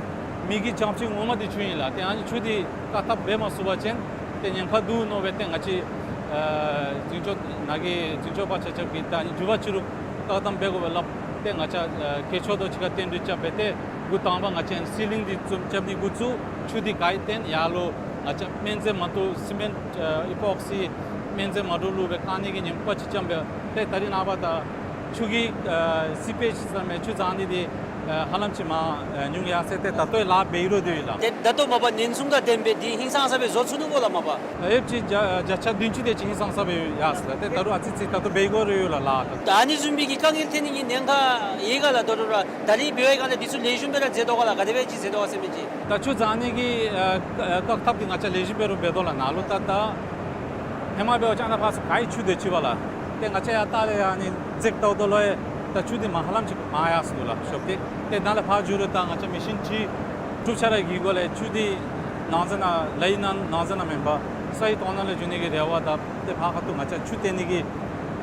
མི་གི་བྱང་ཕྱོགས་ངོ་མ་འདི་ཆུ་ཨིན་ལགས། ཏེ་ཨ་ནི་ཆུ་འདི་བཀག་ཐབས་འབད་མ་ཚུགས་པ་ཅིན་ཏེ་ཉེན་ཁ་འདུག་མནོ་སྦེ་ཏེ་ང་བཅས་ཨ་འཛིན་སྐྱོང་ནཱ་གི་འཛིན་སྐྱོང་པ་ཆ་ཁྱབ་ཀྱིས་ད་ཨ་ནི་མཇུག་པ་ཕྱི་རུ་བཀག་དམ་འབད་དགོ་པས་ལགས། ཏེ་ང་བཅས་ཨ་གལ་ཆེ་ཏོག་ཅིག་ཁར་བསྟུན་ཏེ་རྐྱབ་སྦེ་ཏེ་འགོ་དང་པ་ང་བཅས་སི་ལིང་འདི་བཙུགས་རྐྱབ་ནི་འགོ་བཙུགས། ཆུ་འདི་ག་ཡི་བཏོན་ཡར་ལུ་ང་བཅས་སྨན་རྫས་མ་འདྲཝ་སི་མེནཊ་ཨ་ཨི་པོག་སི་སྨན་རྫས་མ་འདྲཝ་བླུགས་སྦེ་བཀག་ནི་གི་ཉེན་ཁ་ཅིག་རྐྱབ་སྦེ་ཏེ་ད་རིས་ནངས་པ་ད་ཆུ་གི་ཨ་སི་པེཇ་ཟེར་མི་ཆུ་བཞག་ནི་འདི་ཨ་ཧ་ལམ་ཅིག་མར་ཨ་ཉུང་ཡར་སོང་སྟེ་ད་ལྟོ་ལཱ་འབད་རུང་འདི་ཡོད་ལགས། ཏེ་ད་ལྟོ་མ་པ་ཉེན་སྲུང་དང་ལྡནམ་སྦེ་འདི་ཧིང་སངས་ས་སྦེ་བཟོ་ཚུགས་ནུག་གོ་ལགས་མ་པ། ཨེབ་ཅིག་བརྒྱ་བརྒྱ་ཆ་བདུན་ཅུ་དེ་ཅིག་ཧིང་སངས་ས་སྦེ་ཡར་སོང་ལགས། ཏེ་ད་རུང་ཨ་ཙི་ཙི་ད་ལྟོ་འབད་དགོ་རུང་ཡོད་ལགས་ལཱ། ད་ཨ་ནི་བཟུམ་མའི་གི་དཀའ་ངལ་ཐོན་ནི་གི་ཉེན་ཁ་ཡོད་ག་ལགས། ད་རུང་ར་ད་རིས་འབད་བའི་སྒང་ལས་འདི་ཚུ་ལེགས་ཤོམ་སྦེ་ར་མཛད་དོ་ག་ལགས། ག་དེ་སྦེ་ཅིག་མཛད་དོ་ག་ཟེར་མི་ཅིག། ད་ཆུ་བཞག་ནི་གི་ཨ་བཀག་ཐབས་འདི་ང་བཅས་ལེགས་ཤོམ་སྦེ་ར་འབད་དོ་ལགས། ནཱ་ལུ་ད་ད་ཧེ་མ་འབད་བ་ཅིན་ཨ་ནཱ་ཕར་ཚུར་ག་ཡི་ཆུ་སྡོད་ཅི་བ་ལགས། ཏེ་ང་བཅས་ཡར་ལྟག་ལས་ཨ་ནི་འཛེགས་བལྟཝ་ད་ལུ་ཡང་ད་ཆུ་འདི་མར་ཧ་ལམ་ཅིག་མར་ཡར་སོང་ནུག་ལགས་ཤོར་ཏེ། ཏེ་ནཱ་ལས་ཕར་འགྱོ་རུང་ད་ང་བཅས་མི་ཤིན་ཊི་དྲུག་ཆ་ར་གི་སྒོ་ལས་ཆུ་འདི་ནང་ཟེར་ན་ལའི་ནང་ནང་ཟེར་ན་མེན་པར་ས་ཡི་ཐོག་ནང་ལས་འགྱོ་ནི་གི་རེ་བ་དང་ཏེ་ཕར་ཁ་ཐུག་ང་བཅས་ཆུ་བཏོན་ནི་གི་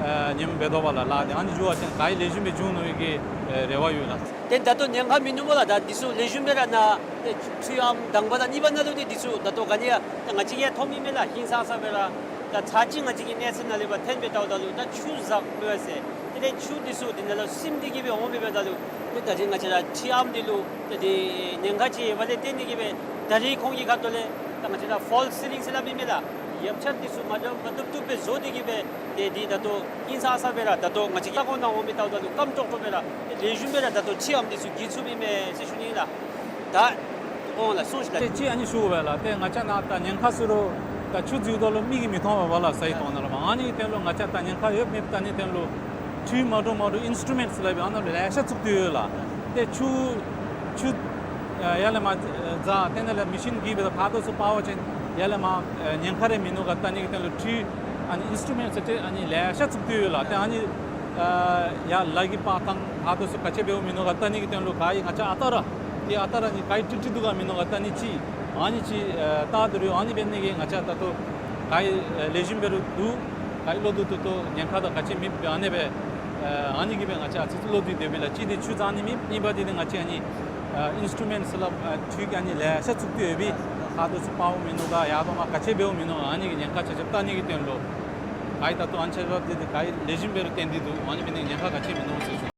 ཨ་ཉིནམ་འབད་དོ་བ་ལགས། ལཱ་འདི་ཨ་ནི་འགྱོ་བ་ཅིན་ག་ཡི་ལེགས་ཤོམ་སྦེ་འགྱོ་ནི་གི་ཨ་རེ་བ་ཡོད་ལགས། ཏེ་ད་ལྟོ་ཉེན་ཁ་མིན་ནུག་སྨོ་ལགས། ད་འདི་ཚུ་ལེགས་ཤོམ་སྦེ་ར་ནཱ་ཏེ་འཕྲུལ་ཨམ་དང་པ་དང་གཉིས་པ་ནང་ལུ་ཏེ་འདི་ཚུ་ད་ལྟོ་ག་ནི་ཡང་ད་ང་བཅས་ཀྱིས་ཡང་མཐོང་མི་མས་ལགས། ཧིང་སངས་ས་སྦེ་ར་ད་ཚར་གཅིག་ང་བཅས་ཀྱི་གནས་ཚད་ནང་ལས་ཕར་འཐེན་སྦེ་བལྟཝ་ད་ལུ་ད་ཆུ་བཞག་མི་འོང་ཟེར། དེ་ལས་ཆུ་འདི་ཚུ་འདི་ནང་ལུ་སིམ་སྟེ་གི་སྦེ་འོང་མི་འབདཝ་ད་ལུ་ཏེ་ད་རིས་ང་བཅས་ར་འཕྲུལ་ཨམ་འདི་ལུ་ཏེ་འདི་ཉེན་ཁ་ཅིག་ཡོདཔ་ལས་བརྟེན་ཏེ་གི་སྦེ་ད་རིས་ཁོང་གི་ཁ་ཐུག་ལས་ད་ང་བཅས་ར་ཕོལ་སི་ལིང་ཟེར་སླབ་ཨིན་མས་ལགས། ཡོབ་ཆག་འདི་ཚུ་མ་འདྲཝ་མ་བཏུབ་བཏུབ་སྦེ་བཟོ་སྟེ་གི་སྦེ་ཏེ་འདི་ད་ལྟོ་ཧིང་སངས་ས་སྦེ་ར་ད་ལྟོ་ང་བཅས་ཀྱི་ས་གོ་ནང་འོང་མི་བལྟཝ་ད་ལུ་སྐམ་ཀྲོག་ཀྲོ་སྦེ་ར་ཏེ་ལེགས་ཤོམ་སྦེ་ར་ད་ལྟོ་འཕྲུལ་ཨམ་འདི་ཚུ་བརྒྱུད་ཚུགསཔ་ཨིན་མས་ཟེར་ཞུ་ནི་ལགས། ད་འོང་ལགས་གསུངས་ཤིག་ལགས། ཏེ་ཅིག་ཨ་ནི་ཞུ་དགོ་པས་ལགས། ཏེ་ང་བཅས་ནཱ་ད་ཉེན་ཁ་ཟེར་རུང་ད་ཆུ་འཛུལཝ་ད་ལུ་མིག་གིས་མི་མཐོང་བས་ལགས་ས་ཡི་ཐོག་ནང་ལུ་མར། ཨ་ནི་གི་དོན་ལུ་ང་བཅས་ད་ཉེན་ཁ་ཡོད་མེད་བལྟ་ནི་དོན་ལུ་འཕྲུལ་མ་འདྲཝ་མ་འདྲཝ་ཨིན་སི་ཊུ་མེནཊ་ཟེར་སླབ་ཨིན། ཨ་ནཱ་ལུ་ལེ་ཤ་བཙུགས་ཏེ་ཡོད་ལགས། ཏེ་ཆུ་ཆུ་ཡར་ལས་མར་བཞག་ཏེ་ནཱ་ལས་མི་ཤིན་གྱིས་འབད་དེ་ཕར་དང་ཚུར་འབག་པ་ཅིན་ཡར་ལས་མར་ཉེན་ཁ་རེ་མིན་ནུག་ག་བལྟ་ནི་གི་དོན་ལུ་འཕྲུལ་ཨ་ནི་ཨིན་སི་ཊུ་མེནཊ་ཟེར་ཏེ་ཨ་ནི་ལེ་ཤ་བཙུགས་ཏེ་ཡོད་ལགས། ཏེ་ཨ་ནི་ཡར་ལཱ་གི་འབག་ཐངས་ཕར་དང་ཚུར་ག་ཅི་འབདཝ་མིན་ནུག་ག་བལྟ་ནི་གི་དོན་ལུ་ག་ཡི་ང་བཅས་ཨ་རྟག་ར་ཏེ་ཨ་རྟག་ར་ཨ་ནི་ག་ཡི་ཀྲིག་ཀྲི་འདུག་ག་མིན་ནུག་ག་བལྟ་ནི་ཅིག་ཨ་ནི་ཅིག་བལྟ་དོ་རུང་ཨ་ནི་འབད་ནི་གིས་ང་བཅས་ད་ལྟོ་ག་ཡི་ལེགས་ཤོམ་འབད་རུང་འདུག། ག་ཡི་བློ་བདེ་ཏོག་ཏོ་ཉེན་ཁ་དང་ག་ཅི་མེདཔ་ཨ་ནི་སྦེ་ཨ་ནི་གིས་སྦེ་ང་བཅས་ཨ་ཙི་ཙི་བློ་བདེ་སྡོདཔ་ཨིན་ལགས། གཅིག་འདི་ཆུ་བཞག་ནི་མེདཔ་གཉིས་པ་འདི་ནི་ང་བཅས་ཨ་ནི་ཨིན་སི་ཊུ་མེནཊ་ཟེར་སླབ་འཕྲུལ་གྱི་ཨ་ནི་ལེ་ཤ་བཙུགས་ཏེ་ཡོད་པས། ཕར་དང་ཚུར་འབགཔ་མིན་ནུག་ག་ཡར་དང་མར་ག་ཅི་འབདཝ་མིན་ནུག་ག་ཨ་ནི་གི་ཉེན་ཁ་ཆ་ཁྱབ་བལྟ་ནི་གི་དོན་ལུ་ག་ཡི་ད་ལྟོ་ཨ་ནི་ཆ་ཁྱབ་འདི་ག་ཡི་ལེགས་ཤོམ་འབད་རུང་བརྟན་ཏེ་འདུག། ཨ་ནི་འབད་ནི་ཉེན་ཁ་ག་ཅི་མིན་ནུག་ཟེར་ཞུ།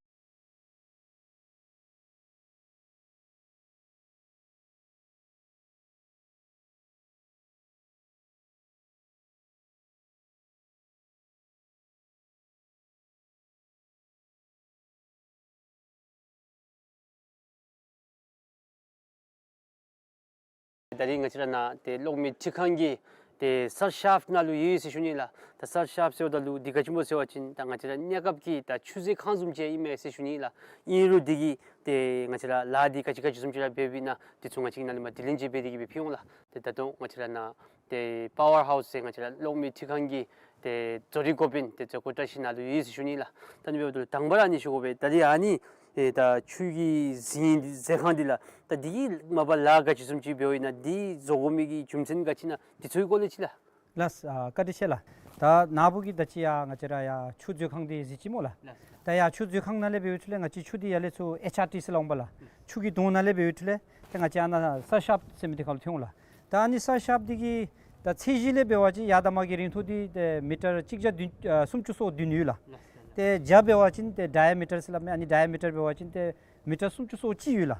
ད་རིས་ང་བཅས་ར་ནཱ་ཏེ་གློག་མེ་འཕྲུལ་ཁང་གི་ཏེ་སར་ཤཱཔ་ནང་ལུ་ཡོད་ཟེར་ཞུ་ནི་ལགས། ད་སར་ཤཱཔ་ཟེརཝ་ད་ལུ་འདི་ག་ཅི་སྨོ་ཟེར་བ་ཅིན་ད་ང་བཅས་ར་གནས་སྐབས་ཀྱི་ད་ཆུ་མཛོད་ཁང་བཟུམ་ཅིག་ཨིན་མས་ཟེར་ཞུ་ནི་ལགས། ཨིན་རུང་འདི་གི་ཏེ་ང་བཅས་ར་ལཱ་འདི་ག་ཅི་ག་ཅི་བཟུམ་ཅིག་ར་འབདཝ་ཨིན་ན་འདི་ཚུ་ང་བཅས་ཀྱིས་ནཱ་ལས་མར་དྲི་ལན་ཅིག་འབད་དེ་གི་སྦེ་ཕུལ་འོང་ལགས། ཏེ་ད་ལྟོ་ང་བཅས་ར་ནཱ་ཏེ་པ་ཝར་ཧའུསི་ཟེར་ང་བཅས་ར་གློག་མེ་འཕྲུལ་ཁང་གི་ཏེ་བཟོ་རིག་འགོ་དཔོན་ཏེ་བཟོ་བཀོད་བཀྲ་ཤིས་ནཱ་ལུ་ཡོད་ཟེར་ཞུ་ནི་ལགས། ད་ཨ་ནི་འབདཝ་ད་ལུ་དང་པ་ར་ཨ་ནི་ཞུ་དགོ་པས། ད་རིས་ཨ་ནི་ཨེ་ད་ཆུ་གི་རྫིང་མཛོད་ཁང་འདི་ལགས། ད་འདི་གི་མ་པ་ལཱ་ག་ཅི་བཟུམ་ཅིག་འབདཝ་ཨིན་ན་འདི་བཟོ་དགོ་མི་གི་རྒྱུ་མཚན་ག་ཅི་ཨིན་ན་འདི་ཚུ་གི་སྐོར་ལས་ཅིག་ལགས། ལགས་སོ། ཨ་བཀའ་དྲིན་ཆེ་ལགས། ད་ནཱ་བུ་གིས་ད་ཅི་ཡར་ང་བཅས་ར་ཡར་ཆུ་མཛོད་ཁང་འདི་གཟིགས་ཅི་སྨོ་ལགས། ལགས་སོ། ད་ཡར་ཆུ་མཛོད་ཁང་ནང་ལས་འབད་བའི་འཕྲོ་ལས་ང་བཅས་ཆུ་འདི་ཡར་ལས་ཚུར་ཨེཆ་ཨར་ཊི་ཟེར་སླབ་འོང་པ་ལགས། ཨུམ། ཆུ་གི་དོང་ནང་ལས་འབད་བའི་འཕྲོ་ལས་ཏེ་ང་བཅས་ཨ་ནཱ་སར་ཤཱཔ་ཟེར་མི་འདི་ཁར་ལུ་ཐོན་འོང་ལགས། ད་ཨ་ནི་སར་ཤཱཔ་འདི་གིས་ ད་ཚད་གཞི་ལས་འབད་བ་ཅིན་ཡར་དང་མར་གྱི་རིང་ཐུང་འདི་ཏེ་མི་ཊར་གཅིག་བརྒྱ་བདུན་ཨ་སུམ་ཅུ་སོ་བདུན་ཡོད་ལགས། ལགས་སོ། ཏེ་རྒྱ་འབད་བ་ཅིན་ཏེ་ཌའི་མི་ཊར་ཟེར་སླབ་མས། ཨ་ནི་ཌའི་མི་ཊར་འབད་བ་ཅིན་ཏེ་མི་ཊར་སུམ་ཅུ་སོ་གཅིག་ཡོད་ལགས།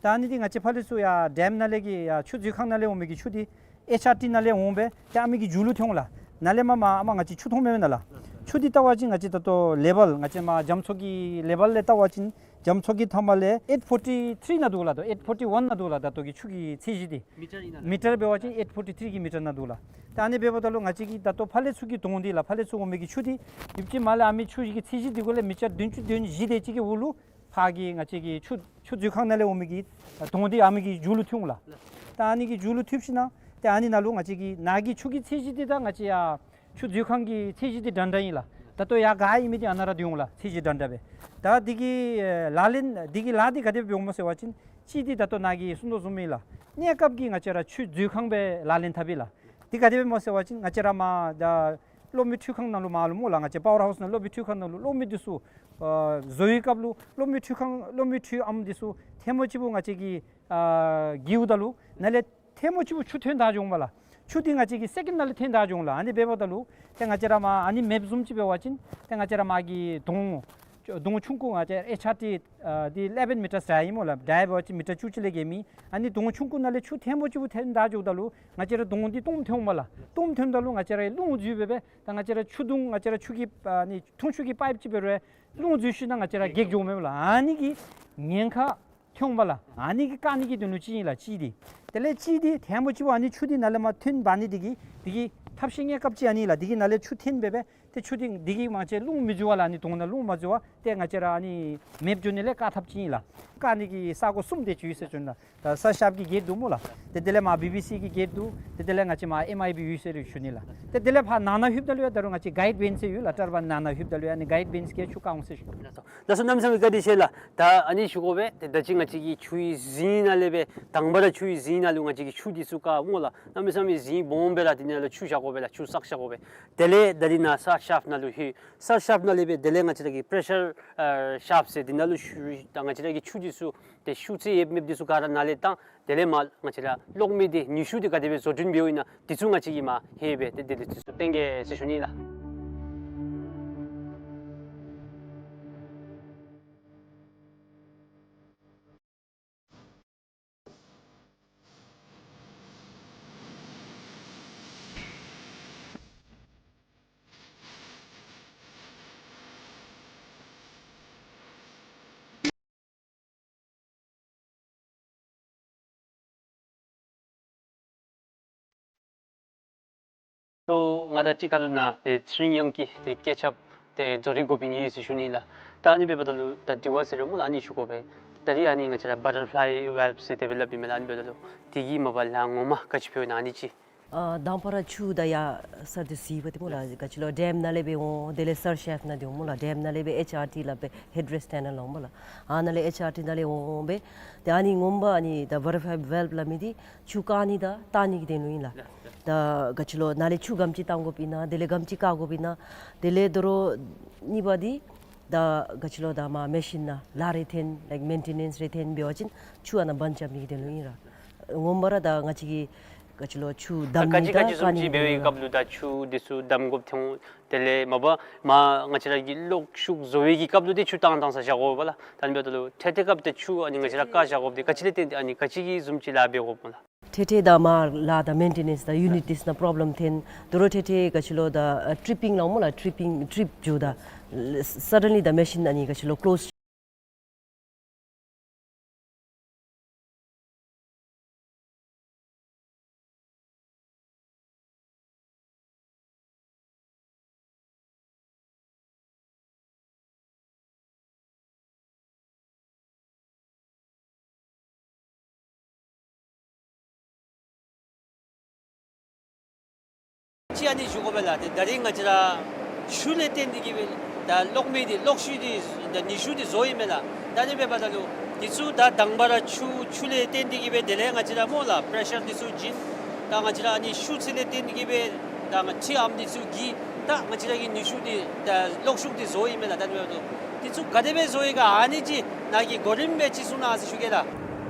ད་ཨ་ནི་འདི་ང་བཅས་ཕར་ལས་ཚུར་ཡར་ཌེམ་ནང་ལས་ཀྱི་ཡར་ཆུ་མཛོད་ཁང་ནང་ལས་འོང་མི་གི་ཆུ་འདི་ཨེཆ་ཨར་ཊི་ནང་ལས་འོང་སྦེ་ཏེ་ཨ་མི་གི་མཇུག་ལུ་ཐོན་འོང་ལགས། ནཱ་ལས་མར་མར་ཨ་མར་ང་བཅས་ཆུ་མཐོང་མི་མེན་ན་ལགས། ཆུ་འདི་བལྟ་བ་ཅིན་ང་བཅས་ད་ལྟོ་ལེ་བཱལ་ང་བཅས་མར་རྒྱ་མཚོ་གི་ལེ་བཱལ་ལས་བལྟ་བ་ཅིན་རྒྱ་མཚོ་གི་མཐའ་མ་ལས་ཨེཊ་ཕོར་ཊི་ཐི་རི་ནང་འདུག་ལགས། ད་ཨེཊ་ཕོར་ཊི་ཝན་ནང་འདུག་ལགས། ད་ལྟོ་གི་ཆུ་གི་ཚད་གཞི་འདི་མི་ཊར་ཨིན་ན་ལགས། མི་ཊར་འབད་བ་ཅིན་ཨེཊ་ཕོར་ཊི་ཐི་རི་གི་མི་ཊར་ནང་འདུག་ལགས། ད་ཨ་ནི་འབདཝ་ད་ལུ་ང་བཅས་ཀྱི་ད་ལྟོ་ཕར་ལས་ཚུར་གྱི་དོང་འདི་ལགས། ཕར་ལས་ཚུར་འོང་མི་གི་ཆུ་འདི་ཡུདཔ་ཅིག་མར་ལས་ཨ་མི་ཆུ་གི་ཚད་གཞི་འདི་གུ་ལས་མི་ཊར་བདུན་ཅུ་དོན་བཞི་དེ་ཅིག་གི་འོག་ལུ་ཕར་གྱི་ང་བཅས་ཀྱི་ཆུ་ཆུ་མཛོད་ཁང་ནང་ལས་འོང་མི་གི་དོང་འདི་ཨ་མི་གི་མཇུག་ལུ་ཐོན་འོང་ལགས། ད་ཨ་ནི་གི་མཇུག་ལུ་ཐོན་ཞིནམ་ལས་ཏེ་ཨ་ནི་ནང་ལུ་ང་བཅས་ཀྱི་ནཱ་གི་ཆུ་གི་ཚད་གཞི་འདི་ད་ང་བཅས་ཡར་ཆུ་མཛོད་ཁང་གི་ཚད་གཞི་འདི་འདྲན་འདྲ་ཨིན་ལགས། ད་ལྟོ་ཡར་ག་ཨིན་མི་འདི་ཨ་ནཱ་ར་སྡོད་འོང་ལགས། ཚད་གཞི་འདྲན་འདྲ་སྦེ། ད་འདི་གི་ཨེ་ལག་ལེན་འདི་གི་ལཱ་འདི་ག་དེ་སྦེ་འོང་སྨོ་ཟེར་བ་ཅིན་གཅིག་འདི་ད་ལྟོ་ནཱ་གིས་གསུང་དོ་བཟུམ་ཨིན་ལགས། གནས་སྐབས་ཀྱི་ང་བཅས་ར་ཆུ་མཛོད་ཁང་སྦེ་ལག་ལེན་འཐབ་ཨིན་ལགས། འདི་ག་དེ་སྦེ་སྨོ་ཟེར་བ་ཅིན་ང་བཅས་ར་མར་ད་གློག་མེ་འཕྲུལ་ཁང་ནང་ལུ་མར་ལུ་སྨོ་ལགས། ང་བཅས་པ་ཝར་ཧའུསི་ནང་གློག་མེ་འཕྲུལ་ཁང་ནང་ལུ་གློག་མེ་འདི་ཚུ་ཨ་བཟོ་བའི་སྐབས་ལུ་གློག་མེ་འཕྲུལ་ཁང་གློག་མེ་འཕྲུལ་ཨམ་འདི་ཚུ་ཐལ་མོ་ཅིག་པོ་ང་བཅས་ཀྱིས་ཨ་འགྱེལཝ་ད་ལུ་ནཱ་ལས་ཐལ་མོ་ཅིག་པོ་ཆུ་ཐོན་ད་འགྱོ་འོང་མས་ལགས། ཆུ་འདི་ང་བཅས་ཀྱིས་སེ་ཀེནཌ་ནང་ལས་ཐོན་ད་འགྱོ་འོང་ལགས། ཨ་ནི་འབདཝ་ད་ལུ་ཏེ་ང་བཅས་ར་མར་ཨ་ནི་མེཔ་བཟུམ་ཅིག་འབད་བ་ཅིན་ཏེ་ང་བཅས་ར་མར་གྱི་དོང་དོང་ཆུང་ཀུ་ང་བཅས་ཨེཆ་ཨར་ཊི་ཨ་འདི་ཨི་ལེ་བཱན་མི་ཊར་ཌའི་ཨིན་སྨོ་ལགས། ཌའི་འབད་བ་ཅིན་མི་ཊར་བཅུ་གཅིག་ལས་བརྒལ་མེད། ཨ་ནི་དོང་ཆུང་ཀུ་ནང་ལས་ཆུ་ཐལ་མོ་ཅིག་པོ་ཐོན་ད་འགྱོཝ་ད་ལུ་ང་བཅས་ར་དོང་འདི་སྟོངམ་ཐོན་འོང་མས་ལགས། སྟོངམ་ཐོནམ་ད་ལུ་ང་བཅས་ར་རླུང་འཛུལ་སྦེ་སྦེ་ད་ང་བཅས་ར་ཆུ་དུང་ང་བཅས་ར་ཆུ་གི་ཨ་ནི་འཐུང་ཆུ་གི་པའིཔ་ཅིག་འབད་རུང་རླུང་འཛུལ་ཞིནམ་ལས་ང་བཅས་ར་འགྱེལ་འགྱོཝ་མས་ལགས། ཨ་ནི་གི་ཉེན་ཁ་ཐོན་འོང་མས་ལགས། ཨ་ནི་གིས་བཀག་ནི་གི་དོན་ལུ་ཅིག་ཨིན་ལགས། གཅིག་འདི། དེ་ལས་གཅིག་འདི་ཐལ་མོ་ཅིག་པོ་ཨ་ནི་ཆུ་འདི་ནཱ་ལས་མར་ཐོན་འབག་ནི་འདི་གིས་འདི་གི་ཐབས་ཤེས་གནས་སྐབས་ཅིག་ཨ་ནི་ལགས། འདི་གིས་ནཱ་ལས་ཆུ་ཐོན་སྦེ་སྦེ་ཏེ་ཆུ་འདི་འདི་གིས་མང་ཆེ་རླུང་མི་འཛུལ་བར་ལགས། ཨ་ནི་དོང་ནང་རླུང་མ་འཛུལ་བར་ཏེ་ང་བཅས་ར་ཨ་ནི་མེཔ་འགྱོ་ནི་ལས་བཀག་ཐབས་ཅིག་ཨིན་ལགས། བཀག་ནི་གི་ས་གོ་གསུམ་དེ་ཅིག་ཡོད་ཟེར་ཞུ་ནི་ལགས། ད་སར་ཤེཕ་གི་གེཊ་འདུག་སྨོ་ལགས། ཏེ་དེ་ལས་མར་བི་བི་སི་གི་གེཊ་འདུག། ཏེ་དེ་ལས་ང་བཅས་མར་ཨེམ་ཨའི་བི་ཡོད་ཟེར་ཞུ་ནི་ལགས། ཏེ་དེ་ལས་ཕར་ནང་ན་ལྷོདཔ་ད་ལུ་ཡང་ད་རུང་ང་བཅས་གའིཌ་བེནཌ་ཟེར་ཡོད་ལགས། ཊར་བཱན་ནང་ན་ལྷོདཔ་ད་ལུ་ཡང་ཨ་ནི་གའིཌ་བེནཌ་གིས་ཆུ་བཀག་འོང་ཟེར་ཞུ་ནི་ལགས། ལགས་སོ། གནམ་མེད་ས་མེད་བཀའ་དྲིན་ཆེ་ལགས། ད་ཨ་ནི་ཞུ་དགོ་པས། ཏེ་ད་ཅི་ང་བཅས་ཀྱིས་ཆུའི་རྫིང་ནང་ལས་སྦེ་དང་པ་ར་ཆུའི་རྫིང་ནང་ལུ་ང་བཅས་ཀྱིས་ཆུ་འདི་ཚུ་བཀག་སྨོ་ལགས། གནམ་མེད་ས་མེད་རྫིང་སྦོམ་སྦེ་ར་འདི་ནང་ལུ་ཆུ་བཞག་དགོ་པས་ལགས། ཆུ་བསགས་བཞག་དགོ་པས། དེ་ལས་ད་འདི་ནང་སར་ཤེཕ་ནང་ལུ་ལྷོད། སར་ཤེཕ་ནང་ལས་སྦེ་དེ་ལས་ང་བཅས་ར་གི་པེ་རེ་ཤར་ཨ་ཤེཕ་ཟེར་འདི་ནང་ལུ་ཞུ་ད་ང་བཅས་ར་གི་ཆུ་འདི་ཚུ་ཏེ་ཤུགས་ཚད་ཡོདཔ་མེདཔ་འདི་ཚུ་ག་ར་ནཱ་ལས་བཏང་། དེ་ལས་མར་ང་བཅས་ར་གློག་མེ་འདི་ནུས་ཤུགས་འདི་ག་དེ་སྦེ་བཟོ་སྐྲུན་འབདཝ་ཨིན་ན་འདི་ཚུ་ང་བཅས་ཀྱིས་མར་ལྷོད་སྦེ་ཏེ་དེ་ལས་འདི་ཚུ་སྟོན་གེ་ཟེར་ཞུ་ནི་ལགས། ཏེ་ང་ད་ཅི་ཁ་ལུ་ནཱ་ཏེ་ཚེ་རིང་དབྱངས་ཀྱིས་ཏེ་སྐད་ཆ་ཏེ་བཟོ་རིག་འགོ་དཔོན་ཨིན་ཟེར་ཞུ་ནི་ལགས། ད་ཨ་ནི་འབདཝ་ད་ལུ་ད་དྲི་བ་ཟེར་རུང་སྨོ་ལགས། ཨ་ནི་ཞུ་དགོ་པས། ད་རིས་ཨ་ནི་ང་བཅས་ར་བ་ཊར་ཕ་ལའི་ཝཱལབ་ཟེར་དེ་སྦེ་སླབ་ཨིན་མས་ལགས། ཨ་ནི་འབདཝ་ད་ལུ་དེ་གིས་མ་པ་ལཱ་ངོ་མ་ག་ཅི་ཕོག་ཨིན་ན་ཨ་ནི་ཅིག། ཨ་དང་པ་ར་ཆུ་ད་ཡར་ས་འདི་ཟེར་བ་ཏེ་སྨོ་ལགས། ག་ཅི་ལོ་ཌེམ་ནང་ལས་སྦེ་འོང་། དེ་ལས་སར་ཤེཕ་ནང་འདི་འོང་སྨོ་ལགས། ཌེམ་ནང་ལས་སྦེ་ཨེཆ་ཨར་ཊི་སླབ་སྦེ་ཧེཌ་ཝེསཊ་ཊ་ནཱལ་འོང་སྨོ་ལགས། ཨ་ནཱ་ལས་ཨེཆ་ཨར་ཊི་ནང་ལས་འོང་སྦེ་ཏེ་ཨ་ནི་ངོ་མ་ཨ་ནི་ད་བ་ཊར་ཕ་ལའི་ཝཱལབ་སླབ་མི་འདི་ཆུ་བཀག་ནི་དང་བཏང་ནི་གི་དོན་ལུ་ཨིན་ལགས། ད་ག་ཅི་ལོ་ནཱ་ལས་ཆུ་ག་དེམ་ཅིག་བཏང་དགོཔ་ཨིན་ན། དེ་ལས་ག་དེམ་ཅིག་བཀག་དགོཔ་ཨིན་ན། དེ་ལས་དོ་རུང་གཉིས་པ་འདི་ད་ག་ཅི་ལོ་ད་མར་མེ་ཤིན་ནང་ལཱ་རེ་འཐོན་ལའིཀ་མེན་ཊེ་ནེནསི་རེ་འཐོན་འབད་བ་ཅིན་ཆུ་ཨ་ནཱ་བཱན་རྐྱབ་ནི་གི་དོན་ལུ་ཨིན་ར། ངོ་མ་ར་ད་ང་བཅས་ཀྱིས་ག་ཅི་ལོ་ཆུ་བསྡམ་ནི་དང་བཀག་ནི་གི་དོན་ལུ་ཨིན་ར། ག་ཅི་ག་ཅི་བཟུམ་ཅིག་འབད་བའི་སྐབས་ལུ་ད་ཆུ་འདི་ཚུ་བསྡམ་དགོཔ་ཐོན། དེ་ལས་མ་པ་མར་ང་བཅས་ར་གི་གློག་ཤུགས་བཟོ་བའི་གི་སྐབས་ལུ་ཏེ་ཆུ་བཏང་བཏང་ས་བཞག་དགོ་པས་ལགས། ད་ཨ་ནི་འབདཝ་ད་ལུ་འཕྲལ་འཕྲལ་སྐབས་ཏེ་ཆུ་ཨ་ནི་ང་བཅས་ར་བཀག་བཞག་དགོཔ་འདི་ག་ཅི་ལས་བརྟེན་ཏེ་ཨ་ནི་ག་ཅི་གི་བཟུམ་ཅིག་ལཱ་འབད་དགོཔ་སྨོ་ལགས། འཕྲལ་འཕྲལ་ད་མར་ལཱ་དང་མེན་ཊེ་ནེནསི་དང་ཡུ་ནིཊ་འདི་ཚུ་ནང་པོརོབ་ལེམ་འཐོན། དོ་རུང་འཕྲལ་འཕྲལ་ག་ཅི་ལོ་ད་ཨ་ཊི་རིཔ་པིང་ལགས་སྨོ་ལགས། ཊི་རིཔ་པིང་ཊི་རིཔ་འགྱོཝ་ད་སཱ་ཌེན་ལི་ད་མེ་ཤིན་ཨ་ནི་ག་ཅི་ལོ་ཀློསི། ཅིག་ཨ་ནི་ཞུ་དགོ་པས་ལགས། ཏེ་ད་རིས་ང་བཅས་ར་ཆུ་ལས་བརྟེན་ཏེ་གིས་སྦེ་ད་གློག་མེ་འདི་གློག་ཤུགས་འདི་ད་ནུས་ཤུགས་འདི་བཟོ་ཡི་མས་ལགས། ད་ཨ་ནི་འབདཝ་ད་ལུ་འདི་ཚུ་ད་དང་པ་ར་ཆུ་ཆུ་ལས་བརྟེན་ཏེ་གིས་སྦེ་དེ་ལས་ང་བཅས་ར་སྨོ་ལགས་པེ་རེ་ཤར་འདི་ཚུ་བྱིན། ད་ང་བཅས་ར་ཨ་ནི་ཤུགས་ཚད་ལས་བརྟེན་ཏེ་གིས་སྦེ་ད་ང་ཆུ་ཨམ་འདི་ཚུ་གིས་ད་ང་བཅས་ར་གི་ནུས་ཤུགས་འདི་ད་གློག་ཤུགས་འདི་བཟོ་ཡི་མས་ལགས། ད་ཨ་ནི་འབདཝ་ད་འདི་ཚུ་ག་དེ་སྦེ་བཟོ་ཡི་ག་ཨ་ནི་ཅིག་ནཱ་གིས་གོ་རིམ་སྦེ་ཅིག་གསུང་གནང་ཟེར་ཞུ་གེ་ལགས།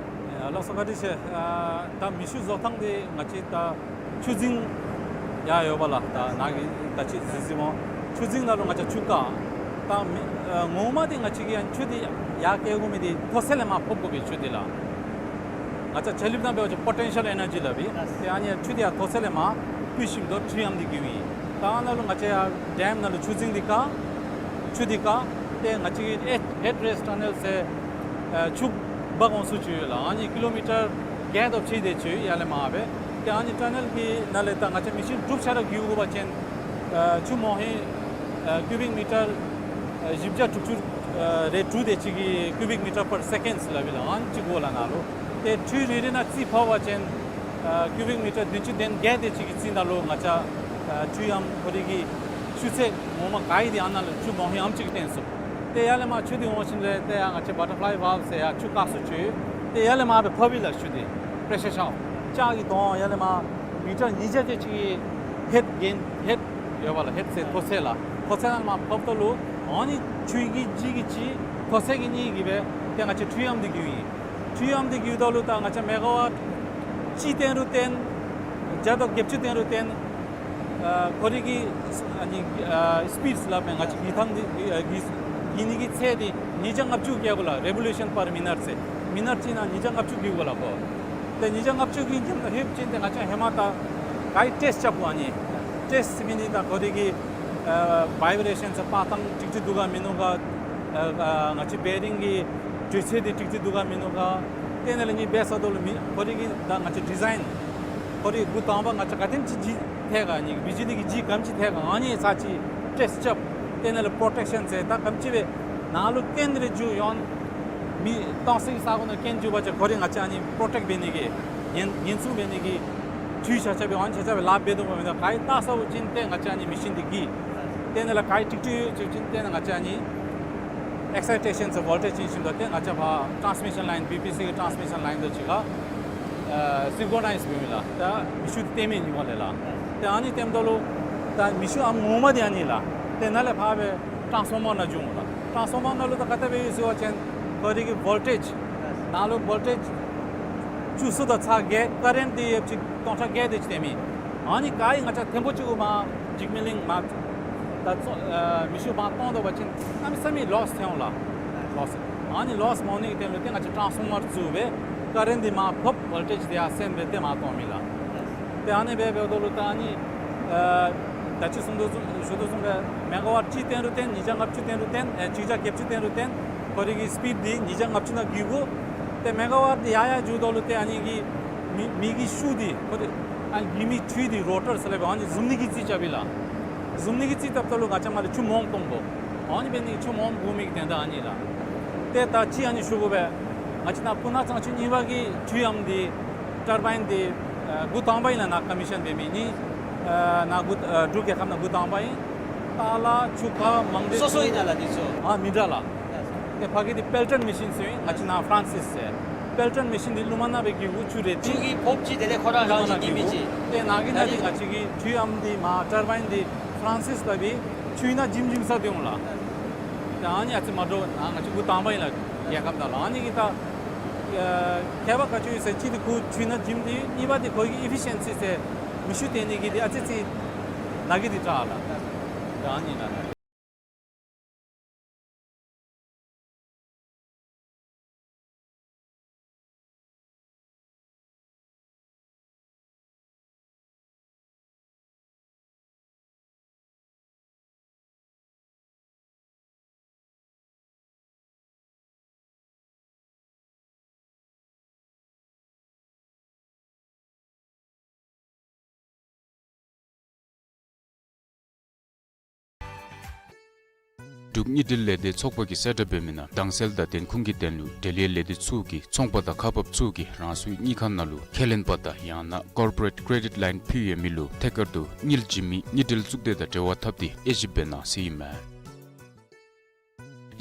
ཨེ་ལགས་སོ། བཀའ་དྲིན་ཆེ། ཨ་ད་མེ་ཤུགས་བཟོ་ཐངས་འདི་ང་བཅས་ད་ ཆུ་རྫིང་ཡར་ཡོད་པ་ལགས། ད་ནཱ་གི་ད་ཅི་གཟིགས་གཟིགསཔ་འོང་། ཆུ་རྫིང་ནང་ལུ་ང་བཅས་ཆུ་བཀག། ད་མི་ཨ་ངོ་མ་འདི་ང་བཅས་ཀྱིས་ཡང་ཆུ་འདི་ཡར་བསྐྱལ་དགོ་མི་འདི་མཐོ་ཚད་ལས་མར་ཕབ་དགོ་པས་ཆུ་འདི་ལགས། ང་བཅས་ཆ་ལིབ་ནང་འབད་བ་ཅིན་པོ་ཊེན་ཤལ་ཨེ་ནར་ཇི་སླབ་ཨིན། ཏེ་ཨ་ནི་ཆུ་འདི་ཡར་མཐོ་ཚད་ལས་མར་ཕུད་ཞིནམ་ད་ཁྲུས་ཡམ་འདི་བརྒྱུཝ་ཨིན། ད་ཨ་ནཱ་ལུ་ང་བཅས་ཡར་ཌེམ་ནང་ལུ་ཆུ་རྫིང་འདི་བཀག། ཆུ་འདི་བཀག། ཏེ་ང་བཅས་ཀྱི་ཧེཌ་ཧེཌ་རེས་ཊ་ནེལ་ཟེར་ཨ་ཆུ་འབག་འོང་ས་ཅིག་ཡོད་ལགས། ཨ་ནི་ཀི་ལོ་མི་ཊར་བརྒྱད་དེ་ཅིག་ཡར་ལས་མར་སྦེ། ཏེ་ཨ་ནི་ཊ་ནེལ་གྱི་ནང་ལས་ད་ང་བཅས་མེ་ཤིན་དྲུག་ཆ་ར་བརྒྱུད་དགོ་པ་ཅིན་ཨ་ཆུ་མོ་ཧེ་ཨ་ཀུ་བིག་མི་ཊར་ཨ་བཞི་བརྒྱ་དྲུག་ཅུ་ཨ་རེ་དྲུག་དེ་ཅིག་གི་ཀུ་བིག་མི་ཊར་པར་སེ་ཀེནཌ་ལགས་སྦེ་ལགས། ཨ་ནི་ཅིག་དགོ་ལགས་ནཱ་ལུ། ཏེ་ཁྲུས་རེ་རེ་ནང་རྩིས་ཕབ་པ་ཅིན་ཨ་ཀུ་བིག་མི་ཊར་བདུན་ཅུ་དོན་བརྒྱད་དེ་ཅིག་གི་རྩིས་ནང་ལུ་ང་བཅས་ཨ་ཁྲུས་ཡམ་ཁོ་རའི་གི་ཆུ་ཚད་ངོ་མ་ག་ཨིན་འདི་ཨ་ནཱ་ལུ་ཆུ་མོ་ཧེ་ཨ་ནེམ་ཅིག་སྟོན་ཚུགས། ཏེ་ཡར་ལས་མར་ཆུ་འདི་འོང་ཞིནམ་ལས་ཏེ་ཡར་ང་བཅས་བ་ཊར་ཕ་ལའི་ཝཱལབ་ཟེར་ཡར་ཆུ་བཀག་ས་ཅིག་ཡོད། ཏེ་ཡར་ལས་མར་སྦེ་ཕབ་ཨིན་ལགས། ཆུ་འདི་པེ་རེ་ཤར་ཤོག་ལྕགས་ཀྱི་དོང་ཡར་ལས་མར་མི་ཊར་ཉིས་བརྒྱ་དེ་ཅིག་གི་ཧེཌ་གེན་ཧེཌ་ཡོད་པ་ལགས། ཧེཌ་ཟེར་མཐོ་ཚད་ལགས། མཐོ་ཚད་ནང་ལས་མར་ཕབ་ད་ལུ་ཨ་ནི་ཆུ་གི་ལྗིད་ཀྱི་ལྗིད་མཐོ་ཚད་ཀྱི་གཉིས་ཀྱིས་སྦེ་ཏེ་ང་བཅས་ཁྲུས་ཡམ་འདི་བརྒྱུཝ་ཨིན། ཁྲུས་ཡམ་འདི་བརྒྱུཝ་ད་ལུ་ད་ང་བཅས་མེ་ག་ཝཊ་གཅིག་བཏོན་རུང་བཏོན་བརྒྱ་དང་བརྒྱད་ཅུ་བཏོན་རུང་བཏོན་ཨ་ཁོ་རའི་གི་ཨ་ནི་ཨ་སི་པིཌ་སླབ་མས། ང་བཅས་གི་ཐང་འདི་ཨ་གི་གི་ནི་གི་ཚད་འདི་ཉིས་བརྒྱ་ལྔ་བཅུ་བརྒལ་དགོ་ལགས། རེ་བོ་ལུ་ཤཱན་པར་མི་ནཊ་ཟེར་མི་ནཊ་གཅིག་ནང་ཉིས་བརྒྱ་ལྔ་བཅུ་བརྒལ་དགོ་ལགས་ཁོ། ཏེ་ཉིས་བརྒྱ་ལྔ་བཅུ་གི་ཉིནམ་ལྷོདཔ་ཅིག་ཏེ་ང་བཅས་ཧེ་མ་ད་ག་ར་ཊེསཊ་རྐྱབ་དགོ། ཨ་ནི་ཊེསཊ་ཟེར་མི་འདི་ད་ཁོ་རའི་གི་ཨ་བཱའི་བི་རེ་ཤཱན་ཟེར་པར་ཐང་ཀྲིག་ཀྲི་འདུག་ག་མིན་ནུག་ག། ཨ་ཨ་ང་བཅས་བེ་རིང་གི་དྲོད་ཚད་འདི་ཀྲིག་ཀྲི་འདུག་ག་མིན་ནུག་ག། ཏེ་ཨ་ནཱ་ལས་ཨ་ནི་འབད་ཚརཝ་ད་ལུ་མི་ཁོ་རའི་གི་ད་ང་བཅས་ཌི་ཛའིན་ཁོ་རའི་འགོ་དང་པ་ང་བཅས་ག་དེམ་ཅིག་ལྗིད་ཐལ་ག་ཨ་ནི་བི་ཇི་ལི་གི་ལྗིད་ག་དེམ་ཅིག་ཐལ་ག་ཨ་ནི་ཚར་ཅིག་ཊེསཊ་རྐྱབ། ཏེ་ཨ་ནཱ་ལས་པྲོ་ཊེཀ་ཤཱན་ཟེར་ད་ག་དེམ་ཅིག་སྦེ་ནཱ་ལུ་རྐྱེན་རེ་འགྱོ་ཡོད་མི་གཏོང་སའི་ས་གོ་ནང་རྐྱེན་འགྱོ་བ་ཅིན་ཁོ་རའི་ང་བཅས་ཨ་ནི་པྲོ་ཊེཀ་འབད་ནི་གི་ཉེན་ཉེན་སྲུང་འབད་ནི་གི་ཆུ་ཆ་ཁྱབ་སྦེ་ཨ་ནི་ཆ་ཁྱབ་སྦེ་ལཱ་འབད་དོ་འབདཝ་ད་ག་ར་བལྟ་ཚརཝ་ཅིག་ཏེ་ང་བཅས་ཨ་ནི་མེ་ཤིན་འདི་གི་ཏེ་ཨ་ནཱ་ལས་ག་ར་ཀྲིག་ཀྲི་ཡོད་ཅིག་ཅིག་ཏེ་ཨ་ནཱ་ང་བཅས་ཨ་ནི་ཨེག་སའི་ཊེ་ཤཱན་ཟེར་བོལ་ཊེཇ་ཅིག་ཤིམ་ད་ཏེ་ང་བཅས་ཕར་ཊཱནསི་མི་ཤཱན་ལའིན་བི་པི་སི་གི་ཊཱནསི་མི་ཤཱན་ལའིན་དང་གཅིག་ཁར་ཨ་སིང་ཀྲོ་ནའིཛ་འབདཝ་ཨིན་ལགས། ད་མེ་ཤུགས་འདི་བཏོན་མི་གཉིས་པ་ལས་ལགས། ཏེ་ཨ་ནི་བཏོནམ་ད་ལུ་ད་མེ་ཤུགས་ཨ་ངོ་མ་འདི་ཨ་ནི་ལགས། ཏེ་ནཱ་ལས་ཕར་སྦེ་ཊཱནསི་ཕོར་མར་ནང་འགྱོ་འོང་ལགས། ཊཱནསི་ཕོར་མར་ནང་ལུ་ད་ག་དེ་སྦེ་ཡོད་ཟེར་བ་ཅིན་ཁོ་རའི་གི་བོལ་ཊེཇ་ནང་ལུ་བོལ་ཊེཇ་བཅུ་གསུམ་དང་ཚག་བརྒྱད་ཀ་རེནཊ་འདི་ཡོདཔ་ཅིག་སྟོང་ཕྲག་བརྒྱད་དེ་ཅིག་སྟོན་མི། ཨ་ནི་ག་ར་ང་བཅས་ཐེངས་པོ་གཅིག་གུ་མར་འཇིགས་མེད་གླིང་མར་ད་ཚོ་ཨ་མེ་ཤུགས་མར་གཏང་ད་པ་ཅིན་གནམ་མེད་ས་མེད་ལོསི་ཐོན་འོང་ལགས། ལོསི། ཨ་ནི་ལོསི་མ་འོང་ནི་གི་དོན་ལུ་ཏེ་ང་བཅས་ཊཱནསི་ཕོར་མར་བཙུགས་སྦེ་ཀ་རེནཊ་འདི་མར་ཕབ་བོལ་ཊེཇ་འདི་ཡར་སེང་སྦེ་ཏེ་མར་གཏང་མི་ལགས། ཏེ་ཨ་ནི་སྦེ་འབདཝ་ད་ལུ་ད་ཨ་ནི་ཨ་ད་ཅི་གསུངས་དོ་བཟུམ་ཞུ་དོ་བཟུམ་སྦེ་མེ་ག་ཝཊ་གཅིག་བཏོན་རུང་བཏོན་ཉིས་བརྒྱ་ལྔ་བཅུ་བཏོན་རུང་བཏོན་ཨེ་གཅིག་བརྒྱ་བརྒྱད་ཅུ་བཏོན་རུང་བཏོན་ཁོ་རའི་གི་སི་པིཌ་འདི་ཉིས་བརྒྱ་ལྔ་བཅུ་ནང་བརྒྱུད་དགོ། ཏེ་མེ་ག་ཝཊ་འདི་ཡར་ཡར་འགྱོཝ་ད་ལུ་ཏེ་ཨ་ནི་གི་མེ་མེ་གི་ཤུགས་འདི་ཁོ་རའི་ཨ་ནི་མེ་གི་འཕྲུལ་འདི་རོ་ཊར་ཟེར་སླབ་ཨ་ནི་བཟུང་ནི་གི་རྩིས་རྐྱབ་ཨིན་ལགས། བཟུང་ནི་གི་རྩིས་རྐྱབ་ད་ལུ་ང་བཅས་མར་ལས་ཆུ་མངམ་གཏང་དགོ། ཨ་ནི་འབད་ནི་ཆུ་མངམ་དགོ་མི་གི་དོན་དག་ཨ་ནི་ལགས། ཏེ་ད་ཅི་ཨ་ནི་ཞུ་དགོ་པས། ང་བཅས་ནཱ་སྤུ་ན་གཙང་ཆུ་གཉིས་པ་གི་ཁྲུས་ཡམ་འདི་ཊར་བའིན་འདི་ཨ་འགོ་དང་པ་ཨིན་ལགས། ནཱ་ཀོ་མི་ཤཱན་འབད་མི་ནི་ཨ་ནཱ་འགོ་ཨ་འབྲུག་རྒྱལ་ཁབ་ནང་འགོ་དང་པ་ཨིན། ཏཱ་ལ་ཆུ་ཁ་མང་སྟེ་སོ་སོ་ཨིན་ན་ལགས་འདི་ཚུ། ཨ་མི་འདྲ་ལགས། ཏེ་ཕ་གི་འདི་པེལ་ཊོན་མེ་ཤིན་ཟེར་ཨིན། ང་བཅས་ནཱ་ཕ་རན་སིས་ཟེར། པེལ་ཊོན་མེ་ཤིན་འདི་རླུང་མ་ནང་སྦེ་བརྒྱུད་དགོ། ཆུ་རེག་སྟེ་ཆུ་གི་ཕོརཔ་ཅིག་དེ་ལས་ཁོ་ར་རང་བཞིན་གྱིས་མི་ཅིག། ཏེ་ནཱ་གི་ནང་འདི་ང་བཅས་ཀྱི་ཁྲུས་ཡམ་འདི་མར་ཊར་བའིན་འདི་ཕ་རན་སིས་ལུ་སྦེ་ཆུ་ནང་འཇིམ་འཇིམ་ས་འདི་འོང་ལགས། ཏེ་ཨ་ནི་ཨ་ཙི་མ་འདྲཝ་ནཱ་ང་བཅས་འགོ་དང་པ་ཨིན་ལགས། རྒྱལ་ཁབ་ནང་ལུ་ཨ་ནི་གིས་ད་ཨ་ཁྱད་པར་ག་ཅི་ཡོད་ཟེར་གཅིག་འདི་ཁོ་ཆུ་ནང་འཇིམ་འདི་གཉིས་པ་འདི་ཁོ་གི་ཨི་ཕི་ཤཱན་སི་ཟེར་མེ་ཤུགས་བཏོན་ནི་གི་འདི་ཨ་ཙི་ཙི་ནཱ་གི་འདི་དྲག་ལགས། ཏེ་ཨ་ནི་ལགས། འབྲུག་དངུལ་འབྲེལ་ལས་སྡེ་ཚོགས་པ་གིས་གསལ་བསྒྲགས་འབད་མི་ནང་དྭངས་གསལ་དང་བདེན་ཁུངས་ཀྱི་དོན་ལུ་འབྲེལ་ཡོད་ལས་སྡེ་ཚུ་གིས་ཚོང་པ་དང་ཁག་འབགཔ་ཚུ་གིས་རང་སོའི་དངུལ་ཁང་ནང་ལུ་ཁས་ལེན་པ་དང་ཡང་ན་ཀོར་པོ་རེཊ་ཀེ་རེ་ཌིཊ་ལའིན་ཕུལ་ཡོད་མི་ལུ་ཐད་ཀར་དུ་དངུལ་བྱིན་མི་དངུལ་འབྲེལ་གཙུག་སྡེ་དང་འབྲེལ་བ་འཐབ་སྟེ་དབྱེ་ཞིབ་འབད་གནང་ཟེར་ཨིན་མས།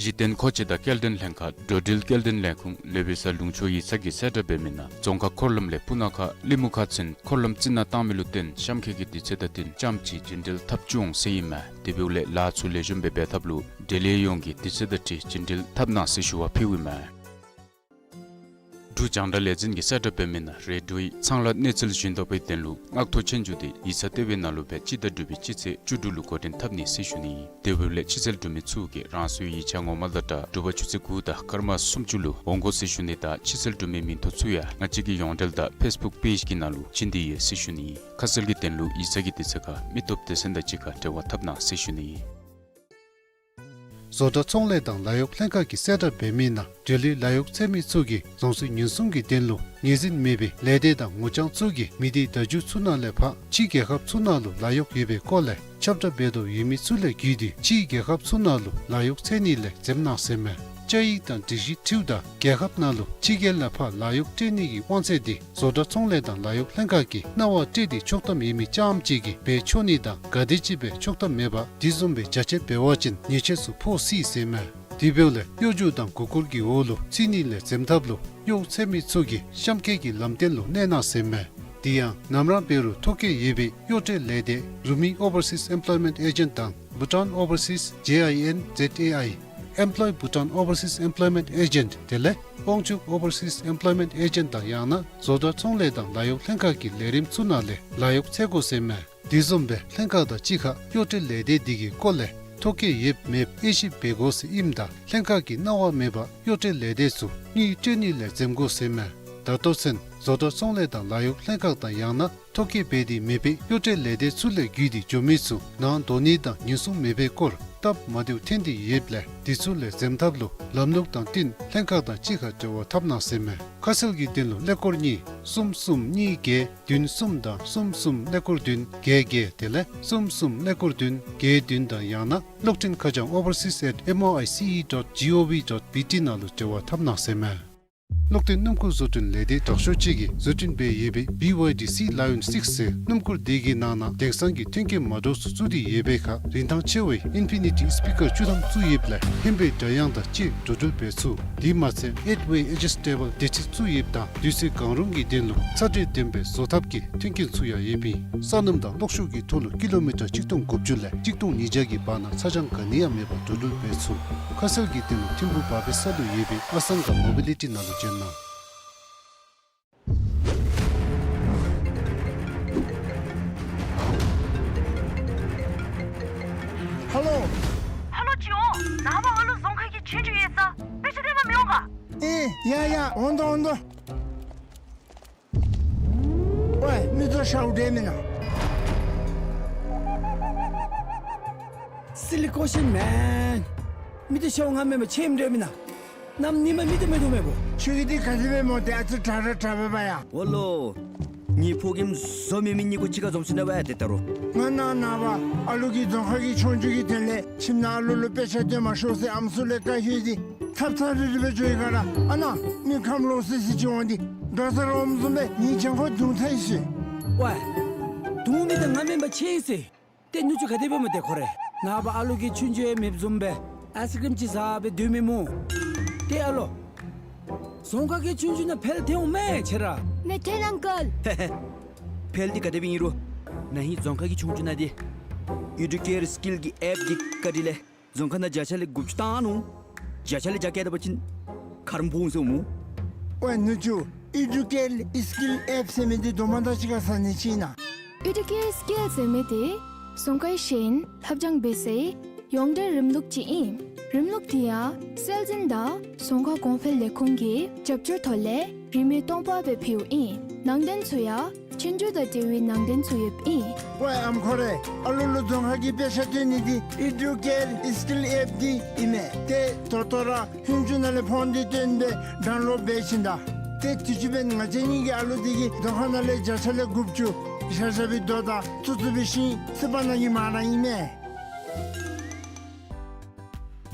གཞི་རྟེན་མཁོ་ཆས་དང་སྐྱེལ་འདྲེན་ལྷན་ཁག་འགྲོ་འགྲུལ་སྐྱེལ་འདྲེན་ལས་ཁུངས་ལེ་བི་ས་ལུང་ཕྱོགས་ཡིག་ཚང་གིས་གསལ་བསྒྲགས་འབད་མི་ནང་རྫོང་ཁག་འཁོར་ལམ་ལས་སྤུ་ན་ཁ་གླིང་མུ་ཁ་ཚུན་འཁོར་ལམ་རྩི་ནག་བཏང་མི་ལུ་བརྟེན་གཤམ་འཁོད་ཀྱི་དུས་ཚོད་དང་བསྟུན་རྐྱངམ་ཅིག་རྒྱུན་འགྲུལ་འཐབ་བཅུག་འོང་ཟེར་ཨིན་མས། དེ་འབདཝ་ལས་ལཱ་ཚུ་ལེགས་ཤོམ་སྦེ་འབད་ཐབས་ལུ་འབྲེལ་ཡོད་ཡོངས་ཀྱིས་དུས་ཚོད་དང་འཁྲིལ་རྒྱུན་འགྲུལ་འཐབ་གནང་ཟེར་ཞུ་བ་ཕུལཝ་ཨིན་མས། འབྲུག་རྒྱང་བསྒྲགས་ལས་འཛིན་གྱིས་གསལ་བསྒྲགས་འབད་མི་ནང་རེ་ཌིའོ་ཡི་ཚང་ལཱ་གནས་ཚུལ་བྱིན་དོ་བའི་དོན་ལུ་སྔགས་ཐོག་ཆོས་རྒྱུགས་འདི་ཡིག་ཚང་ལྟེ་བའི་ནང་ལུ་སྦེ་སྤྱི་ཟླ་དྲུག་པའི་སྤྱི་ཚེས་བཅུ་དྲུག་ལུ་འགོ་འདྲེན་འཐབ་ནི་ཟེར་ཞུ་ནི། དེ་འབདཝ་ལས་ཕྱི་གསལ་འབྲུག་མི་ཚུ་གིས་རང་སོའི་ཡིག་ཆ་ངོ་མ་དང་སྦྲགས་དྲོ་པ་ཆུ་ཚོད་དགུ་དང་སྐར་མ་སུམ་ཅུ་ལུ་འོང་དགོ་ཟེར་ཞུ་ནི་དང་ཕྱི་གསལ་འབྲུག་མི་མིང་ཐོ་ཚུ་ཡང་ང་བཅས་ཀྱི་ཡོངས་འབྲེལ་དང་ཕེསི་བུཀ་པེཇ་གི་ནང་ལུ་བྱིན་ཏེ་ཡོད་ཟེར་ཞུ་ནི། ཁ་གསལ་གྱི་དོན་ལུ་ཡིག་ཚང་གི་དུས་ཚོད་ཁར་མི་སྟོབས་སྡེ་ཚན་དང་གཅིག་ཁར་འབྲེལ་བ་འཐབ་གནང་ཟེར་ཞུ་ནི། བཟོ་གྲྭ་ཚོང་ལས་དང་ལཱ་གཡོག་ལྷན་ཁག་གིས་གསལ་བསྒྲགས་འབད་མི་ནང་འབྲེལ་ཡོད་ལཱ་གཡོག་འཚོལ་མི་ཚུ་གིས་རང་སོའི་ཉེན་སྲུང་གི་དོན་ལུ་ངོས་འཛིན་མེད་པའི་ལས་སྡེ་དང་ངོ་རྐྱང་ཚུ་གིས་མི་སྡེ་བརྡ་བརྒྱུད་ཚུ་ནང་ལས་ཕར་ཕྱིའི་རྒྱལ་ཁབ་ཚུ་ནང་ལུ་ལཱ་གཡོག་ཡོད་པའི་སྐོར་ལས་ཁྱབ་བསྒྲགས་འབད་དོ་ཡོད་མི་ཚུ་ལས་བརྒྱུད་དེ་ཕྱིའི་རྒྱལ་ཁབ་ཚུ་ནང་ལུ་ལཱ་གཡོག་འཚོལ་ནི་ལས་འཛེམ་གནང་ཟེར་མས། བཅའ་ཡིག་དང་སྒྲིག་གཞི་འཁྲིལཝ་ད་རྒྱལ་ཁབ་ནང་ལུ་ཕྱི་རྒྱལ་ལས་ཕར་ལཱ་གཡོག་སྤྲོད་ནི་གི་དབང་ཚད་འདི་བཟོ་གྲྭ་ཚོང་ལས་དང་ལཱ་གཡོག་ལྷན་ཁག་གིས་གནང་བ་སྤྲོད་དེ་ཆོག་ཐམ་ཡོད་མི་རྐྱངམ་ཅིག་གིས་འབད་ཆོག་ནི་དང་ག་དེམ་ཅིག་སྦེ་ཆོག་ཐམ་མེད་པར་དེ་བཟུམ་སྦེ་རྒྱ་ཆེ་འབད་བ་ཅིན་ཉེས་ཆད་ཚུ་ཕོག་སྲིད་ཟེར་མས། དེ་འབདཝ་ལས་གཡོ་སྒྱུ་དང་མགུ་སྐོར་གྱི་འོག་ལུ་ཚུད་ནི་ལས་འཛེམ་ཐབས་ལུ་གཡོག་འཚོལ་མི་ཚུ་གིས་གཤམ་འཁོད་ཀྱི་ལམ་སྟོན་ལུ་གནས་གནང་ཟེར་མས། དེ་ཡང་ནམ་ར་འབད་རུང་ཐོ་བཀོད་ཡོད་པའི་གཡོག་སྤྲོད་ལས་སྡེ་Rumi Overseas Employment Agent དང་Bhutan Overseas J I N Z A I, Employ Bhutan Overseas Employment Agent དེ་ལས་དབང་ཕྱུག་Overseas Employment Agent དང་ཡང་ན་བཟོ་གྲྭ་ཚོང་ལས་དང་ལཱ་གཡོག་ལྷན་ཁག་གི་ལས་རིམ་ཚུ་ནང་ལས་ལཱ་གཡོག་འཚོལ་དགོ་ཟེར་མས། དེ་བཟུམ་སྦེ་ལྷན་ཁག་དང་གཅིག་ཁར་གཡོག་སྤྲོད་ལས་སྡེ་འདི་གི་སྐོར་ལས་ཐོ་བཀོད་ཡོདཔ་མེདཔ་དབྱེ་ཞིབ་འབད་དགོ་ཟེར་ཨིནམ་ད་ལྷན་ཁག་གིས་གནང་བ་མེད་པར་གཡོག་སྤྲོད་ལས་སྡེ་ཚུ་དངུལ་སྤྲོད་ནི་ལས་འཛེམ་དགོ་ཟེར་མས། ད་ལྟོ་ཚུན་བཟོ་གྲྭ་ཚོང་ལས་དང་ལཱ་གཡོག་ལྷན་ཁག་དང་ཡང་ན་ཐོ་བཀོད་འབད་དེ་མེད་པའི་གཡོག་སྤྲོད་ལས་སྡེ་ཚུ་ལས་བརྒྱུད་དེ་འགྱོ་མི་ཚུ་ནང་འགྲོ་ནི་དང་ཉེན་སྲུང་མེད་པའི་སྐོར་སྟབས་མ་བདེཝ་ཐོན་ཏེ་ཡོདཔ་ལས་དེ་ཚུ་ལས་འཛེམ་ཐབས་ལུ་ལམ་ལུགས་དང་བསྟུན་ལྷན་ཁག་དང་གཅིག་ཁར་འབྲེལ་བ་འཐབ་གནང་ཟེར་མས། ཁ་གསལ་གྱི་དོན་ལུ་ཀླད་ཀོར་གཉིས་གསུམ་གསུམ་གཉིས་བརྒྱད་བདུན་གསུམ་དང་གསུམ་གསུམ་ཀླད་ཀོར་བདུན་བརྒྱད་བརྒྱད་དེ་ལས་གསུམ་གསུམ་ཀླད་ཀོར་བདུན་བརྒྱད་བདུན་དང་ཡང་ན་གློག་འཕྲིན་ཁ་བྱང་overseas at M O I C E dot G O V dot B T ནང་ལུ་འབྲེལ་བ་འཐབ་གནང་ཟེར་མས། གློག་འཕྲིན་སྣུམ་འཁོར་བཟོ་སྐྲུན་ལས་སྡེ་དྲག་ཤོས་ཅིག་གིས་བཟོ་སྐྲུན་འབད་ཡོད་པའི་B Y D Sea Lion six ཟེར་སྣུམ་འཁོར་འདི་གི་ནང་ན་དེང་སང་གི་མཐུན་རྐྱེན་མ་འདྲཝ་ཚུ་བཙུགས་ཏེ་ཡོད་པའི་ཁར་རིན་ཐང་ཆེ་བའི་Infinity speaker བཅུ་ཐམ་བཙུགས་ཡོདཔ་ལས་ཧེང་བའི་སྒྲ་དབྱངས་དང་བཅས་འགྲོ་འགྲུལ་འབད་ཚུགས། དེ་མ་ཚད་eight way adjustable བདེ་ཁྲིད་བཙུགས་ཡོདཔ་ད་དུས་ཚོད་གང་རུང་གི་དོན་ལུ་ཚ་དྲོད་ལྡན་པའི་བཟོ་ཐབས་ཀྱི་མཐུན་རྐྱེན་ཚུ་ཡང་ཡོདཔ་ཨིན། ས་སྣུམ་དང་གློག་ཤུགས་ཀྱི་ཐོག་ལུ་ཀི་ལོ་མི་ཊར་གཅིག་སྟོང་དགུ་བཅུ་ལས་གཅིག་སྟོང་ཉིས་བརྒྱ་གི་བར་ན་ཚ་གྱང་ག་ནི་ཡང་མེད་པར་འགྲོ་འགྲུལ་འབད་ཚུགས། ཁ་གསལ་གྱི་དོན་ལུ་ཐིམ་ཕུ་བར་པའི་ས་ལུ་ཡོད་པའི་ཨ་སང་ག་མོ་བི་ལི་ཊི་ནང་ལུ་བྱོན་གནང་། ཧ་ལོ། ཧ་ལོ་ཇོ། ནངས་པ་ཨ་ལུ་རྫོང་ཁ་གི་ཆོས་རྒྱུགས་ཡོད་ས་དཔེ་ཆ་སྟོན་པར་མི་འོང་ག། ཨེ་ཡ་ཡ་འོང་དོ་འོང་དོ། ཝའི་མི་ཚུ་ཤཝ་འདྲེ་མེན་ན། Silly question man. མི་ཚུ་ཤཝ་ང་མེན་པར་ཁྱོད་འདྲེ་མེན་ན། གནམ་ཉིནམ་མི་ཚུ་མེད་དོ་མེད་པོ། ཁྱོད་ཀྱིས་འདི་ག་དེ་སྦེ་སྨོ་ཏེ་ཨ་ཙི་དྲག་ར་དྲག་པས་པ་ཡ། འོ་ལོ། ངེའི་ཕོ་རྒནམ་བཟོ་མེད་མི་གཉིས་ཀོ་གཅིག་ཁར་འཛོམས་ཞིནམ་ལས་ཝའི་ཏེ་ད་རུང་། ང་ནངས་པ་ཨ་ལུ་གི་རྫོང་ཁ་གི་ཆོས་རྒྱུགས་ཀྱི་དོན་ལས་ཁྱིམ་ནང་ཨ་ལུ་ལུ་དཔེ་ཆ་སྟོན་མ་ཤོག་ཟེར་ཨམ་སྲུ་ལས་བཀའ་ཞུ་ཡི། ཚབ་ཚབ་རིལ་རི་སྦེ་འགྱོ་ཡི་ག་ར། ཨ་ནཱ་མི་ཁམས་ལོག་སི་སི་ཅིག་འོང་སྟེ་དགའ་སར་འོངམ་བཟུམ་སྦེ་ངེའི་གྱང་ཁར་རྡུང་ཚར་ཡི་ཟེར། ཝའི། རྡུང་མི་འདི་ང་མེན་པར་ཁྱོད་ཨིན་ཟེར། ཏེ་ནུ་གཅུང་ག་དེ་སྦེ་སྨོ་ཏེ་ཁོ་རེ། ནངས་པ་ཨ་ལུ་གིས་ཆོས་རྒྱུགས་ཡང་མེདཔ་བཟུམ་སྦེ་ཨའིསི་ཀྲིམ་ཅིག་བཟའ་སྦེ་སྡོད་མི་སྨོ། ཏེ་ཨ་ལོ། རྫོང་ཁ་གི་ཆོས་རྒྱུགས་ནང་འཕེལ་ཐོན་འོང་མས་ཁྱོད་ར། མི་ཐོན་ཨང་ཀལ། ཧེ་ཧེ། འཕེལ་འདི་ག་དེ་སྦེ་ཨིན་རུང་ནཱ་ཧིང་རྫོང་ཁ་གི་ཆོས་རྒྱུགས་ནང་འདི་ཨི་ཌུ་ཀེར་སི་ཀིལ་གྱི་ཨེཔ་འདི་བཀའ་དྲིན་ལས་རྫོང་ཁ་ནང་བརྒྱ་ཆ་ལས་དགུ་བཅུ་བཏང་ནུག། བརྒྱ་ཆ་ལས་བརྒྱ་བཀལ་ད་པ་ཅིན་ཁ་རུ་ཕོག་འོང་ཟེར་སྨོ། ཝའི་ནུ་གཅུང་ཨི་ཌུ་ཀེར་སི་ཀིལ་ཨེཔ་ཟེར་མི་འདི་དོ་མ་དང་གཅིག་ཁར་ཟ་ནི་ཅིག་ཨིན་ན། ཨི་ཌུ་ཀེར་སི་ཀིལ་ཟེར་མི་འདི་རྫོང་ཁའི་ཤེས་ཡོན་ལྷབ་སྦྱང་འབད་སའི་ཡོངས་འབྲེལ་རིམ་ལུགས་ཅིག་ཨིན། རིམ་ལུགས་འདི་ཡང་སྲོལ་འཛིན་དང་རྫོང་ཁ་གོང་འཕེལ་ལས་ཁུངས་ཀྱི་རྒྱབ་སྐྱོར་ཐོག་ལས་རིན་མེད་སྟོང་པ་སྦེ་ཕུལཝ་ཨིན། ནང་དོན་ཚུ་ཡང་ཆོས་རྒྱུགས་དང་འབྲེལ་བའི་ནང་དོན་ཚུ་ཡོདཔ་ཨིན། ཝའི་ཨམ་ཁོ་རེ། ཨ་ལུ་ལུ་རྫོང་ཁ་གི་དཔེ་ཆ་སྟོན་ནི་འདི་ཨི་ཌུ་ཀེར་སི་ཀིལ་ཨེཔ་འདི་ཨིན་མས། ཏེ་ད་ལྟོ་ར་ཧུན་ཅུ་ནང་ལས་ཕོན་འདི་བཏོན་སྦེ་ཌའུན་ལོཌ་འབད་ཞིནམ་ད། ཏེ་དུས་ཅི་འབདན་ང་བཅས་གཉིས་ཀྱི་ཨ་ལུ་འདི་གིས་རྫོང་ཁ་ནང་ལས་བརྒྱ་ཆ་ལས་དགུ་བཅུ་ཤ་ཤ་བའི་རྡོ་དང་ཙུ་ཙུ་བའི་ཤིང་སི་པ་ནང་གི་མ་ར་ཨིན་མས།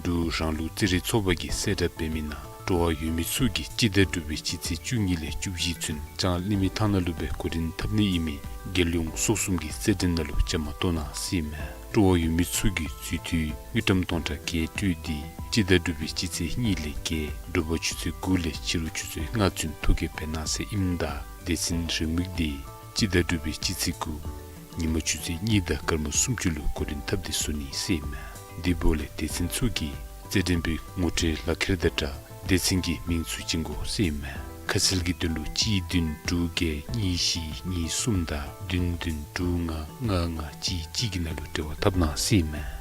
འབྲུག་རང་ལུགས་རྩེད་རིགས་ཚོགས་པ་གིས་གསལ་བསྒྲགས་འབད་མི་ནང་འགྲོ་བ་ཡོད་མི་ཚུ་གིས་སྤྱི་ཟླ་དྲུག་པའི་སྤྱི་ཚེས་བཅུ་གཉིས་ལས་བཅུ་བཞི་ཚུན་ལྕང་གླིང་མི་ཐང་ནང་ལུ་སྦེ་འགོ་འདྲེན་འཐབ་ནི་ཨིན་མི་རྒྱལ་ཡོངས་ཚོགས་ཚོགས་ཀྱི་རྩེད་འགྲན་ནང་ལུ་བཅའ་མར་གཏོགས་གནང་ཟེར་ཨིན་མས། འགྲོ་བ་ཡོད་མི་ཚུ་གིས་འཛུལ་དུས་དངུལ་ཀྲམ་སྟོང་ཕྲག་བརྒྱད་སྤྲོད་དེ་སྤྱི་ཟླ་དྲུག་པའི་སྤྱི་ཚེས་གཉིས་ལས་བརྒྱད་དྲོ་པ་ཆུ་ཚོད་དགུ་ལས་ཕྱི་རུ་ཆུ་ཚོད་ལྔ་ཚུན་ཐོ་བཀོད་འབད་གནང་ཟེར་ཨིནམ་ད་སྡེ་ཚན་རེའུ་མིག་འདི་སྤྱི་ཟླ་དྲུག་པའི་སྤྱི་ཚེས་དགུ་ཉིན་མ་ཆུ་ཚོད་གཉིས་དང་སྐར་མ་སུམ་ཅུ་ལུ་འགོ་འདྲེན་འཐབ་སྟེ་བཟོ་ནི་ཟེར་ཨིན་མས། དེ་འབདཝ་ལས་སྡེ་ཚན་ཚུ་གིས་རྩེད་འགྲན་པའི་ངོ་སྤྲོད་ལག་ཁྱེར་དང་སྦྲགས་སྡེ་ཚན་གྱི་མིང་ཚུ་བྱིན་དགོ་ཟེར་ཨིན་མས། ཁ་གསལ་གྱི་དོན་ལུ་གཅིག་བདུན་དྲུག་བརྒྱད་གཉིས་བཞི་གཉིས་གསུམ་དང་བདུན་བདུན་དྲུག་ལྔ་ལྔ་ལྔ་གཅིག་གཅིག་གི་ནང་ལུ་འབྲེལ་བ་འཐབ་གནང་ཟེར་ཨིན་མས།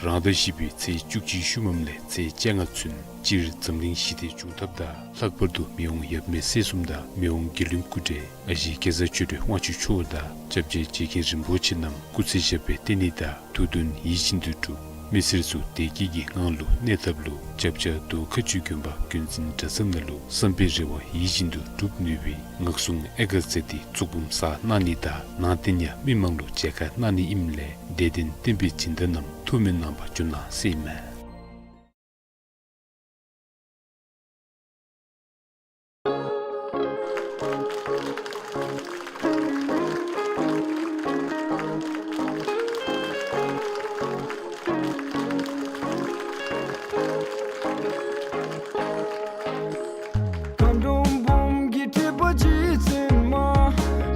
རང་ཟླ་བཞི་པའི་ཚེས་བཅུ་གཅིག་ཤུལ་མམ་ལས་ཚེས་བཅོ་ལྔ་ཚུན་སྤྱིར་འཛམ་གླིང་ཞི་བདེ་འབྱུང་ཐབས་དང་ལྷག་པར་དུ་མི་དབང་ཡབ་མེས་སྲས་གསུམ་དང་མི་དབང་རྒྱལ་བློན་སྐུ་བགྲེས་ཨ་ཞེ་གེ་སར་ཆོས་སྒྲོན་དབང་ཕྱུག་མཆོག་དང་སྐྱབས་རྗེ་རྗེ་མཁན་རིན་པོ་ཆེ་རྣམས་སྐུ་ཚེ་ཞབས་པད་བརྟན་ནི་དང་དུས་གདོན་ཡིད་བཞིན་དུ་འགྲུབ། མི་སེར་ཚུ་བདེ་སྐྱིད་ཀྱི་ངང་ལུ་གནས་ཐབས་ལུ་སྐྱབས་རྗེ་རྡོ་ཁ་ཆུ་དགོན་པ་དགོན་འཛིན་གྲྭ་ཚང་ནང་ལུ་བསམ་པའི་རེ་བ་ཡིད་བཞིན་དུ་འགྲུབ་ནུས་པའི་ངག་གསུང་ཨེ་ཀ་ཙི་འདི་གཙུག་འབུམ་གསར་གནང་ནི་དང་ནང་རྟེན་ཡང་མི་མང་ལུ་མཇལ་ཁ་གནང་ནི་ཨིནམ་ལས་དད་ལྡན་བསྟན་པའི་སྦྱིན་བདག་རྣམས་ཐུགས་སྨོན་གནང་བར་བྱོན་གནང་ཟེར་ཨིན་མས། མཁའ་འགྲོ་འབུམ་གྱི་ཐེག་པ་རྗེ་བཙུན་མ།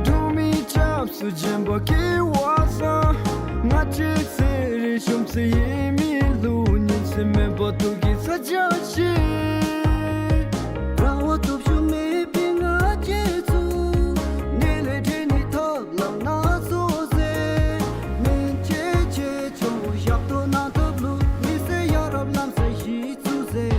འགྲོ་མིའི་སྐྱབས་སུ་བྱོན་པ་སྐལ་བ་བཟང་། ང་བཅས་ཚེ་རིང་གཞོན་ཚེ་ཡི་མི་ལུ་ཉིན་མཚན་མེད་པར་ཐུགས་ཀྱི་ཚ་གྱང་ཞི། རང་དབང་སྟོབས་ཤུགས་མེད་པའི་ང་བཅས་ཚུ། ནད་ལས་འདྲེན་ནི་ཐབས་ལམ་སྣ་ཚོགས་མཛད། སྨན་དཔྱད་ཆེ་ཆུང་ཞབས་ཏོག་གནང་ཐབས་ལུ་མི་སེར་ཡ་རབས་ལམ་སང་གཞི་བཙུགས་མཛད།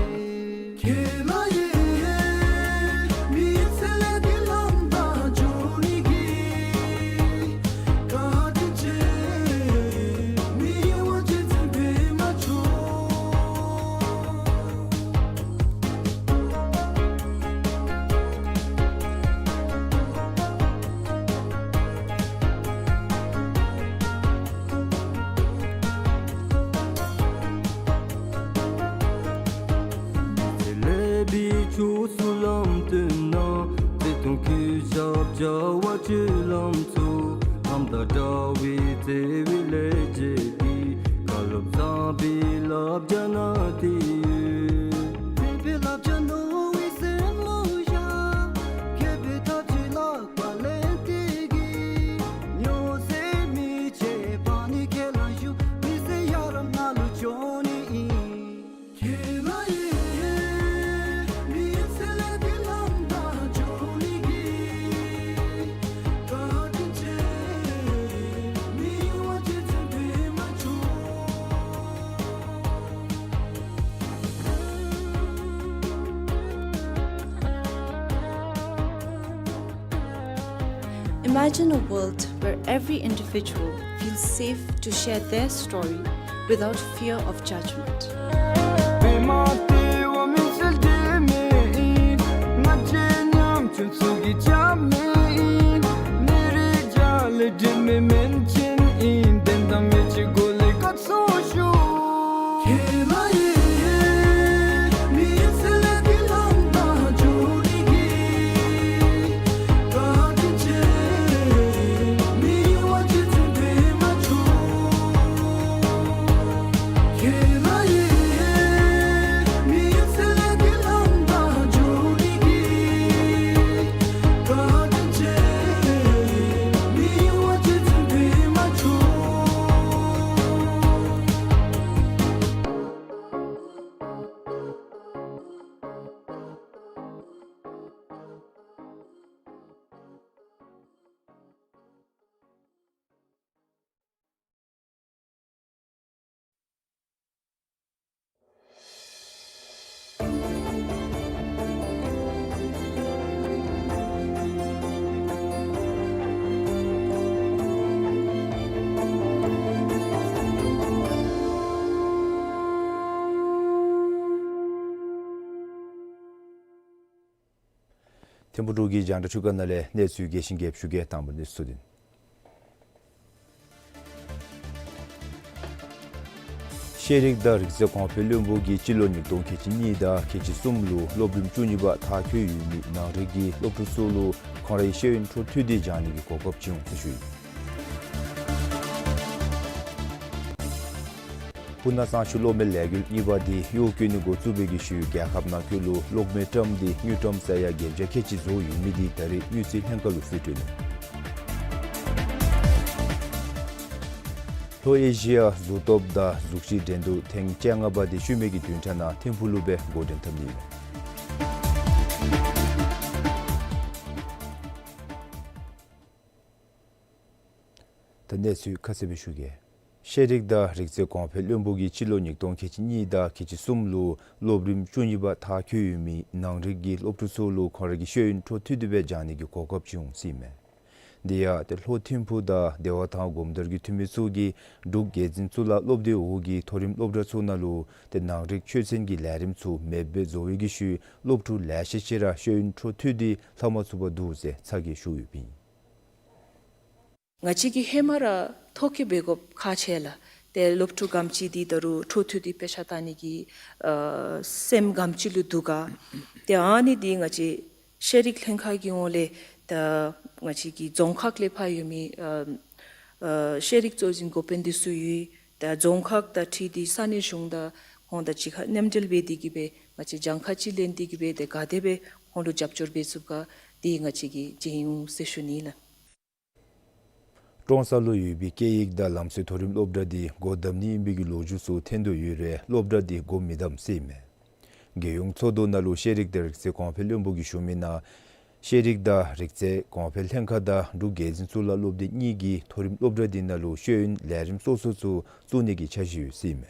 ལེགས་པའི་ཕྱོགས་སུ་ལམ་སྟོན་གནང་། བརྩེ་དུང་གུས་ཞབས་བྱ་བ་སྤྱོད་ལམ་ཚུ། ལྷ་དང་འདྲ་བའི་བརྩེ་བའི་ལེགས་སྤྱད་ཀྱིས། བཀའ་སློབ་བཟང་པོའི་བསླབ་བྱ་གནང་སྟེ་ཡོད། མཁས་པའི་བསླབ་བྱ་རྣོ་བའི་སེམས་ལུ་བཞག། མཁས་པའི་ཐབས་ཀྱིས་ལག་པ་ལེན་ཏེ་གིས། མྱོང་ཚད་མི་ཆེ་བ་ནི་ཁས་བླངས་ཞུ། མི་སེར་ཡ་རབས་ནང་ལུ་འགྱོ་ནི་ཨིན། Imagine a world where every individual feels safe to share their story without fear of judgment. ཐིམ་ཕུག་འབྲུག་གི་རྒྱང་བསྒྲགས་ཁྲི་ཀ་ནང་ལས་གནས་ཚུལ་རྒྱས་ཤིང་རྒྱསཔ་ཞུ་གེ། དང་པ་གནས་ཚུལ་འདི། ཤེས་རིག་དང་རིག་རྩལ་གོང་འཕེལ་བློན་པོ་གིས་སྤྱི་ལོ་ཉིས་སྟོང་ཁལ་གཅིག་གཉིས་དང་ཁལ་གཅིག་གསུམ་ལུ་སློབ་རིམ་བཅུ་གཉིས་པ་མཐར་འཁྱོལ་ཡོད་མི་ནང་རིགས་ཀྱི་སློབ་ཕྲུག་ཚུ་ལུ་ཁོང་རའི་ཤེས་ཡོན་འཕྲོ་མཐུད་དེ་སྦྱང་ནི་གི་གོ་སྐབས་བྱིན་འོང་ཟེར་ཞུ་ཡི། སྤུ་ན་གཙང་ཆུ་གློག་མེ་ལས་འགུལ་གཉིས་པ་འདི་གཡོག་བཀོལ་ནི་འགོ་བཙུགས་པའི་གི་ཤུལ་རྒྱལ་ཁབ་ནང་འཁོད་ལུ་གློག་མེ་བཀྲམ་སྟེ་དངུལ་ཀྲམ་ས་ཡ་བརྒྱད་བརྒྱ་ཁལ་གཅིག་བཟོ་ཡོད་མི་འདི་ད་རེས་དངུལ་རྩིས་ལྷན་ཁག་ལུ་གསལ་སྤྲོད་གནང་། ལྷོ་ཨེ་ཤི་ཡ་གཟུགས་སྟོབས་དང་གཟུགས་གཞི་འགྲན་བསྡུར་ཐེངས་བཅོ་ལྔ་པ་འདི་ཤུལ་མའི་གི་བདུན་ཕྲག་ནང་ཐིམ་ཕུག་ལུ་སྦེ་འགོ་འདྲེན་འཐབ་ནི་ཨིན། ད་གནས་ཚུལ་ཁ་གསལ་སྦེ་ཞུ་གེ། ཤེས་རིག་དང་རིག་རྩལ་གོང་འཕེལ་བློན་པོ་གིས་སྤྱི་ལོ་ཉིས་སྟོང་ཁལ་གཅིག་གཉིས་དང་ཁལ་གཅིག་གསུམ་ལུ་སློབ་རིམ་བཅུ་གཉིས་པ་མཐར་འཁྱོལ་ཡོད་མི་ནང་རིག་གི་སློབ་ཕྲུག་ཚུ་ལུ་ཁོང་ར་གི་ཤེས་ཡོན་འཕྲོ་མཐུད་དེ་སྦེ་སྦྱང་ནི་གི་གོ་སྐབས་ཅིག་འོང་ཟེར་ཨིན་མས། དེ་ཡང་ཏེ་ལྷོ་ཐིམ་ཕུག་དང་བདེ་བ་ཐང་སྒོམ་དར་གྱི་འཐུས་མི་ཚུ་གིས་འབྲུག་རྒྱལ་འཛིན་གཙུག་ལག་སློབ་སྡེ་འོག་གི་མཐོ་རིམ་སློབ་གྲྭ་ཚུ་ནང་ལུ་ཏེ་ནང་རིག་ཆོས་ཚན་གྱི་ལས་རིམ་ཚུ་མེདཔ་སྦེ་བཟོ་བའི་གི་ཤུལ་སློབ་ཕྲུག་ལེ་ཤ་ཅིག་ར་ཤེས་ཡོན་འཕྲོ་མཐུད་དེ་ལྷབ་མ་ཚུགས་པར་འདུག་ཟེར་ཚ་གྱང་ཞུ་ཡོདཔ་ཨིན། ང་བཅས་ཀྱིས་ཧེ་མ་ར་ཐོ་བཀོད་འབད་དགོཔ་ཁག་ཆེ་ལགས། ཏེ་སློབ་ཕྲུག་ག་དེམ་ཅིག་འདི་ད་རུང་འཕྲོ་མཐུད་དེ་དཔེ་ཆ་ལྟ་ནི་གི་ཨ་སེམས་ག་དེམ་ཅིག་ལུ་འདུག་ག། ཏེ་ཨ་ནི་འདི་ང་བཅས་ཤེས་རིག་ལྷན་ཁག་གི་ངོས་ལས་ད་ང་བཅས་ཀྱི་རྫོང་ཁག་ལས་ཕར་ཡོད་མི་ཨ་ཨ་ཤེས་རིག་གཙོ་འཛིན་འགོ་དཔོན་འདི་ཚུ་ཡོད། ད་རྫོང་ཁག་དང་འཁྲིལ་ཏེ་ས་གནས་གཞུང་དང་ཁོང་དང་གཅིག་ཁར་མཉམ་འབྲེལ་འབད་དེ་གིས་སྦེ་ང་བཅས་གྱངས་ཁ་ཅིག་ལེན་ཏེ་གིས་སྦེ་ཏེ་ག་དེ་སྦེ་ཁོང་ལུ་རྒྱབ་སྐྱོར་འབད་ཚུགས་ག་འདི་ང་བཅས་ཀྱིས་མཇལ་འོང་ཟེར་ཞུ་ནི་ལགས། ཀྲོང་གསར་ལུ་ཡོད་པའི་སྐད་ཡིག་དང་ལམ་སྲོལ་མཐོ་རིམ་སློབ་གྲྭ་འདི་སྒོ་བསྡམ་ནི་ཨིན་པའི་གི་ལོ་རྒྱུས་ཚུ་ཐོན་དོ་ཡོད་རུང་སློབ་གྲྭ་འདི་སྒོ་མི་བསྡམ་ཟེར་ཨིན་མས། རྒྱལ་ཡོངས་ཚོགས་འདུ་ནང་ལུ་ཤེས་རིག་དང་རིག་རྩལ་གོང་འཕེལ་བློན་པོ་གིས་ཞུ་མི་ནང་ཤེས་རིག་དང་རིག་རྩལ་གོང་འཕེལ་ལྷན་ཁག་དང་འབྲུག་རྒྱལ་འཛིན་གཙུག་ལག་སློབ་སྡེ་གཉིས་ཀྱིས་མཐོ་རིམ་སློབ་གྲྭ་འདི་ནང་ལུ་ཤེས་ཡོན་ལས་རིམ་སོ་སོ་ཚུ་བཙུགས་ནི་གི་འཆར་གཞི་ཡོད་ཟེར་ཨིན་མས།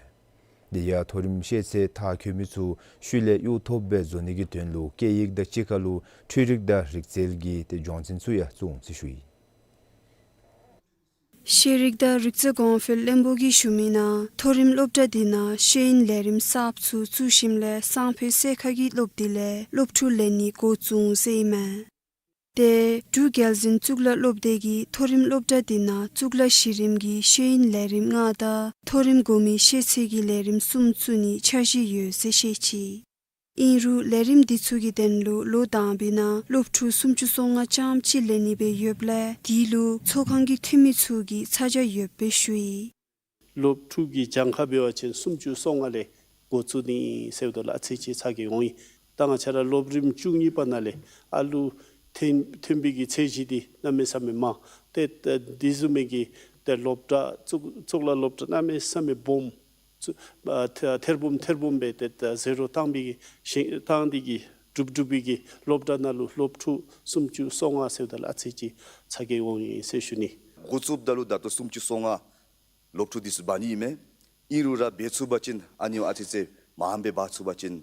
དེ་ཡང་མཐོ་རིམ་ཤེས་ཚད་མཐར་འཁྱོལ་མི་ཚུ་ཤུལ་ལས་གཡོག་ཐོབ་སྦེ་བཟོ་ནི་གི་དོན་ལུ་སྐད་ཡིག་དང་གཅིག་ཁར་ལུ་འཕྲུལ་རིག་དང་རིག་རྩལ་གྱི་ཏེ་སྦྱོང་ཚན་ཚུ་ཡང་བཙུགས་འོང་ཟེར་ཞུ་ཡི། ཤེས་རིག་དང་རིག་རྩལ་གོང་འཕེལ་བློན་པོ་གིས་ཞུ་མི་ནང་མཐོ་རིམ་སློབ་གྲྭ་འདི་ནང་ཤེས་ཡོན་ལས་རིམ་གསརཔ་ཚུ་བཙུགས་ཞིནམ་ལས་སང་ཕོད་སེར་ཁ་གི་སློབ་དེབ་ལས་སློབ་ཕྲུག་ལེན་ནི་འགོ་བཙུགས་འོང་ཟེར་ཨིན་མས། ཏེ་འབྲུག་རྒྱལ་འཛིན་གཙུག་ལག་སློབ་སྡེ་གིས་མཐོ་རིམ་སློབ་གྲྭ་འདི་ནང་གཙུག་ལག་གཞི་རིམ་གྱི་ཤེས་ཡོན་ལས་རིམ་ལྔ་དང་མཐོ་རིམ་གོང་མའི་ཤེས་ཚད་ཀྱི་ལས་རིམ་གསུམ་བཙུགས་ནི་འཆར་གཞི་ཡོད་ཟེར་བཤད་ཅི། ཨིན་རུང་ལས་རིམ་འདི་ཚུ་གི་དོན་ལུ་ལོ་དང་པའི་ནང་སློབ་ཕྲུག་སུམ་ཅུ་སོ་ལྔ་ཙམ་ཅིག་ལེན་ནི་སྦེ་ཡོདཔ་ལས་དེ་ལུ་ཚོགས་ཁང་གི་འཐུས་མི་ཚུ་གིས་ཚ་གྱང་ཡོདཔ་སྦེ་ཞུ་ཡི། སློབ་ཕྲུག་གི་གྱངས་ཁ་འབད་བ་ཅིན་སུམ་ཅུ་སོ་ལྔ་ལས་འགོ་བཙུགས་ནི་ཟེརཝ་ད་ལུ་ཨ་ཙི་ཅིག་ཚ་གྱང་འོང་ཡི། ད་ང་བཅས་ར་སློབ་རིམ་བཅུ་གཉིས་པ་ནང་ལས་ཨ་ལུ་ཐོན་ཐོན་པའི་གི་ཚད་གཞི་འདི་གནམ་མེད་ས་མེད་མང་། ཏེ་ཏེ་འདི་བཟུམ་མའི་གི་ཏེ་སློབ་གྲྭ་གཙུག་གཙུག་ལག་སློབ་གྲྭ་གནམ་མེད་ས་མེད་སྦོམ་ཚུ་ཨ་ཐེ་ཐེར་འབུམ་ཐེར་འབུམ་སྦེ་ཏེ་ཏེ་ཟེར་རོགས་བཏང་པའི་གི་ཞིང་བཏང་སྟེ་གི་གྲུབ་གྲུབ་པའི་གི་སློབ་གྲྭ་ནང་ལུ་སློབ་ཕྲུག་སུམ་ཅུ་སོ་ལྔ་ཟེརཝ་ད་ལུ་ཨ་ཙི་ཅིག་ཚ་གྱང་འོང་ཡི་ཟེར་ཞུ་ནི། འགོ་བཙུགསཔ་ད་ལུ་ད་ལྟོ་སུམ་ཅུ་སོ་ལྔ་སློབ་ཕྲུག་འདི་ཚུ་འབག་ནི་ཨིན་མས། ཨིན་རུང་ར་འབད་ཚུགས་པ་ཅིན་ཨ་ནི་ཨ་ཙི་ཙི་མངམ་སྦེ་འབག་ཚུགས་པ་ཅིན་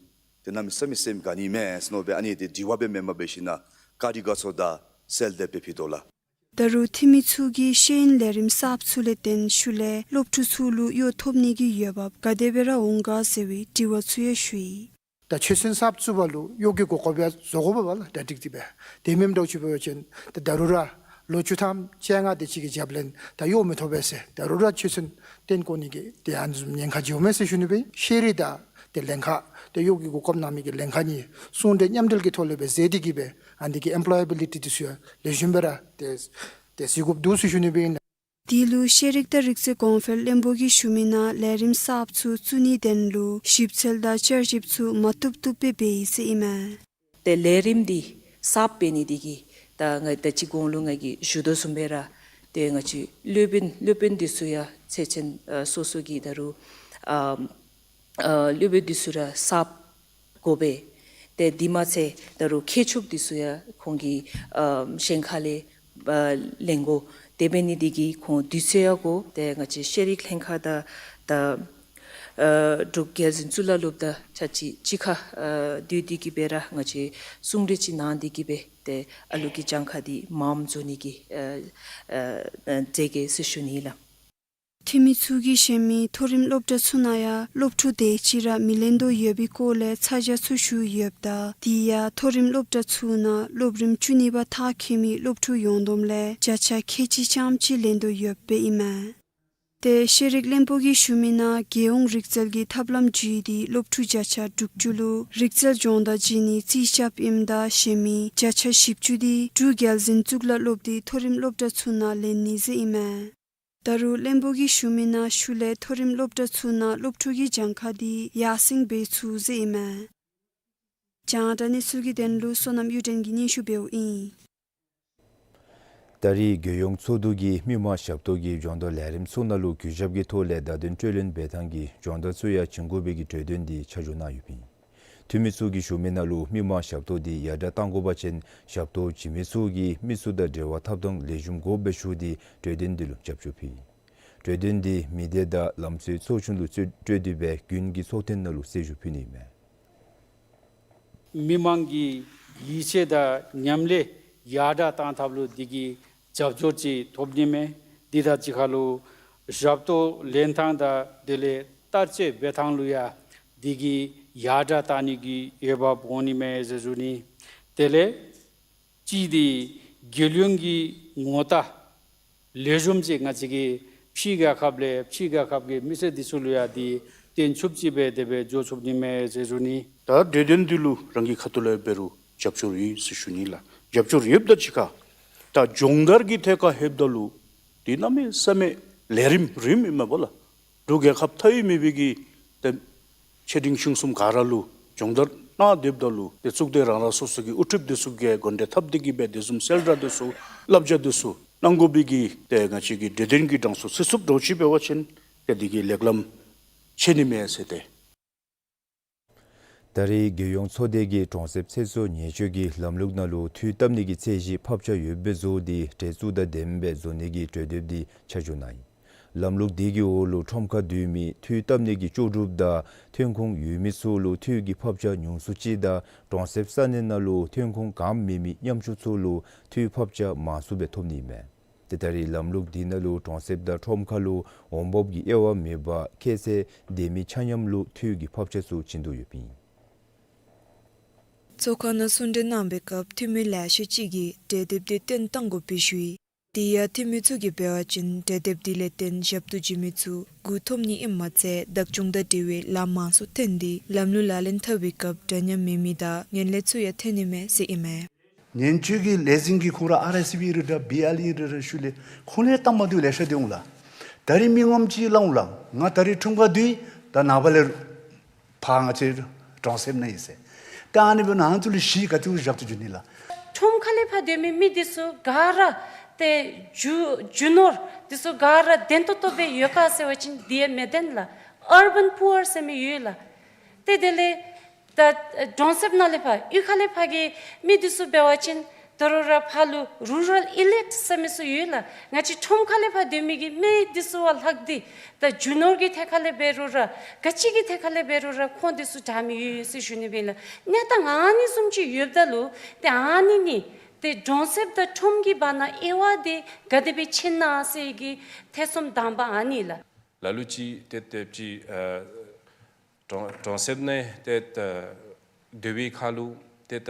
ཏེ་གནམ་མེད་ས་མེད་སེམས་དགའ་ནི་མས་ཟེར་མནོ་སྦེ་ཨ་ནི་འདི་དྲི་བ་སྦེ་མེན་པར་འབད་ཞིན་ན་བཀའ་དྲིན་དགའ་ཚོར་དང་གསལ་འདེབས་སྦེ་ཕུལ་དོ་ལགས། ད་རུང་འཐུས་མི་ཚུ་གིས་ཤེས་ཡོན་ལས་རིམ་གསརཔ་ཚུ་ལས་བརྟེན་ཤུལ་ལས་སློབ་ཕྲུག་ཚུ་ལུ་གཡོག་ཐོབ་ནི་གི་འོས་འབབ་ག་དེ་སྦེ་ར་འོང་ག་ཟེར་བའི་དྲི་བ་ཚུ་ཡང་ཞུ་ཡི། ད་ཆོས་ཚན་གསརཔ་བཙུགས་པ་ལུ་གཡོག་གི་གོ་སྐབས་ཡང་བཟོ་དགོ་པས་ལགས། ད་འགྲིག་སྟེ་སྦེ་དེ་མེནམ་འདྲཝ་ཅིག་འབད་བ་ཅིན་ད་ད་རུང་ར་ལོ་བཅུ་ཐམ་བཅོ་ལྔ་དེ་ཅིག་གི་རྒྱབ་ལས་ད་གཡོག་མི་ཐོབ་པས་ཟེར་ད་རུང་ར་ཆོས་ཚན་བཏོན་དགོ་ནི་གི་ཏེ་ཨ་ནི་བཟུམ་ཉེན་ཁ་ཅིག་འོང་མས་ཟེར་ཞུ་ནི་སྦེ་ཨིན། ཤེས་རིག་དང་ཏེ་ལྷན་ཁག་ཏེ་གཡོག་གི་གོ་སྐབས་གནང་མི་གི་ལྷན་ཁག་གཉིས་ཟུང་འབྲེལ་མཉམ་འབྲེལ་གྱི་ཐོག་ལས་སྦེ་མཛད་དེ་གིས་སྦེ་ཨ་ནི་འདི་གི་ཨེམ་པོ་ལོ་ཡེ་བི་ལི་ཊི་འདི་ཚུ་ཡང་ལེགས་ཤོམ་སྦེ་ར་ཏེ་ཏེ་གཟིགས་དགོཔ་འདུག་ཟེར་ཞུ་ནི་སྦེ་ཨིན། དེ་ལུ་ཤེས་རིག་དང་རིག་རྩལ་གོང་འཕེལ་བློན་པོ་གིས་ཞུ་མི་ནང་ལས་རིམ་གསརཔ་ཚུ་བཙུགས་ནིའི་དོན་ལུ་ཞིབ་འཚོལ་དང་བསྐྱར་ཞིབ་ཚུ་མ་བཏུབ་བཏུབ་སྦེ་འབད་ཡི་ཟེར་ཨིན་མས། ཏེ་ལས་རིམ་འདི་གསརཔ་འབད་ནི་འདི་གིས་ད་ང་ད་ཅི་གོང་ལུ་ང་གིས་ཞུ་དོ་བཟུམ་སྦེ་ར་ཏེ་ང་བཅས་སློབ་དཔོན་སློབ་དཔོན་འདི་ཚུ་ཡང་ཚད་ཆེན་ཨ་སོ་སོ་གི་ད་རུང་ཨ་ཨ་སློབ་དཔོན་འདི་ཚུ་ར་གསརཔ་དགོ་པས། ཏེ་འདི་མ་ཚད་ད་རུང་མཁས་མཆོག་འདི་ཚུ་ཡང་ཁོང་གི་ཨ་གཞན་ཁ་ལས་ཨ་ལེན་དགོ། དེ་འབད་ནི་འདི་གིས་ཁོང་དུས་ཚོད་ཡང་དགོ། ཏེ་ང་བཅས་ཤེས་རིག་ལྷན་ཁག་དང་ད་ཨ་འབྲུག་རྒྱལ་འཛིན་གཙུག་ལག་སློབ་གྲྭ་ཆ་གཅིག་གཅིག་ཁར་ཨ་སྡོད་དེ་གིས་སྦེ་ར་ང་བཅས་ཟུང་འབྲེལ་ཅིག་གནང་སྟེ་གིས་སྦེ་ཏེ་ཨ་ལུ་གི་གྱངས་ཁ་འདི་མངམ་བཟོ་ནི་གི་ཨ་ཨ་ཨ་མཛད་གེ་ཟེར་ཞུ་ནི་ལགས། འཐུས་མི་ཚུ་གིས་བཤད་མི་མཐོ་རིམ་སློབ་གྲྭ་ཚུ་ནང་ཡང་སློབ་ཕྲུག་དེ་ཅིག་ར་མི་ལེན་དོ་ཡོད་པའི་སྐོར་ལས་ཚ་གྱང་ཚུ་ཞུ་ཡོདཔ་ད་དེ་ཡང་མཐོ་རིམ་སློབ་གྲྭ་ཚུ་ནང་སློབ་རིམ་བཅུ་གཉིས་པ་མཐར་འཁྱོལ་མི་སློབ་ཕྲུག་ཡོངས་བསྡོམས་ལས་བརྒྱ་ཆ་ཁལ་གཅིག་ཙམ་ཅིག་ལེན་དོ་ཡོདཔ་ཨིན་མས། ཏེ་ཤེས་རིག་བློན་པོ་གིས་ཞུ་མི་ནང་རྒྱལ་ཡོངས་རིག་རྩལ་གྱི་ཐབས་ལམ་བརྒྱུད་དེ་སློབ་ཕྲུག་བརྒྱ་ཆ་དྲུག་ཅུ་ལུ་རིག་རྩལ་སྦྱོང་བརྡར་བྱིན་ནི་རྩིས་རྐྱབ་ཨིནམ་ད་གཞན་མི་བརྒྱ་ཆ་བཞི་བཅུ་དེ་འབྲུག་རྒྱལ་འཛིན་གཙུག་ལག་སློབ་སྡེའི་མཐོ་རིམ་སློབ་གྲྭ་ཚུ་ནང་ལེན་ནི་ཟེར་ཨིན་མས། ད་རུང་བློན་པོ་གིས་ཞུ་མི་ནང་ཤུལ་ལས་མཐོ་རིམ་སློབ་གྲྭ་ཚུ་ནང་སློབ་ཕྲུག་གི་གྱངས་ཁ་འདི་ཡར་སེང་འབད་ཚུགས་ཟེར་ཨིན་མས། རྒྱང་བསྒྲགས་གནས་ཚུལ་གྱི་དོན་ལུ་བསོད་ནམས་གཡུ་སྒྲོན་གྱིས་སྙན་ཞུ་འབདཝ་ཨིན། ད་རེས་རྒྱལ་ཡོངས་ཚོགས་འདུ་གིས་མི་མང་ཞབས་ཏོག་གི་སྦྱོང་བརྡར་ལས་རིམ་ཚུ་ནང་ལུ་གུས་ཞབས་ཀྱི་ཐོག་ལས་བརྡ་དོན་སྤྲོད་ལེན་འབད་ཐངས་ཀྱི་སྦྱོང་བརྡར་ཚུ་ཡང་བྱིན་དགོ་པའི་གི་གྲོས་དོན་འདི་ཆ་འཇོག་གནང་ཡོདཔ་ཨིན། འཐུས་མི་ཚུ་གིས་ཞུ་མི་ནང་ལུ་མི་མང་ཞབས་ཏོག་འདི་ཡར་དྲག་གཏང་དགོ་པ་ཅིན་ཞབས་ཏོག་བྱིན་མི་ཚུ་གིས་མི་ཚུ་དང་འབྲེལ་བ་འཐབ་ཐངས་ལེགས་ཤོམ་དགོ་པས་ཞུ་སྟེ་གྲོས་དོན་འདི་ལུ་རྒྱབ་སྐྱོར་ཕུལ་ཡི། གྲོས་དོན་འདི་མི་སྡེ་དང་ལམ་སྲོལ་ཚོགས་ཆུང་ལུ་སྤྲོད་སྤྲོད་དེ་སྦེ་དགུན་གྱི་ཚོགས་ཐེངས་ནང་ལུ་གསལ་ཞུ་ཕུལ་ནི་ཨིན་མས། མི་མང་གི་ཡིད་ཆེས་དང་ཉམས་ལེན་ཡར་དྲག་གཏང་ཐབས་ལུ་འདི་གིས་རྒྱབ་སྐྱོར་ཅིག་ཐོབ་ནི་མས། འདི་དང་གཅིག་ཁར་ལུ་ཞབས་ཏོག་ལེན་ཐངས་དང་དེ་ལས་བསྟར་སྤྱོད་འབད་ཐངས་ལུ་ཡང་འདི་གིས་ཡར་དྲག་གཏང་ནི་གི་འོས་འབབ་འོང་ནི་མས་ཟེར་ཞུ་ནི། དེ་ལས་གཅིག་འདི་རྒྱལ་ཡོངས་ཀྱི་ངོ་རྟགས་ལེགས་ཤོམ་ཅིག་ང་བཅས་ཀྱི་ཕྱི་རྒྱལ་ཁབ་ལས་ཕྱི་རྒྱལ་ཁབ་ཀྱི་མི་སེར་འདི་ཚུ་ལུ་ཡང་འདི་སྟོན་ཚུགསཔ་ཅིག་སྦེ་དེ་སྦེ་འགྱོ་ཚུགས་ནི་མས་ཟེར་ཞུ་ནི། ད་གྲོས་དོན་འདི་ལུ་རང་གི་ཁ་ཐུག་ལས་འབད་རུང་རྒྱབ་སྐྱོར་ཡོད་ཟེར་ཞུ་ནི་ལགས། རྒྱབ་སྐྱོར་ཡོདཔ་དང་གཅིག་ཁར་ད་སྦྱོང་བརྡར་གྱི་ཐད་ཁར་ལྷོདཔ་ད་ལུ་འདི་གནམ་མེད་ས་མེད་ལས་རིམ་རིམ་ཨིན་མས་པ་ལགས། འབྲུག་རྒྱལ་ཁབ་མཐའ་དབུས་མེད་པའི་གི་ཏེ་ཆེ་འབྲིང་ཆུང་གསུམ་ག་ར་ལུ་སྦྱོང་བརྡར་གནང་སྡོདཔ་ད་ལུ་ཏེ་གཙུག་སྡེ་རང་རང་སོ་སོ་གི་དབུ་ཁྲིདཔ་འདི་ཚུ་གིས་འགོ་འདྲེན་འཐབ་སྟེ་གི་སྦེ་དེ་བཟུམ་གསལ་བསྒྲགས་འདི་ཚུ་བསླབ་བྱ་འདི་ཚུ་གནང་དགོ་པའི་གི་ཏེ་ང་བཅས་ཀྱི་གྲོས་དོན་གྱི་གྲངས་སུ་ཚུད་ཚུདཔ་འདྲཝ་ཅིག་འབད་བ་ཅིན་ཏེ་འདི་གིས་ལེགས་ལམ་ཆེ་ནི་མས་ཟེར་ཏེ། ད་རེས་རྒྱལ་ཡོངས་ཚོགས་སྡེ་གིས་གྲོང་གསེབ་ཚེ་སྲོག་ཉེན་བཅོལ་གྱི་ལམ་ལུགས་ནང་ལུ་འཐུས་བཏབ་ནི་གི་ཚད་གཞི་ཕབ་ཆག་ཡོདཔ་སྦེ་བཟོ་སྟེ་གྲལ་ཚུགས་དང་ལྡནམ་སྦེ་བཟོ་ནི་གི་གྲོས་འདེབས་འདི་ཆ་འཇོག་གནང་ཡི། ལམ་ལུགས་འདི་གི་འོག་ལུ་ཁྲོམ་ཁར་སྡོད་མི་འཐུས་བཏབ་ནི་གི་ལྕོགས་གྲུབ་དང་ཐོན་ཁུངས་ཡོད་མི་ཚུ་ལུ་འཐུས་ཀྱི་ཕབ་ཆག་ཉུང་སུ་ཅིག་དང་གྲོང་གསེབ་ས་གནས་ནང་ལུ་ཐོན་ཁུངས་གང་མེད་མི་ཉམ་ཆུང་ཚུ་ལུ་འཐུས་ཕབ་ཆག་མང་སུ་སྦེ་ཐོབ་ནི་ཨིན་མས། ཏེ་ད་རེས་ལམ་ལུགས་འདི་ནང་ལུ་གྲོང་གསེབ་དང་ཁྲོམ་ཁར་ལུ་འོང་འབབ་ཀྱི་དབྱེ་བ་མེད་པར་ཁྱད་ཚད་ལྡན་མི་ཆ་མཉམ་ལུ་འཐུས་ཀྱི་ཕབ་ཆག་ཚུ་བྱིན་དོ་ཡོདཔ་ཨིན། ཚོགས་ཁང་ནང་གསུང་གྲོས་གནང་བའི་སྐབས་འཐུས་མི་ལེ་ཤ་ཅིག་གིས་གྲོས་འདེབས་འདི་བཏོན་གཏང་དགོ་པའི་ཞུ་ཡི། དེ་ཡང་འཐུས་མི་ཚུ་གིས་འབད་བ་ཅིན་གྲོས་འདེབས་འདི་ལས་བརྟེན་ཞབས་ཏོག་བྱིན་མི་ཚུ་མགུ་འཐོམ་ནི་ཨིནམ་མ་ཚད་བདག་སྐྱོང་དང་འབྲེལ་བའི་ལཱ་མང་སུ་བཏོན་ཏེ་ལམ་ལུགས་ལག་ལེན་འཐབ་པའི་སྐབས་འདྲ་མཉམ་མེད་མི་དང་ངན་ལྷད་ཚུ་ཡང་ཐོན་ནི་མས་ཟེར་ཨིན་མས། ཉེན་བཅོལ་གྱི་ལས་འཛིན་གྱིས་ཁོང་ར་ཨར་ཨེས་བི་རེ་འདྲ་བི་ཨར་ཨི་རེ་འདྲ་ཞུ་ལས་ཁོང་ལས་སྟབས་མ་བདེཝ་ལེ་ཤ་འདི་འོང་ལགས། ད་རེས་མི་ངོམ་ཅིག་སླབ་འོང་ལགས། ང་ད་རེས་ཁྲོམ་ཁར་སྡོད་ཡི། ད་ནངས་པ་ལས་ཕར་ང་བཅས་གྲོང་གསེབ་ནང་ཨིན་ཟེར། ད་ཨ་ནི་འབདཝ་ད་ཨ་ནི་ཚུ་ལུ་གཞི་ག་ཅི་བཞག་སྟེ་འགྱོ་ནི་ལགས། ཁྲོམ་ཁ་ལས་ཕར་སྡོད་མི་མི་འདི་ཚུ་ག་ར་ཏེ་རྒྱུ་རྒྱུ་ནོར་འདི་ཚུ་ག་ར་ལྡན་ཏོག་ཏོ་སྦེ་ཡོད་ག་ཟེར་བ་ཅིན་འདི་ཡང་མི་ལྡན་ལགས། ཨར་བཱན་པུ་ཨར་ཟེར་མི་ཡོད་ལགས། ཏེ་དེ་ལས་ད་གྲོང་གསེབ་ནང་ལས་ཕར་གཡུས་ཁ་ལས་ཕར་གྱི་མི་འདི་ཚུ་འབད་བ་ཅིན་ད་རུང་ར་ཕར་ལུ་རུ་རཱལ་ཨི་ལིཊ་ཟེར་མི་ཚུ་ཡོད་ལགས། ང་བཅས་ཁྲོམ་ཁ་ལས་ཕར་སྡོད་མི་གི་མི་འདི་ཚུ་བ་ལྷག་སྟེ་ད་རྒྱུ་ནོར་གྱི་ཐད་ཁ་ལས་འབད་རུང་ར་ག་ཅི་གི་ཐད་ཁ་ལས་འབད་རུང་ར་ཁོང་འདི་ཚུ་དྲག་མི་ཡོད་ཡོད་ཟེར་ཞུ་ནི་སྦེ་ལགས། གནས་སྟངས་ཨ་ནི་བཟུམ་ཅིག་ཡོདཔ་ད་ལུ་ཏེ་ཨ་ནི་ནི་ཏེ་གྲོང་གསེབ་དང་ཁྲོམ་གྱི་བར་ན་དབྱེ་བ་འདི་ག་དེ་སྦེ་ཕྱེ་ན་ཟེར་གྱི་ཐེ་ཚོམ་དང་པ་ཨ་ནི་ལགས། ལ་ལུ་ཅིག་ཏེ་ཏེ་ཅིག་ཨ་གྲོང་གྲོང་གསེབ་ནང་ཏེ་ད་སྡོད་པའི་ཁར་ལུ་ཏེ་ད་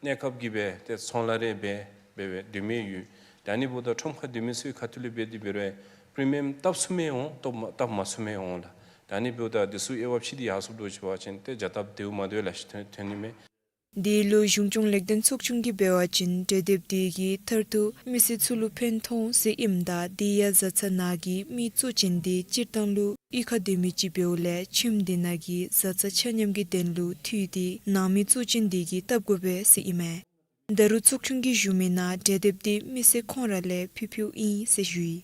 གནས་སྐབས་ཀྱི་སྦེ་ཏེ་ཚོང་ལཱ་རེ་འབད་འབད་འབད་སྡོད་མི་ཡོད། ད་ཨ་ནི་འབདཝ་ད་ཁྲོམ་ཁར་སྡོད་མི་ཚུ་གི་ཁ་ཐུག་ལས་འབད་དེ་འབད་རུང་པི་རི་མི་ཡམ་བཏབ་ཚུགས་མི་འོང་། བཏབ་མ་བཏབ་མ་ཚུགས་མི་འོང་ལགས། ད་ཨ་ནི་འབདཝ་ད་འདི་ཚུ་དབྱེ་བ་ཕྱེ་སྟེ་ཡར་སོངམ་འདྲཝ་ཅིག་འབད་བ་ཅིན་ཏེ་བྱ་སྟབས་བདེཝ་མ་བདེཝ་ལེ་ཤ་ཐོན་ཐོན་ནི་མས། དེ་ལུ་གཞུང་སྐྱོང་ལེགས་ལྡན་ཚོགས་ཆུང་གིས་འབད་བ་ཅིན་གྲོས་འདེབས་དེ་གིས་མཐར་ཐུག་མི་སེར་ཚུ་ལུ་ཕན་ཐོགས་ཟེར་ཨིནམ་ད་དེ་ཡང་བཟའ་ཚང་ནང་གི་མི་གཙོ་ཅན་དེ་སྤྱིར་བཏང་ལུ་གཡུས་ཁར་སྡོད་མི་ཅིག་འབདཝ་ལས་ཁྱིམ་དེ་ནང་གི་བཟའ་ཚང་ཆ་མཉམ་གྱི་དོན་ལུ་འཐུས་དེ་ནང་མི་གཙོ་ཅན་དེ་གིས་བཏབ་དགོ་པས་ཟེར་ཨིན་མས། ད་རུང་ཚོགས་ཆུང་གིས་ཞུ་མི་ནང་གྲོས་འདེབས་དེ་མི་སེར་ཁོང་ར་ལས་ཕུལ་ཕུལཝ་ཨིན་ཟེར་ཞུ་ཡི།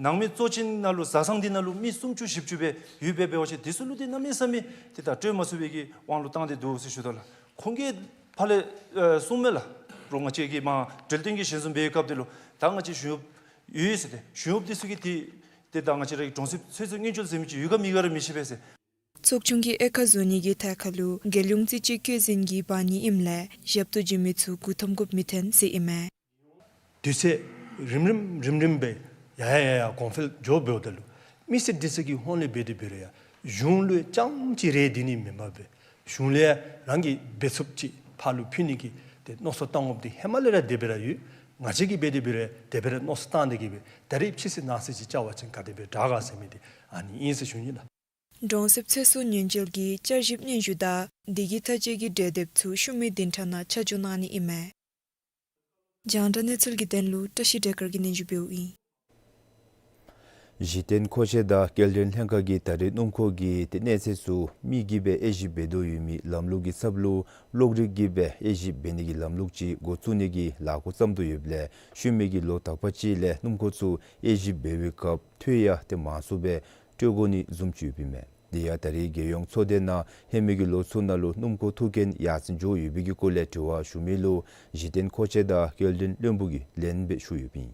ནང་མི་གཙོ་ཅན་ནང་ལུ་བཟའ་ཚང་འདི་ནང་ལུ་མི་སུམ་ཅུ་བཞི་བཅུ་སྦེ་ཡོདཔ་སྦེ་འབད་བ་ཅིན་དེ་ཚུ་ལུ་ཏེ་གནམ་མེད་ས་མེད་ཏེ་ད་སྤྲོད་མ་ཚུགས་པའི་གི་དབང་ལུ་བཏང་སྟེ་འདུག་ཟེར་ཞུ་དོ་ལགས། ཁོང་གིས་ཕར་ལས་ཨེ་གསུངམ་མས་ལགས། རོགས་ང་བཅས་ཀྱིས་མར་འབྲེལ་ཡོད་ཀྱི་ཞལ་འཛོམས་འབད་བའི་སྐབས་དེ་ལུ་ད་ང་བཅས་གཞུང་གཡོགཔ་ཡོད་ཟེར་ཏེ་གཞུང་གཡོགཔ་དེ་ཚུ་གིས་ཏེ་ཏེ་ད་ང་བཅས་ར་གི་གྲོང་གསེབ་ཚེ་སྲོག་ཉེན་བཅོལ་ཟེར་མི་ཅིག་ཡོད་ག་མེད་ག་ར་མི་ཤེས་པས་ཟེར། ཚོགས་ཆུང་གིས་དབྱེ་ཁག་བཟོ་ནི་གི་ཐད་ཁར་ལུ་རྒྱལ་ཡོངས་རྩིས་དཔྱད་བཀོད་འཛིན་གྱི་འབག་ནི་ཨིནམ་ལས་ཞབས་ཏོག་བྱིན་མི་ཚུ་མགུ་འཐོམ་དགོཔ་མི་ཐོན་ཟེར་ཨིན་མས། དུས་ཚོད་རིམ་རིམ་རིམ་རིམ་སྦེ་ཡར་ཡར་ཡར་ཡར་གོང་འཕེལ་འགྱོ་འབདཝ་ད་ལུ་མི་སེར་འདི་ཚུ་གི་ཧོངས་ལས་འབད་དེ་འབད་རུང་ཡང་གཞུང་ལུ་རྐྱངམ་གཅིག་རེ་སྡོད་ནི་མེན་པར་སྦེ་གཞུང་ལས་རང་གིས་འབད་ཚུགསཔ་ཅིག་ཕར་ལུ་ཕུལ་ནི་གི་ཏེ་མནོ་བསམ་བཏང་དགོཔ་འདི་ཧེ་མ་ལས་ར་དེ་སྦེ་ར་ཡོད། ང་བཅས་ཀྱིས་འབད་དེ་འབད་རུང་དེ་སྦེ་ར་མནོ་བསམ་བཏང་སྟེ་གི་སྦེ་ད་རེས་ཕྱི་སེ་ནང་སེ་ཅིག་བཅའ་བ་ཅིན་ག་དེ་སྦེ་དྲག་ག་ཟེར་མི་འདི་ཨ་ནི་ཨིན་ཟེར་ཞུ་ནི་ལགས། གྲོང་གསེབ་ཚེ་སྲོག་ཉེན་བཅོལ་གྱི་བསྐྱར་ཞིབ་སྙན་ཞུ་དང་དེ་གི་མཐའ་དཔྱད་ཀྱི་གྲོས་འདེབས་ཚུ་ཤུལ་མའི་བདུན་ཕྲག་ནང་ཆ་འཇོག་གནང་ནི་ཨིན་མས། རྒྱང་བསྒྲགས་གནས་ཚུལ་གྱི་དོན་ལུ་བཀྲ་ཤིས་སྒྲོལ་དཀར་གྱིས་སྙན་ཞུ་འབདཝ་ཨིན། གཞི་རྟེན་མཁོ་ཆས་དང་སྐྱེལ་འདྲེན་ལྷན་ཁག་གིས་ད་རེས་སྣུམ་འཁོར་གྱི་ཏེ་གནས་ཚད་ཚུ་མི་གིས་སྦེ་དབྱེ་ཞིབ་འབད་དོ་ཡོད་མི་ལམ་ལུགས་ཀྱི་ཚབ་ལུ་གློག་རིག་གིས་སྦེ་དབྱེ་ཞིབ་འབད་ནི་གི་ལམ་ལུགས་ཅིག་འགོ་བཙུགས་ནི་གི་ལཱ་འགོ་བརྩམ་དོ་ཡོདཔ་ལས་ཤུལ་མའི་གི་ལོ་དག་པ་ཅིག་ལས་སྣུམ་འཁོར་ཚུ་དབྱེ་ཞིབ་འབད་བའི་སྐབས་འཐུས་ཡང་ཏེ་མང་སུ་སྦེ་སྤྲོད་དགོ་ནི་བཟུམ་ཅིག་ཡོདཔ་ཨིན་མས། དེ་ཡང་ད་རེས་རྒྱལ་ཡོངས་ཚོགས་སྡེ་ནང་ཧེ་མའི་གི་ལོ་ཚུ་ནང་ལུ་སྣུམ་འཁོར་ཐུག་རྐྱེན་ཡར་སེང་འགྱོ་ཡོད་པའི་གི་སྐོར་ལས་དྲི་བ་ཞུ་མི་ལུ་གཞི་རྟེན་མཁོ་ཆས་དང་སྐྱེལ་འདྲེན་བློན་པོ་གིས་ལན་སྦེ་ཞུ་ཡོདཔ་ཨིན།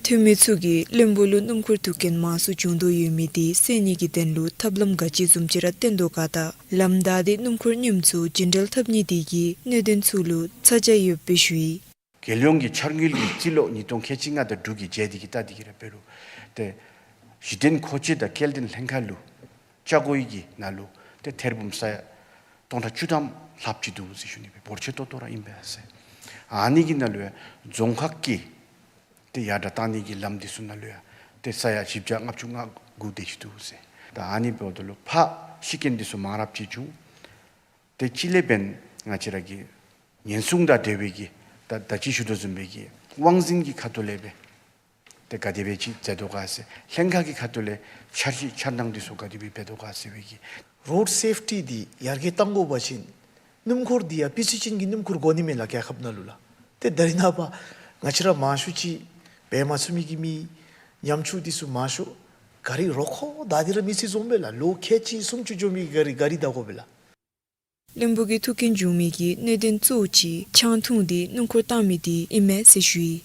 འཐུས་མི་ཚུ་གིས་བློན་པོ་ལུ་སྣུམ་འཁོར་ཐུག་རྐྱེན་མང་སུ་བྱུང་དོ་ཡོད་མི་དེ་སེལ་ནི་གི་དོན་ལུ་ཐབས་ལམ་ག་ཅི་བཟུམ་ཅིག་ར་བཏོན་དོ་ག་དང་ལམ་བདའ་སྟེ་སྣུམ་འཁོར་ཉམས་ཚུ་བྱིན་འགྲོལ་འཐབ་ནི་དེ་གི་གནད་དོན་ཚུ་ལུ་ཚ་གྱང་ཡོདཔ་སྦེ་ཞུ་ཡི། རྒྱལ་ཡོངས་ཀྱི་འཆར་དངུལ་གྱི་རྩིས་ལོ་ཉིས་སྟོང་ཁལ་གཅིག་ལྔ་དང་དྲུག་གི་མཇལ་དེ་གི་ལྟ་དེ་གི་ར་འབད་རུང་ཏེ་གཞི་རྟེན་མཁོ་ཆས་དང་སྐྱེལ་འདྲེན་ལྷན་ཁག་ལུ་ཅ་རྐོ་གི་ནང་ལུ་ཏེ་ཐེར་འབུམ་ས་ཡ་སྟོང་ཕྲག་བཅུ་ཐམ་ལྷགཔ་ཅིག་འདུག་ཟེར་ཞུ་ནི་སྦེ་འབོར་ཆེ་ཏོག་ཏོ་ར་ཨིན་པས་ཟེར། ཨ་ནི་གི་ནང་ལུ་ཡང་རྫོང་ཁག་གི་ཏེ་ཡར་དྲག་བཏང་ནི་གི་ལམ་དེ་ཚུ་ནང་ལུ་ཡང་ཏེ་ས་ཡ་བཞི་བརྒྱ་ལྔ་བཅུ་ང་དགུ་དེ་ཅིག་འདུག་ཟེར། ད་ཨ་ནི་འབདཝ་ད་ལུ་ཕར་ཤི་རྐྱེན་དེ་ཚུ་མང་རབས་ཅིག་བྱུང་། ཏེ་གཅིག་ལས་འབདན་ང་བཅས་ར་གི་ཉེན་སྲུང་དང་འབྲེལ་བའི་གི་ད་ད་ཅི་ཞུ་དོ་བཟུམ་སྦེ་གི་དབང་འཛིན་གྱི་ཁ་ཐུག་ལས་སྦེ་ཏེ་ག་དེ་སྦེ་ཅིག་མཛད་དོ་ག་ཟེར། ལྷན་ཁག་གི་ཁ་ཐུག་ལས་འཆར་གཞི་འཆར་སྣང་དེ་ཚུ་ག་དེ་སྦེ་འབད་དོ་ག་ཟེར་བའི་གི། རོཌ་སེཕ་ཊི་འདི་ཡར་རྒྱས་གཏང་དགོ་པ་ཅིན་སྣུམ་འཁོར་འདི་ཡང་སྤུས་ཚད་ཅན་གྱི་སྣུམ་འཁོར་དགོ་ནི་མས་ལགས་རྒྱལ་ཁབ་ནང་ལུ་ལགས། ཏེ་ད་རེས་ནངས་པ་ང་བཅས་ར་མང་ཤོས་ཅིག་འབད་མ་ཚུགས་མི་གི་མི་ཉམ་ཆུང་དེ་ཚུ་མང་ཤོས་ག་རི་རོ་ཁོག་བདའ་སྟེ་ར་མི་ཚེ་བཟུང་པས་ལགས། ལོ་ཁལ་གཅིག་སུམ་ཅུ་འགྱོ་མི་གི་ག་རི་ག་རི་བདའ་དགོ་པས་ལགས། བློན་པོ་གི་ཐུག་རྐྱེན་བྱུང་མི་གི་གནད་དོན་གཙོ་བོ་ཅིག་ཆང་འཐུང་སྟེ་སྣུམ་འཁོར་བཏང་མི་དེ་ཨིན་མས་ཟེར་ཞུ་ཡི།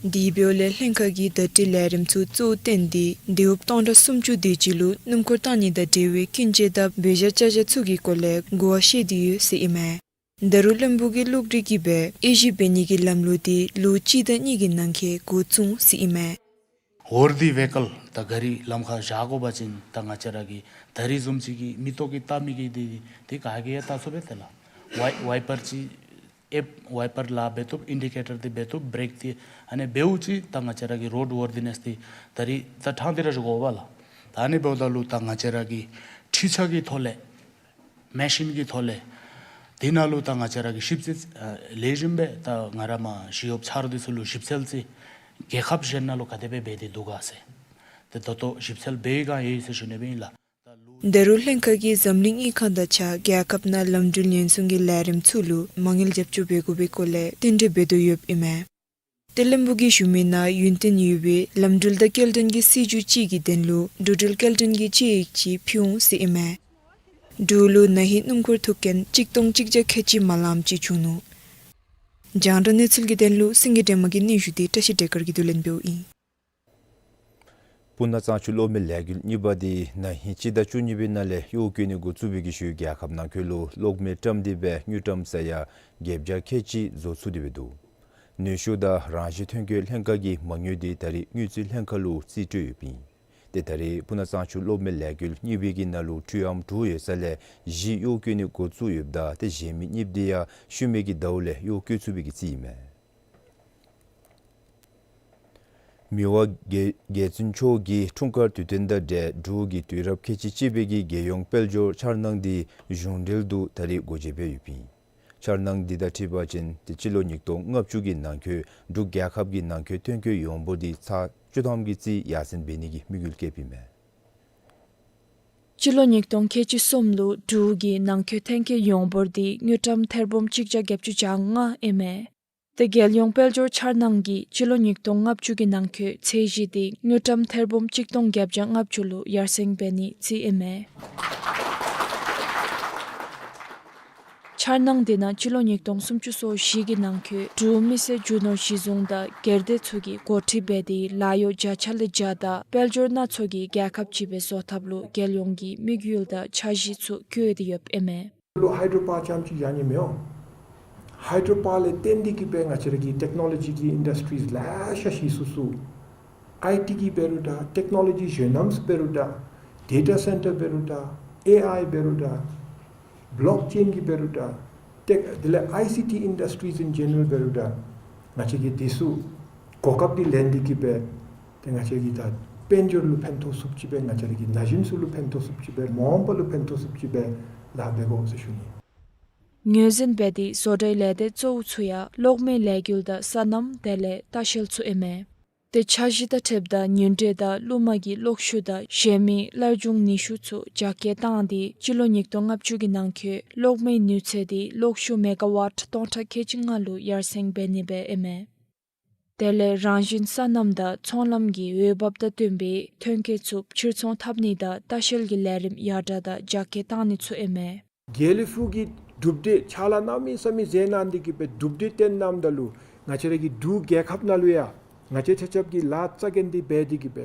དེ་འབདཝ་ལས་ལྷན་ཁག་གིས་བརྡ་སྤྲོད་ལས་རིམ་ཚུ་གཙོ་བོ་བཏོན་ཏེ་དེའུ་སྟོང་ཕྲག་སུམ་ཅུ་དེ་ཅིག་ལུ་སྣུམ་འཁོར་བཏང་ནི་དང་འབྲེལ་བའི་སྐྱོན་བརྗོད་དང་འབད་བཞག་བྱ་བཞག་ཚུ་གི་སྐོར་ལས་གོ་བ་བཤད་དེ་ཡོད་ཟེར་ཨིན་མས། ད་རུང་བློན་པོ་གིས་གློག་རིག་གི་སྦེ་དབྱེ་ཞིབ་འབད་ནི་གི་ལམ་ལུགས་དེ་ལོ་གཅིག་དང་གཉིས་ཀྱི་ནང་འཁོད་འགོ་བཙུགས་ཟེར་ཨིན་མས། ཝར་དི་ཝེ་ཀལ་ད་ག་རི་ལམ་ཁར་བཞག་དགོ་པ་ཅིན་ད་ང་བཅས་ར་གི་ད་རིས་བཟུམ་ཅིག་གི་མེ་ཏོག་གི་བཏབ་མི་གི་དེ་དེ་ག་གིས་ཡང་བཏབ་ཚུགས་པས་ཏེ་ལགས། ཝའི་ཝའི་པར་ཅིག་ཨེབ་ཝའི་པར་ལཱ་འབད་བཏུབ། ཨིན་ཌི་ཀེ་ཊར་དེ་འབད་བཏུབ། བེ་རེཀ་དེ་ཨ་ནི་འབདཝ་ཅིག་ད་ང་བཅས་ར་གི་རོཌ་ཝར་དི་ནེས་དེ་ད་རིས་ད་ཐང་དེ་ར་ཞུ་དགོ་པས་ལགས། ད་ཨ་ནི་འབདཝ་ད་ལུ་ད་ང་བཅས་ར་གི་འཕྲུལ་ཆས་ཀྱི་ཐོག་ལས་མེ་ཤིན་གྱི་ཐོག་ལས་དེ་ནང་ལུ་ད་ང་བཅས་ར་གི་ཞིབ་འཚོལ་ཨ་ལེགས་ཤོམ་སྦེ་ད་ང་ར་མ་ཞི་གཡོགཔ་ཆ་རོགས་དེ་ཚུ་ལུ་ཞིབ་འཚོལ་ཅིག་རྒྱལ་ཁབ་གཞན་ནང་ལུ་ག་དེ་སྦེ་འབད་དེ་འདུག་ག་ཟེར་ཏེ་ད་ལྟོ་ཞིབ་འཚོལ་འབད་བའི་སྒང་ཡོད་ཟེར་ཞུ་ནི་སྦེ་ཨིན་ལགས། ད་རུང་ལྷན་ཁག་གིས་འཛམ་གླིང་དངུལ་ཁང་དང་གཅིག་ཁར་རྒྱལ་ཁབ་ནང་ལམ་འགྲུལ་ཉེན་སྲུང་གི་ལས་རིམ་ཚུ་ལུ་མ་དངུལ་རྒྱབ་སྐྱོར་འབད་དགོ་པའི་སྐོར་ལས་རྟེན་འབྲེལ་འབད་དོ་ཡོདཔ་ཨིན་མས། ཏེ་བློན་པོ་གིས་ཞུ་མི་ནང་ཡུན་བརྟན་ཡོད་པའི་ལམ་འགྲུལ་དང་སྐྱེལ་འདྲེན་གྱི་སྲིད་བྱུས་ཅིག་གི་དོན་ལུ་འགྲོ་འགྲུལ་སྐྱེལ་འདྲེན་གྱི་དཔྱད་ཡིག་ཅིག་ཕུལ་འོང་ཟེར་ཨིན་མས། འབྲུག་ལུ་ན་ཧིང་སྣུམ་འཁོར་ཐུག་རྐྱེན་གཅིག་སྟོང་གཅིག་བརྒྱ་ཁལ་གཅིག་མ་ལངམ་ཅིག་བྱུང་ནུག། རྒྱང་བསྒྲགས་གནས་ཚུལ་གྱི་དོན་ལུ་སེང་གེ་སྒྲོལ་མ་གི་སྙན་ཞུ་དེ་བཀྲ་ཤིས་བདེ་སྐར་གྱིས་བསྡུ་ལེན་འབདཝ་ཨིན། སྤུ་ན་གཙང་ཆུ་གློག་མེ་ལས་འགུལ་གཉིས་པ་དེ་ན་ཧིང་སྤྱི་ཟླ་བཅུ་གཉིས་པའི་ནང་ལས་གཡོག་བཀོལ་ནི་འགོ་བཙུགས་པའི་གི་ཤུལ་རྒྱལ་ཁབ་ནང་འཁོད་ལུ་གློག་མེ་བཀྲམ་སྟེ་སྦེ་དངུལ་ཀྲམ་ས་ཡ་བརྒྱད་བརྒྱ་ཁལ་གཅིག་བཟོ་ཚུགས་ཏེ་སྦེ་འདུག། ནུས་ཤུགས་དང་རང་བཞིན་ཐོན་སྐྱེད་ལྷན་ཁག་གིས་མ་དངུལ་དེ་ད་རིས་དངུལ་རྩིས་ལྷན་ཁག་ལུ་རྩིས་སྤྲོད་ཡོདཔ་ཨིན། ཏེ་ད་རིས་སྤུ་ན་གཙང་ཆུ་གློག་མེ་ལས་འགུལ་གཉིས་པའི་གི་ནང་ལུ་འཕྲུལ་ཨམ་དྲུག་ཡོད་ས་ལས་བཞི་གཡོག་བཀོལ་ནི་འགོ་བཙུགས་ཡོདཔ་ད་ཏེ་གཞན་མི་གཉིསཔོ་དེ་ཡང་ཤུལ་མའི་གི་ཟླཝ་ལས་གཡོག་བཀོལ་ཚུགས་པའི་གི་རྩིས་ཨིན་མས། མི་དབང་རྒྱལ་རྒྱལ་བཙུན་མཆོག་གི་འཁྲུངས་སྐར་དུས་སྟོན་དང་འབྲེལ་འབྲུག་གི་དུས་རབས་ཁལ་གཅིག་གཅིག་པའི་གི་རྒྱལ་ཡོངས་དཔལ་འབྱོར་འཆར་སྣང་དེ་གཞུང་འབྲེལ་དུ་ད་རིས་སྒོ་འབྱེད་འབད་ཡོདཔ་ཨིན། འཆར་སྣང་འདི་དང་འཁྲིལ་བ་ཅིན་ཏེ་སྤྱི་ལོ་ཉིས་སྟོང་ལྔ་བཅུ་གི་ནང་འཁོད་འབྲུག་རྒྱལ་ཁབ་ཀྱི་ནང་འཁོད་ཐོན་སྐྱེད་ཡོངས་འབོར་དེ་ཚག་བཅུ་ཐམ་གྱི་རྩིས་ཡར་སེང་འབད་ནི་གི་དམིགས་ཡུལ་བསྐྱེདཔ་ཨིན་མས། སྤྱི་ལོ་ཉིས་སྟོང་ཁལ་གཅིག་གསུམ་ལུ་འབྲུག་གི་ནང་འཁོད་ཐོན་སྐྱེད་ཡོངས་འབོར་དེ་དངུལ་ཀྲམ་ཐེར་འབུམ་གཅིག་བརྒྱ་བརྒྱད་ཅུ་གྱ་ལྔ་ཨིན་མས། ཏེ་རྒྱལ་ཡོངས་དཔལ་འབྱོར་འཆར་སྣང་གིས་སྤྱི་ལོ་ཉིས་སྟོང་ལྔ་བཅུ་གི་ནང་འཁོད་ཚད་གཞི་དེ་དངུལ་ཀྲམ་ཐེར་འབུམ་གཅིག་སྟོང་བརྒྱད་བརྒྱ་ལྔ་བཅུ་ལུ་ཡར་སེང་འབད་ནི་རྩིས་ཨིན་མས། འཆར་སྣང་དེ་ནང་སྤྱི་ལོ་ཉིས་སྟོང་སུམ་ཅུ་སོ་བཞི་གི་ནང་འཁོད་འབྲུག་མི་སེར་རྒྱུ་ནོར་གཞི་བཟུང་དང་སྒེར་སྡེ་ཚུ་གིས་འགོ་ཁྲིད་འབད་དེ་ལཱ་གཡོག་བརྒྱ་ཆ་ལས་བརྒྱ་དང་དཔལ་འབྱོར་སྣ་ཚོགས་ཀྱི་རྒྱལ་ཁབ་ཅིག་སྦེ་བཟོ་ཐབས་ལུ་རྒྱལ་ཡོངས་ཀྱི་དམིགས་ཡུལ་དང་འཆར་གཞི་ཚུ་བཀོད་དེ་ཡོདཔ་ཨིན་མས། ལུ་ཧའི་ཌྲོ་པཱར་རྐྱངམ་ཅིག་བཞག་ནི་མི་འོང་། ཧའི་ཌྲོ་པཱར་ལས་བརྟེན་ཏེ་གིས་སྦེ་ང་བཅས་ར་གི་ཊེཀ་ནོ་ལོ་ཇི་གི་ཨིན་ཌསི་ཊྲིསི་ལེ་ཤ་གཞི་བཙུགས་བཙུགས། ཨའི་ཊི་གི་འབད་རུང་འདྲ་ཊེཀ་ནོ་ལོ་ཇི་གཞན་རྣམས་འབད་རུང་འདྲ་ཌེ་ཊ་སེན་ཊར་འབད་རུང་འདྲ་ཨེ་ཨའི་འབད་རུང་འདྲ་བོ་ལོག་ཅེན་གྱི་འབད་རུང་འདྲ་ཊེཀ་དེ་ལས་ཨའི་སི་ཊི་ཨིན་ཌསི་ཊྲིསི་ཨིན་ཇེ་ནེ་རལ་འབད་རུང་འདྲ་ང་བཅས་ཀྱིས་དེ་ཚུ་གོ་སྐབས་འདི་ལེན་ཏེ་གིས་སྦེ་ཏེ་ང་བཅས་ཀྱི་ད་དཔལ་འབྱོར་ལུ་ཕན་ཐོགས་ཚུགསཔ་ཅིག་སྦེ་ང་བཅས་ར་གི་ན་གཞོན་ཚུ་ལུ་ཕན་ཐོགས་ཚུགསཔ་ཅིག་སྦེ་མ་འོངས་པ་ལུ་ཕན་ཐོགས་ཚུགསཔ་ཅིག་སྦེ་ལཱ་འབད་དགོ་ཟེར་ཞུ་ནི། ངོས་འཛིན་འབད་དེ་བཟོ་གྲྭའི་ལས་སྡེ་གཙོ་བོ་ཚུ་ཡང་གློག་མེའི་ལས་འགུལ་དང་སོ་ནམ་དེ་ལས་ལྟ་བཤལ་ཚུ་ཨིན་མས། ཏེ་འཆར་གཞི་དང་འཁྲིལཝ་ད་ཉིན་རེ་དང་གླུ་མ་གི་གློག་ཤུགས་དང་གཞན་མི་སླར་འབྱུང་ནུས་ཤུགས་ཚུ་རྒྱ་སྐྱེད་བཏང་སྟེ་སྤྱི་ལོ་ཉིས་སྟོང་ལྔ་བཅུ་གི་ནང་འཁོད་གློག་མེའི་ནུས་ཚད་དེ་གློག་ཤུགས་མེ་ག་ཝཊ་སྟོང་ཕྲག་ཁལ་གཅིག་ལྔ་ལུ་ཡར་སེང་འབད་ནི་སྦེ་ཨིན་མས། དེ་ལས་རང་བཞིན་སོ་ནམ་དང་ཚོང་ལམ་གྱི་འོས་འབབ་དང་བསྟུན་པའི་ཐོན་སྐྱེད་ཚུ་ཕྱིར་ཚོང་འཐབ་ནི་དང་ལྟ་བཤལ་གྱི་ལས་རིམ་ཡར་དྲག་དང་རྒྱ་སྐྱེད་བཏང་ནི་ཚུ་ཨིན་མས། དགེ་ལེགས་ཕུག་གི་གྲུབ་འབྲས་ཕྱག་ལཱ་གནམ་མེད་ས་མེད་མཛད་གནང་སྟེ་གི་སྦེ་གྲུབ་འབྲས་བསྟན་གནངམ་ད་ལུ་ང་བཅས་ར་གི་འབྲུག་རྒྱལ་ཁབ་ནང་ལུ་ཡང་ང་བཅས་ཆ་ཁྱབ་ཀྱིས་ལཱ་རྩ་འགེངས་ཏེ་འབད་དེ་གི་སྦེ་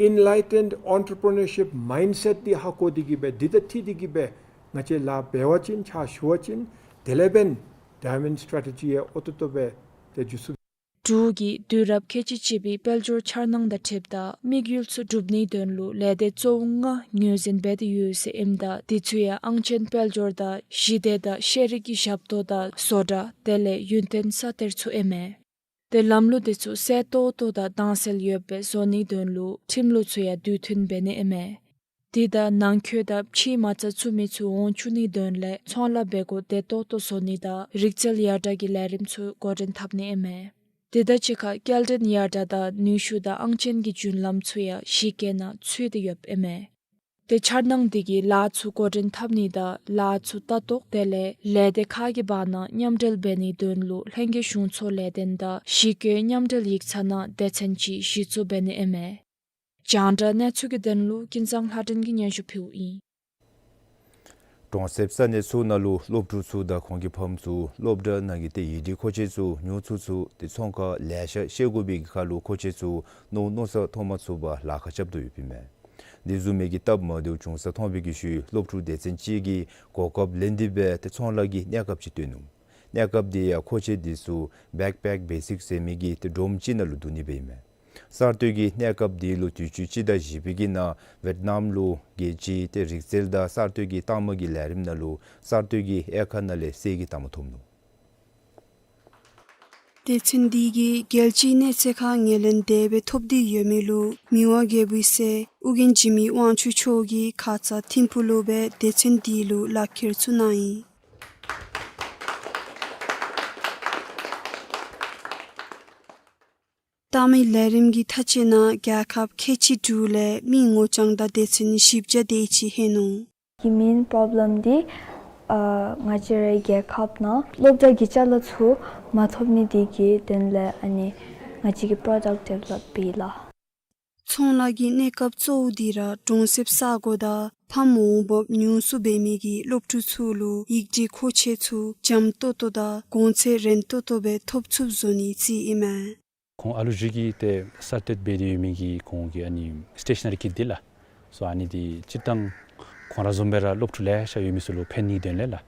ཨེན་ལའི་ཊེནཌ་ཨེན་ཊར་པི་རི་ནར་ཤིཔ་མའིནཌ་སེཊ་འདི་ཧ་གོ་སྟེ་གི་སྦེ་འདི་དང་འཁྲིལ་ཏེ་གི་སྦེ་ང་བཅས་ལཱ་འབད་བ་ཅིན་ཕྱག་ཞུ་བ་ཅིན་དེ་ལས་འབདན་ཌའི་མཱོནཌ་སི་ཊེ་རེ་ཊི་ཇི་ཡང་ཨོ་ཏོ་ཏོ་སྦེ་ཏེ་འགྱོ་ཚུགས། འབྲུག་གིས་དུས་རབས་ཁལ་གཅིག་གཅིག་པའི་དཔལ་འབྱོར་འཆར་སྣང་དང་འཁྲིལཝ་ད་དམིགས་ཡུལ་ཚུ་སྒྲུབ་ནིའི་དོན་ལུ་ལས་སྡེ་གཙོ་བོ་ལྔ་ངོས་འཛིན་འབད་དེ་ཡོད་ཟེར་ཨིནམ་ད་དེ་ཚུ་ཡང་ཨང་ཅན་དཔལ་འབྱོར་དང་ཞི་བདེ་དང་ཤེས་རིག་གི་ཞབས་ཏོག་དང་བཟོ་གྲྭ་དེ་ལས་ཡུན་བརྟན་ས་གཏེར་ཚུ་ཨིན་མས། ཏེ་ལམ་ལུགས་དེ་ཚུ་གསལ་ཏོག་ཏོ་དང་དྭངས་གསལ་ཡོདཔ་སྦེ་བཟོ་ནིའི་དོན་ལུ་ཁྲིམས་ལུགས་ཚུ་ཡང་དུས་མཐུན་འབད་ནི་ཨིན་མས། དེ་དང་ནང་འཁོད་དང་ཕྱིའི་མ་རྩ་བཙུགས་མི་ཚུ་འོང་བཅུག་ནིའི་དོན་ལས་ཚོང་ལཱ་འབད་སྒོ་བདེ་ཏོག་ཏོ་བཟོ་ནི་དང་རིག་རྩལ་ཡར་དྲག་གི་ལས་རིམ་ཚུ་འགོ་འདྲེན་འཐབ་ནི་ཨིན་མས། དེ་དང་གཅིག་ཁར་སྐྱེལ་འདྲེན་ཡར་དྲག་དང་ནུས་ཤུགས་དང་ཨང་ཅན་གྱི་རྒྱུན་ལམ་ཚུ་ཡང་གཞི་བཀོད་ནང་ཚུད་དེ་ཡོདཔ་ཨིན་མས། ཏེ་འཆར་སྣང་འདི་གིས་ལཱ་ཚུ་འགོ་འདྲེན་འཐབ་ནི་དང་ལཱ་ཚུ་ལྟ་རྟོག་དེ་ལས་ལས་སྡེ་ཁག་གི་བར་ན་མཉམ་འབྲེལ་འབད་ནིའི་དོན་ལུ་ལྷན་རྒྱས་གཞུང་ཚོགས་ལས་དོན་དང་གཞི་བཀོད་མཉམ་འབྲེལ་ཡིག་ཚང་ནང་སྡེ་ཚན་ཅིག་གཞི་བཙུགས་འབད་ནི་ཨིན་མས། རྒྱང་བསྒྲགས་གནས་ཚུལ་གྱི་དོན་ལུ་ཀུན་བཟང་ལྷ་སྒྲོན་གྱིས་སྙན་ཞུ་ཕུལཝ་ཨིན། གྲོང་གསེབ་ས་གནས་ཚུ་ནང་ལུ་སློབ་ཕྲུག་ཚུ་དང་ཁོང་གི་ཕམ་ཚུ་སློབ་གྲྭ་ནང་གི་ཏེ་ཡིག་སྒྲིག་མཁོ་ཆས་ཚུ་ཉོ་ཚུགས་ཚུགས་ཏེ་ཚོང་ཁང་ལེ་ཤ་བཤལ་དགོ་པའི་གི་ཁར་ལུ་མཁོ་ཆས་ཚུ་མནོ་མནོ་ས་མཐོང་མ་ཚུགས་པར་ལཱ་ཁག་རྐྱབ་དོ་ཡོདཔ་ཨིན་མས། འདི་བཟུམ་མའི་གི་སྟབས་མ་བདེཝ་བྱུང་ས་མཐོང་བའི་གི་ཤུལ་སློབ་ཕྲུག་སྡེ་ཚན་ཅིག་གིས་གོ་སྐབས་ལེན་ཏེ་སྦེ་ཏེ་ཚོང་ལཱ་གི་གནས་སྐབས་ཅིག་བཏོན་ནུག། གནས་སྐབས་དེ་ཡང་མཁོ་ཆས་དེ་ཚུ་བེཀ་པེཀ་བེ་སིཀ་ཟེར་མི་གི་ཏེ་སྒྲོམ་ཅིག་ནང་ལུ་བསྡུ་ནི་སྦེ་ཨིན་མས། གསར་གཏོད་ཀྱི་གནས་སྐབས་དེ་ལུ་དུས་ཅི་སྤྱི་ཟླ་བཞི་པའི་གི་ནང་ཝེཊ་ནམ་ལུ་རྒྱལ་སྤྱིའི་ཏེ་རིག་རྩལ་དང་གསར་གཏོད་ཀྱི་ལྟག་མ་གི་ལས་རིམ་ནང་ལུ་གསར་གཏོད་ཀྱི་དབྱེ་ཁག་ནང་ལས་གསེར་གྱི་རྟགས་མ་ཐོབ་ནུག། སྡེ་ཚན་འདི་གིས་རྒྱལ་སྤྱིའི་གནས་ཚད་ཁར་ངོས་ལེན་དེ་སྦེ་ཐོབ་སྟེ་ཡོད་མི་ལུ་མི་དབང་རྒྱལ་པོའི་སྲས་ཨོ་རྒྱན་འཇིགས་མེད་དབང་ཕྱུག་མཆོག་གིས་ཁ་ཙ་ཐིམ་ཕུག་ལུ་སྦེ་སྡེ་ཚན་འདི་ལུ་ལག་ཁྱེར་ཚུ་གནང་ཡི། ལྟག་མའི་ལས་རིམ་གྱི་མཐའ་དཔྱད་ནང་རྒྱལ་ཁབ་ཁལ་གཅིག་དྲུག་ལས་མི་ངོ་རྐྱང་དང་སྡེ་ཚན་བཞི་བརྒྱ་དེ་ཅིག་ལྷོད་ནུག། གི་མེན་པོརོབ་ལེམ་འདི་ཨ་ང་བཅས་རའི་རྒྱལ་ཁབ་ནང་སློབ་གྲྭ་གི་ཅ་ལ་ཚུ་མ་ཐོབ་ནི་འདི་གི་དོན་ལས་ཨ་ནི་ང་བཅས་ཀྱིས་པོརོ་ཌཀཊ་ཌི་ཝེ་ལོབ་འབད་ཡི་ལགས། ཚོང་ལཱ་གི་གནས་སྐབས་གཙོ་བོ་འདི་ར་གྲོང་གསེབ་ས་གོ་དང་ཕམ་འོང་འབབ་ཉུང་སུ་འབད་མི་གི་སློབ་ཕྲུག་ཚུ་ལུ་ཡིག་སྒྲིག་མཁོ་ཆས་ཚུ་འཇམ་ཏོང་ཏོ་དང་གོང་ཚད་རན་ཏོག་ཏོ་སྦེ་ཐོབ་ཚུགསཔ་བཟོ་ནིའི་རྩིས་ཨིན་མས། ཁོང་ཨ་ལུ་ཅིག་གིས་ཏེ་གསར་གཏོད་འབད་དེ་ཡོད་མི་གི་ཁོང་གི་ཨ་ནི་སི་ཊེ་ཤ་ན་རི་ཀིཊ་འདི་ལགས་སོ་ཨ་ནི་འདི་སྤྱིར་བཏང་ཁོང་ར་བཟུམ་སྦེ་ར་སློབ་ཕྲུག་ལེ་ཤ་ཡོད་མི་ཚུ་ལུ་ཕན་ནིའི་དོན་ལས་ལགས།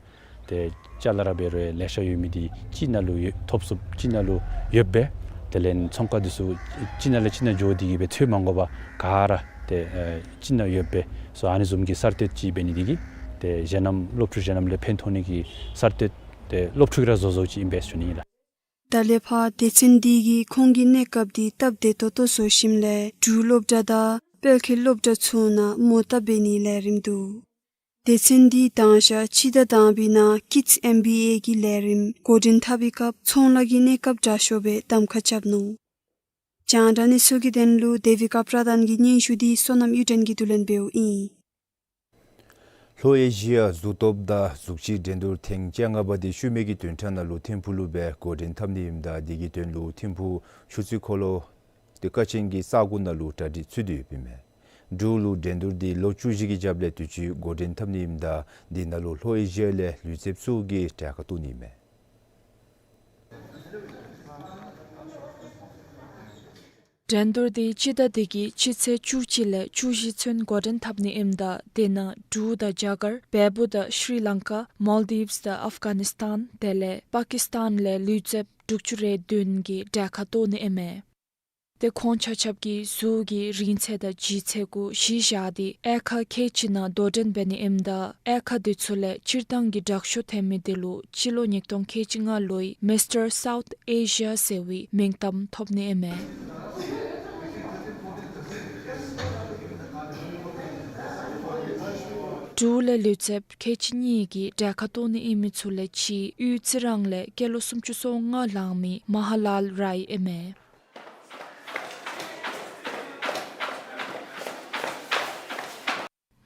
ཏེ་ཅ་ལ་ར་འབད་རུང་ལེ་ཤ་ཡོད་མི་འདི་གཅིག་ནང་ལུ་ཡོད་ཐོབ་ཚུགསཔ་གཅིག་ནང་ལུ་ཡོདཔ་སྦེ་དེ་ལས་ཚོང་ཁང་འདི་ཚུ་གཅིག་ནང་ལས་གཅིག་ནང་འགྱོ་སྟེ་གི་སྦེ་འཚོལ་མ་དགོ་པར་ག་ར་ཏེ་ཨེ་གཅིག་ནང་ཡོདཔ་སྦེ་སོ་ཨ་ནི་བཟུམ་གྱི་གསར་གཏོད་ཅིག་འབད་ནི་འདི་གིས་ཏེ་གཞན་རྣམས་སློབ་ཕྲུག་གཞན་རྣམས་ལུ་ཕན་ཐོགས་ནི་གི་གསར་གཏོད་ཏེ་སློབ་ཕྲུག་གིས་ར་བཟོ་བཟོཝ་ཅིག་ཨིན་པས་ཞུ་ནི་ཨིན་ལགས། ད་ལས་ཕར་སྡེ་ཚན་འདི་གིས་ཁོང་གི་གནས་སྐབས་འདི་སྟབས་བདེ་ཏོག་ཏོ་བཟོ་ཞིནམ་ལས་འབྲུག་སློབ་གྲྭ་དང་དཔལ་ཁེ་སློབ་གྲྭ་ཚུ་ནང་མོ་བཏབ་འབད་ནིའི་ལས་རིམ་འདུག། སྡེ་ཚན་འདི་དང་ཞག་སྤྱི་ཟླ་དང་པའི་ནང་ཀིཌས་ཨེམ་བི་ཨེ་གི་ལས་རིམ་འགོ་འདྲེན་འཐབ་པའི་སྐབས་ཚོང་ལཱ་གི་གནས་སྐབས་དྲག་ཤོས་སྦེ་གདམ་ཁ་རྐྱབ་ནུག། རྒྱང་བསྒྲགས་གནས་ཚུལ་གྱི་དོན་ལུ་དེ་བི་ཀ་པྲ་དཱན་གྱི་སྙན་ཞུ་འདི་བསོད་ནམས་གཡུ་སྒྲོན་གྱིས་བསྡུ་ལེན་འབདཝ་ཨིན། ལྷོ་ཨེ་ཤི་ཡ་གཟུགས་སྟོབས་དང་གཟུགས་གཅིག་འགྲན་བསྡུར་ཐེངས་བཅོ་ལྔ་པ་འདི་ཤུལ་མའི་གི་བདུན་ཕྲག་ནང་ལུ་ཐིམ་ཕུག་ལུ་སྦེ་འགོ་འདྲེན་འཐབ་ནི་ཨིནམ་ད་འདི་གི་དོན་ལུ་ཐིམ་ཕུག་ཆུ་ཚོད་འཁོར་ལོ་ཏེ་ཀ་ཆེན་གྱི་ས་གོ་ནང་ལུ་གྲ་སྒྲིག་ཚུད་དེ་ཡོདཔ་ཨིན་མས། འབྲུག་ལུ་འགྲན་བསྡུར་འདི་ལོ་བཅུ་བཞི་གི་རྒྱབ་ལས་དུས་ཅི་འགོ་འདྲེན་འཐབ་ནི་ཨིནམ་ད་འདི་ནང་ལུ་ལྷོ་ཨེ་ཤི་ཡ་ལས་ལུས་རྩལཔ་ཚུ་གིས་གྲལ་ཁར་གཏོགས་ནི་ཨིན་མས། འགྲན་བསྡུར་འདི་སྤྱི་ཟླ་འདི་གི་སྤྱི་ཚེས་བཅུ་གཅིག་ལས་བཅུ་བཞི་ཚུན་འགོ་འདྲེན་འཐབ་ནི་ཨིནམ་ད་དེ་ནང་འབྲུག་དང་རྒྱ་གར་བལ་པོ་དང་ཤྲི་ལང་ཀ་མཱལ་ཌིབས་དང་ཨཕ་གྷ་ནིས་ཐཱན་དེ་ལས་པ་ཀིས་ཐཱན་ལས་ལུས་རྩལཔ་དྲུག་ཅུ་རེ་བདུན་གྱིས་གྲལ་ཁར་གཏོགས་ནི་ཨིན་མས། ཏེ་ཁོང་ཆ་ཁྱབ་ཀྱིས་གཟུགས་ཀྱི་རིང་ཚད་དང་ལྗིད་ཚད་གུ་གཞི་བཞག་སྟེ་དབྱེ་ཁག་ཁལ་གཅིག་ནང་དོ་འགྲན་འབད་ནི་ཨིནམ་ད་དབྱེ་ཁག་དེ་ཚུ་ལས་སྤྱིར་བཏང་གི་དྲག་ཤོས་ཐོན་མི་དེ་ལུ་སྤྱི་ལོ་ཉིས་སྟོང་ཁལ་གཅིག་ལྔ་ལོའི་མིས་ཊར་སའུཐ་ཨེ་ཤི་ཡ་ཟེར་བའི་མིང་གཏམ་ཐོབ་ནི་ཨིན་མས། འབྲུག་ལས་ལུས་རྩལཔ་ཁལ་གཅིག་གཉིས་ཀྱིས་གྲལ་ཁར་གཏོགས་ནི་ཨིན་མི་ཚུ་ལས་གཅིག་དབུས་རྩི་རང་ལས་སྐྱེས་ལོ་སུམ་ཅུ་སོ་ལྔ་ལང་མི་མ་ཧཱ་ལཱལ་རའི་ཨིན་མས།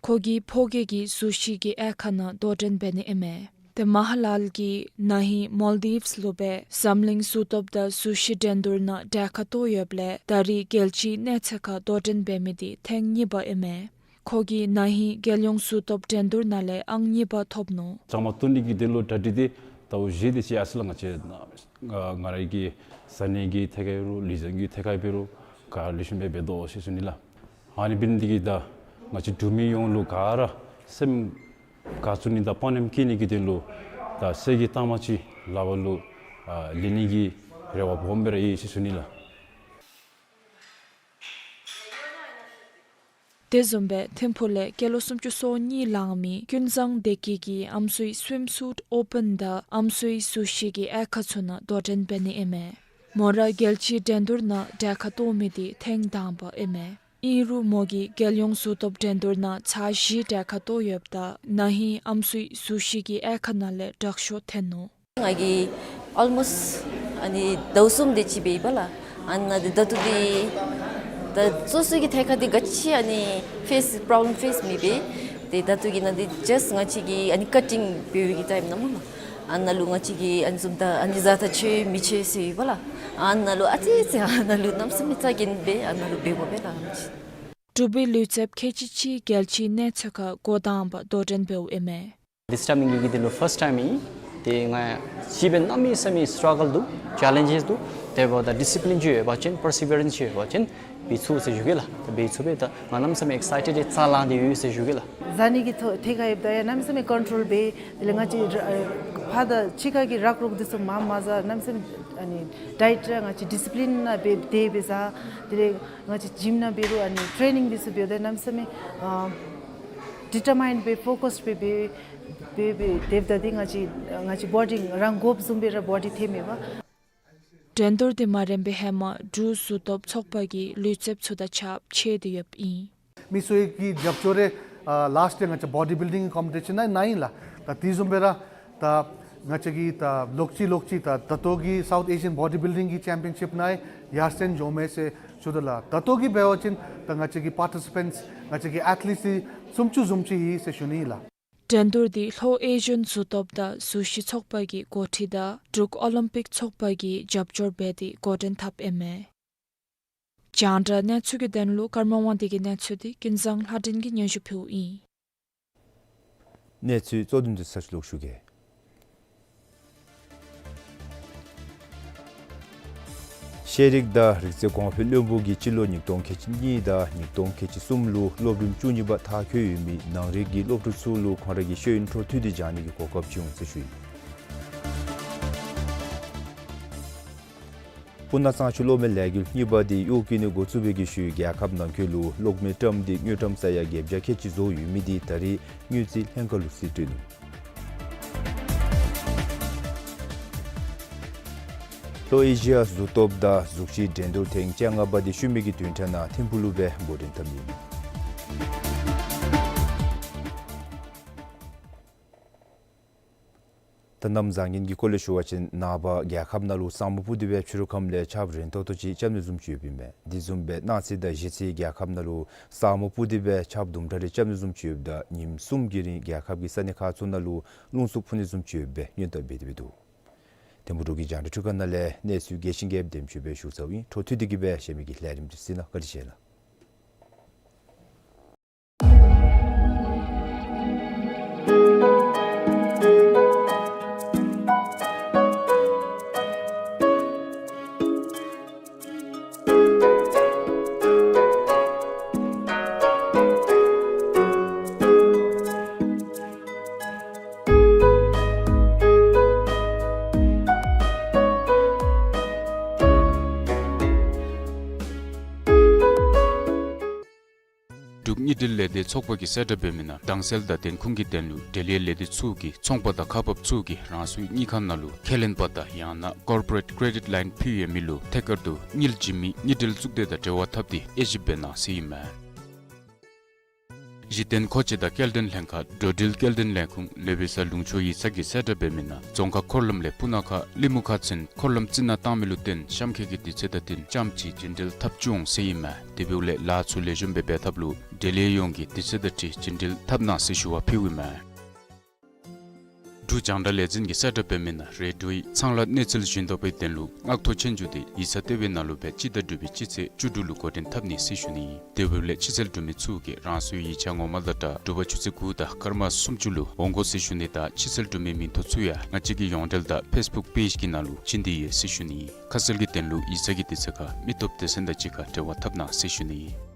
ཁོ་གིས་ཕོ་སྐྱེས་ཀྱི་གཟུགས་གཞི་གི་དབྱེ་ཁག་ནང་དོ་འགྲན་འབད་ནི་ཨིན་མས། ཏེ་མ་ཧ་ལཱལ་གྱིས་ན་ཧིང་མཱལ་ཌིབས་ལུ་སྦེ་འཛམ་གླིང་གཟུགས་སྟོབས་དང་གཟུགས་གཞི་འགྲན་བསྡུར་ནང་གྲལ་ཁར་གཏོགས་ཡོདཔ་ལས་ད་རིས་རྒྱལ་སྤྱིའི་གནས་ཚད་ཁར་དོ་འགྲན་འབད་མི་འདི་ཐེངས་གཉིས་པ་ཨིན་མས། ཁོ་གིས་ན་ཧིང་རྒྱལ་ཡོངས་གཟུགས་སྟོབས་འགྲན་བསྡུར་ནང་ལས་ཨང་གཉིས་པ་ཐོབ་ནུག། བཅའ་མར་གཏོགས་ནི་གི་དོན་ལུ་གྲ་སྒྲིག་འདི་ཟླཝ་བཞི་དེ་ཅིག་ཡར་སོང་ལགས། ང་བཅས་ང་རའི་གི་ས་གནས་ཀྱི་ཐད་ཁར་འབད་རུང་ལས་འཛིན་གྱི་ཐད་ཁར་འབད་རུང་ག་ལེགས་ཤོམ་སྦེ་འབད་དོ་ཟེར་ཞུ་ནི་ལགས། ཨ་ནི་འབད་ནི་འདི་གིས་ད་ང་བཅས་འབྲུག་མི་ཡོངས་ལུ་ག་ར་སེམས་དགའ་ཚོར་ནི་དང་དཔའ་ཉམས་སྐྱེ་ནི་གི་དོན་ལུ་ད་གསེར་གྱི་རྟགས་མ་ཅིག་ལག་པར་ལུ་ཨ་ལེན་ནི་གི་རེ་བ་སྦོམ་སྦེ་ར་ཡོད་ཟེར་ཞུ་ནི་ལགས། དེ་བཟུམ་སྦེ་ཐིམ་ཕུག་ལས་སྐྱེས་ལོ་སུམ་ཅུ་སོ་གཉིས་ལང་མི་ཀུན་བཟང་བདེ་སྐྱིད་ཀྱིས་ཨམ་སྲུའི་སུའིམ་སུཊ་ཨོ་པཱན་དང་ཨམ་སྲུའི་གཟུགས་གཞི་གི་དབྱར་ཁ་ཚུ་ནང་དོ་འགྲན་འབད་ནི་ཨིན་མས། མོ་ར་རྒྱལ་སྤྱིའི་འགྲན་བསྡུར་ནང་གྲལ་ཁར་གཏོགས་མི་འདི་ཐེངས་དང་པ་ཨིན་མས། ཨིན་རུང་མོ་གིས་རྒྱལ་ཡོངས་གཟུགས་སྟོབས་འགྲན་བསྡུར་ནང་ཚར་བཞི་གྲལ་ཁར་གཏོགས་ཡོདཔ་ད་ན་ཧིང་ཨམ་སྲུའི་གཟུགས་གཞི་གི་དབྱར་ཁ་ནང་ལས་དྲག་ཤོས་ཐོན་ནུག། ང་གིས་ཨོལ་མོསཊ་ཨ་ནི་ཟླཝ་གསུམ་དེ་ཅིག་འབད་ཡི་པ་ལགས། ཨ་ནི་ད་ལྟོ་འདི་ད་སོ་སོ་གི་ཐད་ཁར་འདི་ག་ཅི་ཨ་ནི་ཕེསི་པོརོབ་ལེམ་ཕེསི་མི་འབད། ཏེ་ད་ལྟོ་གི་ནང་འདི་ཇཱསཊ་ང་བཅས་ཀྱི་ཨ་ནི་ཀ་ཊིང་འབད་བའི་གི་ཊའིམ་ནང་སྨོ་ལགས། ཨ་ནཱ་ལུ་ང་བཅས་ཀྱིས་ཨ་ནི་བཟུམ་ད་ཨ་ནི་བཟའ་ད་ཆོས་མི་ཆོས་ཟེར་ཡི་པ་ལགས། ཨ་ནཱ་ལུ་ཨ་ཙི་ཙི་ཨ་ནཱ་ལུ་གནམ་མེད་ས་མེད་རྩ་འགེངས་སྦེ་ཨ་ནཱ་ལུ་འབད་དགོ་པས་ལགས། འབྲུག་པའི་ལུས་རྩལཔ་ཁལ་གཅིག་གཅིག་རྒྱལ་སྤྱིའི་གནས་ཚད་ཁར་འགོ་དང་པ་དོ་འགྲན་འབདཝ་ཨིན་མས། This time ངེ་གི་འདི་ལུ་ཕརསཊ་ཊའིམ་ཨིན། ཏེ་ང་ཞི་བའི་གནམ་མེད་ས་མེད་སི་ཊྲག་གལ་འདུག། ཅེ་ལེནཇེསི་འདུག། དེ་འབདཝ་ད་ཌི་སི་པི་ལིན་ཅིག་ཡོད་པ་ཅིན་པར་སི་བི་ཡ་རེནསི་ཅིག་ཡོད་པ་ཅིན་འབད་ཚུགས་ཟེར་ཞུ་གེ་ལགས། ད་འབད་ཚུགས་པས། ད་ང་གནམ་མེད་ས་མེད་ཨེག་སའི་ཊེཌ་རྩ་ལང་སྟེ་ཡོད་ཟེར་ཞུ་གེ་ལགས། བཟའ་ནི་གི་ཐོ་ཐད་ཁར་ཡོདཔ་ད་ཡང་གནམ་མེད་ས་མེད་ཀོན་ཊོལ་འབད། དེ་ལས་ང་བཅས་ཕར་དང་ཕྱི་ཁ་གི་རག་རོག་འདི་ཚུ་མར་མ་བཟའ། གནམ་མེད་ས་མེད་ཨ་ནི་ཌའེཊ་ར་ང་བཅས་ཌི་སི་པི་ལིན་ནང་འབད་དེ་སྦེ་བཟའ། དེ་ལས་ང་བཅས་ཇིམ་ནང་འབད་རུང་ཨ་ནི་ཊེ་ནིང་འདི་ཚུ་འབདཝ་ད་གནམ་མེད་ས་མེད་ཨ་ཌི་ཊར་མའིནཌ་སྦེ་ཕོ་ཀསཌ་སྦེ་འབད་འབད་འབད་དེ་འབདཝ་ད་འདི་ང་བཅས་ང་བཅས་བོ་ཌི་རང་དགོཔ་བཟུམ་སྦེ་ར་བོ་ཌི་ཐོནམ་མས་པ། འགྲན་བསྡུར་འདི་མ་རནམ་པའི་ཧེ་མ་འབྲུག་གཟུགས་སྟོབས་ཚོགས་པ་གི་ལུས་རྩལཔ་ཚུ་དང་ཕྱདཔ་ཕྱད་དེ་ཡོདཔ་ཨིན། མི་ཚུ་གི་རྒྱབ་སྐྱོར་རེ་ཨ་ལཱསཊ་ཡར་ང་བཅས་བོ་ཌི་བིལ་ཌིང་ཀོམ་པི་ཊི་ཤཱན་ནང་ཨིན་ལགས། ད་དེ་བཟུམ་སྦེ་ར་ད་ང་བཅས་ཀྱི་ད་ལོག་ཅི་ལོག་ཅི་ད་ད་ལྟོ་གི་སའུཐ་ཨེ་ཤི་ཡཱན་བོ་ཌི་བིལ་ཌིང་གི་ཅེམ་པི་ཡན་ཤིཔ་ནང་ཡར་སེང་འགྱོཝ་མས་ཟེར་ཞུ་དོ་ལགས། ད་ལྟོ་གི་འབད་བ་ཅིན་ད་ང་བཅས་ཀྱི་པར་ཊི་སི་པེནཊསི་ང་བཅས་ཀྱི་ཨེཐ་ལིཊསི་སུམ་ཅུ་བཟུམ་ཅིག་ཡོད་ཟེར་ཞུ་ནི་ཨིན་ལགས། འགྲན་བསྡུར་འདི་ལྷོ་ཨེ་ཤི་ཡཱན་གཟུགས་སྟོབས་དང་གཟུགས་གཞི་ཚོགས་པ་གི་འགོ་ཁྲིད་དང་འབྲུག་ཨོ་ལིམ་པིག་ཚོགས་པ་གིས་རྒྱབ་སྐྱོར་འབད་དེ་འགོ་འདྲེན་འཐབ་ཨིན་མས། རྒྱང་བསྒྲགས་གནས་ཚུལ་གྱི་དོན་ལུ་ཀརྨ་དབང་འདུས་ཀྱི་གནས་ཚུལ་འདི་ཀུན་བཟང་ལྷ་སྒྲོན་གྱིས་སྙན་ཞུ་ཕུལཝ་ཨིན། གནས་ཚུལ་གཙོ་དོན་དེ་ཚུ་ལོག་ཞུ་གེ། ཤེས་རིག་དང་རིག་རྩལ་གོང་འཕེལ་བློན་པོ་གིས་སྤྱི་ལོ་ཉིས་སྟོང་ཁལ་གཅིག་གཉིས་དང་ཉིས་སྟོང་ཁལ་གཅིག་གསུམ་ལུ་སློབ་རིམ་བཅུ་གཉིས་པ་མཐར་འཁྱོལ་ཡོད་མི་ནང་རིག་གི་སློབ་ཕྲུག་ཚུ་ལུ་ཁོང་ར་གི་ཤེས་ཡོན་འཕྲོ་མཐུད་དེ་སྦྱང་ནི་གི་གོ་སྐབས་བྱིན་འོང་ཟེར་ཞུ་ཡི། སྤུ་ན་གཙང་ཆུ་གློག་མེ་ལས་འགུལ་གཉིས་པ་དེ་གཡོག་བཀོལ་ནི་འགོ་བཙུགས་པའི་གི་ཤུལ་རྒྱལ་ཁབ་ནང་འཁོད་ལུ་གློག་མེ་བཀྲམ་སྟེ་དངུལ་ཀྲམ་ས་ཡ་བརྒྱད་བརྒྱ་ཁལ་གཅིག་བཟོ་ཡོད་མི་དེ་ད་རིས་དངུལ་རྩིས་ལྷན་ཁག་ལུ་རྩིས་སྤྲོད་ནུག། ལྷོ་ཨེ་ཤི་ཡ་གཟུགས་སྟོབས་དང་གཟུགས་གཞི་འགྲན་བསྡུར་ཐེངས་བཅོ་ལྔ་པ་དེ་ཤུལ་མའི་གི་དུས་དྲན་ནང་ཐིམ་ཕུག་ལུ་སྦེ་འགོ་འདྲེན་འཐབ་ནི་ཨིན། ད་གནམ་བཟང་ངན་གྱི་སྐོར་ལས་ཞུ་བ་ཅིན་ནངས་པ་རྒྱལ་ཁབ་ནང་ལུ་ས་སྨུག་སྤུབས་ཏེ་སྦེ་ཕྱི་རུ་ཁམས་ལས་ཆརཔ་རན་ཏོག་ཏོ་ཅིག་རྐྱབ་ནི་བཟུམ་ཅིག་ཡོདཔ་ཨིན་མས། དེ་བཟུམ་སྦེ་གནངས་ཚེ་དང་གཞེས་ཚེ་རྒྱལ་ཁབ་ནང་ལུ་ས་སྨུག་སྤུབས་ཏེ་སྦེ་ཆརཔ་དུམ་གྲ་རེ་རྐྱབ་ནི་བཟུམ་ཅིག་ཡོདཔ་ད་ཉིནམ་གསུམ་གྱི་རིང་རྒྱལ་ཁབ་ཀྱི་ས་གནས་ཁག་ཚུ་ནང་ལུ་རླུང་འཚུབ་འཕུ་ནི་བཟུམ་ཅིག་ཡོདཔ་སྦེ་སྔོན་བརྡ་འབད་དེ་སྦེ་འདུག། ཐིམ་ཕུག་འབྲུག་གི་རྒྱང་བསྒྲགས་ཁང་ནང་ལས་གནས་ཚུལ་རྒྱས་ཤིང་རྒྱསཔ་འདེམས་ཞུ་སྦེ་ཞུ་ཚརཝ་ཨིན། འཕྲོ་མཐུད་དེ་གིས་སྦེ་གཞན་མི་གི་ལས་རིམ་ཚུ་གཟིགས་གནང་། བཀའ་དྲིན་ཆེ་ལགས། འབྲུག་དངུལ་འབྲེལ་ལས་སྡེ་ཚོགས་པ་གིས་གསལ་བསྒྲགས་འབད་མི་ནང་དྭངས་གསལ་དང་བདེན་ཁུངས་ཀྱི་དོན་ལུ་འབྲེལ་ཡོད་ལས་སྡེ་ཚུ་གིས་ཚོང་པ་དང་ཁག་འབགཔ་ཚུ་གིས་རང་སོའི་དངུལ་ཁང་ནང་ལུ་ཁས་ལེན་པ་དང་ཡང་ན་ཀོར་པོ་རེཊ་ཀེ་རེ་ཌིཊ་ལའིན་ཕུལ་ཡོད་མི་ལུ་ཐད་ཀར་དུ་དངུལ་བྱིན་མི་དངུལ་འབྲེལ་གཙུག་སྡེ་དང་འབྲེལ་བ་འཐབ་སྟེ་དབྱེ་ཞིབ་འབད་གནང་ཟེར་ཨིན་མས། གཞི་རྟེན་མཁོ་ཆས་དང་སྐྱེལ་འདྲེན་ལྷན་ཁག་འགྲོ་འགྲུལ་སྐྱེལ་འདྲེན་ལས་ཁུངས་ལུས་པའི་ས་ལུང་ཕྱོགས་ཡིག་ཚང་གིས་གསལ་བསྒྲགས་འབད་མི་ནང་རྫོང་ཁག་འཁོར་ལམ་ལས་སྤུ་ན་ཁ་གླིང་མུ་ཁ་ཚུན་འཁོར་ལམ་རྩི་ནག་བཏང་མི་ལུ་བརྟེན་གཤམ་འཁོད་ཀྱི་དུས་ཚོད་དང་བསྟུན་ལྕམ་ཅིག་རྒྱུན་འགྲུལ་འཐབ་བཅུག་འོང་ཟེར་ཨིན་མས། དེ་འབདཝ་ལས་ལཱ་ཚུ་ལེགས་ཤོམ་སྦེ་འབད་འཐབ་ལུ་འབྲེལ་ཡོད་ཡོངས་ཀྱིས་དུས་ཚོད་དང་འཁྲིལ་རྒྱུན་འགྲུལ་འཐབ་གནང་ཟེར་ཞུ་བ་ཕུལཝ་ཨིན་མས། འབྲུག་རྒྱང་བསྒྲགས་ལས་འཛིན་གྱིས་གསལ་བསྒྲགས་འབད་མི་ནང་རེ་ཌིའོ་གི་ཚང་ལ་གནས་ཚུལ་བྱིན་དོ་བའི་དོན་ལུ་སྔགས་ཐོག་ཆོས་རྒྱུགས་དེ་ཡིག་ཚང་ལྟེ་བའི་ནང་ལུ་སྦེ་སྤྱི་ཟླ་དྲུག་པའི་སྤྱི་ཚེས་བཅུ་དྲུག་ལུ་འགོ་འདྲེན་འཐབ་ནི་ཟེར་ཞུ་ནི་ཨིན། དེ་འབདཝ་ལས་ཕྱི་གསལ་འབྲུག་མི་ཚུ་གིས་རང་སོའི་ཡིག་ཆ་ངོ་མ་དང་སྦྲགས་དྲོ་པ་ཆུ་ཚོད་དགུ་དང་སྐར་མ་སུམ་ཅུ་ལུ་འོང་དགོ་ཟེར་ཞུ་ནི་དང་ཕྱི་གསལ་འབྲུག་མི་མིང་ཐོ་ཚུ་ཡང་ང་བཅས་ཀྱི་ཡོངས་འབྲེལ་དང་ཕེསི་བུཀ་པེཇ་གི་ནང་ལུ་བྱིན་ཏེ་ཡོད་ཟེར་ཞུ་ནི་ཨིན། ཁ་གསལ་གྱི་དོན་ལུ་ཡིག་ཚང་གི་དུས་ཚོད་ཁར་མི་སྟོབས་སྡེ་ཚན་དང་གཅིག་ཁར་འབྲེལ་བ་འཐབ་གནང་ཟེར་ཞུ་ནི་ཨིན།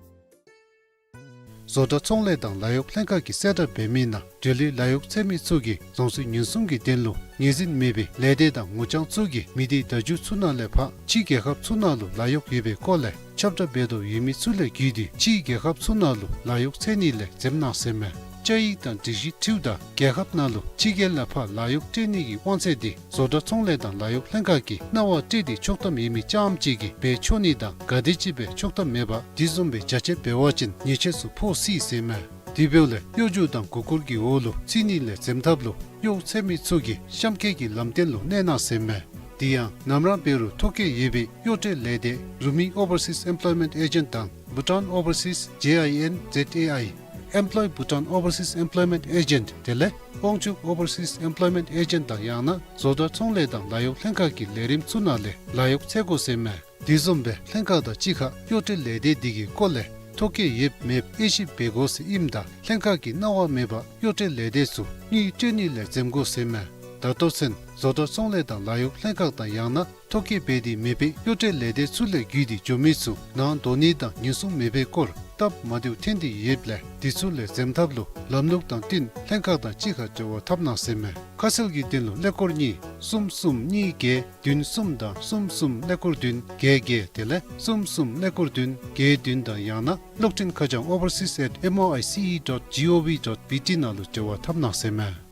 བཟོ་གྲྭ་ཚོང་ལས་དང་ལཱ་གཡོག་ལྷན་ཁག་གིས་གསལ་བསྒྲགས་འབད་མི་ནང་འབྲེལ་ཡོད་ལཱ་གཡོག་འཚོལ་མི་ཚུ་གིས་རྫོང་སྲིད་ཉེན་སྲུང་གི་དོན་ལུ་ངོས་འཛིན་མེད་པའི་ལས་སྡེ་དང་ངོ་རྐྱང་ཚུ་གིས་མི་སྡེ་བརྡ་བརྒྱུད་ཚུ་ནང་ལས་ཕར་ཕྱི་རྒྱལ་ཁབ་ཚུ་ནང་ལུ་ལཱ་གཡོག་ཡོད་པའི་སྐོར་ལས་ཁྱབ་བསྒྲགས་འབད་དོ་ཡོད་མི་ཚུ་ལས་བརྒྱུད་དེ་ཕྱི་རྒྱལ་ཁབ་ཚུ་ནང་ལུ་ལཱ་གཡོག་འཚོལ་ནི་ལས་འཛེམ་གནང་ཟེར་མས། བཅའ་ཡིག་དང་སྒྲིག་གཞི་འཁྲིལཝ་ད་རྒྱལ་ཁབ་ནང་ལུ་ཕྱི་རྒྱལ་ལས་ཕར་ལཱ་གཡོག་སྤྲོད་ནི་གི་དབང་ཚད་དེ་བཟོ་གྲྭ་ཚོང་ལས་དང་ལཱ་གཡོག་ལྷན་ཁག་གིས་གནང་བ་སྤྲོད་དེ་ཆོག་ཐམ་ཡོད་མི་རྐྱངམ་གཅིག་གིས་འབད་ཆོག་ནི་དང་ག་དེམ་ཅིག་སྦེ་ཆོག་ཐམ་མེད་པར་དེ་བཟུམ་སྦེ་རྒྱ་ཆེ་འབད་བ་ཅིན་ཉེས་ཆད་ཚུ་ཕོག་སྲིད་ཟེར་མས། དེ་འབདཝ་ལས་གཡོ་སྒྱུ་དང་མགུ་སྐོར་གྱི་འོག་ལུ་ཚུད་ནི་ལས་འཛེམ་ཐབས་ལུ་གཡོག་འཚོལ་མི་ཚུ་གིས་གཤམ་འཁོད་ཀྱི་ལམ་སྟོན་ལུ་གནས་གནང་ཟེར་མས། དེ་ཡང་ནམ་ར་འབད་རུང་ཐོ་བཀོད་ཡོད་པའི་གཡོག་སྤྲོད་ལས་སྡེ་རུ་མི་ཨོ་བར་སིས་ཨེམ་པོལོའི་མེནཊ་ཨེ་ཇེནཊ་དང་བྷུ་ཊཱན་ཨོ་བར་སིས་ཇེ་ཨའི་ཨེན་ཛེཌ་ཨེ་ཨའི་Employ Bhutan Overseas Employment Agent དེ་ལས་དབང་ཕྱུག་ཨོ་བར་སིས་ཨེམ་པོལོའི་མེནཊ་ཨེ་ཇེནཊ་དང་ཡང་ན་བཟོ་གྲྭ་ཚོང་ལས་དང་ལཱ་གཡོག་ལྷན་ཁག་གི་ལས་རིམ་ཚུ་ནང་ལས་ལཱ་གཡོག་འཚོལ་དགོ་ཟེར་མས། དེ་བཟུམ་སྦེ་ལྷན་ཁག་དང་གཅིག་ཁར་གཡོག་སྤྲོད་ལས་སྡེ་དེ་གི་སྐོར་ལས་ཐོ་བཀོད་ཡོདཔ་མེདཔ་དབྱེ་ཞིབ་འབད་དགོ་ཟེར་ཨིནམ་ད་ལྷན་ཁག་གིས་གནང་བ་མེད་པར་གཡོག་སྤྲོད་ལས་སྡེ་ཚུ་དངུལ་སྤྲོད་ནི་ལས་འཛེམ་དགོ་ཟེར་མས། ད་ལྟོ་ཚུན་བཟོ་གྲྭ་ཚོང་ལས་དང་ལཱ་གཡོག་ལྷན་ཁག་དང་ཡང་ན་ཐོ་བཀོད་འབད་དེ་མེད་པའི་གཡོག་སྤྲོད་ལས་སྡེ་ཚུ་ལས་བརྒྱུད་དེ་འགྱོ་མི་ཚུ་ནང་འགྲོ་ནི་དང་ཉེན་སྲུང་མེད་པའི་སྐོར་སྟབས་མ་བདེཝ་ཐོན་ཏེ་ཡོདཔ་ལས་དེ་ཚུ་ལས་འཛེམ་ཐབས་ལུ་ལམ་ལུགས་དང་བསྟུན་ལྷན་ཁག་དང་གཅིག་ཁར་འབྲེལ་བ་འཐབ་གནང་ཟེར་མས། ཁ་གསལ་གྱི་དོན་ལུ་ཀླད་ཀོར་གཉིས་གསུམ་གསུམ་གཉིས་བརྒྱད་བདུན་གསུམ་དང་གསུམ་གསུམ་ཀླད་ཀོར་བདུན་བརྒྱད་བརྒྱད་དེ་ལས་གསུམ་གསུམ་ཀླད་ཀོར་བདུན་བརྒྱད་བདུན་དང་ཡང་ན་གློག་འཕྲིན་ཁ་བྱང་overseas at M O I C E dot G O V dot B T ནང་ལུ་འབྲེལ་བ་འཐབ་གནང་ཟེར་མས།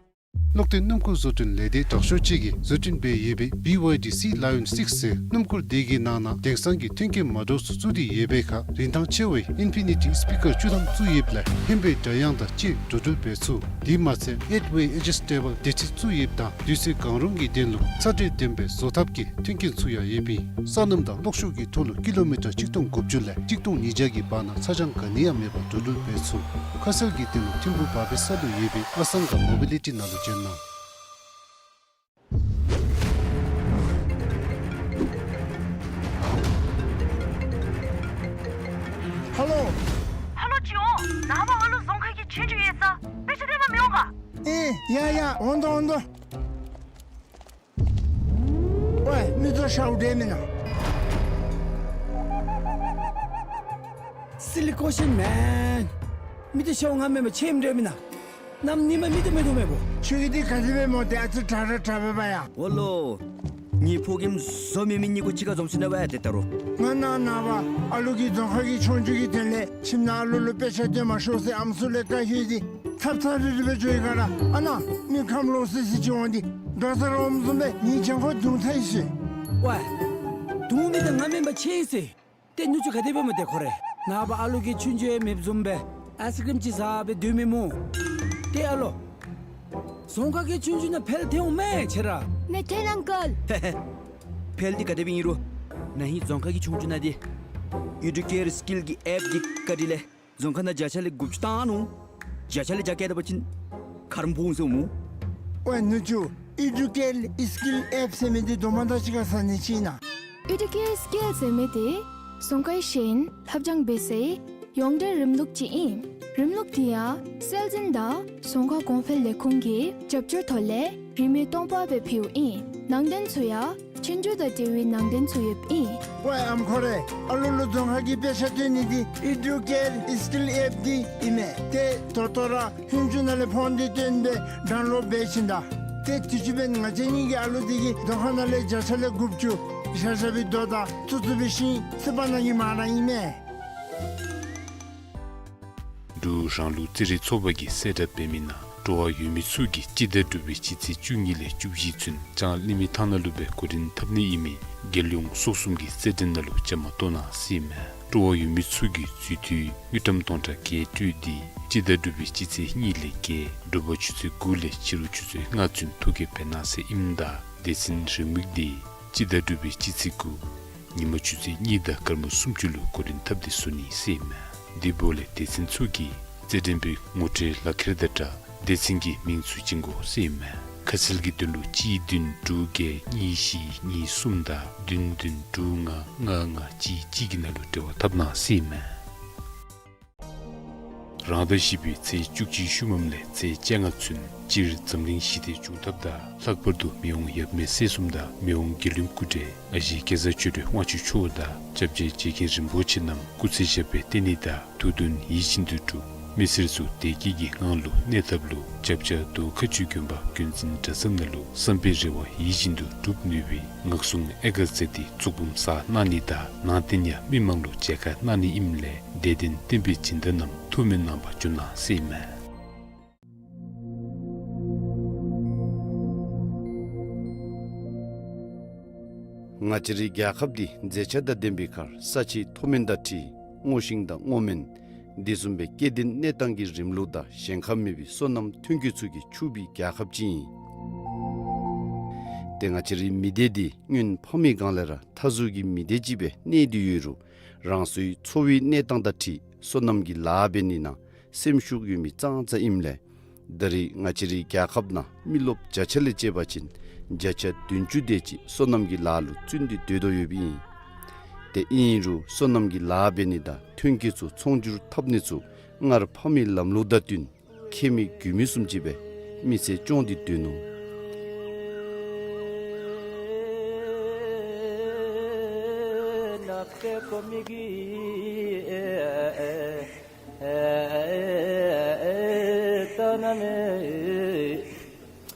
གློག་འཕྲིན་སྣུམ་འཁོར་བཟོ་སྐྲུན་ལས་སྡེ་དྲག་ཤོས་ཅིག་གིས་བཟོ་སྐྲུན་འབད་ཡོད་པའི་B Y D C Lion six ཟེར་སྣུམ་འཁོར་དེ་གི་ནང་ན་དེང་སང་གི་མཐུན་རྐྱེན་མ་འདྲཝ་ཚུ་བཙུགས་ཏེ་ཡོད་པའི་ཁར་རིན་ཐང་ཆེ་བའི་Infinity speaker བཅུ་ཐམ་བཙུགས་ཡོདཔ་ལས་ཧེ་མའི་སྒྲ་དབྱངས་དང་བཅས་འགྲོ་འགྲུལ་འབད་ཚུགས། དེ་མ་ཚད་eight way adjustable བདེ་ཁྲིད་བཙུགས་ཡོདཔ་དང་དུས་ཚོད་གང་རུང་གི་དོན་ལུ་ཚ་དྲོད་ལྡན་པའི་བཟོ་ཐབས་ཀྱི་མཐུན་རྐྱེན་ཚུ་ཡང་ཡོདཔ་ཨིན། སོ་ནམ་དང་གློག་ཤུགས་ཀྱི་ཐོག་ལུ་ཀི་ལོ་མི་ཊར་ཆིག་སྟོང་དགུ་བཅུ་ལས་ཆིག་སྟོང་ཉིས་བརྒྱ་གི་བར་ན་ཚ་གྱང་ག་ནི་ཡང་མེད་པར་འགྲོ་འགྲུལ་འབད་ཚུགས། ཁ་གསལ་གྱི་དོན་ལུ་ཐིམ་ཕུ་བར་པའི་ས་ལུ་ཡོད་པའི་ཨ་སང་ག་མོ་བི་ལི་ཊི་ནང་ལུ་བྱོན་གནང་། ཧ་ལོ། ཧ་ལོ་ཅིག་འོང་། ནངས་པ་ཨ་ལུ་རྫོང་ཁ་གི་ཆོས་རྒྱུགས་ཡོད་ས། དཔེ་ཆ་སྟོན་པར་མི་འོང་ག། ཨེ་ཡ་ཡ་འོང་དོ་འོང་དོ། ཝེ་མི་ཚུ་ཤཝ་འདྲེ་མེན་ན། Silly question man. མི་ཚུ་ཤཝ་ང་མེན་པར་ཁྱོད་འདྲེ་མེན་ན། གནམ་ཉིནམ་མི་ཚུ་མེད་དོ་མེད་པོ། ཁྱོད་ཀྱིས་འདི་ག་དེ་སྦེ་མོ་དེ་ཨ་ཙི་དྲག་དྲག་དྲག་སྦེ་འབད་ཡ། ཨོ་ལོ། ངེའི་ཕོ་རྒནམ་བཟོ་མི་མི་གཉིས་ཀོ་གཅིག་ཁར་འཛོམས་ཞིནམ་ལས་འབད་ཡ་དེ་ད་རུང་། ང་ནངས་པ་ཨ་ལུ་གི་རྫོང་ཁ་གི་ཆོས་རྒྱུགས་ཀྱི་དོན་ལས་ཁྱིམ་ནང་ཨ་ལུ་ལུ་དཔེ་ཆ་སྟོན་མ་ཤོག་ཟེར་ཨམ་སྲུ་ལས་བཀའ་ཤོག་སྟེ་ཚབ་ཚབ་རིལ་རིལ་སྦེ་འགྱོ་ཡི་ག་ར། ཨ་ནཱ་མི་ཁམས་ལོག་སི་སི་ཅིག་འོང་སྟེ་དགའ་ཚོར་འོངམ་བཟུམ་སྦེ་ངེའི་གྱང་ཁར་རྡུང་ཚར་ཡི་ཟེར། ཝེ། རྡུང་མི་དེ་ང་མེན་པར་ཁྱོད་ཨིན་ཟེར། ཏེ་ནུ་གཅུང་ག་དེ་སྦེ་མོ་དེ་ཁོ་རེ། ནངས་པ་ཨ་ལུ་གིས་ཆོས་རྒྱུགས་ཡང་མེདཔ་བཟུམ་སྦེ་ཨའིསི་ཀྲིམ་ཅིག་བཟའ་སྦེ་སྡོད་མི་སྨོ། ཏེ་ཨ་ལོ། རྫོང་ཁ་གི་ཆོས་རྒྱུགས་ནང་འཕེལ་ཐལ་འོང་མས་ཁྱོད་ར། མེད་ཐལ་ཨང་ཀལ། འཕེལ་འདི་ག་དེ་སྦེ་ཨིན་རུང་ན་ཧིང་རྫོང་ཁ་གི་ཆོས་རྒྱུགས་ནང་འདི་ཨི་ཌུ་ཀེར་སི་ཀིལ་གྱི་ཨེཔ་འདི་བཀག་སྟེ་ལས་རྫོང་ཁ་ནང་བརྒྱ་ཆ་ལས་དགུ་བཅུ་བཏང་ནུག། བརྒྱ་ཆ་ལས་བརྒྱ་བཀལ་ད་པ་ཅིན་ཁ་རུ་འབོ་འོང་ཟེར་འོང་། ཝེ་ནུ་གཅུང་ཨི་ཌུ་ཀེར་སི་ཀིལ་ཨེཔ་ཟེར་མི་འདི་དོ་མ་དང་གཅིག་ཁར་ཟ་ནི་ཅིག་ཨིན་ན། ཨི་ཌུ་ཀེར་སི་ཀིལ་ཟེར་མི་འདི་རྫོང་ཁའི་ཤེས་ཡོན་ལྷབ་སྦྱང་འབད་སའི་ཡོངས་འབྲེལ་རིམ་ལུགས་ཅིག་ཨིན། རིམ་ལུགས་འདི་ཡང་སྲོལ་འཛིན་དང་རྫོང་ཁ་གོང་འཕེལ་ལས་ཁུངས་ཀྱི་རྒྱབ་སྐྱོར་ཐོག་ལས་རིན་མེད་སྟོང་པ་སྦེ་ཕུལཝ་ཨིན། ནང་དོན་ཚུ་ཡང་ཆོས་རྒྱུགས་དང་འབྲེལ་བའི་ནང་དོན་ཚུ་ཡོདཔ་ཨིན། ཝེ་ཨམ་ཁོ་རེ། ཨ་ལུ་ལུ་རྫོང་ཁ་གི་དཔེ་ཆ་སྟོན་ནི་འདི་ཨི་ཌུ་ཀེར་སི་ཀིལ་ཨེཔ་འདི་ཨིན་མས། ཏེ་ད་ལྟོ་ར་ཧུན་ཅུ་ནང་ལས་ཕོན་འདི་བཏོན་སྦེ་ཌའུན་ལོཌ་འབད་ཞིནམ་ད། ཏེ་དུས་ཅི་འབདན་ང་བཅས་གཉིས་ཀྱི་ཨ་ལུ་འདི་གིས་རྫོང་ཁ་ནང་ལས་བརྒྱ་ཆ་ལས་དགུ་བཅུ་བཞག་བཞག་པའི་རྡོ་དང་བཙུགས་བཙུགས་པའི་ཤིང་སི་པ་ནང་གི་མ་ར་ཨིན་མས། འབྲུག་རང་ལུགས་རྩེད་རིགས་ཚོགས་པ་གིས་གསལ་བསྒྲགས་འབད་མི་ནང་སྤྲོ་བ་ཡོད་མི་ཚུ་གིས་སྤྱི་ཟླ་དྲུག་པའི་སྤྱི་ཚེས་བཅུ་གཉིས་ལས་བཅུ་བཞི་ཚུན་ལྕང་གླིང་མི་ཐང་ནང་ལུ་སྦེ་འགོ་འདྲེན་འཐབ་ནི་ཨིན་མི་རྒྱལ་ཡོངས་ཚོགས་གསུམ་གྱི་རྩེད་འགྲན་ནང་ལུ་བཅའ་མར་གཏོགས་གནང་ཟེར་ཨིན་མས། སྤྲོ་བ་ཡོད་མི་ཚུ་གིས་འཛུལ་དུས་དངུལ་ཀྲམ་སྟོང་ཕྲག་བརྒྱད་སྤྲོད་དེ་སྤྱི་ཟླ་དྲུག་པའི་སྤྱི་ཚེས་གཉིས་ལས་བརྒྱད་དྲོ་པ་ཆུ་ཚོད་དགུ་ལས་ཕྱི་རུ་ཆུ་ཚོད་ལྔ་ཚུན་ཐོ་བཀོད་འབད་གནང་ཟེར་ཨིནམ་ད་སྡེ་ཚན་རེའུ་མིག་འདི་སྤྱི་ཟླ་དྲུག་པའི་སྤྱི་ཚེས་དགུ་ཉིན་མ་ཆུ་ཚོད་གཉིས་དང་སྐར་མ་སུམ་ཅུ་ལུ་འགོ་འདྲེན་འཐབ་སྟེ་བཟོ་ནི་ཟེར་ཨིན་མས། དེ་འབདཝ་ལས་སྡེ་ཚན་ཚུ་གིས་རྩེད་འགྲན་པའི་ངོ་སྤྲོད་ལག་ཁྱེར་དང་སྦྲགས་སྡེ་ཚན་གྱི་མིང་ཚུ་བྱིན་དགོ་ཟེར་ཨིན་མས། ཁ་གསལ་གྱི་དོན་ལུ་གཅིག་བདུན་དྲུག་བརྒྱད་གཉིས་བཞི་གཉིས་གསུམ་དང་བདུན་བདུན་དྲུག་ལྔ་ལྔ་ལྔ་གཅིག་གཅིག་གི་ནང་ལུ་འབྲེལ་བ་འཐབ་གནང་ཟེར་ཨིན་མས། རང་ཟླ་བཞི་པའི་ཚེས་བཅུ་གཅིག་ཤུལ་མམ་ལས་ཚེས་བཅོ་ལྔ་ཚུན་སྤྱིར་འཛམ་གླིང་ཞི་བདེ་འབྱུང་ཐབས་དང་ལྷག་པར་དུ་མི་དབང་ཡབ་མེས་སྲས་གསུམ་དང་མི་དབང་རྒྱལ་ཡུམ་སྐུ་བགྲེས་ཨ་ཞེ་གེ་སར་ཆོས་སྒྲོན་དབང་ཕྱུག་མཆོག་དང་སྐྱབས་རྗེ་རྗེ་མཁན་རིན་པོ་ཆེ་རྣམས་སྐུ་ཚེ་ཞབས་པད་བརྟན་ནི་དང་ཐུགས་འདུན་ཡིད་བཞིན་དུ་འགྲུབ། མི་སེར་ཚུ་བདེ་སྐྱིད་ཀྱི་ངང་ལུ་གནས་ཐབས་ལུ་བྱབས་ཆ་རྡོ་ཁ་ཆུ་དགོན་པ་དགོན་འཛིན་གྲྭ་ཚང་ནང་ལུ་བསམ་པའི་རེ་བ་ཡིད་བཞིན་དུ་འགྲུབ་ནུས་པའི་ངག་གསུང་ཨེ་དགའ་ཚལ་འདི་བཙུགས་འབུམ་བསགས་གནང་ནི་དང་ནང་རྟེན་ཡང་མི་མང་ལུ་མཇལ་ཁ་གནང་ནི་ཨིནམ་ལས་དད་ལྡན་བསྟན་པའི་སྦྱིན་བདག་རྣམས་ཐུགས་སྨོན་གནང་བར་འབྱོན་གནང་ཟེར་ཨིན་མས། ང་བཅས་རའི་རྒྱལ་ཁབ་འདི་མཛེས་ཆ་དང་ལྡན་པའི་ཁར་ས་ཆའི་མཐོ་དམན་དང་འཁྲིལ་སྔོ་ཤིང་དང་སྔོ་སྨན་འདི་བཟུམ་སྦེ་སྐྱེ་ལྡན་གནས་སྟངས་ཀྱི་རིམ་ལུགས་དང་ཞེན་ཁ་མེད་པའི་སོ་ནམ་ཐོན་སྐྱེད་ཚུ་གིས་ཕྱུག་པའི་རྒྱལ་ཁབ་ཅིག་ཨིན། ཏེ་ང་བཅས་རའི་མི་སྡེ་འདི་སྔོན་ཕ་མའི་སྒང་ལས་ར་མཐའ་ཟུར་གྱི་མི་སྡེ་ཅིག་སྦེ་གནས་ཏེ་ཡོད་རུང་རང་སོའི་འཚོ་བའི་གནས་སྟངས་དང་འཁྲིལ་སོ་ནམ་གྱི་ལཱ་འབད་ནི་ནང་སེམས་ཤུགས་ཡོད་མི་ཙང་ཙ་ཨིནམ་ལས་ད་རེས་ང་བཅས་རའི་རྒྱལ་ཁབ་ནང་མི་རློབས་བརྒྱ་ཆ་ལས་བཅད་པ་ཅིན་བརྒྱ་ཆ་བདུན་ཅུ་དེ་ཅིག་སོ་ནམ་གྱི་ལཱ་ལུ་བརྩོན་ཏེ་སྡོད་དོ་ཡོདཔ་ཨིན། ཏེ་ཨིན་རུང་སོ་ནམ་གྱི་ལཱ་འབད་ནི་དང་ཐོན་སྐྱེད་ཚུ་ཚོང་སྒྱུར་འཐབ་ནི་ཚུ་སྔར་ཕ་མའི་ལམ་ལུགས་དང་བསྟུན་ཁྱད་མེད་རྒུད་མི་བཟུམ་ཅིག་སྦེ་མི་ཚེ་སྐྱོང་སྟེ་སྡོད་ནུག།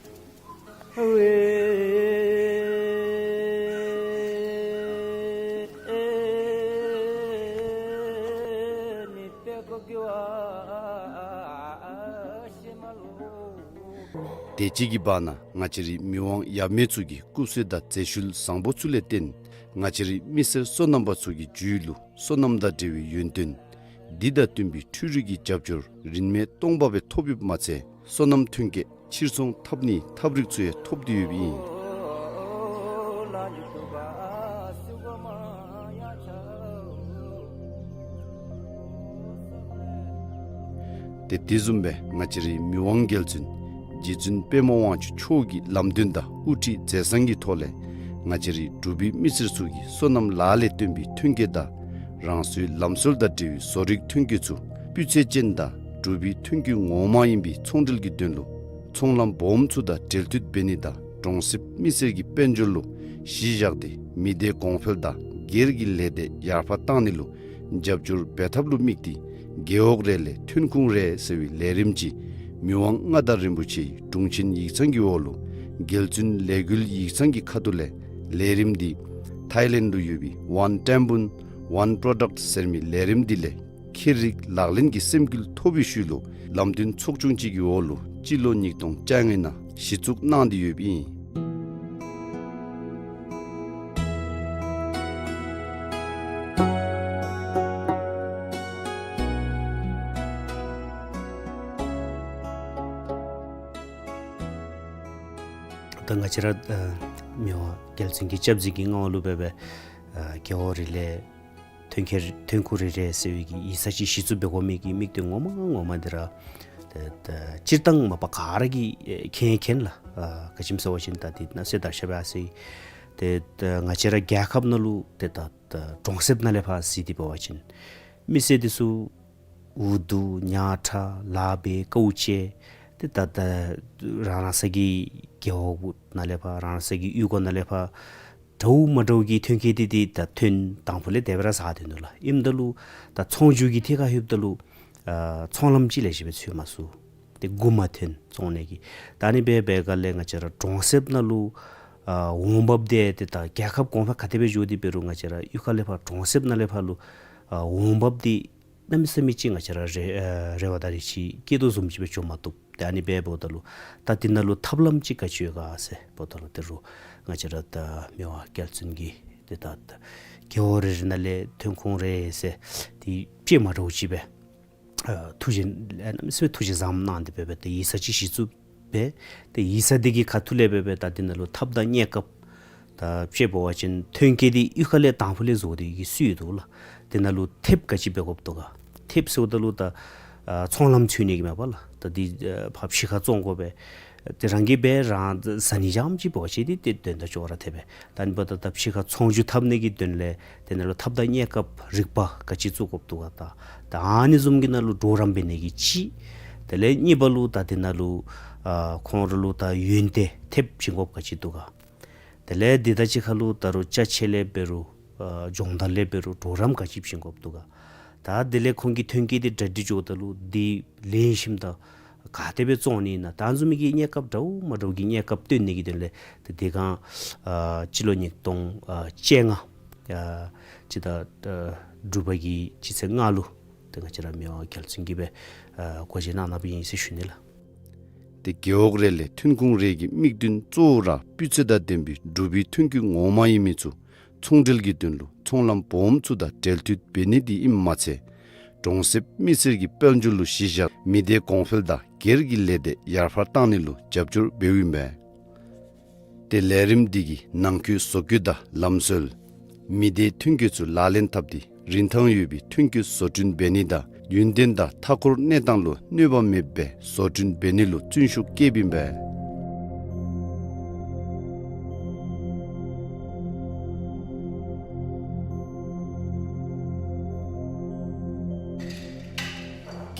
དེ་ཅིག་གི་བར་ན་ང་བཅས་རའི་མི་དབང་ཡབ་མེས་ཚུ་གི་སྐུ་བསོད་དང་མཛད་ཤུལ་བཟང་པོ་ཚུ་ལས་བརྟེན་ང་བཅས་རའི་མི་སེར་སོ་ནམ་པ་ཚུ་གི་རྒྱུད་ལུ་སོ་ནམ་དང་འབྲེལ་བའི་ཡོན་ཏན་འདི་དང་བསྟུན་པའི་འཕྲུལ་རིག་གི་རྒྱབ་སྐྱོར་རིན་མེད་སྟོང་པ་སྦེ་ཐོབ་ཡོདཔ་མ་ཚད་སོ་ནམ་ཐོན་སྐྱེད་ཕྱིར་ཚོང་འཐབ་ནིའི་ཐབས་རིག་ཚུ་ཡང་ཐོབ་སྟེ་ཡོདཔ་ཨིན། ཏེ་དེ་བཟུམ་སྦེ་ང་བཅས་རའི་མི་དབང་རྒྱལ་བཙུན་རྗེ་བཙུན་པདྨ་དབང་ཕྱུག་མཆོག་གི་ལམ་སྟོན་དང་དབུ་ཁྲིད་མཛད་བཟང་གི་ཐོག་ལས་ང་བཅས་རའི་འབྲུག་པའི་མི་སེར་ཚུ་གིས་སོ་ནམ་ལཱ་ལས་བཏོན་པའི་ཐོན་སྐྱེད་དང་རང་སོའི་ལམ་སྲོལ་དང་འབྲེལ་བའི་བཟོ་རིག་ཐོན་སྐྱེད་ཚུ་སྤུས་ཚད་ཅན་དང་འབྲུག་པའི་ཐོན་སྐྱེད་ངོ་མ་ཨིན་པའི་ཚོང་འབྲེལ་གྱི་དོན་ལུ་ཚོང་ལམ་སྦོམ་ཚུ་དང་འབྲེལ་མཐུད་འབད་ནི་དང་གྲོང་གསེབ་མི་སེར་གྱི་དཔལ་འབྱོར་ལུ་གཞི་བཞག་སྟེ་མི་སྡེ་གོང་འཕེལ་དང་སྒེར་གྱི་ལས་སྡེ་ཡར་འཕར་བཏང་ནི་ལུ་རྒྱབ་སྐྱོར་འབད་ཐབས་ལུ་དམིགས་ཏེ་རྒེད་འོག་རེ་ལས་ཐོན་ཁུངས་རེ་ཟེར་བའི་ལས་རིམ་ཅིག་མི་དབང་མངའ་བདག་རིན་པོ་ཆེའི་དྲུང་ཆེན་ཡིག་ཚང་གི་འོག་ལུ་རྒྱལ་བཙུན་ལས་འགུལ་ཡིག་ཚང་གི་ཁ་ཐུག་ལས་ལས་རིམ་འདི་ཐའི་ལེནཌ་ལུ་ཡོད་པའི་One Tambun One Product ཟེར་མི་ལས་རིམ་འདི་ལས་ཁྱེར་རིགས་ལག་ལེན་གྱི་སེམས་འགུལ་ཐོབ་པའི་ཤུལ་ལུ་ལམ་སྟོན་ཚོགས་ཆུང་ཅིག་གི་འོག་ལུ་སྤྱི་ལོ་ཉིས་སྟོང་བཅོ་ལྔ་ནང་གཞི་བཙུགས་གནང་སྟེ་ཡོདཔ་ཨིན། ད་ང་བཅས་ར་ཨ་མི་དབང་རྒྱལ་བཙུན་གྱི་སྐྱབས་འཛིན་གྱི་མངའ་འོག་ལུ་སྦེ་སྦེ་ཨ་རྒེད་འོག་རེ་ལས་ཐོན་ཁུངས་ཐོན་ཁུངས་རེ་རེ་ཟེར་བའི་གི་ཡིག་ཚང་ཅིག་གཞི་བཙུགས་འབད་དགོ་མི་གི་དམིགས་དོན་ངོ་མ་ངོ་མ་འདི་ར་ཏེ་ཏེ་སྤྱིར་བཏང་མ་པ་ག་ར་གིས་ཨེ་མཁྱེན་མཁྱེན་ལགས། ཨ་ག་ཅི་སྨོ་ཟེར་བ་ཅིན་ད་འདི་ནང་གསེས་ད་ཞབས་པད་ཨ་ཙི་ཏེ་ད་ང་བཅས་ར་རྒྱལ་ཁབ་ནང་ལུ་ཏེ་ད་ད་གྲོང་གསེབ་ནང་ལས་ཕར་གཟིགས་ཏེ་འབད་བ་ཅིན་མི་སེར་འདི་ཚུ་འུ་སྡུག་ཉག་ཕྲ་ལཱ་འབད་དཀའཝ་སྤྱད་ཏེ་ད་ད་རང་རང་སོ་གི་རྒེད་འོག་ནང་ལས་ཕར་རང་རང་སོ་གི་གཡུས་སྒོ་ནང་ལས་ཕར་འདྲཝ་མ་འདྲཝ་གི་ཐོན་སྐྱེད་འདི་འདི་ད་ཐོན་དང་ཕུ་ལས་དེ་སྦེ་ར་བཟའ་སྡོད་ནུག་ལགས། ཨིནམ་ད་ལུ་ད་ཚོང་རྒྱུག་གི་ཐད་ཁར་ལྷོདཔ་ད་ལུ་ཨ་ཚོང་ལམ་ཅིག་ལས་གཞི་སྦེ་འཚོལ་མ་ཚུགས། ཏེ་མགུ་མ་ཐོན་བཙོང་ནི་གི། ད་ཨ་ནི་སྦེ་འབད་སྒང་ལས་ང་བཅས་ར་གྲོང་གསེབ་ནང་ལུ་ཨ་འོང་འབབ་འདི་ཏེ་ད་རྒྱལ་ཁབ་གོང་འཕེལ་ག་དེ་སྦེ་འགྱོ་སྟེ་འབད་རུང་ང་བཅས་ར་གཡུས་ཁ་ལས་ཕར་གྲོང་གསེབ་ནང་ལས་ཕར་ལུ་ཨ་འོང་འབབ་འདི་གནམ་མེད་ས་མེད་ཅིག་ང་བཅས་ར་རེ་ཨ་རེ་བ་དང་རེ་ཆེ་བསྐྱེད་དོ་བཟུམ་ཅིག་སྦེ་འགྱོ་མ་བཏུབ། ཏེ་ཨ་ནི་སྦེ་འབདཝ་ད་ལུ་ད་འདི་ནང་ལུ་ཐབས་ལམ་ཅིག་ག་ཅི་ཡོད་ག་ཟེར་འབདཝ་ད་ལུ་ད་རུང་ང་བཅས་ར་ད་མི་དབང་རྒྱལ་བཙུན་གྱིས་ཏེ་ད་ད་རྒེད་འོག་རེ་རེ་ནང་ལས་ཐོན་ཁུངས་རེ་ཟེར་ཏེ་དཔྱེ་མ་འདྲཝ་ཅིག་སྦེ་ཨ་ཐུགས་རྗེ་ཨ་གནམ་མེད་ས་མེད་ཐུགས་རྗེ་བཟང་གནང་སྟེ་འབད་སྦེ་ཏེ་ཡིག་ཚང་ཅིག་གཞི་བཙུགས་འབད། ཏེ་ཡིག་ཚང་འདི་གི་ཁ་ཐུག་ལས་འབད་སྦེ་ད་འདི་ནང་ལུ་ཐབས་དང་གནས་སྐབས་ད་དཔྱེ་འབད་བ་ཅིན་ཐོན་སྐྱེད་འདི་གཡུས་ཁ་ལས་དང་ཕུ་ལས་བཟོ་སྟེ་གི་སུ་ཡོད་དོ་ལགས། འདི་ནང་ལུ་ཐེབས་ག་ཅི་འབད་དགོཔ་འདུག་ག། ཐེབས་ཟེརཝ་ད་ལུ་ད་ཨ་ཚོང་ལམ་འཚོལ་ནི་གི་མས་པ་ལགས། ད་འདི་ཨ་ཕར་ཕྱི་ཁར་བཙོང་དགོ་པས། ཏེ་རང་གིས་འབད་རང་ཟ་ནི་རྐྱངམ་ཅིག་འབད་བ་ཅིན་ཏེ་དོན་དག་ཅོག་ར་འཐདཔ་སྦེ། ད་ཨ་ནི་འབདཝ་ད་ད་ཕྱི་ཁར་ཚོང་བསྒྱུར་འཐབ་ནི་གི་དོན་ལས་དེ་ནང་ལུ་ཐབས་དང་གནས་སྐབས་རིག་པ་ག་ཅི་བཙུགས་དགོཔ་འདུག་ག། ད་ད་ཨ་ནི་བཟུམ་གྱི་ནང་ལུ་གྲོགས་རམ་འབད་ནི་གི་གཅིག། དེ་ལས་གཉིས་པ་ལུ་ད་དེ་ནང་ལུ་ཨ་ཁོང་ར་ལུ་ད་ཡོན་ཏན་ཐེབས་བྱིན་དགོཔ་ག་ཅི་འདུག་ག། དེ་ལས་འདི་དང་གཅིག་ཁར་ལུ་ད་རུང་ཅ་ཆས་ལས་འབད་རུང་ཨ་སྦྱོང་བརྡར་ལས་འབད་རུང་གྲོགས་རམ་ག་ཅི་བྱིན་དགོཔ་འདུག་ག། ད་དེ་ལས་ཁོང་གི་ཐོན་སྐྱེད་འདི་གྲ་སྒྲིག་འགྱོཝ་ད་ལུ་འདི་ལེན་ཞིནམ་ད་ག་དེ་སྦེ་བཙོང་ནི་ཨིན་ན། ད་ཨ་ནི་བཟུམ་མའི་གི་གནས་སྐབས་འདྲཝ་མ་འདྲཝ་གི་གནས་སྐབས་སྟོན་ནི་གི་དོན་ལས་ཏེ་དེ་སྒང་ཨ་སྤྱི་ལོ་ཉིས་སྟོང་ཨ་བཅོ་ལྔ་ཨ་སྤྱི་ཟླ་ཨ་དྲུག་པ་གི་སྤྱི་ཚེས་ལྔ་ལུ་ཏེ་ང་བཅས་ར་མི་དབང་རྒྱལ་བཙུན་གྱིས་སྦེ་ཨ་སྒོ་འབྱེད་གནང་གནངམ་ཨིན་ཟེར་ཞུ་ནི་ལགས། ཏེ་རྒེད་འོག་རེ་ལས་ཐོན་ཁུངས་རེ་གི་དམིགས་དོན་གཙོ་བོ་ར་སྤུས་ཚད་དང་ལྡན་པའི་འབྲུག་པའི་ཐོན་སྐྱེད་ངོ་མ་ཨིན་མི་ཚུ་ཚོང་འབྲེལ་གྱི་དོན་ལུ་ཚོང་ལམ་སྦོམ་ཚུ་དང་འབྲེལ་མཐུད་འབད་ནི་འདི་ཨིནམ་མ་ཚད་གྲོང་གསེབ་མི་སེར་གྱི་དཔལ་འབྱོར་ལུ་གཞི་བཞག་མི་སྡེ་གོང་འཕེལ་དང་སྒེར་གྱི་ལས་སྡེ་ཡར་འཕར་བཏང་ནི་ལུ་རྒྱབ་སྐྱོར་འབདཝ་ཨིན་པས། ཏེ་ལས་རིམ་འདི་གི་ནང་འཁོད་བཟོ་བཀོད་དང་ལམ་སྲོལ་མི་སྡེའི་ཐོན་སྐྱེད་ཚུ་ལག་ལེན་འཐབ་སྟེ་རིན་ཐང་ཡོད་པའི་ཐོན་སྐྱེད་བཟོ་སྐྲུན་འབད་ནི་དང་ཡུན་བརྟན་དང་མཐའ་འཁོར་གནས་སྟངས་ལུ་གནོད་པ་མེདཔ་སྦེ་བཟོ་སྐྲུན་འབད་ནི་ལུ་བརྩོན་ཤུགས་བསྐྱེདཔ་ཨིན་པས།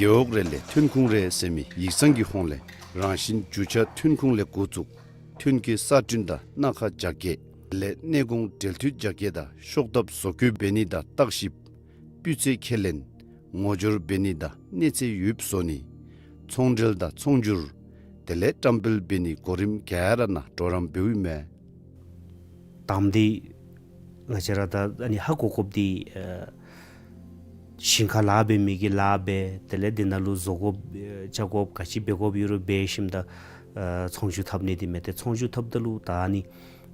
རྒེད་འོག་རེ་ལས་ཐོན་ཁུངས་རེ་ཟེར་མི་ཡིག་ཚང་གི་ཧོངས་ལས་རང་བཞིན་རྒྱུ་ཆ་ཐོན་ཁུངས་ལས་འགོ་བཙུགས་ཐོན་སྐྱེད་གསར་སྐྲུན་དང་སྣ་ཁ་རྒྱ་སྐྱེད་ལས་གནས་གོང་འབྲེལ་མཐུད་རྒྱ་སྐྱེད་དང་ཤོག་ཐབས་བཟོ་བཀོད་འབད་ནི་དང་བརྟག་ཞིབ་སྤུས་ཚད་ཁས་ལེན་ངོ་སྦྱོར་འབད་ནི་དང་གནས་ཚད་ཡོདཔ་བཟོ་ནི་ཚོང་འབྲེལ་དང་ཚོང་སྒྱུར་དེ་ལས་བཀྲམ་སྤེལ་འབད་ནི་གོ་རིམ་ག་ར་ནང་གྲོགས་རམ་འབདཝ་ཨིན་མས། དང་འདི་ང་བཅས་ར་ད་ཨ་ནི་ཧ་གོ་དགོཔ་འདི་ཨ་ཞིང་ཁར་ལཱ་འབད་མི་གིས་ལཱ་འབད། དེ་ལས་འདི་ནང་ལུ་བཟོ་དགོཔ་ཨ་རྐྱབ་དགོཔ་ག་ཅི་འབད་དགོཔ་ཡོད་རུང་འབད་ཞིནམ་ད་ཨ་ཚོང་བསྒྱུར་འཐབ་ནི་འདི་མས། ཏེ་ཚོང་བསྒྱུར་འཐབ་ད་ལུ་ད་ཨ་ནི་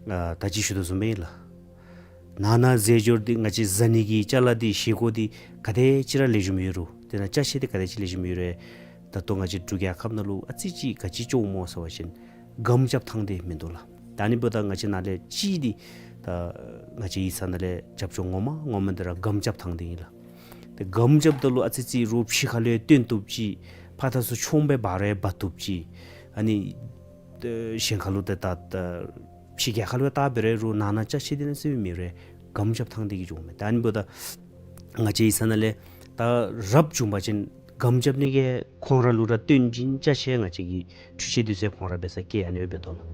ཨ་ད་ཅི་ཞུ་དོ་བཟུམ་སྦེ་ཨིན་ལགས། ནང་ན་རྫས་སྦྱོར་འདི་ང་བཅས་ཟ་ནི་གི་ཅ་ལ་འདི་བཞེས་སྒོ་འདི་ག་དེ་ཅིག་ར་ལེགས་ཤོམ་ཡོད་རུང་དེ་ནང་ཅ་ཆས་འདི་ག་དེ་ཅིག་ལེགས་ཤོམ་ཡོད་རུང་ད་ལྟོ་ང་བཅས་འབྲུག་རྒྱལ་ཁབ་ནང་ལུ་ཨ་ཙི་ཅིག་ག་ཅི་ཅོག་སྨོ་ཟེར་བ་ཅིན་སྒམ་རྐྱབ་ཐངས་འདི་མིན་འདུག་ལགས། ད་ཨ་ནི་འབདཝ་ད་ང་བཅས་ནཱ་ལས་ཅིག་འདི་ད་ང་བཅས་ཡིག་ཚང་ནང་ལས་རྒྱབ་སྐྱོར་ངོ་མ་ངོ་མ་འདི་ར་སྒམ་རྐྱབ་ཐངས་འདི་ཨིན་ལགས། ཏེ་སྒམ་རྐྱབ་ད་ལུ་ཨ་ཙི་ཅིག་རོགས་ཕྱི་ཁ་ལུ་ཡང་བཏོན་བཏུབ་ཅིག་ཕར་ད་ཚུར་མཆོངམ་སྦེ་འབག་རུང་ཡང་འབག་བཏུབ་ཅིག་ཨ་ནི་ཨེ་གཞན་ཁ་ལུ་ཏེ་ད་ད་ཕྱི་རྒྱལ་ཁ་ལུ་ཡང་བཏང་འབད་རུང་ནང་ན་ཅ་ཆས་འདི་ནང་ཚུད་མེད་རུང་སྒམ་རྐྱབ་ཐངས་འདི་གིས་འགྱོཝ་མས། ད་ཨ་ནི་འབདཝ་ད་ང་བཅས་ཡིག་ཚང་ནང་ལས་ད་རབ་བྱུང་པ་ཅིན་སྒམ་རྐྱབ་ནི་གི་ཁོང་ར་ལུ་ར་བཏོན་ཅིན་ཅ་ཆས་ང་བཅས་ཀྱི་འཕྲུལ་ཆས་འདི་ཚུ་ཁོང་ར་འབད་ས་སྐྱེལ་ཨ་ནི་སྦེ་འབད་དོ་ལགས།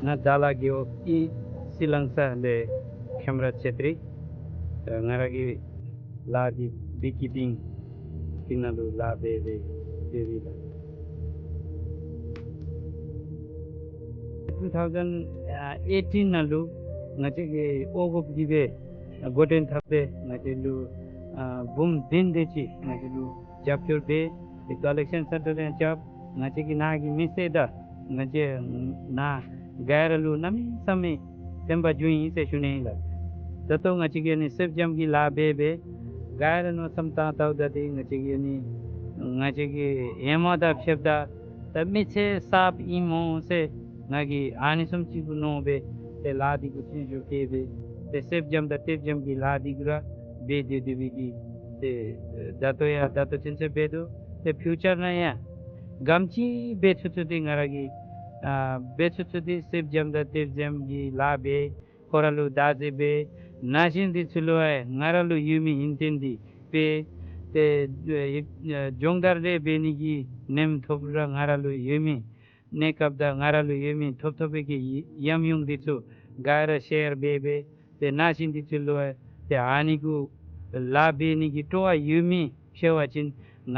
ང་བདག་ལ་རྒེད་འོག་ཨིན་སི་ལང་ས་ལས་ཁེམ་ར་ཆེ་ཏྲི། ང་ར་གི་ལཱ་འདི་བི་ཀི་པིང་གི་ནང་ལུ་ལཱ་འབད་འབད་འབད་འབད་ལགས། Two thousand eighteen ནང་ལུ་ང་བཅས་ཀྱི་ཨོ་གོབ་ཀྱིས་སྦེ་འགོ་འདྲེན་འཐབ་སྦེ་ང་བཅས་ལུ་ཨ་འབུམ་བདུན་དེ་ཅིག་ང་བཅས་ལུ་རྒྱབ་སྐྱོར་འབད། ཏེ་ཀོ་ལེག་ཤཱན་སེན་ཊར་ཡང་རྐྱབ། ང་བཅས་ཀྱི་ནཱ་གི་མི་སེར་དང་ང་བཅས་ནཱ་ག་ར་ལུ་གནམ་མེད་ས་མེད་ཕན་པ་བྱུང་ཡི་ཟེར་ཞུ་ནི་ཨིན་ལགས། ད་ལྟོ་ང་བཅས་ཀྱིས་ཨ་ནི་སེརཔ་འཇམ་གྱི་ལཱ་འབད་འབད་ག་ར་མནོ་བསམ་བཏང་བལྟཝ་ད་ཏེ་ང་བཅས་ཀྱིས་ཨ་ནི་ང་བཅས་ཀྱི་ཧེ་མ་དང་ཕྱདཔ་ད་ད་མི་ཚེ་གསརཔ་ཨིན་སྨོ་ཟེར་ང་གིས་ཨ་ནི་བཟུམ་ཅིག་གུ་མནོ་སྦེ་ཏེ་ལཱ་འདི་གུ་བརྩོན་ཤུགས་བསྐྱེད་སྦེ་ཏེ་སེརཔ་འཇམ་དང་ལྟེབ་འཇམ་གྱི་ལཱ་འདི་གུ་ར་འབད་སྡོད་སྡོད་པའི་གི་ཏེ་ད་ལྟོ་ཡང་ད་ལྟོ་ཚུན་ཚོད་འབད་དོ། ཏེ་ཕིའུ་ཅར་ནང་ཡང་ག་དེམ་ཅིག་འབད་ཚུགས་ཚུགས་ཏེ་ང་ར་གིས་ཨ་འབད་ཚུགས་ཚུགས་ཏེ་སེརཔ་འཇམ་དང་ལྟེབ་འཇམ་གྱི་ལཱ་འབད་ཁོང་ར་ལུ་བདག་འཛིན་འབད་ན་གཞོན་འདི་ཚུ་ལུ་ཡང་ང་ར་ལུ་ཡོད་མི་ཡོན་ཏན་འདི་སྤེལ། ཏེ་ཨེ་སྦྱོང་བརྡར་རེ་འབད་ནི་གི་ཉམས་ཐོབ་ར་ང་ར་ལུ་ཡོད་མི་གནས་སྐབས་དང་ང་ར་ལུ་ཡོད་མི་ཐོབ་ཐོབ་པའི་གི་ཉམས་མྱོང་འདི་ཚུ་ག་ར་ཤེར་འབད་འབད་ཏེ་ན་གཞོན་འདི་ཚུ་ལུ་ཡང་ཏེ་ཨ་ནི་གུ་ལཱ་འབད་ནི་གི་སྤྲོ་བ་ཡོད་མི་ཤེས་པ་ཅིན་ང་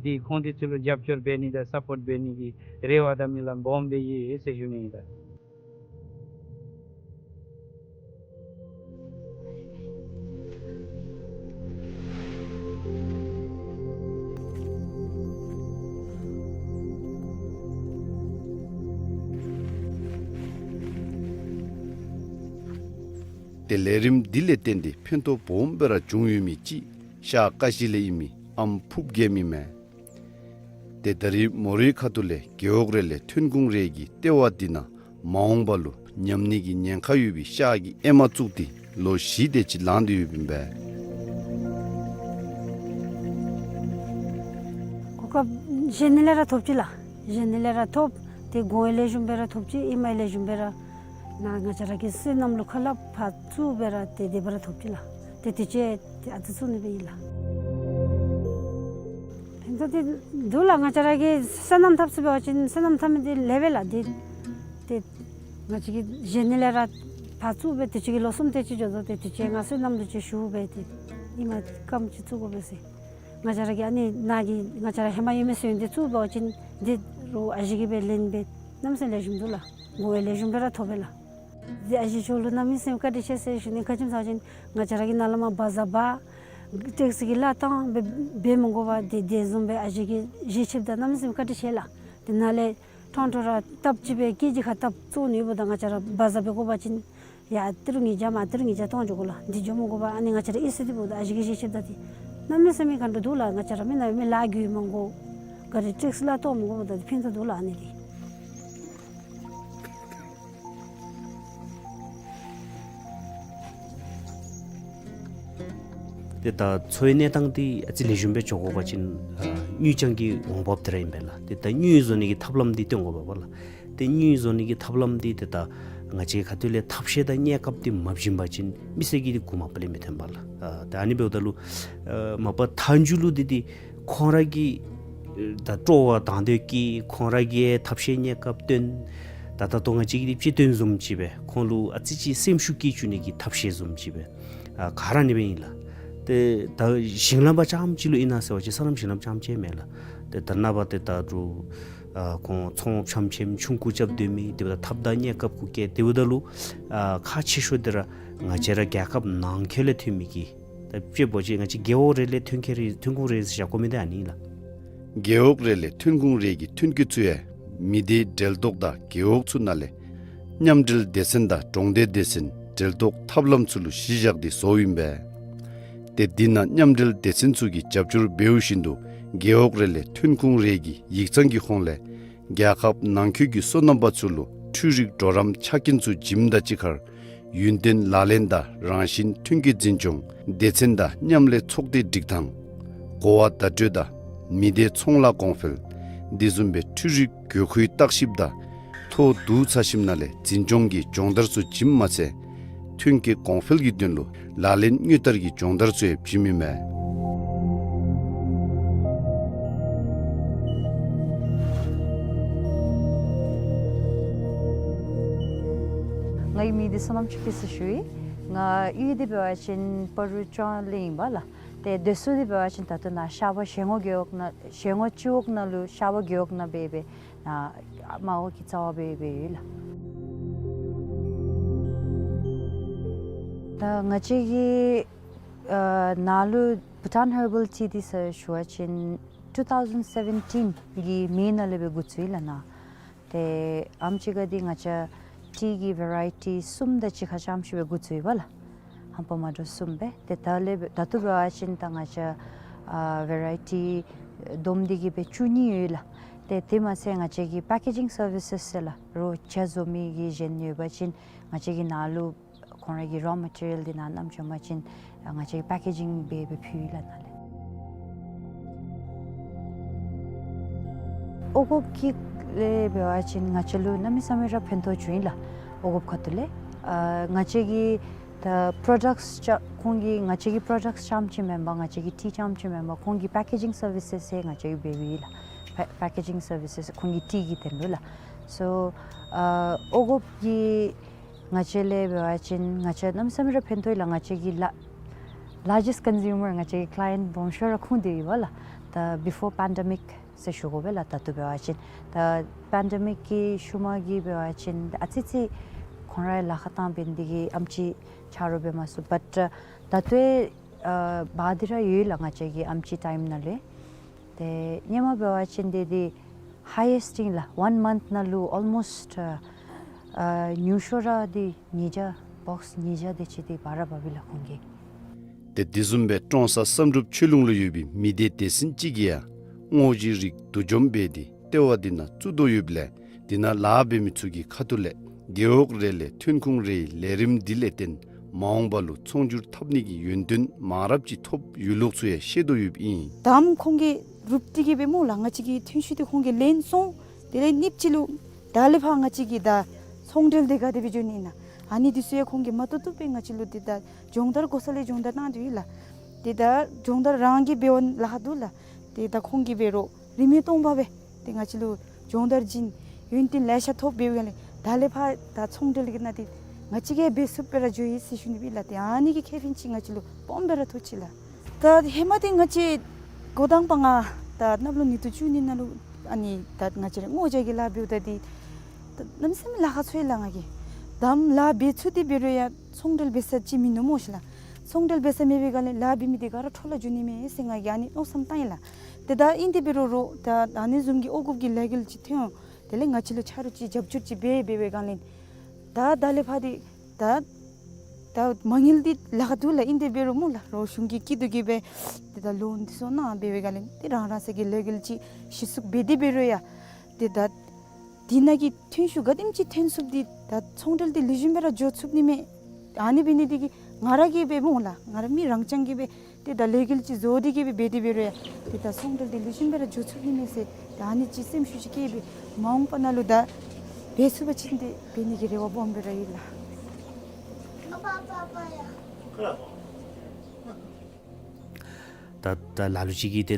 འདི་ཁོང་འདི་ཚུ་ལུ་རྒྱབ་སྐྱོར་འབད་ནི་དང་སཔོརཊ་འབད་ནི་གི་རེ་བ་དང་སྨོན་ལམ་སྦོམ་སྦེ་ཡོད་ཟེར་ཞུ་ནི་ཨིན་ལགས། ཏེ་ལས་རིམ་འདི་ལས་བརྟེན་ཏེ་ཕན་ཐོགས་སྦོམ་སྦེ་ར་བྱུང་ཡོད་མི་ཅིག་ཤར་ཀ་ཤི་ལས་ཨིན་མི་ཨམ་ཕུརཔ་རྒྱལམ་ཨིན་མས། ཏེ་ད་རིས་མོ་རའི་ཁ་ཐུག་ལས་རྒེད་འོག་རེ་ལས་ཐོན་ཁུངས་རེ་གི་ལྟེ་བ་འདི་ནང་མ་འོངས་པ་ལུ་ཉམས་ནི་གི་ཉེན་ཁ་ཡོད་པའི་ཤར་གྱི་ཨེ་མ་བཙུགས་ཏེ་ལོ་བཞི་དེ་ཅིག་ལང་སྟེ་ཡོདཔ་ཨིན་པས། གོ་སྐབས་ གཞན་ནི་ལས་ར་ཐོབ་ཅི་ལགས། གཞན་ནི་ལས་ར་ཐོབ། ཏེ་གོང་ཡང་ལེགས་ཤོམ་སྦེ་ར་ཐོབ་ཅི། ཨིནམ་ཡང་ལེགས་ཤོམ་སྦེ་ར་ནཱ་ང་བཅས་ར་གི་སོ་ནམ་ལུ་ཁ་སླབ་ཕར་བཙུགས་སྦེ་ར་ཏེ་དེ་སྦེ་ར་ཐོབ་ཅི་ལགས། ཏེ་དུས་ཅི་ཏེ་ཨ་ཙི་བཙུགས་ནི་སྦེ་ཨིན་ལགས། ཕན་ཐོགས་འདི་འདུག་ལགས། ང་བཅས་ར་གིས་སོ་ནམ་འཐབ་ཚུགས་པ་ཅིན་སོ་ནམ་འཐབ་མི་འདི་ལེགས་པས་ལགས། འདི་ཏེ་ང་བཅས་ཀྱིས་གཞན་ནི་ལས་ར་ཕར་བཙུགས་སྦེ་དུས་ཅི་གི་ལོ་གསུམ་དེ་ཅིག་འགྱོ་དོ། ཏེ་དུས་ཅི་ང་སོ་ནམ་ལུ་ཅིག་ཞུ་སྦེ་ཏེ་ཨིནམ་རྐངམ་ཅིག་བཙུགས་དགོ་པས་ཟེར། ང་བཅས་ར་གི་ཨ་ནི་ནཱ་གི་ང་བཅས་ར་ཧེ་མ་ཡོད་མི་སོ་ཡོན་འདི་བཙུགས་པ་ཅིན་འདི་རུང་ཨ་ཞེ་གི་སྦེ་ལེན་སྦེ་གནམ་མེད་ས་མེད་ལེགས་ཤོམ་འདུག་ལགས། གོང་ཡང་ལེགས་ཤོམ་སྦེ་ར་ཐོབ་པས་ལགས། འདི་ཨ་ཞེ་ཚུ་ལུ་གནམ་མེད་ས་མེད་བཀའ་དྲིན་ཆེ་ཟེར་ཞུ་ནི། ག་ཅི་སྨོ་ཟེར་བ་ཅིན་ང་བཅས་ར་གི་ནཱ་ལས་མར་བ་ཛ་བ་ཊེགསི་གི་ལཱ་བཏང་སྦེ་འབད་མི་དགོ་པར་འདི་དེ་བཟུམ་སྦེ་ཨ་ཞེ་གིས་བཞེས་ཆི་ད་གནམ་མེད་ས་མེད་བཀའ་དྲིན་ཆེ་ལགས། ཏེ་ནཱ་ལས་ཁྲོང་ཁྲོ་ར་སྟབས་ཅིག་སྦེ་ཀེ་ཇི་ཁ་སྟབས་བཙུགས་ནི་འབདཝ་ད་ང་བཅས་ར་བ་ཛ་འབད་དགོ་པ་ཅིན་ཡར་ཏི་རུ་ཉིས་བརྒྱ་མར་ཏི་རུ་ཉིས་བརྒྱ་གཏང་འགྱོ་དགོ་ལགས། འདི་འགྱོ་མི་དགོ་པར་ཨ་ནི་ང་བཅས་ར་ཨི་སི་འདི་འབདཝ་ད་ཨ་ཞེ་གིས་བཞེས་ཆི་ད་ཏེ་གནམ་མེད་ས་མེད་ག་འདྲ་འདུག་ལགས། ང་བཅས་ར་མི་ནང་མི་ལཱ་རྒྱུ་མི་དགོ། ག་ར་ཊེགསི་ལཱ་བཏང་མི་དགོ་པ་ད་ཏེ་ཕན་ཐོགས་འདུག་ལགས་ཨ་ནི་འདི། ཏེ་ད་འཚོ་བའི་གནས་སྟངས་འདི་ཨ་ཙི་ལེགས་ཤོམ་སྦེ་འགྱོ་དགོ་པ་ཅིན་ཨ་དངུལ་རྐྱང་གི་འོང་འབབ་དེ་ར་ཨིན་པས་ལགས། ཏེ་ད་དངུལ་བཟོ་ནི་གི་ཐབས་ལམ་འདི་སྟོན་དགོ་པས་ལགས། ཏེ་དངུལ་བཟོ་ནི་གི་ཐབས་ལམ་འདི་ཏེ་ད་ང་བཅས་ཁ་ཐུག་ལས་ཐབས་ཤེས་དང་གནས་སྐབས་འདི་མ་བྱིན་པ་ཅིན་མི་སེར་གྱིས་འདི་གུ་མ་པ་ལས་མི་ཐོན་པས་ལགས། ཨ་ད་ཨ་ནི་འབདཝ་ད་ལུ་ཨ་མ་པ་མཐའ་མཇུག་ལུ་འདི་འདི་ཁོང་ར་གི་ཨེ་ད་སྤྲོ་བ་དང་འདོད་ཀྱིས་ཁོང་ར་གིས་ཐབས་ཤེས་གནས་སྐབས་སྟོན། ད་ད་ལྟོ་ང་བཅས་ཀྱིས་འདི་སྤྱི་དོན་བཟུམ་ཅིག་སྦེ་ཁོང་ལུ་ཨ་ཙི་ཅིག་སེམས་ཤུགས་སྐྱེད་བཅུག་ནི་གི་ཐབས་ཤེས་བཟུམ་ཅིག་སྦེ་ཨ་ག་ར་ཨ་ནི་སྦེ་ཨིན་ལགས། ཏེ་ད་ཞིང་ལམ་པ་རྐྱངམ་ཅིག་ལུ་ཨིན་ན་ཟེར་བ་ཅིན་སོ་ནམ་ཞིང་ལམ་རྐྱངམ་ཅིག་མེན་ལགས། ཏེ་ད་ནངས་པ་ཏེ་ད་རུང་ཨ་ཁོང་ཚོང་འབྲེལ་ཆམ་ཆེམ་ཆུང་ཀུ་རྐྱབ་སྡོད་མི་དེ་འབདཝ་ད་ཐབས་དང་གནས་སྐབས་གུ་བཀལ་དེ་འབདཝ་ད་ལུ་ཨ་ཁག་ཆེ་ཤོས་འདི་ར་ང་བཅས་ར་རྒྱལ་ཁབ་ནང་འཁོད་ལས་ཐོན་མི་གི་ད་དཔྱེ་འབད་བ་ཅིན་ང་བཅས་རྒེད་འོག་རེ་ལས་ཐོན་ཁུངས་རེ་ཐོན་ཁུངས་རེ་ཟེར་བཞག་དགོ་མི་འདི་ཨ་ནི་ལགས། རྒེད་འོག་རེ་ལས་ཐོན་ཁུངས་རེ་གི་ཐོན་སྐྱེད་ཚུ་ཡང་མི་སྡེའི་འབྲེལ་གཏོགས་དང་རྒེད་འོག་ཚུ་ནང་ལས་མཉམ་འབྲེལ་སྡེ་ཚན་དང་གྲོང་སྡེ་སྡེ་ཚན་འབྲེལ་གཏོགས་ཐབས་ལམ་ཚུ་ལུ་གཞི་བཞག་སྟེ་བཟོཝ་ཨིན་པས། ཏེ་འདི་ནང་མཉམ་འབྲེལ་སྡེ་ཚན་ཚུ་གིས་རྒྱབ་སྐྱོར་འབདཝ་བཞིན་དུ་རྒེད་འོག་རེ་ལས་ཐོན་ཁུངས་རེ་གི་ཡིག་ཚང་གི་ཧོངས་ལས་རྒྱལ་ཁབ་ནང་འཁོད་ཀྱི་སོ་ནམ་པ་ཚུ་ལུ་འཕྲུལ་རིག་གྲོགས་རམ་ཆ་རྐྱེན་ཚུ་བྱིནམ་དང་གཅིག་ཁར་ཡུན་བརྟན་ལག་ལེན་དང་རང་བཞིན་ཐོན་སྐྱེད་འཛིན་སྐྱོང་སྡེ་ཚན་དང་མཉམ་ལས་ཚོགས་སྡེ་སྒྲིག་ཐངས། གོ་བ་བརྡ་སྤྲོད་དང་མི་སྡེ་ཚོང་ལཱ་གོང་འཕེལ། འདི་བཟུམ་སྦེ་འཕྲུལ་རིག་དགོས་མཁོའི་བརྟག་ཞིབ་དང་ཐོ་བསྡུ་ཚར་ཞིནམ་ལས་འཛིན་སྐྱོང་གི་སྦྱོང་བརྡར་ཚུ་བྱིནམ་མ་ཚད་ཐོན་སྐྱེད་གོང་འཕེལ་གྱི་དོན་ལུ་ལག་ལེན་དངོས་བསྟར་གྱི་སྦྱོང་བརྡར་ཚུ་ཡང་བྱིནམ་ཨིན་མས། ང་གི་མིང་འདི་བསོད་ནམས་ཆོས་སྐྱིད་ཟེར་ཞུ་ཡི། ང་གཡུས་འདི་འབད་བ་ཅིན་སྤ་རོ་ལྕང་གླིང་ཨིན་པས་ལགས། ཏེ་སྡོད་ས་འདི་འབད་བ་ཅིན་ད་ལྟོ་ནཱ་ཤར་པ་ཞལ་ངོ་རྒེད་འོག་ནང་ཞལ་ངོ་སྤྱི་འོག་ནང་ལུ་ཤར་པ་རྒེད་འོག་ནང་སྦེ་སྦེ་ནཱ་མ་འོག་གི་རྩ་བ་སྦེ་སྦེ་ཡོད་ལགས། ད་ང་བཅས་ཀྱི་ཨ་ནཱ་ལུ་Bhutan Herbal Tea འདི་ཟེར་ཞུ་བ་ཅིན་two thousand seventeen གི་མེ་ནང་ལས་སྦེ་འགོ་བཙུགས་ཡི་ལགས་ནཱ། ཏེ་ཨམ་ཅིག་ཁར་འདི་ང་བཅས་ཊི་གི་ཝེ་རའི་ཊི་གསུམ་དང་གཅིག་ཁར་རྐྱངམ་ཅིག་སྦེ་འགོ་བཙུགས་ཡི་པ་ལགས། ཧམ་པ་མ་འདྲཝ་གསུམ་སྦེ། ཏེ་ད་ལས་ད་ལྟོ་འབད་བ་ཅིན་ད་ང་བཅས་ཨ་ཝེ་རའི་ཊི་བསྡོམས་ཏེ་གི་སྦེ་བཅུ་གཉིས་ཡོད་ལགས། ཏེ་དེ་མ་ཚད་ང་བཅས་ཀྱི་པེ་ཀེ་ཇིང་སར་བི་སེས་ཟེར་ལགས། རོགས་ཇ་བཟོ་མི་གི་གཞན་ཡོད་པ་ཅིན་ང་བཅས་ཀྱིས་ནཱ་ལུ་ཁོང་ར་གི་རོ་མ་ཊི་རི་ཡལ་འདི་ནཱ་བསྣམས་བྱོན་པ་ཅིན་ཨ་ང་བཅས་ཀྱིས་པེ་ཀེ་ཇིང་འབད་སྦེ་ཕུལ་ཡི་ལགས་ནཱ་ལས། ཨོ་གོཔ་གི་ལས་འབད་བ་ཅིན་ང་བཅས་ལུ་གནམ་མེད་ས་མེད་ར་ཕན་ཐོགས་བྱུང་ཡི་ལགས། ཨོ་གོཔ་ཁ་ཐུག་ལས་ཨ་ང་བཅས་ཀྱི་ད་པྲོ་ཌཀཊས་རྐྱ་ཁོང་གི་ང་བཅས་ཀྱི་པྲོ་ཌཀཊས་རྐྱངམ་ཅིག་མེན་པར་ང་བཅས་ཀྱི་ཊི་རྐྱངམ་ཅིག་མེན་པར་ཁོང་གི་པེ་ཀེ་ཇིང་སར་བི་སེས་ཡང་ང་བཅས་ཀྱིས་འབད་བའི་ལགས། པེ་པེ་ཀེ་ཇིང་སར་བི་སེས་ཁོང་གི་ཊི་གི་དོན་ལུ་ལགས། སོ་ཨ་ཨོ་གོཔ་གིས་ང་བཅས་ལས་འབད་བ་ཅིན་ང་བཅས་གནམ་མེད་ས་མེད་ར་ཕན་ཐོགས་ཡི་ལགས། ང་བཅས་ཀྱི་ལ་ལར་ཇེསཊ་ཀོན་ཟུ་མར་ང་བཅས་ཀྱི་ཀི་ལའི་ཡེནཊ་སྦོམ་ཤོས་ར་ཁོང་འདི་ཨིན་པས་ལགས། ད་བི་ཕོར་པེན་ཌེ་མིཀ་ཟེར་ཞུ་དགོ་པས་ལགས། ད་ལྟོ་འབད་བ་ཅིན་ད་པེན་ཌེ་མིཀ་གི་ཤུལ་མ་གི་འབད་བ་ཅིན་ཨ་ཙི་ཙི་ཁོང་རའི་ལཱ་ཁག་བཏང་འབད་ནི་འདི་གིས་ཨམ་ཅིག་ཆ་རོགས་འབད་མ་ཚུགས། བཊ་ད་ལྟོ་ཨ་བ་འདི་ར་ཡོད་ལགས་ང་བཅས་ཀྱི་ཨམ་ཅིག་ཊའིམ་ནང་ལས། ཏེ་ཧེ་མ་འབད་བ་ཅིན་འདི་འདི་ཧའི་ཡེསཊ་ཨིན་ལགས། ཝན་མནཐ་ནང་ལུ་ཨོལ་མོསཊ་ཨ་ཉུང་ཤོས་ར་འདི་ཉིས་བརྒྱ་བོགསི་ཉིས་བརྒྱ་དེ་ཅིག་འདི་འབག་ར་འབག་པས་ལགས་ཁོང་གིས། ཏེ་དེ་བཟུམ་སྦེ་ཀྲོང་གསར་བསམ་གྲུབ་ཆོས་ལུང་ལུ་ཡོད་པའི་མི་སྡེ་སྡེ་ཚན་ཅིག་གིས་ཡང་དངོས་གཞི་རིགས་བསྡུ་འཇོམས་འབད་དེ་ལྟེ་བ་འདི་ནང་བཙུགས་དོ་ཡོདཔ་ལས་འདི་ནང་ལཱ་འབད་མི་ཚུ་གི་ཁ་ཐུག་ལས་རྒེད་འོག་རེ་ལས་ཐོན་ཁུངས་རེའི་ལས་རིམ་འདི་ལས་བརྟེན་མ་འོངས་པ་ལུ་ཚོང་སྒྱུར་འཐབ་ནི་གི་ཡོན་ཏན་མང་རབས་ཅིག་ཐོབ་ཡོད་ལུགས་ཚུ་ཡང་ཤེས་དོ་ཡོདཔ་ཨིན། དང་པ་ཁོང་གིས་ རུབ་སྟེ་གི་སྦེ་སྨོ་ལགས། ང་བཅས་ཀྱི་ཐོན་ཤུགས་འདི་ཁོང་གིས་ལེན་སོང་། དེ་ལས་གཉིས་པ་ཅིག་ལུ་ད་ལས་ཕར་ང་བཅས་ཀྱི་ད་ཚོང་འབྲེལ་འདི་ག་དེ་སྦེ་འགྱོ་ནི་ཨིན་ན། ཨ་ནི་འདི་ཚུ་ཡང་ཁོང་གིས་མ་བཏུབ་བཏུབ་སྦེ་ང་བཅས་ལུ་འདི་ད་སྦྱོང་བརྡར་དགོ་ས་ལས་སྦྱོང་བརྡར་གནང་དོ་ཡོད་ལགས། དེ་ད་སྦྱོང་བརྡར་རང་གིས་འབད་བ་ལཱ་ཁག་འདུག་ལགས། དེ་ད་ཁོང་གིས་འབད་རུང་རིན་མེད་སྟོང་པ་སྦེ་ཏེ་ང་བཅས་ལུ་སྦྱོང་བརྡར་བྱིན། ཡོན་ཏན་ལེ་ཤ་ཐོབ་འབད་བའི་སྒང་ལས་ད་ལས་ཕར་ད་ཚོང་འབྲེལ་གྱི་ནང་འདི་ང་བཅས་ཀྱིས་འབད་ཚུགསཔ་སྦེ་ར་འགྱོ་ཡི་ཟེར་ཞུ་ནི་སྦེ་ལགས། ཏེ་ཨ་ནི་གི་ཁེ་ཕན་ཅིག་ང་བཅས་ལུ་སྦོམ་སྦེ་ར་ཐོབ་ཅི་ལགས། ད་ཧེ་མ་འདི་ང་བཅས་འགོ་དང་པ་ང་ད་གནམ་ལོ་ཉིས་སྟོང་བཅུ་གཉིས་ནང་ལུ་ཨ་ནི་ད་ང་བཅས་ར་སྔོ་ཇ་གི་ལཱ་འབདཝ་ད་འདི་ད་གནམ་མེད་ས་མེད་ལཱ་ཁག་ཚོར་ཡི་ལགས་ང་གིས། དམ་ལཱ་འབད་ཚུགས་ཏེ་འབད་རུང་ཡང་ཚོང་འབྲེལ་འབད་ས་ཅིག་མིན་ནུག་སྨོ་ཤེས་ལགས། ཚོང་འབྲེལ་འབད་ས་མེད་པའི་སྒང་ལས་ལཱ་འབད་མི་འདི་ག་ར་འཕྲོ་བརླག་འགྱོ་ནི་མས་ཟེར་ང་གིས་ཨ་ནི་མནོ་བསམ་བཏང་ཡི་ལགས། ཏེ་ད་ཨིན་ཏེ་འབད་རུང་རུང་ད་ཨ་ནི་བཟུམ་གྱི་ཨོ་གུཔ་གི་ལས་འགུལ་ཅིག་ཐོན་འོང་། དེ་ལས་ང་བཅས་ལུ་ཆ་རོགས་ཅིག་རྒྱབ་སྐྱོར་ཅིག་འབད་འབད་བའི་སྒང་ལས་ད་ད་ལས་ཕར་འདི་ད་ད་མ་དངུལ་འདི་ལཱ་ཁག་འདུག་ལགས། ཨིན་ཏེ་འབད་རུང་སྨོ་ལགས། རོགས་གཞུང་གི་སྐྱིད་སྡུག་གིས་སྦེ་ཏེ་ད་ལོན་འདི་ཚུ་གནང་འབད་བའི་སྒང་ལས་ཏེ་རང་རང་སོའི་ལས་འགུལ་ཅིག་གཞི་བཙུགས་འབད་དེ་འབད་རུང་ཡང་ཏེ་ད་འདི་ནང་གི་ཐོན་ཤུགས་ག་དེམ་ཅིག་ཐོན་ཚུགསཔ་འདི་ད་ཚོང་འབྲེལ་འདི་ལེགས་ཤོམ་སྦེ་ར་འགྱོ་ཚུགས་ནི་མས། ཨ་ནི་འབད་ནི་འདི་གིས་ང་ར་གིས་སྦེ་སྨོ་ལགས། ང་ར་མི་རང་རྐྱང་གིས་སྦེ་ཏེ་ད་ལས་འགུལ་ཅིག་བཟོ་སྟེ་གི་སྦེ་འབད་དེ་འབད་རུང་ཡང་ཏེ་ད་ཚོང་འབྲེལ་འདི་ལེགས་ཤོམ་སྦེ་ར་འགྱོ་ཚུགས་ནི་མས་ཟེར་ད་ཨ་ནི་ཅིག་སེམས་ཤུགས་ཅིག་བསྐྱེད་སྦེ་མ་འོངས་པ་ནང་ལུ་ད་འབད་ཚུགས་པ་ཅིན་ཏེ་འབད་ནི་གི་རེ་བ་སྦོམ་སྦེ་ར་ཡོད་ལགས། ད་ད་ལ་ལུ་ཅིག་གིས་ཏེ་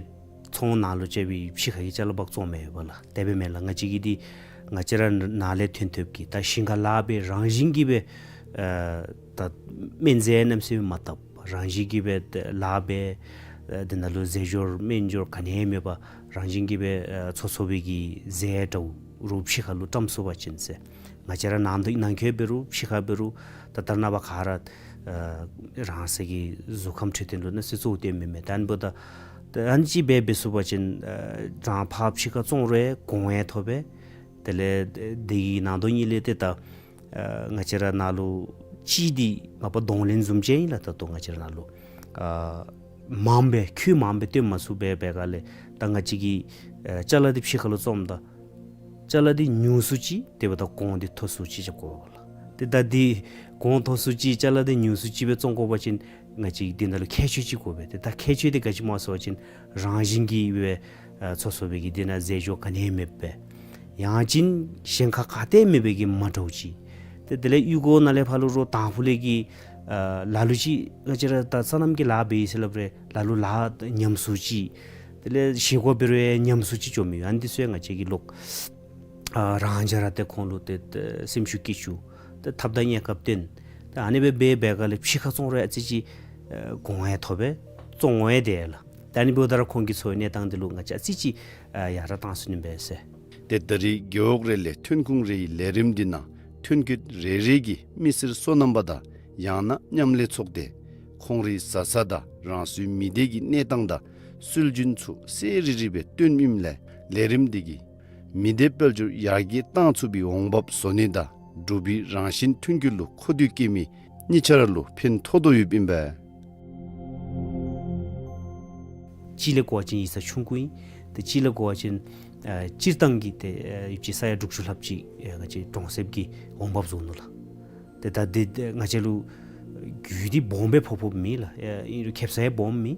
ཚོང་ནང་ལུ་བཅའ་བའི་ཕྱི་ཁ་གི་ཅ་ལ་འབག་བཙོང་མི་ཡོདཔ་ལགས། དེ་སྦེ་མེན་ལགས། ང་བཅས་ཀྱི་འདི་ང་བཅས་ར་ནང་ལས་ཐོན་ཐོབ་ཀྱི་ད་ཞིང་ཁ་ལཱ་འབད་རང་བཞིན་གྱིས་སྦེ་ཨ་ད་སྨན་རྫས་གནམ་མེད་ས་མེད་མ་བཏབ། རང་བཞིན་གྱིས་སྦེ་ལཱ་འབད་ཨ་དེ་ནང་ལུ་རྫས་སྦྱོར་སྨན་སྦྱོར་ག་ནི་ཡང་མེད་པར་རང་བཞིན་གྱིས་སྦེ་ཨ་འཚོ་འཚོ་བའི་གི་རྫས་འདྲཝ་རོགས་ཕྱི་ཁ་ལུ་བཀྲམ་ཚུགས་པ་ཅིན་ཟེར། ང་བཅས་ར་ནང་དུ་ནང་འཁོད་འབད་རུང་ཕྱི་ཁར་འབད་རུང་ད་ལྟོ་ནངས་པ་ག་ར་ཨ་རང་སོའི་གཟུགས་ཁམས་འཕྲོད་བསྟེན་ལུ་གནམ་མེད་ས་མེད་གཙོ་བོ་བཏོནམ་མས། ད་ཨ་ནི་འབདཝ་ད་ད་ཨ་ནི་ཅིག་འབད་འབད་ཚུགས་པ་ཅིན་ཨ་རང་ཕར་ཕྱི་ཁར་བཙོང་རུང་གོང་ཡང་ཐོབ་པས། དེ་ལས་དེ་གི་ནང་དོན་ཉིད་ལས་ཏེ་ད་ཨ་ང་བཅས་ར་ནང་ལུ་ཅིག་འདི་མ་པ་གདོང་ལེན་བཟུམ་ཅིག་ཨིན་ལགས། ད་ལྟོ་ང་བཅས་ར་ནང་ལུ་ཨ་མངམ་སྦེ་ཁོང་མངམ་སྦེ་བཏོན་མ་ཚུགས་པའི་སྒང་ལས་ད་ང་བཅས་ཀྱིས་ཨ་ཅ་ལ་འདི་ཕྱི་ཁ་ལུ་བཙོངམ་ད་ཅ་ལ་འདི་ཉུང་སུ་ཅིག་དེ་འབདཝ་ད་གོང་འདི་མཐོ་སུ་ཅིག་རྐྱབ་དགོ་པས་ལགས། ཏེ་ད་འདི་གོང་མཐོ་སུ་ཅིག་ཅ་ལ་འདི་ཉུང་སུ་ཅིག་སྦེ་བཙོང་དགོ་པ་ཅིན་ང་བཅས་འདི་ནང་ལུ་ཁྱད་ཆོས་ཅིག་དགོ་པས། ཏེ་ད་ཁྱད་ཆོས་འདི་ག་ཅི་སྨོ་ཟེར་བ་ཅིན་རང་བཞིན་གྱིས་སྦེ་ཨ་འཚོ་འཚོ་བའི་གི་འདི་ནང་རྫས་སྦྱོར་ག་ནི་ཡང་མེདཔ་སྦེ། ཡང་ཅིན་གཞན་ཁ་ག་ཏེ་མེད་པའི་གི་མ་འདྲཝ་ཅིག། ཏེ་དེ་ལས་གཡུས་སྒོ་ནང་ལས་ཕར་ལུ་རོགས་དང་ཕུ་ལས་ཀྱི་ཨ་ལ་ལུ་ཅིག་ང་བཅས་ར་ད་སོ་ནམ་གྱི་ལཱ་འབད་ཡི་ཟེར་སླབ་རུང་ལ་ལུ་ལཱ་ཉམས་སུ་ཅིག། དེ་ལས་བཞེས་སྒོ་འབད་རུང་ཡང་ཉམས་སུ་ཅིག་འགྱོ་མི་ཡོད། ཨ་ནི་འདི་ཚུ་ཡང་ང་བཅས་ཀྱིས་ལོག་ཨ་རང་འཇགས་ར་ཏེ་ཁོང་ལུ་ཏེ་ཏེ་སེམས་ཤུགས་བསྐྱེད་བཅུག། ཏེ་ཐབས་དང་གནས་སྐབས་བསྟུན། ཏེ་ཨ་ནི་སྦེ་འབད་བའི་སྒང་ལས་ཕྱི་ཁར་བཙོང་རུང་ཨ་ཙི་ཅིག་ཨ་གོང་ཡང་ཐོབ་པས། བཙོང་ཡང་བདེ་ལགས། ཏེ་ཨ་ནི་འབདཝ་ད་ར་ཁོང་གི་འཚོ་བའི་གནས་སྟངས་འདི་ལུ་ང་བཅས་ཨ་ཙི་ཅིག་ཨ་ཡར་དྲག་བཏང་ཚུགས་ནི་མས་ཟེར། ཏེ་ད་རེས་རྒེད་འོག་རེ་ལས་ཐོན་ཁུངས་རེའི་ལས་རིམ་འདི་ནང་ཐོན་སྐྱེད་རེ་རེ་གིས་མི་སེར་སོ་ནམ་པ་དང་ཡང་ན་མཉམ་ལས་ཚོགས་སྡེ་ཁོང་རའི་བཟའ་ཚང་དང་རང་སོའི་མི་སྡེ་གི་གནས་སྟངས་དང་སྲོལ་རྒྱུན་ཚུ་གསལ་རི་རི་སྦེ་སྟོནམ་ཨིནམ་ལས་ལས་རིམ་འདི་གིས་མི་སྡེ་དཔལ་འབྱོར་ཡར་རྒྱས་བཏང་ཚུགས་པའི་འོང་འབབ་བཟོ་ནི་དང་འབྲུག་པའི་རང་བཞིན་ཐོན་སྐྱེད་ལུ་མཁོ་འདོད་བསྐྱེད་མི་གཉིས་ཆ་ར་ལུ་ཕན་ཐོགས་དོ་ཡོདཔ་ཨིན་པས། གཅིག་ལས་གོ་བ་ཅིན་ཡིག་ཚང་ཆུང་ཀུ་ཨིན། ཏེ་གཅིག་ལས་གོ་བ་ཅིན་ཨ་སྤྱིར་བཏང་གི་ཏེ་ཨ་ཡོདཔ་ཅིག་ས་ཡ་དྲུག་ཅུ་ལྷགཔ་ཅིག་ཨ་ང་བཅས་གྲོང་གསེབ་ཀྱི་འོང་འབབ་བཟོ་ནུག་ལགས། ཏེ་ད་འདི་ང་བཅས་ལུ་རྒྱུ་འདི་སྦོམ་སྦེ་ཕོག་ཕོགཔ་མེད་ལགས། ཨ་ཨིན་རུང་ཁེབ་ས་ཡང་སྦོམ་མེད།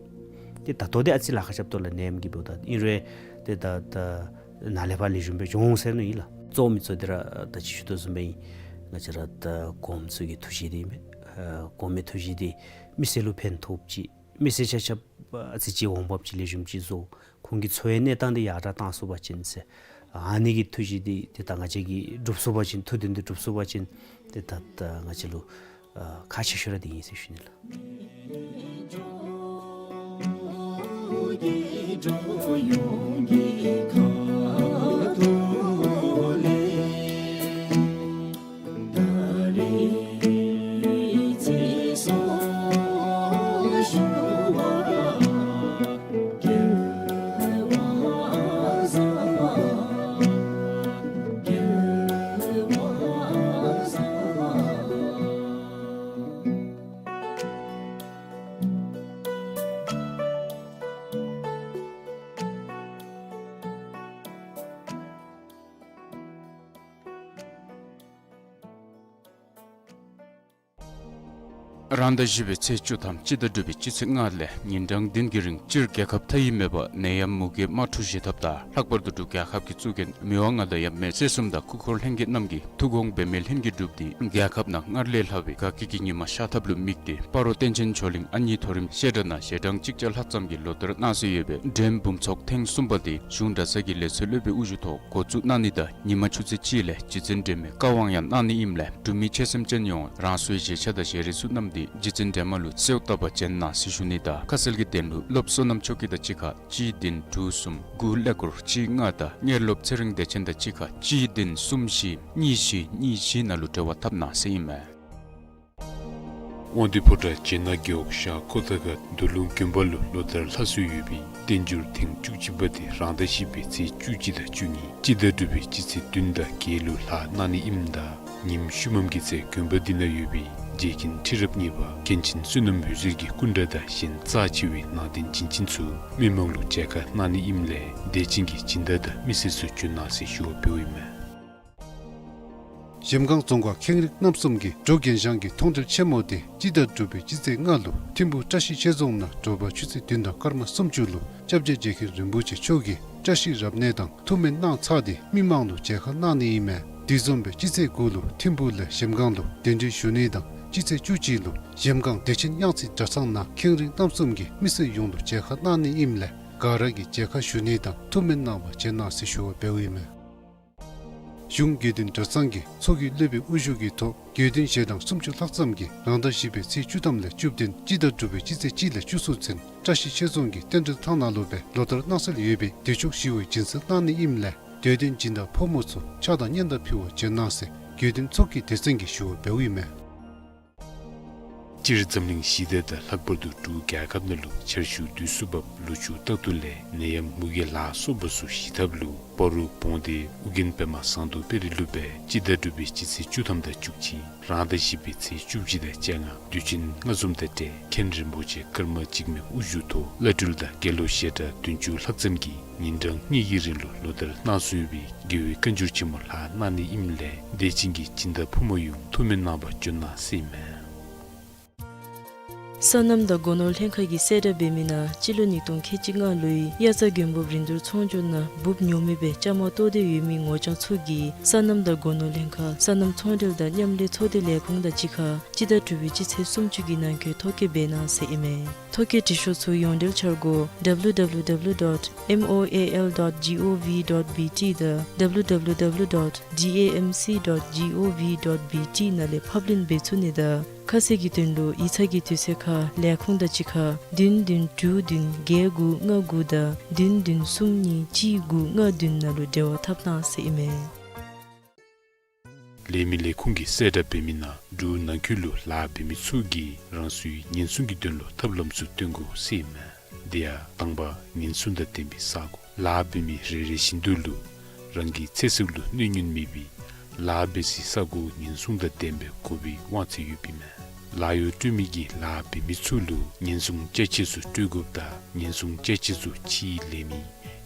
ཏེ་ད་ལྟོ་འདི་ཨ་ཙི་ལཱ་ཁག་རྐྱབ་དོ་ལགས། ནེམ་གི་འབདཝ་ད་ཨིན་རུང་ཏེ་ད་ད་ནཱ་ལས་ཕར་ལེགས་ཤོམ་སྦེ་འགྱོ་འོང་ཟེར་ནི་ཨིན་ལགས། གཙོ་མི་གཙོ་འདི་ར་ད་ཅི་ཞུ་དོ་བཟུམ་སྦེ་ཨིན། ང་བཅས་ར་ད་གོངམ་ཚུ་གི་ཐུགས་བཞེད་འདི་ཨིན་པས། ཨ་གོངམའི་ཐུགས་བཞེད་འདི་མི་སེར་ལུ་ཕན་ཐོགསཔ་ཅིག། མི་སེར་ཆ་ཁྱབ་ཨ་ཙི་ཅིག་འོང་འབབ་ཅིག་ལེགས་ཤོམ་ཅིག་བཟོ། ཁོང་གི་འཚོ་བའི་གནས་སྟངས་འདི་ཡར་དྲག་བཏང་ཚུགས་པ་ཅིན་ཟེར། ཨ་ནི་གི་ཐུགས་བཞེད་འདི་ཏེ་ད་ང་བཅས་ཀྱིས་སྒྲུབ་ཚུགས་པ་ཅིན་ཐུགས་འདུན་འདི་སྒྲུབ་ཚུགས་པ་ཅིན་ཏེ་ད་ད་ང་བཅས་ལུ་ཨ་ཁག་ཆེ་ཤོས་ར་འདི་ཨིན་ཟེར་ཞུ་ནི་ལགས། རང་ཟླ་བཞི་པའི་ཚེས་བཅུ་ཐམ་སྤྱི་ཟླ་དྲུག་པའི་སྤྱི་ཚེས་ལྔ་ལས་ཉིན་གྲངས་བདུན་གྱི་རིང་སྤྱིར་རྒྱལ་ཁབ་མཐའ་དབུས་མེད་པར་ནད་ཡམས་མུ་གེའི་དམག་འཁྲུག་ཞི་ཐབས་དང་ལྷག་པར་དུ་འབྲུག་རྒྱལ་ཁབ་ཀྱི་གཙུག་རྒྱན་མི་དབང་མངའ་བདག་ཡབ་མེས་སྲས་གསུམ་དང་སྐུ་འཁོར་ལྷན་རྒྱས་རྣམས་ཀྱིས་ཐུགས་དགོངས་འབད་མེད་ལྷུན་གྱིས་གྲུབ་སྟེ་རྒྱལ་ཁབ་ནང་སྔར་ལས་ལྷག་པའི་དགའ་སྐྱིད་ཀྱི་ཉི་མ་ཤར་ཐབས་ལུ་དམིགས་ཏེ་སྤ་རོ་བསྟན་ཆེན་ཇོ་གླིང་ཨ་ཉི་མཐོ་རིམ་བཤད་གྲྭ་ནང་ཞལ་གྲངས་གཅིག་བརྒྱ་ལྷག་ཙམ་གྱིས་ལོ་ལྟར་གནང་སྲོལ་ཡོད་པའི་འགྲེམས་འབུམ་ཚོགས་ཐེངས་གསུམ་པ་དེ་གཞུང་གྲྭ་ཚང་གི་ལས་ཚོགས་སློབ་དཔོན་དབུ་བཞུགས་ཐོག་འགོ་བཙུགས་གནང་ནི་དང་ཉི་མ་ཆུ་ཚོད་གཅིག་ལས་རྗེ་བཙུན་སྒྲོལ་མའི་བཀའ་དབང་ཡང་གནང་ནི་ཨིནམ་ལས་འབྲུག་མི་ཆོས་སེམས་ཅན་ཡོངས་རང་སོའི་གཞིས་ཆགས་དང་ཞལ་རས་ཚུ་བསྣམས་ཏེ་རྗེ་བཙུན་སྒྲོལ་མ་ལུ་གསོལཝ་བཏབ་པར་བྱོན་གནང་ཟེར་ཞུ་ནི་དང་ཁ་གསལ་གྱི་དོན་ལུ་སློབ་བསོད་ནམས་མཆོག་སྐྱིད་དང་གཅིག་ཁར་གཅིག་བདུན་དྲུག་གསུམ་དགུ་ཀླད་ཀོར་གཅིག་ལྔ་དང་གཉེར་སློབ་ཚེ་རིང་བདེ་ཆེན་དང་གཅིག་ཁར་གཅིག་བདུན་གསུམ་བཞི་གཉིས་བཞི་གཉིས་བཞི་ནང་ལུ་འབྲེལ་བ་འཐབ་གནང་ཟེར་ཨིན་མས། དབང་འདུས་ཕོ་བྲང་བྱེ་ནག་རྒེད་འོག་ཤར་ཁོ་ཐང་ཁ་མདོ་ལུང་དགོན་པ་ལུ་ལོ་ལྟར་ལྷག་སྲོལ་ཡོད་པའི་བསྟན་འགྱུར་ཐེངས་བཅུ་གཅིག་པ་དེ་རང་ཟླ་བཞི་པའི་ཚེས་བཅུ་གཅིག་དང་བཅུ་གཉིས་སྤྱི་ཟླ་དྲུག་པའི་སྤྱི་ཚེས་བདུན་དང་བརྒྱད་ལུ་ལྷག་གནང་ནི་ཨིནམ་ད་ཉིནམ་ཤུལ་མམ་གྱི་ཚེ་དགོན་པ་འདི་ནང་ཡོད་པའི་རྗེ་མཁན་ཁྲི་རབས་གཉིས་པ་མཁན་ཆེན་བསོད་ནམས་འོད་ཟེར་གྱི་སྐུ་འདྲ་དང་གཞན་རྩ་ཆེ་བའི་ནང་རྟེན་བྱིན་ཅན་ཚུ་མི་མང་ལུ་མཇལ་ཁ་གནང་ནི་ཨིནམ་ལས་དད་ཅན་གྱི་སྦྱིན་བདག་དང་མི་སེར་ཚུ་བྱོན་གནང་ཟེར་ཞུ་བ་འབདཝ་ཨིན་མས། གཞལམ་སྒང་རྫོང་ཁག་ཁེངས་རིགས་རྣམ་གསུམ་གྱི་འབྲོག་རྒན་ཤང་གི་མཐོང་གྲོལ་ཆེན་མོ་དེ་སྤྱི་ཟླ་དྲུག་པའི་སྤྱི་ཚེས་ལྔ་ལུ་ཐིམ་ཕུག་བཀྲ་ཤིས་ཆོས་རྫོང་ནང་དྲོ་པ་ཆུ་ཚོད་བདུན་དང་སྐར་མ་སུམ་ཅུ་ལུ་སྐྱབས་རྗེ་རྗེ་མཁན་རིན་པོ་ཆེ་མཆོག་གིས་བཀྲ་ཤིས་རབ་གནས་དང་ཐུགས་སྨོན་གནང་ཚར་ཏེ་མི་མང་ལུ་མཇལ་ཁ་གནང་ནི་ཨིན་མས། དེ་བཟུམ་སྦེ་སྤྱི་ཚེས་དགུ་ལུ་ཐིམ་ཕུག་ལས་གཞལམ་སྒང་ལུ་གདན་འདྲེན་ཞུ་ནི་དང་སྤྱི་ཚེས་བཅུ་གཅིག་ལུ་གཞལམ་སྒང་བདེ་ཆེན་གཡང་རྩེ་གྲྭ་ཚང་ནང་ཁེངས་རིགས་རྣམ་གསུམ་གྱི་མི་སེར་ཡོངས་ལུ་མཇལ་ཁ་གནང་ནི་ཨིནམ་ལས་ག་ར་གིས་མཇལ་ཁ་ཞུ་ནི་དང་ཐུགས་སྨོན་གནང་བར་བྱོན་གནང་ཟེར་ཞུ་བ་འབདཝ་ཨིན་མས། གཞུང་དགེ་འདུན་གྲྭ་ཚང་གི་ཚོགས་ཀྱི་སློབ་དཔོན་དབུ་བཞུགས་ཀྱི་ཐོག་དགེ་འདུན་ཞལ་གྲངས་སུམ་ཅུ་ལྷག་ཙམ་གྱིས་རང་ཟླ་བཞི་པའི་ཚེས་བཅུ་ཐམ་ལས་བཅུ་བདུན་སྤྱི་ཟླ་དྲུག་པའི་སྤྱི་ཚེས་གཅིག་ལས་བཅུ་གསུམ་ཚུན་བཀྲ་ཤིས་ཆོས་རྫོང་གི་རྟེན་འབྲེལ་ཐང་ནང་ལུ་སྦེ་ལོ་ལྟར་གནང་སྲོལ་ཡོད་པའི་དུས་མཆོག་ཞི་བའི་སྦྱིན་སྲེག་གནང་ནི་ཨིནམ་ལས་དད་ལྡན་སྦྱིན་བདག་ཕོ་མོ་ཚུ་ཕྱག་དང་སྙན་དར་ཕུལ་བར་བྱོན་གནང་ཟེར་དགེ་འདུན་ཚོགས་ཀྱི་སྡེ་ཚན་གྱིས་ཞུ་བ་འབདཝ་ཨིན་མས། སྤྱིར་འཛམ་གླིང་ཞི་བདེ་དང་ལྷག་པར་དུ་འབྲུག་རྒྱལ་ཁབ་ནང་ལུ་ཆར་ཆུ་དུས་སུ་འབབ་ལུ་ཆུ་རྟག་ཏུ་ལེགས་ནད་ཡམས་མུ་གེ་ལ་སོགས་པ་ཚུ་ཞི་ཐབས་ལུ་སྤ་རོ་བོང་སྡེ་ཨོ་རྒྱན་པདྨ་ཟངས་མདོག་དཔལ་རི་ལུ་སྦེ་སྤྱི་ཟླ་དྲུག་པའི་སྤྱི་ཚེས་བཅུ་ཐམ་དང་བཅུ་གཅིག་རང་ཟླ་བཞི་པའི་ཚེས་བཅུ་གཅིག་དང་བཅོ་ལྔ་དུས་ཆེན་ལྔ་འཛོམས་དང་འབྲེལ་མཁན་རིན་པོ་ཆེ་ཀརྨ་འཇིགས་མེད་དབུ་བཞུགས་ཐོག་བླ་སྤྲུལ་དང་དགེ་སློང་ཞལ་གྲངས་བདུན་ཅུ་ལྷག་ཙམ་གྱིས་ཉིན་གྲངས་གཉིས་ཀྱི་རིང་ལུ་ལོ་ལྟར་གནང་སྲོལ་ཡོད་པའི་དགེ་བའི་བཀའ་འགྱུར་ཆེན་མོ་ལྷག་གནང་ནི་ཨིནམ་ལས་དད་ཅན་གྱི་སྦྱིན་བདག་ཕོ་མོ་ཡོངས་ཐུགས་སྨོན་གནང་བར་བྱོན་གནང་ཟེར་ཨིན་མས། སོ་ནམ་དང་སྒོ་ནོར་ལྷན་ཁག་གིས་གསལ་བསྒྲགས་འབད་མི་ནང་སྤྱི་ལོ་ཉིས་སྟོང་ཁལ་གཅིག་ལྔ་ལོའི་དབྱར་རྩྭ་དགུན་འབུབ་རིན་བསྡུར་ཚོང་སྒྱུར་ནང་འབུབ་ཉོ་མི་སྦེ་བཅའ་མར་གཏོགས་ཏེ་ཡོད་མི་ངོ་རྐྱང་ཚུ་གིས་སོ་ནམ་དང་སྒོ་ནོར་ལྷན་ཁག་སོ་ནམ་ཚོང་འབྲེལ་དང་མཉམ་ལས་ཚོགས་སྡེ་ལས་ཁུངས་དང་གཅིག་ཁར་སྤྱི་ཟླ་དྲུག་པའི་སྤྱི་ཚེས་སུམ་ཅུ་གི་ནང་འཁོད་ཐོ་བཀོད་འབད་གནང་ཟེར་ཨིན་མས། ཐོ་བཀོད་འབྲི་ཤོག་ཚུ་ཡོངས་འབྲེལ་འཆར་སྒོ་W W W dot M O A L dot G O V dot B T དང་W W W dot D A M C dot G O V dot B T ནང་ལས་ཕབ་ལེན་འབད་ཚུགས་ནི་དང་ཁ་གསལ་གྱི་དོན་ལུ་ཡིག་ཚང་གི་དུས་ཚོད་ཁར་ལས་ཁུངས་དང་གཅིག་ཁར་བདུན་བདུན་དྲུག་བདུན་བརྒྱད་དགུ་ལྔ་དགུ་དང་བདུན་བདུན་གསུམ་གཉིས་གཅིག་དགུ་ལྔ་བདུན་ནང་ལུ་འབྲེལ་བ་འཐབ་གནང་ཟེར་ཨིན་མས། ལས་མི་ལས་ཁུངས་ཀྱིས་གསལ་བསྒྲགས་འབད་མི་ནང་འབྲུག་ནང་འཁོད་ལུ་ལཱ་འབད་མི་ཚུ་གིས་རང་སོའི་ཉེན་སྲུང་གི་དོན་ལུ་ཐབས་ལམ་ཚུ་སྟོན་དགོ་ཟེར་ཨིན་མས། དེ་ཡང་དང་པ་ཉེན་སྲུང་དང་ལྡན་པའི་ས་སྒོ། ལཱ་འབད་མི་རེ་རེ་བཞིན་དུ་ལུ་རང་གི་ཚེ་སྲོག་ལུ་གནོད་ཉེན་མེད་པའི་ལཱ་འབད་སའི་ས་སྒོ་ཉེན་སྲུང་དང་ལྡན་པའི་དགོ་པའི་དབང་ཚད་ཡོདཔ་ཨིན་མས། ལཱ་གཡོག་སྤྲོད་མི་གིས་ལཱ་འབད་མི་ཚུ་ལུ་ཉེན་སྲུང་ཅ་ཆས་ཚུ་སྤྲོད་དགོཔ་དང་ཉེན་སྲུང་ཅ་ཆས་ཚུ་ཕྱིའི་ལས་མི་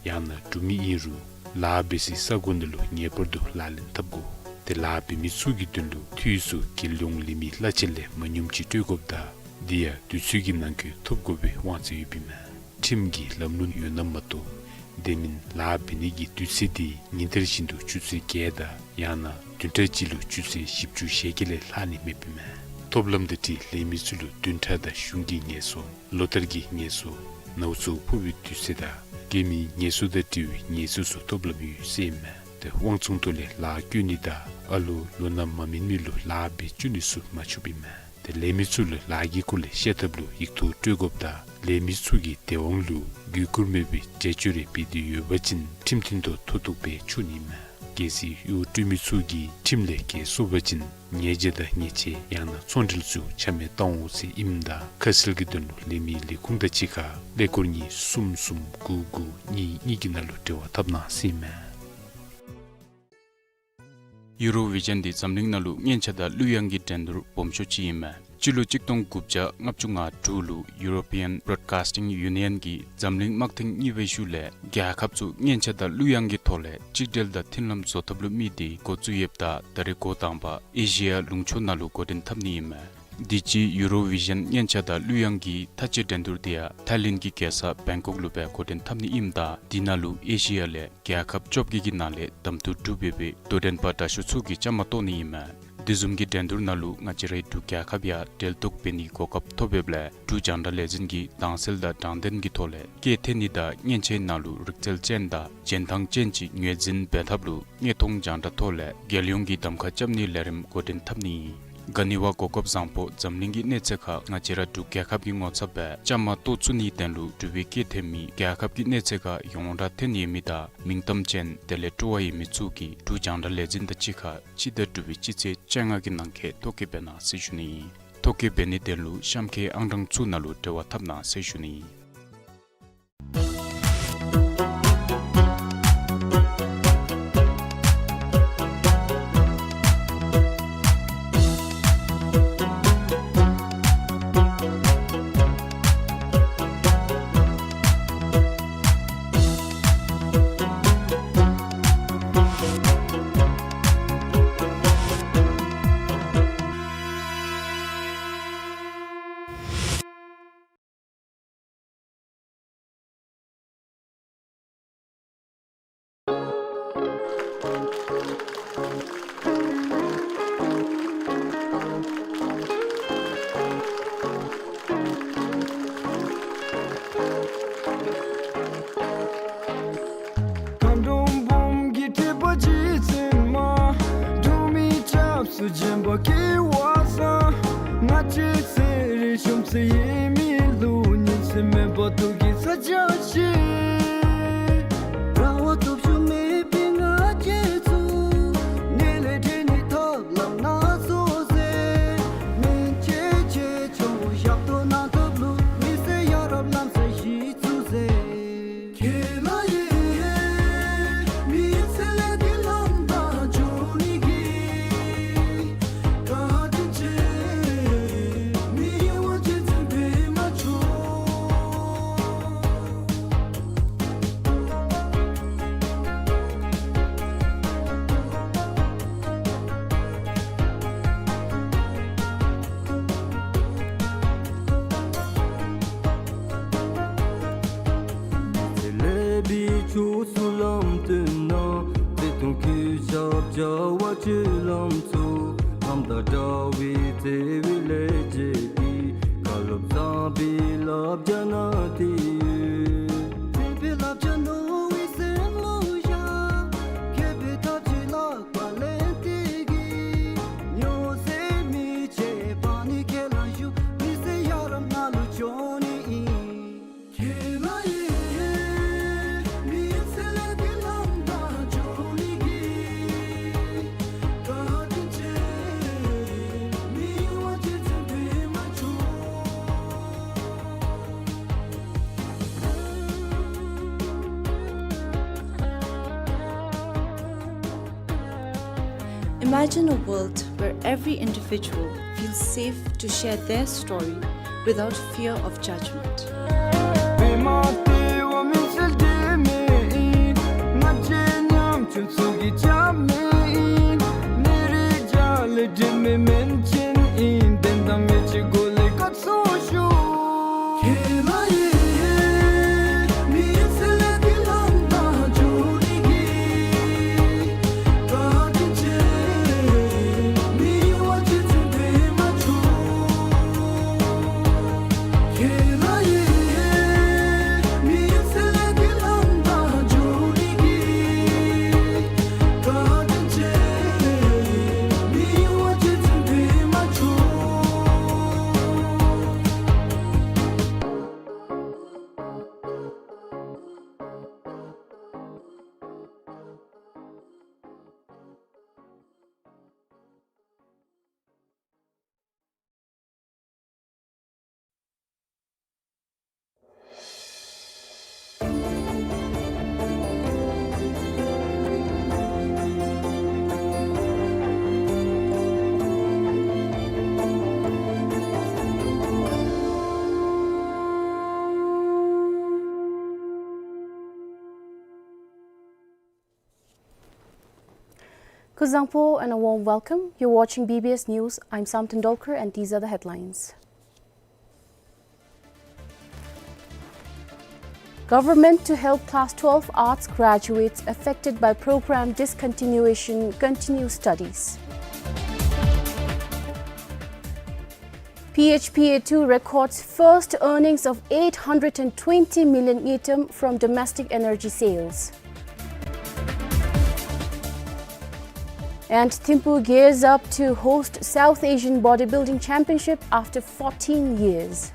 ཡང་ན་འབྲུག་མི་ཨིན་རུང་ལཱ་འབད་སའི་ས་སྒོ་ནང་ལུ་ངེས་པར་དུ་ལག་ལེན་འཐབ་དགོ། ཏེ་ལཱ་འབད་མི་ཚུ་གི་དོན་ལུ་འཐུས་ཚུ་རྒྱལ་ཡོངས་ལས་མི་གླ་ཆ་ལས་མ་ཉུངམ་ཅིག་སྤྲོད་དགོཔ་དང་དེ་ཡང་དུས་ཚོད་ཀྱི་ནང་འཁོད་ཐོབ་དགོ་པའི་དབང་ཚད་ཡོདཔ་ཨིན་མས། ཁྲིམས་ཀྱི་ལམ་ལུགས་ཡོད་ན་མ་གཏོགས་དེ་མིན་ལཱ་འབད་ནི་གི་དུས་ཚོད་དེ་ཉིན་ལྟར་བཞིན་དུ་ཆུ་ཚོད་བརྒྱད་དང་ཡང་ན་བདུན་ཕྲག་གཅིག་ལུ་ཆུ་ཚོད་བཞི་བཅུ་ཞེ་བརྒྱད་ལས་ལྷག་ནི་མེདཔ་ཨིན་མས། ཐོབ་ལམ་དང་འཁྲིལ་ལས་མི་ཚུ་ལུ་བདུན་ཕྲག་དང་གཞུང་གི་ངལ་གསོ་ལོ་ལྟར་གྱི་ངལ་གསོ་ནཝ་ཚཝ་ཕོག་པའི་དུས་ཚོད་དང་སྐྱེས་མའི་ངལ་གསོ་དང་འབྲེལ་བའི་ངལ་གསོ་ཚུ་ཐོབ་ལམ་ཡོད་ཟེར་ཨིན་མས། ཏེ་དབང་བཙོང་ཐོག་ལས་ལཱ་བཀོལ་ནི་དང་ཨ་ལོ་ལོ་ན་མ་སྨིན་མི་ལུ་ལཱ་འབད་བཅུག་ནི་ཚུ་མ་ཆོགཔ་ཨིན་མས། ཏེ་ལས་མི་ཚུ་ལུ་ལཱ་གི་སྐོར་ལས་བཤད་ཐབས་ལུ་ཡིག་ཐོག་སྤྲོད་དགོཔ་དང་ལས་མི་ཚུ་གི་བདེན་དབང་ལུ་གུས་བཀུར་མེད་པའི་འགྲེལ་བརྗོད་རེ་འབད་དེ་ཡོད་པ་ཅིན་ཁྲིམས་མཐུན་ཐོག་མཐུ་གཏུགས་འབད་ཆོག་ནི་ཨིན་མས། གལ་སྲིད་གཡོག་སྤྲོད་མི་ཚུ་གིས་ཁྲིམས་ལས་འགལ་སོང་པ་ཅིན་ཉེས་བྱ་དང་ཉེས་ཆད་ཡང་ན་ཚོང་འབྲེལ་ཚུ་ཆ་མེད་བཏང་འོང་ཟེར་ཨིནམ་ད་ཁ་གསལ་གྱི་དོན་ལུ་ལས་མི་ལས་ཁུངས་དང་གཅིག་ཁར་ཀླད་ཀོར་གཉིས་གསུམ་གསུམ་དགུ་དགུ་གཉིས་གཉིས་ཀྱི་ནང་ལུ་འབྲེལ་བ་འཐབ་གནང་ཟེར་ཨིན་མས། ཡུ་རོབ་བི་ཞན་འདི་འཛམ་གླིང་ནང་ལུ་སྔོན་ཆད་དང་གླུ་དབྱངས་ཀྱི་འགྲན་བསྡུར་སྦོམ་ཤོས་ཅིག་ཨིན་མས། སྤྱི་ལོ་གཅིག་སྟོང་དགུ་བརྒྱ་ལྔ་བཅུ་ང་དྲུག་ལུ་European Broadcasting Union གིས་འཛམ་གླིང་དམག་ཐེངས་གཉིས་པའི་ཤུལ་ལས་རྒྱལ་ཁབ་ཚུ་སྔོན་ཆད་དང་གླུ་དབྱངས་ཀྱི་ཐོག་ལས་གཅིག་སྒྲིལ་དང་མཐུན་ལམ་བཟོ་ཐབས་ལུ་དམིགས་ཏེ་འགོ་བཙུགས་ཡོདཔ་ད་ད་རེས་འགོ་དང་པ་ཨེ་ཤི་ཡ་ལུང་ཕྱོགས་ནང་ལུ་འགོ་འདྲེན་འཐབ་ནི་ཨིན་མས། དུས་ཅི་ཡུ་རོ་བི་ཞཱན་སྙན་ཆ་དང་གླུ་དབྱངས་ཀྱི་མཐའ་དཔྱད་འགྲན་བསྡུར་དེ་ཡང་ཐའི་ལེནཌ་གི་རྒྱལ་ས་བེང་ཀོག་ལུ་སྦེ་འགོ་འདྲེན་འཐབ་ནི་ཨིནམ་ད་དེ་ནང་ལུ་ཨེ་ཤི་ཡ་ལས་རྒྱལ་ཁབ་བཅོ་བརྒྱད་ཀྱི་ནང་ལས་གདམ་འཐུ་གྲུབ་འབད་བའི་དོ་འགྲན་པ་དྲག་ཤོས་ཚུ་གིས་བཅའ་མར་གཏོགས་ནི་ཨིན་མས། དེ་བཟུམ་གྱི་འགྲན་བསྡུར་ནང་ལུ་ང་བཅས་རའི་འབྲུག་རྒྱལ་ཁབ་ཡང་གྲལ་གཏོགས་འབད་ནིའི་གོ་སྐབས་ཐོབ་འབདཝ་ལས་འབྲུག་རྒྱང་བསྒྲགས་ལས་འཛིན་གྱིས་དྭངས་གསལ་དང་དྲང་བདེན་གྱི་ཐོག་ལས་སྐད་འཐེན་ནི་དང་མཉེན་ཆས་ནང་ལུ་རིག་རྩལ་ཅན་དང་རྗེས་འདང་ཅན་ཅིག་ངོས་འཛིན་འབད་ཐབས་ལུ་དངོས་མཐོང་རྒྱང་བསྒྲགས་ཐོག་ལས་རྒྱལ་ཡོངས་ཀྱི་གདམ་ཁ་རྐྱབ་ནིའི་ལས་རིམ་འགོ་འདྲེན་འཐབ་ནི་ཨིན། ག་ནི་བ་གོ་སྐབས་བཟང་པོ་འཛམ་གླིང་གི་གནས་ཚད་ཁར་ང་བཅས་ར་འབྲུག་རྒྱལ་ཁབ་ཀྱི་ངོ་ཚབ་སྦེ་བཅའ་མར་གཏོགས་ཚུགས་ནིའི་དོན་ལུ་འབྲུག་པའི་སྐད་འཐེན་མི་རྒྱལ་ཁབ་ཀྱི་གནས་ཚད་ཁར་ཡོངས་གྲགས་ཐོན་ཡོད་མི་དང་མིང་གཏམ་ཅན་དེ་ལས་སྤྲོ་བ་ཡོད་མི་ཚུ་གིས་འབྲུག་རྒྱང་བསྒྲགས་ལས་འཛིན་དང་གཅིག་ཁར་སྤྱི་ཟླ་དྲུག་པའི་སྤྱི་ཚེས་བཅོ་ལྔ་གི་ནང་འཁོད་ཐོ་བཀོད་འབད་གནང་ཟེར་ཞུ་ནི་ཨིན། ཐོ་བཀོད་འབད་ནིའི་དོན་ལུ་གཤམ་འཁོད་ཨང་གྲངས་ཚུ་ནང་ལུ་འབྲེལ་བ་འཐབ་གནང་ཟེར་ཞུ་ནི་ཨིན། མཁའ་འགྲོ་འབུམ་གྱི་ཁྲི་པ་རྗེ་བཙུན་མ། འགྲོ་མིའི་སྐྱབས་སུ་བྱོན་པ་སྐྱེ་བ་བཟང་། ང་བཅས་ཚེ་རིང་ཤོམ་ཚེ་ཡི་མི་ལུ་ཉིན་མཚན་མེད་པར་ཐུགས་ཀྱི་ཚ་གྱང་ཞི། རང་དབང་སྟོབས་ཤུགས་མེད་པའི་ང་བཅས་ཚུ། ནད་ལས་འདྲེན་ནིའི་ཐབས་ལམ་སྣ་ཚོགས་མཛད། སྨན་དཔྱད་ཆེ་ཆུང་ཞབས་ཏོག་གནང་ཐབས་ལུ། མི་སེར་ཡ་རབས་ལམ་སེལ་གཞི་བཙུགས་མཛད། ཁྱེད་ལ་ཡི་མི་ཚེ་ལས་འདས་ལམ་དང་འབྱོར་ནི་གི། བཀའ་དྲིན་ཆེ། མི་དབང་རྗེ་བཙུན་པདྨ་འབྱུང་ཚེ་ལས་པའི་ཕྱོགས་སུ་ལམ་སྟོན་གནང་། བདེ་སྟོང་གུས་ཞབས་བྱ་བ་སྤྱོད་ལམ་ཚུ། ལྷ་དང་འདྲ་བའི་བརྩེ་བའི་ལྷན་སྐྱེས་ཀྱིས། བཀའ་སློབ་བཟང་པོའི་བསླབ་བྱ་གནང་སྟེ་ཡོད། བརྩེ་བའི་བསླབ་བྱ་རྣོ་བའི་སེན་མོ་བཞག། མཁས་པའི་ཐབས་ཀྱིས་ལག་པ་ལེན་ཏེ་གིས། སྨྱོ་ཟད་མི་བྱེད་པ་ནི་ཁས་བླངས་ཞུ། མི་སེར་ཡ་རབས་ནང་ལུ་འབྱོར་ནི་ཨིན། ཁྱེད་ལ་ཡི་མི་ཚེ་ལས་འདས་ལམ་དང་འབྱོར་ནི་གི། བཀའ་དྲིན་ཆེ། མི་དབང་རྗེ་བཙུན་པདྨ་འབྱུང་། Imagine a world where every individual feels safe to share their story without fear of judgment. པདྨ་ལྟ་བུ་མི་ཚེ་འདི་མེད་ཨིན། ང་བཅས་ཉམ་ཆུང་ཚུ་གི་རྒྱབ་མི་ཨིན། ནད་རིགས་བརྒྱ་ལས་འདྲེན་མི་སྨན་ཆེན་ཨིན། བདེན་གཏམ་མི་ཚེ་སྒོ་ལས་བཀའ་སྩལ་ཞུ། ཁྱེད་ལ་ཡི་མི་ཚེ་ལས་འདས་ལམ་དང་འབྱོར་ནི་གི། བཀའ་དྲིན་ཆེ། མི་དབང་རྗེ་བཙུན་པདྨ་འབྱུང་། ཁྱེད་ལ་ཡི་མི་ཚེ་ལས་འདས་ལམ་དང་འབྱོར་ནི་གི། བཀའ་དྲིན་ཆེ། མི་དབང་རྗེ་བཙུན་པདྨ་འབྱུང་། Zangpo and a warm welcome. You're watching B B S News. I'm Samten Dolkar and these are the headlines. Government to help class twelve arts graduates affected by program discontinuation continue studies. P H P A two records first earnings of eight hundred and twenty million ngultrum from domestic energy sales. And Thimphu gears up to host South Asian Bodybuilding Championship after fourteen years.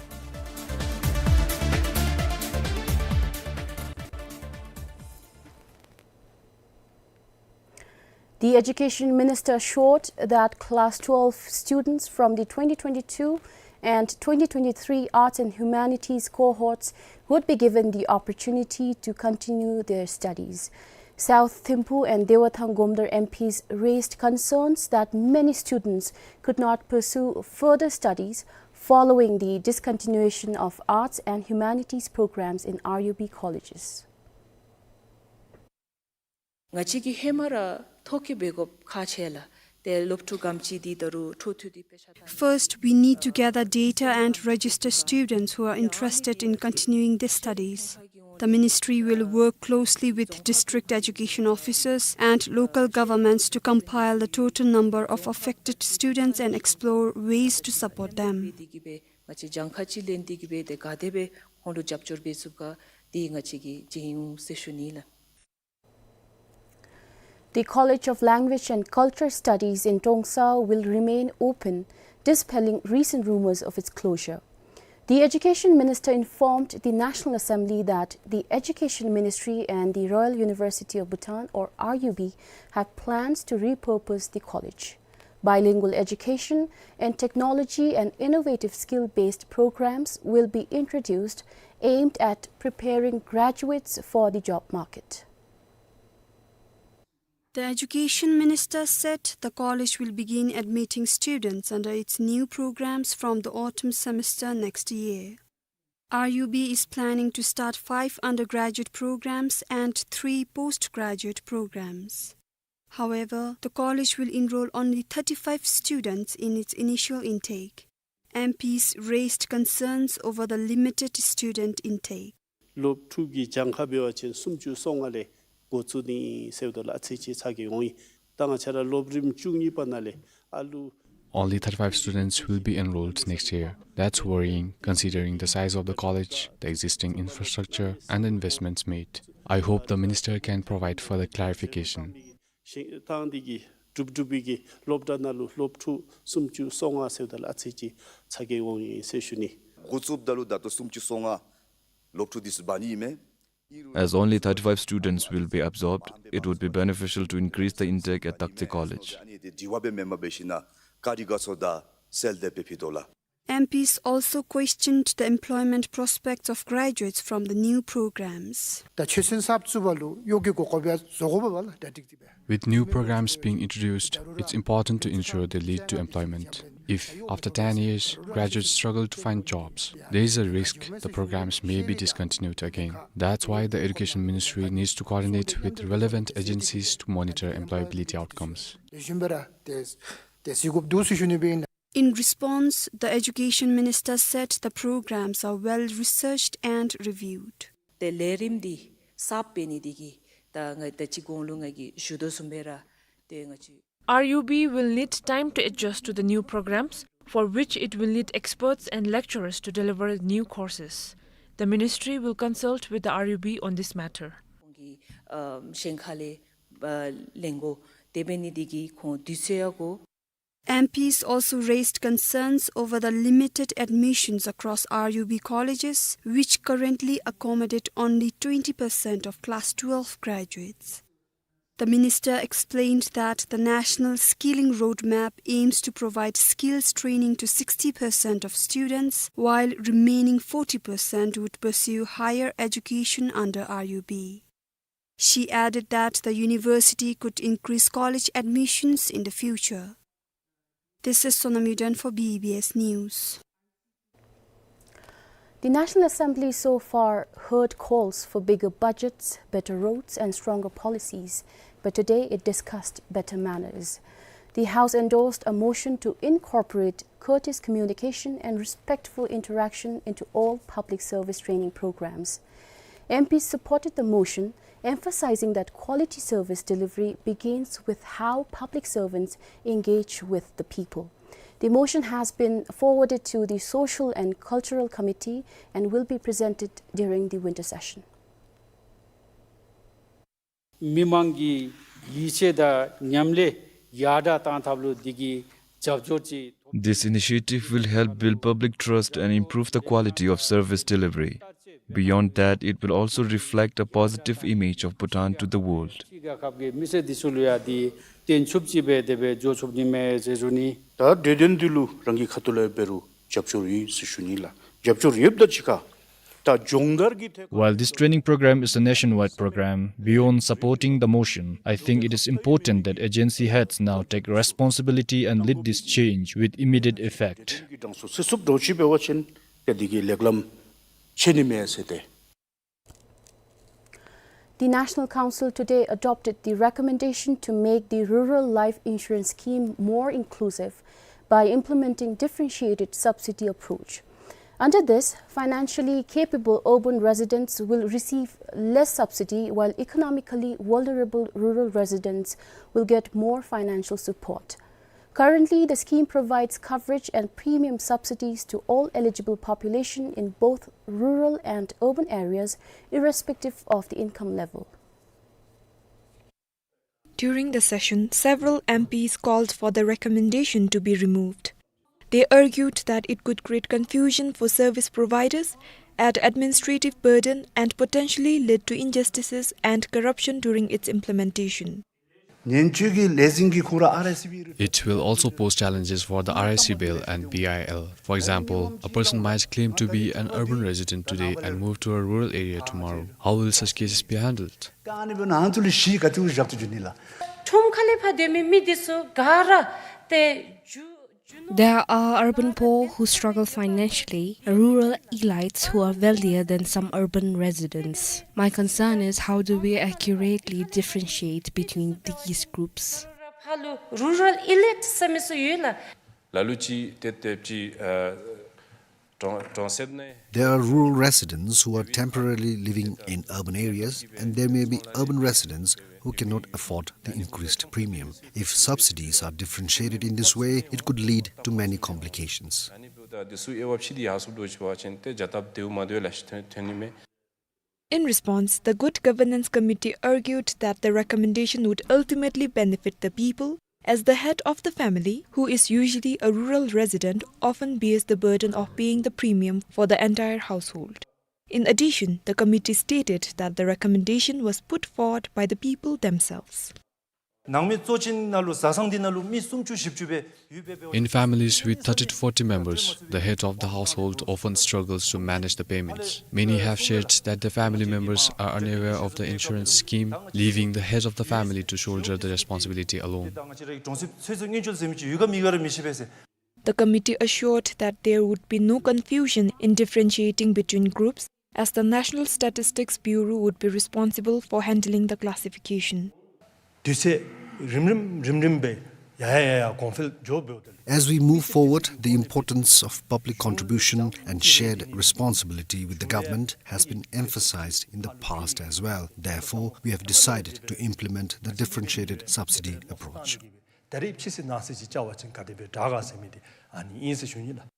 The Education Minister assured that Class twelve students from the twenty twenty-two and twenty twenty-three Arts and Humanities cohorts would be given the opportunity to continue their studies. South Thimphu and Dewathang Gomdar M Ps raised concerns that many students could not pursue further studies following the discontinuation of arts and humanities programs in R U B colleges. ང་བཅས་ཀྱིས་ཧེ་མ་ར་ཐོ་བཀོད་འབད་དགོཔ་ཁག་ཆེ་ལགས། ཏེ་སློབ་ཕྲུག་ག་དེམ་ཅིག་འདི་ད་རུང་འཕྲོ་མཐུད་དེ་དཔེ་ཆ་ལྟ། First, we need to gather data and register students who are interested in continuing their studies. The ministry will work closely with district education officers and local governments to compile the total number of affected students and explore ways to support them. ང་བཅས་གྱངས་ཁ་ཅིག་ལེན་ཏེ་གིས་སྦེ་ཏེ་ག་དེ་སྦེ་ཁོང་ལུ་རྒྱབ་སྐྱོར་འབད་ཚུགས་ག་འདི་ང་བཅས་ཀྱིས་མཇལ་འོང་ཟེར་ཞུ་ནི་ལགས། The College of Language and Culture Studies in Trongsa will remain open, dispelling recent rumors of its closure. The Education Minister informed the National Assembly that the Education Ministry and the Royal University of Bhutan, or R U B, have plans to repurpose the college. Bilingual education and technology and innovative skill-based programs will be introduced, aimed at preparing graduates for the job market. The education minister said the college will begin admitting students under its new programs from the autumn semester next year. R U B is planning to start five undergraduate programs and three postgraduate programs. However, the college will enroll only thirty-five students in its initial intake. M Ps raised concerns over the limited student intake. སློབ་ཕྲུག་གི་གྱངས་ཁ་འབད་བ་ཅིན་སུམ་ཅུ་སོ་ལྔ་ལས་འགོ་བཙུགས་ནི་ཟེརཝ་ད་ལུ་ཨ་ཙི་ཅིག་ཚ་གྱང་འོང་ཡི། ད་ང་བཅས་ར་སློབ་རིམ་བཅུ་གཉིས་པ་ནང་ལས་ཨ་ལུ། Only thirty-five students will be enrolled next year. That's worrying, considering the size of the college, the existing infrastructure, and the investments made. I hope the minister can provide further clarification. ཞིང་ཐང་འདི་གི་གྲུབ་གྲུབ་པའི་གི་སློབ་གྲྭ་ནང་ལུ་སློབ་ཕྲུག་སུམ་ཅུ་སོ་ལྔ་ཟེརཝ་ད་ལུ་ཨ་ཙི་ཅིག་ཚ་གྱང་འོང་ཡི་ཟེར་ཞུ་ནི། འགོ་བཙུགསཔ་ད་ལུ་ད་ལྟོ་སུམ་ཅུ་སོ་ལྔ་སློབ་ཕྲུག་འདི་ཚུ་འབག་ནི་ཨིན་མས། As only thirty-five students will be absorbed, it would be beneficial to increase the intake at Takte College. དྲི་བ་འབད་མི་མང་འབད་ཞིན་ན་ཀ་རི་ག་ཚོ་དང་སེལ་ཏེ་འབད་ཕུལ་དོ་ལགས། M Ps also questioned the employment prospects of graduates from the new programs. ད་ཆོས་ཚན་གསརཔ་བཙུགས་པ་ལུ་གཡོག་གི་གོ་སྐབས་བཟོ་དགོ་པས་ལགས། ད་འགྲིག་སྟེ་སྦེ། With new programs being introduced, it's important to ensure they lead to employment. If, after ten years, graduates struggle to find jobs, there is a risk the programs may be discontinued again. That's why the Education Ministry needs to coordinate with relevant agencies to monitor employability outcomes. དེ་བཞིན་པ་ར་དེ་དེ་གཟིགས་དགོཔ་འདུག་ཟེར་ཞུ་ནི་སྦེ་ཨིན། In response, the Education Minister said the programs are well researched and reviewed. ཏེ་ལས་རིམ་འདི་གསརཔ་འབད་ནི་འདི་གིས་ད་ང་ད་ཅི་གོང་ལུ་ང་གིས་ཞུ་དོ་བཟུམ་སྦེ་ར་ཏེ་ང་བཅས། R U B will need time to adjust to the new programs, for which it will need experts and lecturers to deliver new courses. The ministry will consult with the R U B on this matter. ཁོང་གིས་ཨ་གཞན་ཁ་ལས་ཨ་ལེན་དགོ། དེ་འབད་ནི་འདི་གིས་ཁོང་དུས་ཚོད་ཡང་འགོར། M Ps also raised concerns over the limited admissions across R U B colleges, which currently accommodate only twenty percent of class twelve graduates. The minister explained that the National Skilling Roadmap aims to provide skills training to sixty percent of students, while remaining forty percent would pursue higher education under R U B. She added that the university could increase college admissions in the future. This is Sonam Yuden for B B S News. The National Assembly so far heard calls for bigger budgets, better roads and stronger policies but today it discussed better manners. The House endorsed a motion to incorporate courteous communication and respectful interaction into all public service training programs. M Ps supported the motion, emphasizing that quality service delivery begins with how public servants engage with the people. The motion has been forwarded to the Social and Cultural Committee and will be presented during the winter session. མི་མང་གི་ཡིད་ཆེས་དང་མཉམ་ལས་ཡར་དྲག་གཏང་ཐབས་ལུ་འདི་གིས་རྒྱབ་སྐྱོར་ཅིག། This initiative will help build public trust and improve the quality of service delivery. Beyond that, it will also reflect a positive image of Bhutan to the world. ཕྱི་རྒྱལ་ཁབ་ཀྱི་མི་སེར་འདི་ཚུ་ལུ་ཡང་འདི་བརྟན་ཆུབ་ཅིག་སྦེ་དེ་སྦེ་འགྱོ་ཚུགསཔ་ཨིན་མས་ཟེར་ཞུ་ནི། ད་གྲོས་དོན་འདི་ལུ་རང་གི་ཁ་ཐུག་ལས་འབད་རུང་རྒྱབ་སྐྱོར་ཡོད་ཟེར་ཞུ་ནི་ལགས། རྒྱབ་སྐྱོར་ཡོདཔ་དང་གཅིག་ཁར་ད་སྦྱོང་བརྡར་གྱི་ཐད་ཁར། While this training program is a nationwide program, beyond supporting the motion, I think it is important that agency heads now take responsibility and lead this change with immediate effect. གི་གྲངས་སུ་ཚུད་ཚུགསཔ་འདྲཝ་ཅིག་འབད་བ་ཅིན་ཏེ་འདི་གིས་ལེགས་ལམ་ཆེ་ནི་མས་ཟེར་ཏེ། The National Council today adopted the recommendation to make the Rural Life Insurance Scheme more inclusive by implementing differentiated subsidy approach. Under this, financially capable urban residents will receive less subsidy, while economically vulnerable rural residents will get more financial support. Currently, the scheme provides coverage and premium subsidies to all eligible population in both rural and urban areas, irrespective of the income level. During the session, several M Ps called for the recommendation to be removed. They argued that it could create confusion for service providers, add administrative burden, and potentially lead to injustices and corruption during its implementation. It will also pose challenges for the R I C Bill and B I L. For example, a person might claim to be an urban resident today and move to a rural area tomorrow. How will such cases be handled? ཁྲོམ་ཁ་ལས་ཕར་སྡོད་མི་མི་འདི་ཚུ་ག་ར་ཏེ་རྒྱུ་There are urban poor who struggle financially, rural elites who are wealthier than some urban residents. My concern is, how do we accurately differentiate between these groups? ཕར་ལུ་རུ་རལ་ཨི་ལིཊ་ཟེར་མི་ཚུ་ཡོད་ལགས། ལ་ལུ་ཅིག་ཏེ་ཏེ་ཅིག་ཨ་གྲོང་གྲོང་གསེབ་ནང་། There are rural residents who are temporarily living in urban areas, and there may be urban residents who cannot afford the increased premium. If subsidies are differentiated in this way, it could lead to many complications. ཨ་ནི་འབདཝ་ད་འདི་ཚུ་དབྱེ་བ་ཕྱེ་སྟེ་ཡར་སོང་འགྱོ་ཅི་འབད་བ་ཅིན་ཏེ་བྱ་སྟབས་བདེཝ་མ་བདེཝ་ལེ་ཤ་ཐོན་ཐོན་ནི་མས། In response, the Good Governance Committee argued that the recommendation would ultimately benefit the people, as the head of the family, who is usually a rural resident, often bears the burden of paying the premium for the entire household. In addition, the committee stated that the recommendation was put forward by the people themselves. ནང་མི་གཙོ་ཅན་ནང་ལུ་བཟའ་ཚང་འདི་ནང་ལུ་མི་སུམ་ཅུ་བཞི་བཅུ་སྦེ་ཡོད་པའི་འབདཝ་ད། In families with thirty to forty members, the head of the household often struggles to manage the payments. Many have shared that the family members are unaware of the insurance scheme, leaving the head of the family to shoulder the responsibility alone. གྲོང་གསེབ་ཚོད་ཚོད་དངུལ་ཅུང་ཟད་མི་ཅིག་ཡོད་ག་མེད་ག་ར་མི་ཤེས་པས་ཟེར། The committee assured that there would be no confusion in differentiating between groups, as the National Statistics Bureau would be responsible for handling the classification. དུས་ཚོད་རིམ་རིམ་རིམ་རིམ་སྦེ་ཡར་ཡར་ཡར་ཡར་གོང་འཕེལ་འགྱོ་འབདཝ་ད། As we move forward, the importance of public contribution and shared responsibility with the government has been emphasized in the past as well. Therefore, we have decided to implement the differentiated subsidy approach. ད་རིས་ཕྱི་སེ་ནང་སེ་ཅིག་བཅའ་བ་ཅིན་ག་དེ་སྦེ་དྲག་ག་ཟེར་མི་འདི་ཨ་ནི་ཨིན་ཟེར་ཞུ་ནི་ལགས།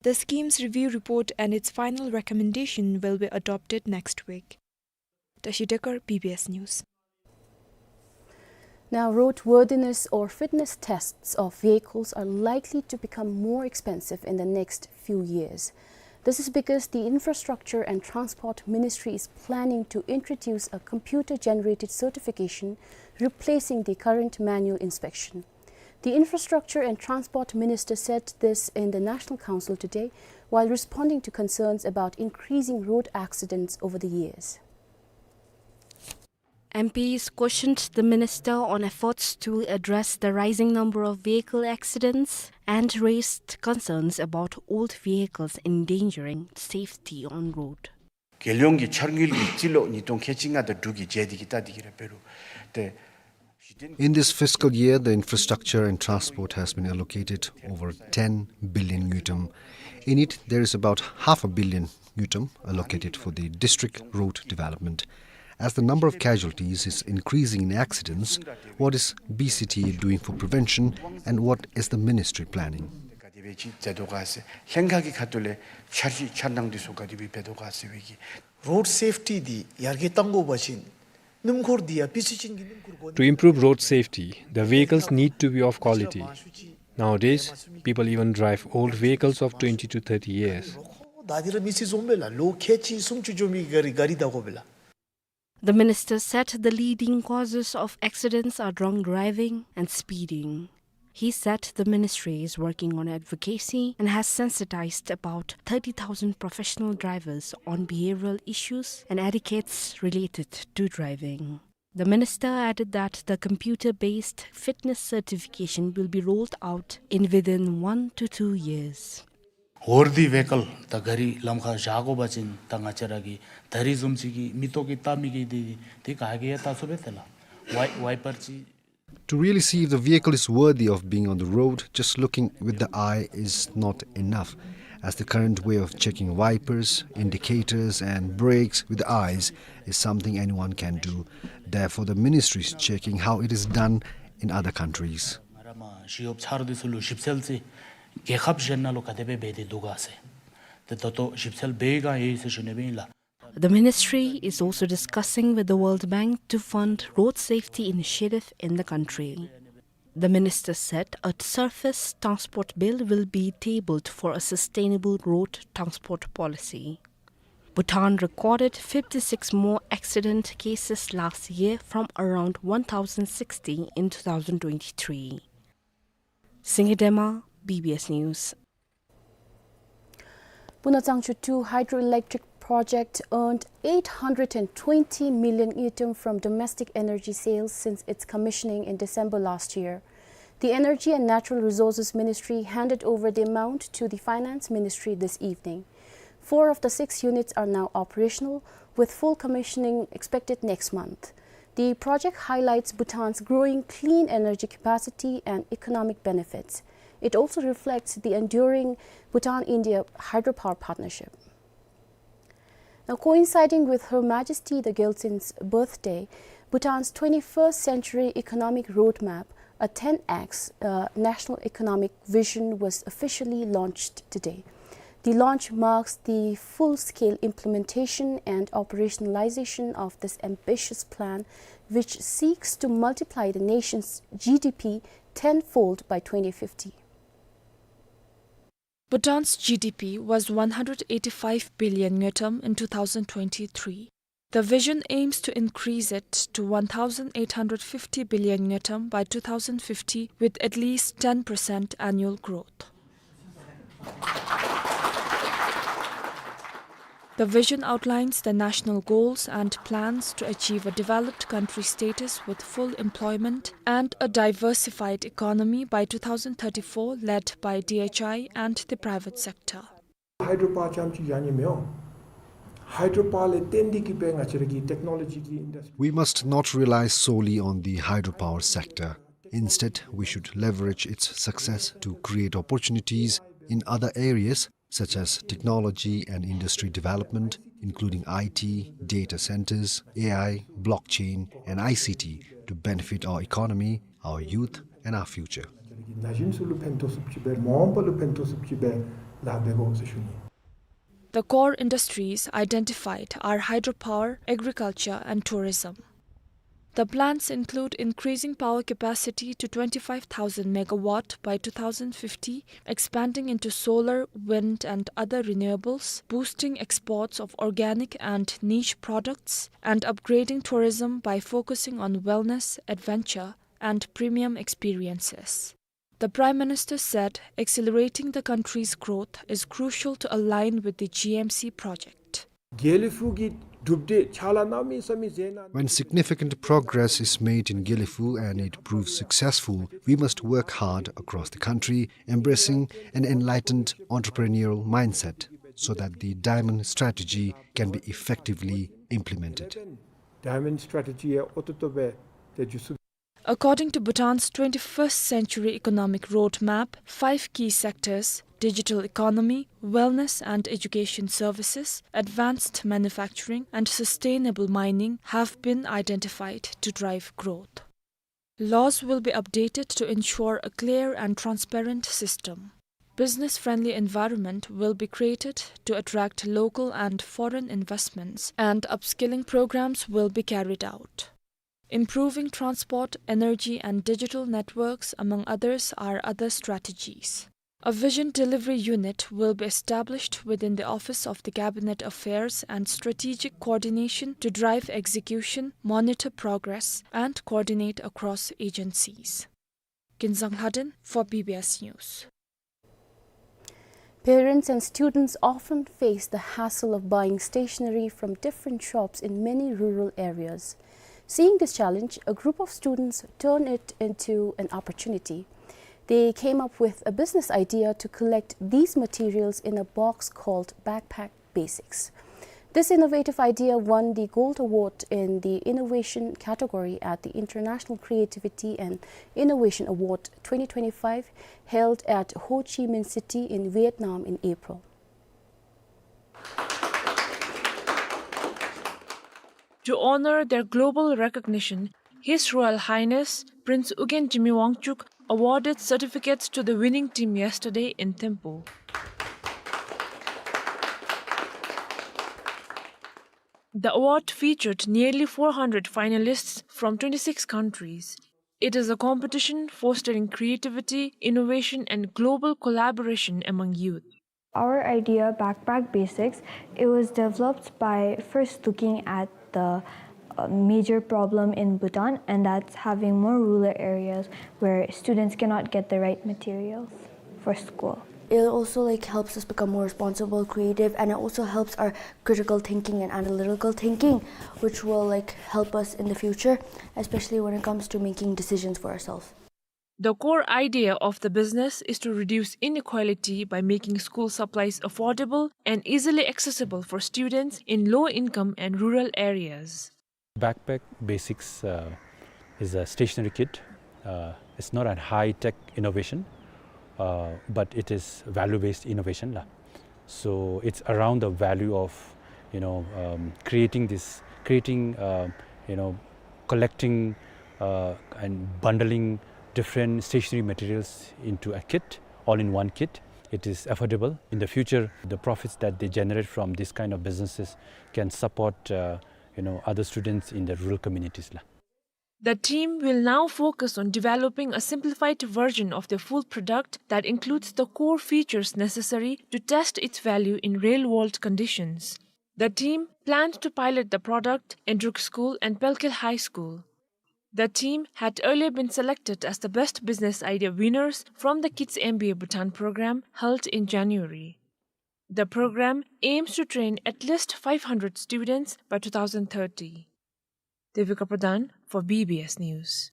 The scheme's review report and its final recommendation will be adopted next week. Tashi Dekar, B B S News. Now, roadworthiness or fitness tests of vehicles are likely to become more expensive in the next few years. This is because the Infrastructure and Transport Ministry is planning to introduce a computer-generated certification replacing the current manual inspection. The Infrastructure and Transport Minister said this in the National Council today while responding to concerns about increasing road accidents over the years. M Ps questioned the minister on efforts to address the rising number of vehicle accidents and raised concerns about old vehicles endangering safety on road. རྒྱལ་ཡོངས་ཀྱི་འཆར་དངུལ་གྱི་སྤྱི་ལོ་ཉིས་སྟོང་ཁལ་གཅིག་ལྔ་དང་དྲུག་གི་རྗེས་འདི་གི་ལྟ་འདི་གི་ར་འབད་རུང་ཏེ་ In this fiscal year, the infrastructure and transport has been allocated over ten billion ngultrum. In it, there is about half a billion ngultrum allocated for the district road development. As the number of casualties is increasing in accidents, what is B C T A doing for prevention and what is the ministry planning? ག་དེ་སྦེ་ཅིག་མཛད་དོ་ག་ཟེར། ལྷན་ཁག་གི་ཁ་ཐུག་ལས་འཆར་གཞི་འཆར་སྣང་འདི་ཚུ་ག་དེ་སྦེ་འབད་དོ་ག་ཟེར་བའི་གི། Road safety འདི་ཡར་རྒྱས་གཏང་དགོ་པ་ཅིན་སྣུམ་འཁོར་འདི་ཡང་པི་སི་ཅན་གྱི་སྣུམ་འཁོར་གོ་ནི། To improve road safety, the vehicles need to be of quality. Nowadays, people even drive old vehicles of twenty to thirty years. ད་འདི་ར་མི་ཚེ་བཟུམ་སྦེ་ལགས། ལོ་ཁལ་གཅིག་སུམ་ཅུ་འགྱོ་མི་གི་ག་རི་ག་རི་བདའ་དགོ་པས་ལགས། The minister said the leading causes of accidents are drunk driving and speeding. He said the ministry is working on advocacy and has sensitized about thirty thousand professional drivers on behavioral issues and etiquettes related to driving. The minister added that the computer-based fitness certification will be rolled out in within one to two years. Worthy vehicle ད་ག་རི་ལམ་ཁར་བཞག་དགོ་པ་ཅིན་ད་ང་བཅས་ར་གི་ད་རིས་བཟུམ་ཅིག་གི་མིག་ཏོ་གིས་བལྟ་མི་གི་འདི་འདི་ག་གིས་ཡང་བལྟ་ཚུགས་པས་ཏེ་ལགས། ཝའི་ཝའི་པར་ཅིག། To really see if the vehicle is worthy of being on the road, just looking with the eye is not enough, as the current way of checking wipers, indicators, and brakes with the eyes is something anyone can do. Therefore, the ministry is checking how it is done in other countries. ང་ར་མ་ཞི་གཡོགཔ་ཚར་འདི་ཚུ་ལུ་ཞིབ་འཚོལ་ཅིག་རྒྱལ་ཁབ་གཞན་ནང་ལུ་ག་དེ་སྦེ་འབད་དེ་འདུག་ག་ཟེར། ཏེ་ད་ལྟོ་ཞིབ་འཚོལ་འབད་བའི་སྒང་ཡོད་ཟེར་ཞུ་ནི་སྦེ་ཨིན་ལགས། The ministry is also discussing with the World Bank to fund road safety initiative in the country. The minister said a surface transport bill will be tabled for a sustainable road transport policy. Bhutan recorded fifty-six more accident cases last year from around one thousand sixty in two thousand twenty-three. Singye Dema, B B S News. Puna Tsangchu two hydroelectric project earned eight hundred and twenty million ngultrum from domestic energy sales since its commissioning in December last year. The Energy and Natural Resources Ministry handed over the amount to the Finance Ministry this evening. Four of the six units are now operational, with full commissioning expected next month. The project highlights Bhutan's growing clean energy capacity and economic benefits. It also reflects the enduring Bhutan-India hydropower partnership. Now, coinciding with Her Majesty the Gyaltsen's birthday, Bhutan's twenty-first Century Economic Roadmap, a ten X, uh, national economic vision, was officially launched today. The launch marks the full-scale implementation and operationalization of this ambitious plan, which seeks to multiply the nation's G D P tenfold by twenty fifty. Bhutan's G D P was one hundred eighty-five billion ngultrum in two thousand twenty-three. The vision aims to increase it to one thousand eight hundred fifty billion ngultrum by two thousand fifty, with at least ten percent annual growth. The vision outlines the national goals and plans to achieve a developed country status with full employment and a diversified economy by two thousand thirty-four, led by D H I and the private sector. Hydropower རྐྱངམ་ཅིག་བཞག་ནི་མི་འོང་། Hydropower ལས་བརྟེན་ཏེ་གིས་སྦེ་ང་བཅས་ར་གི་technology གི་industry We must not rely solely on the hydropower sector. Instead, we should leverage its success to create opportunities in other areas such as technology and industry development, including I T, data centers, A I, blockchain, and I C T, to benefit our economy, our youth, and our future. ན་གཞོན་ཚུ་ལུ་ཕན་ཐོགས་ཚུགསཔ་ཅིག་སྦེ་མ་འོངས་པ་ལུ་ཕན་ཐོགས་ཚུགསཔ་ཅིག་སྦེ་ལཱ་འབད་དགོ་ཟེར་ཞུ་ནི། The core industries identified are hydropower, agriculture, and tourism. The plans include increasing power capacity to twenty-five thousand megawatt by two thousand fifty, expanding into solar, wind, and other renewables, boosting exports of organic and niche products, and upgrading tourism by focusing on wellness, adventure, and premium experiences. The Prime Minister said accelerating the country's growth is crucial to align with the G M C project. དགེ་ལེགས་ཕུག་གི་གྲུབ་འབྲས་ཕྱག་ལཱ་གནང་མི་ས་མི་ཟེར་ན། When significant progress is made in Gelephu and it proves successful, we must work hard across the country, embracing an enlightened entrepreneurial mindset, so that the Diamond Strategy can be effectively implemented. Diamond Strategy ཡང་ཨོ་ཏོ་ཏོ་སྦེ་ཏེ་འགྱོ་ཚུགས། According to Bhutan's twenty-first century economic roadmap, five key sectors, digital economy, wellness and education services, advanced manufacturing, and sustainable mining, have been identified to drive growth. Laws will be updated to ensure a clear and transparent system. Business-friendly environment will be created to attract local and foreign investments, and upskilling programs will be carried out. Improving transport, energy, and digital networks, among others, are other strategies. A vision delivery unit will be established within the Office of the Cabinet Affairs and Strategic Coordination to drive execution, monitor progress, and coordinate across agencies. Kinzang Lhaden for B B S News. Parents and students often face the hassle of buying stationery from different shops in many rural areas. Seeing this challenge, a group of students turned it into an opportunity. They came up with a business idea to collect these materials in a box called Backpack Basics. This innovative idea won the Gold Award in the Innovation category at the International Creativity and Innovation Award twenty twenty-five, held at Ho Chi Minh City in Vietnam in April. To honor their global recognition, His Royal Highness Prince Ugyen Jimmy Wangchuck awarded certificates to the winning team yesterday in Thimphu. The award featured nearly four hundred finalists from twenty-six countries. It is a competition fostering creativity, innovation, and global collaboration among youth. Our idea, Backpack Basics, it was developed by first looking at the, uh, major problem in Bhutan, and that's having more rural areas where students cannot get the right materials for school. It also, like, helps us become more responsible, creative, and it also helps our critical thinking and analytical thinking, which will, like, help us in the future, especially when it comes to making decisions for ourselves. The core idea of the business is to reduce inequality by making school supplies affordable and easily accessible for students in low-income and rural areas. Backpack Basics, uh, is a stationery kit. Uh, it's not a high-tech innovation, uh, but it is value-based innovation la. So it's around the value of, you know, um, creating this, creating, uh, you know, collecting, uh, and bundling different stationery materials into a kit, all in one kit. It is affordable. In the future, the profits that they generate from this kind of businesses can support, uh, you know, other students in the rural communities la. The team will now focus on developing a simplified version of the full product that includes the core features necessary to test its value in real-world conditions. The team planned to pilot the product in Druk School and Pelkil High School. The team had earlier been selected as the Best Business Idea winners from the Kids M B A Bhutan program held in January. The program aims to train at least five hundred students by two thousand thirty. Devika Pradhan for B B S News.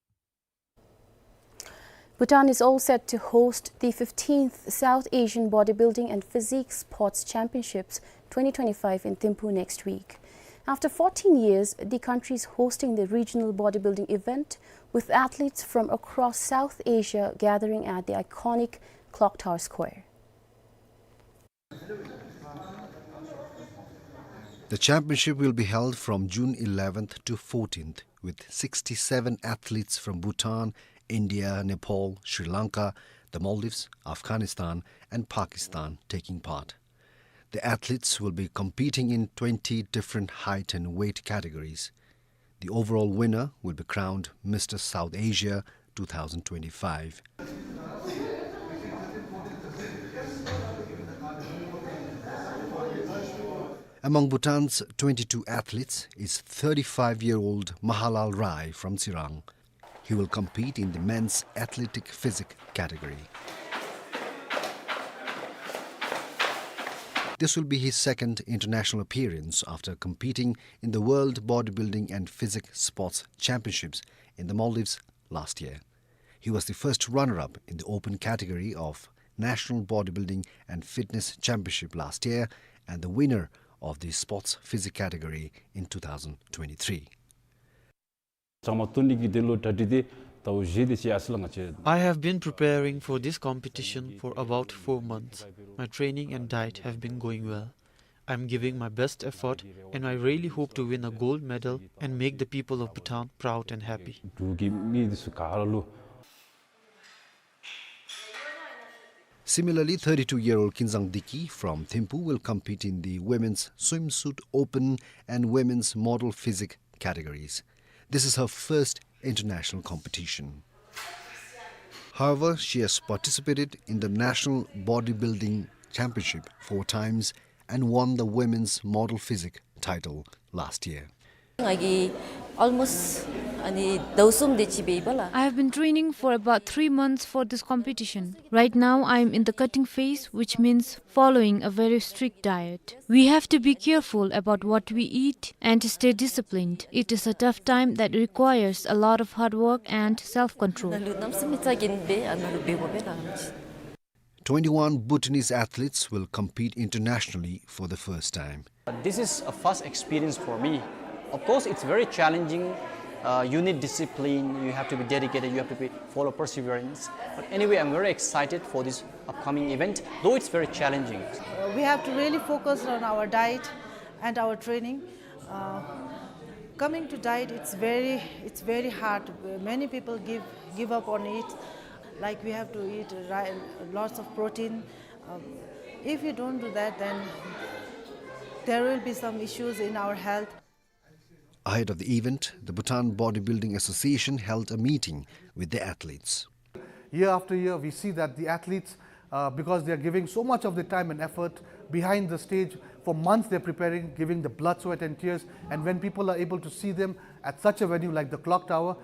Bhutan is all set to host the fifteenth South Asian Bodybuilding and Physique Sports Championships twenty twenty-five in Thimphu next week. After fourteen years, the country is hosting the regional bodybuilding event, with athletes from across South Asia gathering at the iconic Clock Tower Square. The championship will be held from June eleventh to fourteenth, with sixty-seven athletes from Bhutan, India, Nepal, Sri Lanka, the Maldives, Afghanistan, and Pakistan taking part. The athletes will be competing in twenty different height and weight categories. The overall winner will be crowned Mister South Asia two thousand twenty-five. Among Bhutan's twenty-two athletes is thirty-five-year-old Mahalal Rai from Tsirang. He will compete in the men's athletic physique category. This will be his second international appearance after competing in the World Bodybuilding and Physique Sports Championships in the Maldives last year. He was the first runner-up in the open category of National Bodybuilding and Fitness Championship last year and the winner of the Sports Physique category in two thousand twenty-three. ཚང་མ་སྟོན་ནི་གི་དོན་ལུ་གྲ་སྒྲིག་འདི་ ད་བཞེས་ཏེ་ཅིག་ཨ་ཙི་ལ་ང་བཅས། I have been preparing for this competition for about four months. My training and diet have been going well. I'm giving my best effort, and I really hope to win a gold medal and make the people of Bhutan proud and happy. འབྲུག་གི་མི་འདི་ཚུ་ག་ར་ལུ། Similarly, thirty-two-year-old Kinzang Diki from Thimphu will compete in the Women's Swimsuit Open and Women's Model Physique categories. This is her first international competition. However, she has participated in the National Bodybuilding Championship four times and won the Women's Model Physique title last year. ང་གིས་almost ཨ་ནི་ཟླཝ་གསུམ་དེ་ཅིག་འབད་ཡི་པ་ལགས། I have been training for about three months for this competition. Right now, I am in the cutting phase, which means following a very strict diet. We have to be careful about what we eat and stay disciplined. It is a tough time that requires a lot of hard work and self-control. ནཱ་ལུ་གནམ་མེད་ས་མེད་རྩ་འགེངས་སྦེ་ཨ་ནཱ་ལུ་འབད་དགོ་པས་ལགས། Twenty-one Bhutanese athletes will compete internationally for the first time. This is a first experience for me. Of course, it's very challenging. Uh, you need discipline, you have to be dedicated, you have to be follow perseverance. But anyway, I'm very excited for this upcoming event, though it's very challenging. Uh, we have to really focus on our diet and our training. Uh, coming to diet, it's very, it's very hard. Many people give, give up on it. Like, we have to eat ri-, lots of protein. Um, if you don't do that, then there will be some issues in our health. Ahead of the event, the Bhutan Bodybuilding Association held a meeting with the athletes. Year after year, we see that the athletes, uh, because they are giving so much of their time and effort behind the stage, for months they're preparing, giving the blood, sweat, and tears. And when people are able to see them at such a venue like the Clock Tower,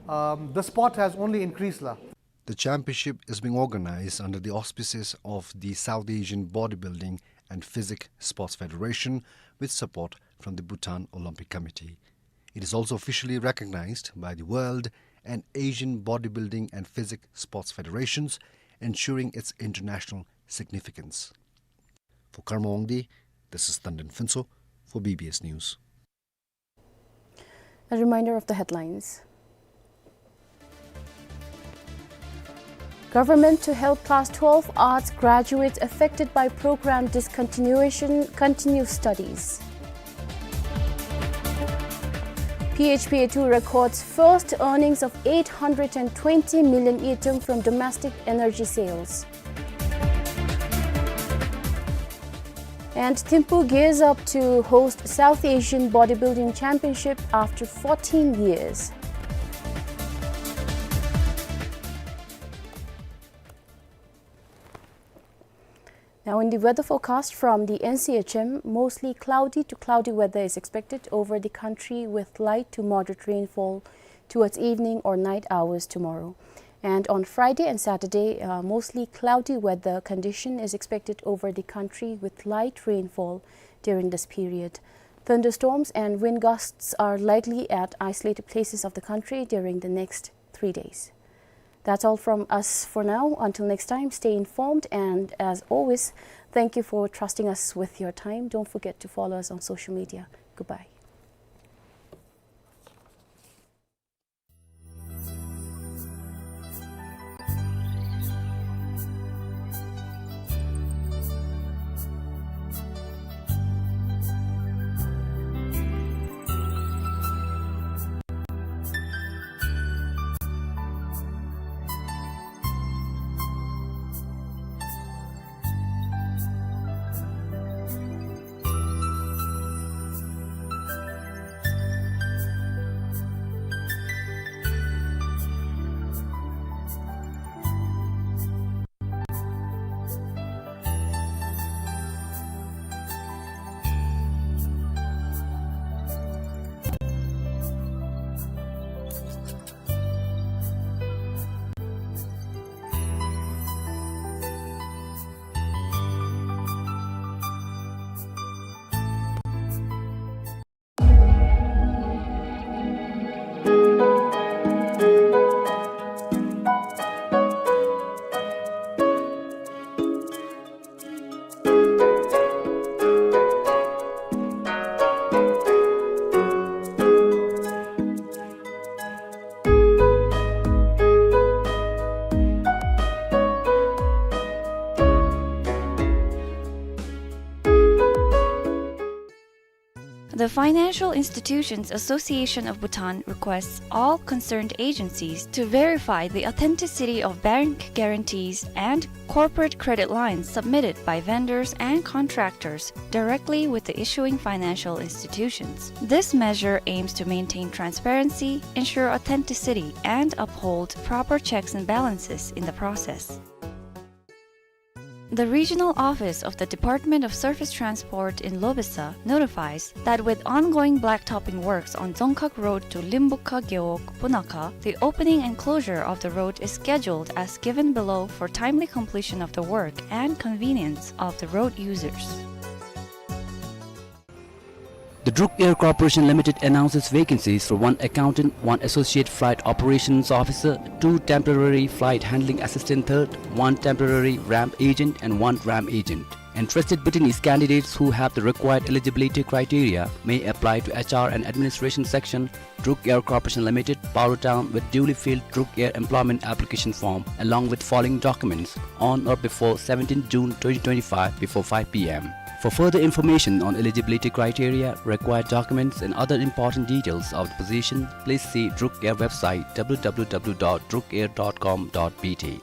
um, the sport has only increased, la. The championship is being organized under the auspices of the South Asian Bodybuilding and Physique Sports Federation, with support from the Bhutan Olympic Committee. It is also officially recognized by the World and Asian Bodybuilding and Physique Sports Federations, ensuring its international significance. For Karma Wangdi, this is Tandon Phuntsho for B B S News. A reminder of the headlines. Government to help class twelve arts graduates affected by program discontinuation continue studies. P H P A two records first earnings of eight hundred and twenty million ngultrum from domestic energy sales. And Thimphu gears up to host South Asian Bodybuilding Championship after fourteen years. Now, in the weather forecast from the N C H M, mostly cloudy to cloudy weather is expected over the country with light to moderate rainfall towards evening or night hours tomorrow. And on Friday and Saturday, uh, mostly cloudy weather condition is expected over the country with light rainfall during this period. Thunderstorms and wind gusts are likely at isolated places of the country during the next three days. That's all from us for now. Until next time, stay informed, and as always, thank you for trusting us with your time. Don't forget to follow us on social media. Goodbye. The Financial Institutions Association of Bhutan requests all concerned agencies to verify the authenticity of bank guarantees and corporate credit lines submitted by vendors and contractors directly with the issuing financial institutions. This measure aims to maintain transparency, ensure authenticity, and uphold proper checks and balances in the process. The regional office of the Department of Surface Transport in Lobesa notifies that with ongoing blacktopping works on Dzongkhag Road to Limbukha Gewog Punakha, the opening and closure of the road is scheduled as given below for timely completion of the work and convenience of the road users. The Druk Air Corporation Limited announces vacancies for one accountant, one associate flight operations officer, two temporary flight handling assistant third, one temporary ramp agent, and one ramp agent. Interested Bhutanese candidates who have the required eligibility criteria may apply to H R and Administration Section, Druk Air Corporation Limited, Paro Town, with duly filled Druk Air employment application form, along with following documents, on or before seventeenth June twenty twenty-five before five P M. For further information on eligibility criteria, required documents, and other important details of the position, please see Druk Air website, W W W dot druk air dot com dot B T.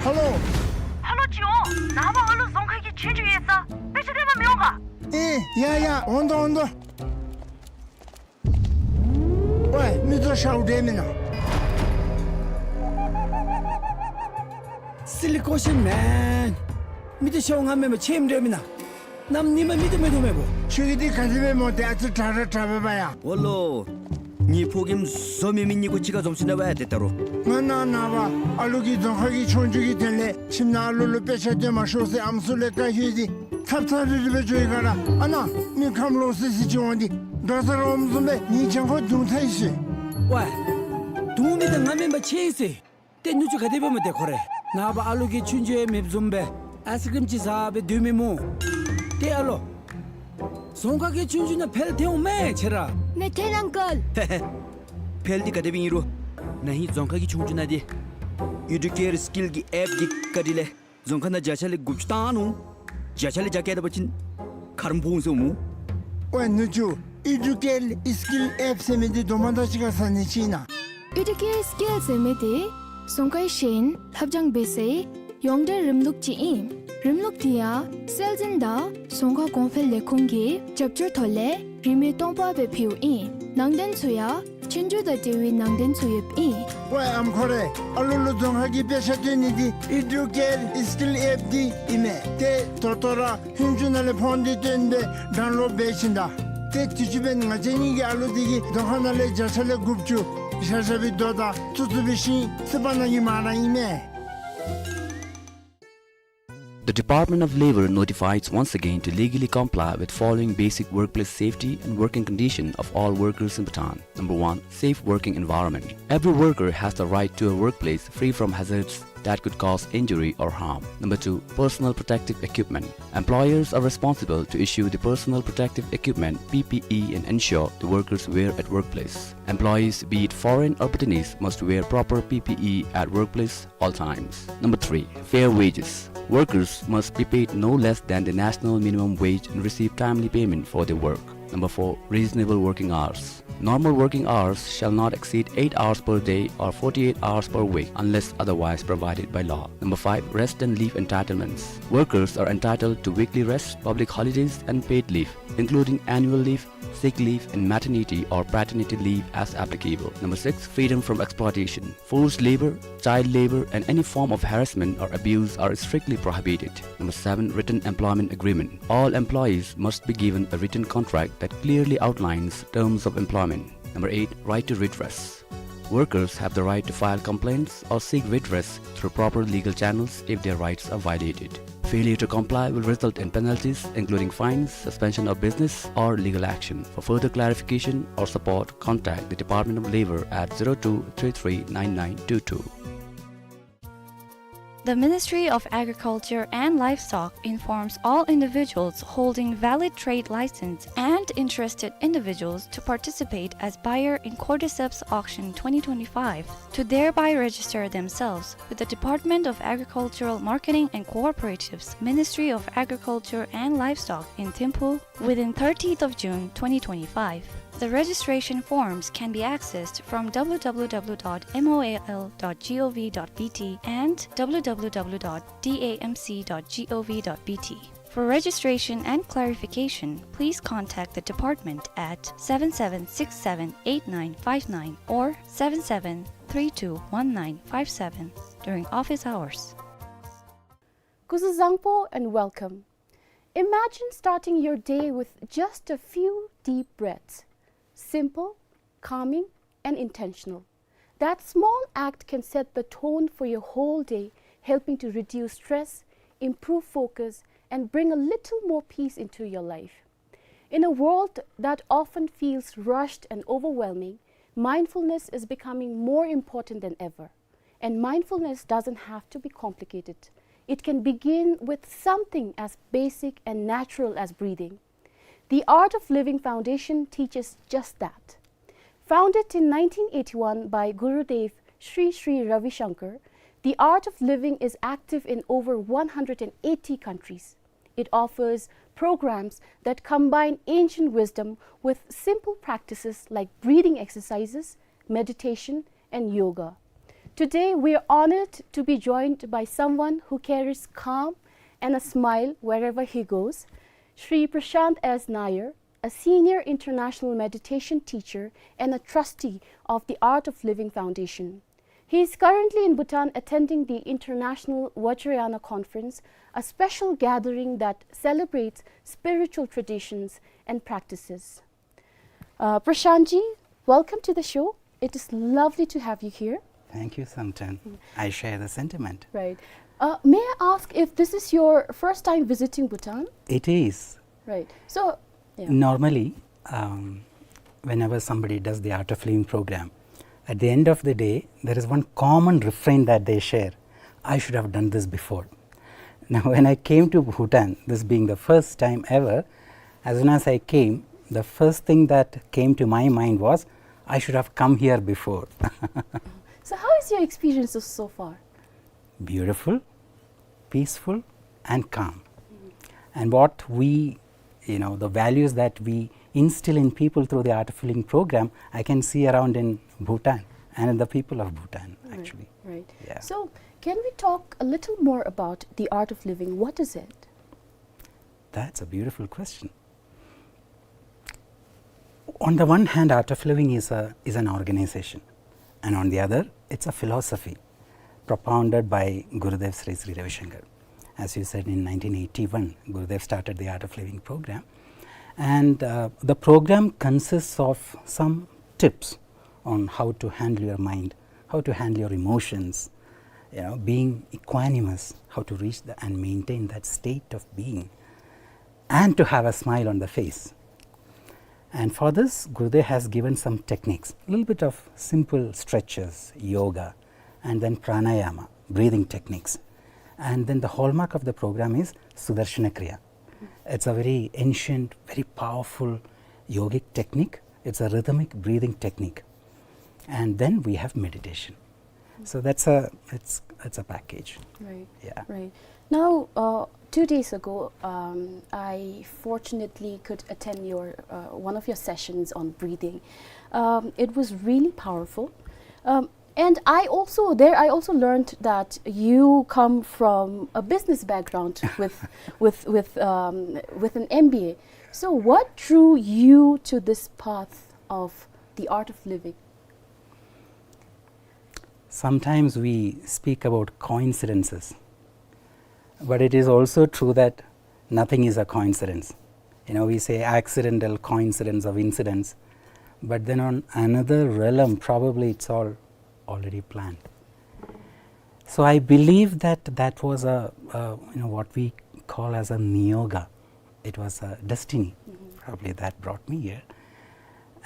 ཧེ་ལོ། ཧེ་ལོ་ཅིག་འོང་། ནངས་པ་ཨ་ལུ་རྫོང་ཁ་གི་ཆོས་རྒྱུགས་ཡོད་ས། དཔེ་ཆ་སྟོན་པར་མི་འོང་ག། ཨེ་ཡ་ཡ། འོང་དོ་འོང་དོ། ཝེ་མི་ཚུ་ཤཝ་འདྲ་མེན་ན། Silly question, man. མི་ཚུ་ཤཝ་ང་མེན་པར་ཆོས་འདྲ་མེན་ན། གནམ་ཉིནམ་མི་ཚུ་མེད་དོ་མེན་པོ། ཁྱོད་ཀྱིས་འདི་ག་དེ་སྦེ་སྨོ། ཏེ་ཨ་ཙི་དྲག་ར་དྲག་པས་པ་ཡ། འོ་ལོ། ངེའི་ཕོ་རྒནམ་བཟོ་མི་མི་གཉིས་ཀོ་གཅིག་ཁར་འཛོམས་ཅི་ན་པ་ཡ། ཏེ་ད་རུང་ང་ནངས་པ་ཨ་ལུ་གི་རྫོང་ཁ་གི་ཆོས་རྒྱུགས་ཀྱི་དོན་ལས་ཁྱིམ་ནང་ཨ་ལུ་ལུ་དཔེ་ཆ་སྟོན་མ་ཤོག་ཟེར་ཨམ་སྲུ་ལས་བཀའ་ཡོད་དེ་ཐབ་ཚང་རི་རི་སྦེ་འགྱོ་ཡི་ག་ར། ཨ་ནཱ་མི་ཁམས་ལོག་སི་སི་ཅིག་འོང་སྟེ་དོ་ས་རོམ་བཟུམ་སྦེ་ངེའི་གྱང་ཁར་རྡུང་ཚར་ཡི་ཟེར། ཝེ། རྡུང་མི་འདི་ང་མེན་པར་ཆོས་ཟེར། ཏེ་ནུ་གཅུང་ག་དེ་སྦེ་སྨོ་ཏེ་ཁོ་རེ། ནངས་པ་ཨ་ལུ་གི་ཆོས་རྒྱུགས་ཡང་མེདཔ་བཟུམ་སྦེ་ཨའི་སི་ཀྲིམ་ཅིག་ཟ་སྦེ་སྡོད་མི་སྨོ། ཏེ་ཨ་ལོ། རྫོང་ཁ་གི་ཆོས་རྒྱུགས་ནང་འཕེལ་ཐལ་འོང་མས་ཁྱེད་ར། མེད་ཐལ་ཨང་ཀལ། ཧེ་ཧེ། འཕེལ་འདི་ག་དེ་སྦེ་ཨིན་རུང་ན་ཧིང་རྫོང་ཁ་གི་ཆོས་རྒྱུགས་ནང་འདི་ཨི་ཌུ་ཀེར་སི་ཀིལ་གྱི་ཨེཔ་འདི་བཀའ་དྲིན་ལས་རྫོང་ཁ་ནང་བརྒྱ་ཆ་ལས་དགུ་བཅུ་བཏང་ནུག། བརྒྱ་ཆ་ལས་བརྒྱ་བཀལ་ད་པ་ཅིན་ཁ་རོག་ཕོག་འོང་ཟེར་སྨོ། ཝེ་ནུ་གཅུང་། ཨི་ཌུ་ཀེར་སི་ཀིལ་ཨེཔ་ཟེར་མི་འདི་དོ་མ་དག་ཅིག་ཁར་ཟ་ནི་ཅིག་ཨིན་ན། ཨི་ཌུ་ཀེར་སི་ཀིལ་ཟེར་མི་འདི་རྫོང་ཁའི་ཤེས་ཡོན་ལྷབ་སྦྱང་འབད་སའི་ཡོངས་འབྲེལ་རིམ་ལུགས་ཅིག་ཨིན། རིམ་ལུགས་འདི་ཡང་སྲོལ་འཛིན་དང་རྫོང་ཁ་གོང་འཕེལ་ལས་ཁུངས་ཀྱི་རྒྱབ་སྐྱོར་ཐོག་ལས་རིན་མེད་སྟོང་པ་སྦེ་ཕུལཝ་ཨིན། ནང་དོན་ཚུ་ཡང་ཆོས་རྒྱུགས་དང་འབྲེལ་བའི་ནང་དོན་ཚུ་ཡོདཔ་ཨིན། ཝེ་ཨམ་ཁོ་རེ། ཨ་ལུ་ལུ་རྫོང་ཁ་གི་དཔེ་ཆ་སྟོན་ནི་འདི་ཨི་ཌུ་ཀེར་སི་ཀིལ་ཨེཔ་འདི་ཨིན་མས། ཏེ་ད་ལྟོ་ར་ཧུན་ཅུ་ནང་ལས་ཕོན་འདི་བཏོན་སྦེ་ཌའུན་ལོཌ་འབད་ཞིནམ་ད། ཏེ་དུས་ཅི་འབདན་ང་བཅས་གཉིས་ཀྱི་ཨ་ལུ་འདི་གིས་རྫོང་ཁ་ནང་ལས་བརྒྱ་ཆ་ལས་དགུ་བཅུ་བཞག་བཞག་པའི་རྡོ་དང་བཙུགས་བཙུགས་པའི་ཤིང་བསིལ་བ་ནང་གི་མ་ར་ཨིན་མས། The Department of Labour notifies once again to legally comply with following basic workplace safety and working condition of all workers in Bhutan. Number one, safe working environment. Every worker has the right to a workplace free from hazards that could cause injury or harm. Number two, personal protective equipment. Employers are responsible to issue the personal protective equipment, P P E, and ensure the workers wear at workplace. Employees, be it foreign or Bhutanese, must wear proper P P E at workplace all times. Number three, fair wages. Workers must be paid no less than the national minimum wage and receive timely payment for their work. Number four, reasonable working hours. Normal working hours shall not exceed eight hours per day or forty-eight hours per week unless otherwise provided by law. Number five, rest and leave entitlements. Workers are entitled to weekly rest, public holidays, and paid leave, including annual leave, sick leave, and maternity or paternity leave as applicable. Number six, freedom from exploitation. Forced labor, child labor, and any form of harassment or abuse are strictly prohibited. Number seven, written employment agreement. All employees must be given a written contract that clearly outlines terms of employment. Number eight, right to redress. Workers have the right to file complaints or seek redress through proper legal channels if their rights are violated. Failure to comply will result in penalties, including fines, suspension of business, or legal action. For further clarification or support, contact the Department of Labour at zero two three three nine nine two two. The Ministry of Agriculture and Livestock informs all individuals holding valid trade license and interested individuals to participate as buyer in Cordyceps Auction twenty twenty-five to thereby register themselves with the Department of Agricultural Marketing and Cooperatives, Ministry of Agriculture and Livestock in Thimphu within thirtieth of June twenty twenty-five. The registration forms can be accessed from w w w dot m o a l dot g o v dot b t and w w w dot d a m c dot g o v dot b t. For registration and clarification, please contact the department at seven seven six seven eight nine five nine or seven seven three two one nine five seven during office hours. Kuzuzangpo and welcome. Imagine starting your day with just a few deep breaths. Simple, calming, and intentional. That small act can set the tone for your whole day, helping to reduce stress, improve focus, and bring a little more peace into your life. In a world that often feels rushed and overwhelming, mindfulness is becoming more important than ever. And mindfulness doesn't have to be complicated. It can begin with something as basic and natural as breathing. The Art of Living Foundation teaches just that. Founded in nineteen eighty-one by Gurudev Sri Sri Ravi Shankar, The Art of Living is active in over one hundred eighty countries. It offers programs that combine ancient wisdom with simple practices like breathing exercises, meditation, and yoga. Today, we are honored to be joined by someone who carries calm and a smile wherever he goes, Shri Prashant S Nair, a senior international meditation teacher and a trustee of the Art of Living Foundation. He is currently in Bhutan attending the International Vajrayana Conference, a special gathering that celebrates spiritual traditions and practices. Uh, Prashant ji, welcome to the show. It is lovely to have you here. Thank you, Samten. Mm. I share the sentiment. Right. Uh, may I ask if this is your first time visiting Bhutan? It is. Right. So, yeah. Normally, um, whenever somebody does the Art of Living program, at the end of the day, there is one common refrain that they share: "I should have done this before." Now, when I came to Bhutan, this being the first time ever, as soon as I came, the first thing that came to my mind was, "I should have come here before." So how is your experience so, so far? Beautiful, peaceful, and calm. And what we, you know, the values that we instill in people through the Art of Living program, I can see around in Bhutan and in the people of Bhutan, right, actually. Right. Yeah. So, can we talk a little more about the Art of Living? What is it? That's a beautiful question. On the one hand, Art of Living is a, is an organization, and on the other, it's a philosophy propounded by Gurudev Sri Sri Ravi Shankar. As you said, in nineteen eighty-one, Gurudev started the Art of Living program, and, uh, the program consists of some tips on how to handle your mind, how to handle your emotions, you know, being equanimous, how to reach the, and maintain that state of being, and to have a smile on the face. And for this, Gurudev has given some techniques, a little bit of simple stretches, yoga, and then pranayama, breathing techniques. And then the hallmark of the program is Sudarshana Kriya. It's a very ancient, very powerful yogic technique. It's a rhythmic breathing technique. And then we have meditation. So that's a, it's, it's a package. Right. Yeah. Right. Now, uh, two days ago, um, I fortunately could attend your, uh, one of your sessions on breathing. Um, it was really powerful. Um, and I also, there I also learned that you come from a business background with, with, with, um, with an M B A. So what drew you to this path of the Art of Living? Sometimes we speak about coincidences, but it is also true that nothing is a coincidence. You know, we say accidental coincidence of incidents, but then on another realm, probably it's all already planned. So I believe that that was a, a, you know, what we call as a niyoga. It was a destiny, mm-hmm, probably that brought me here.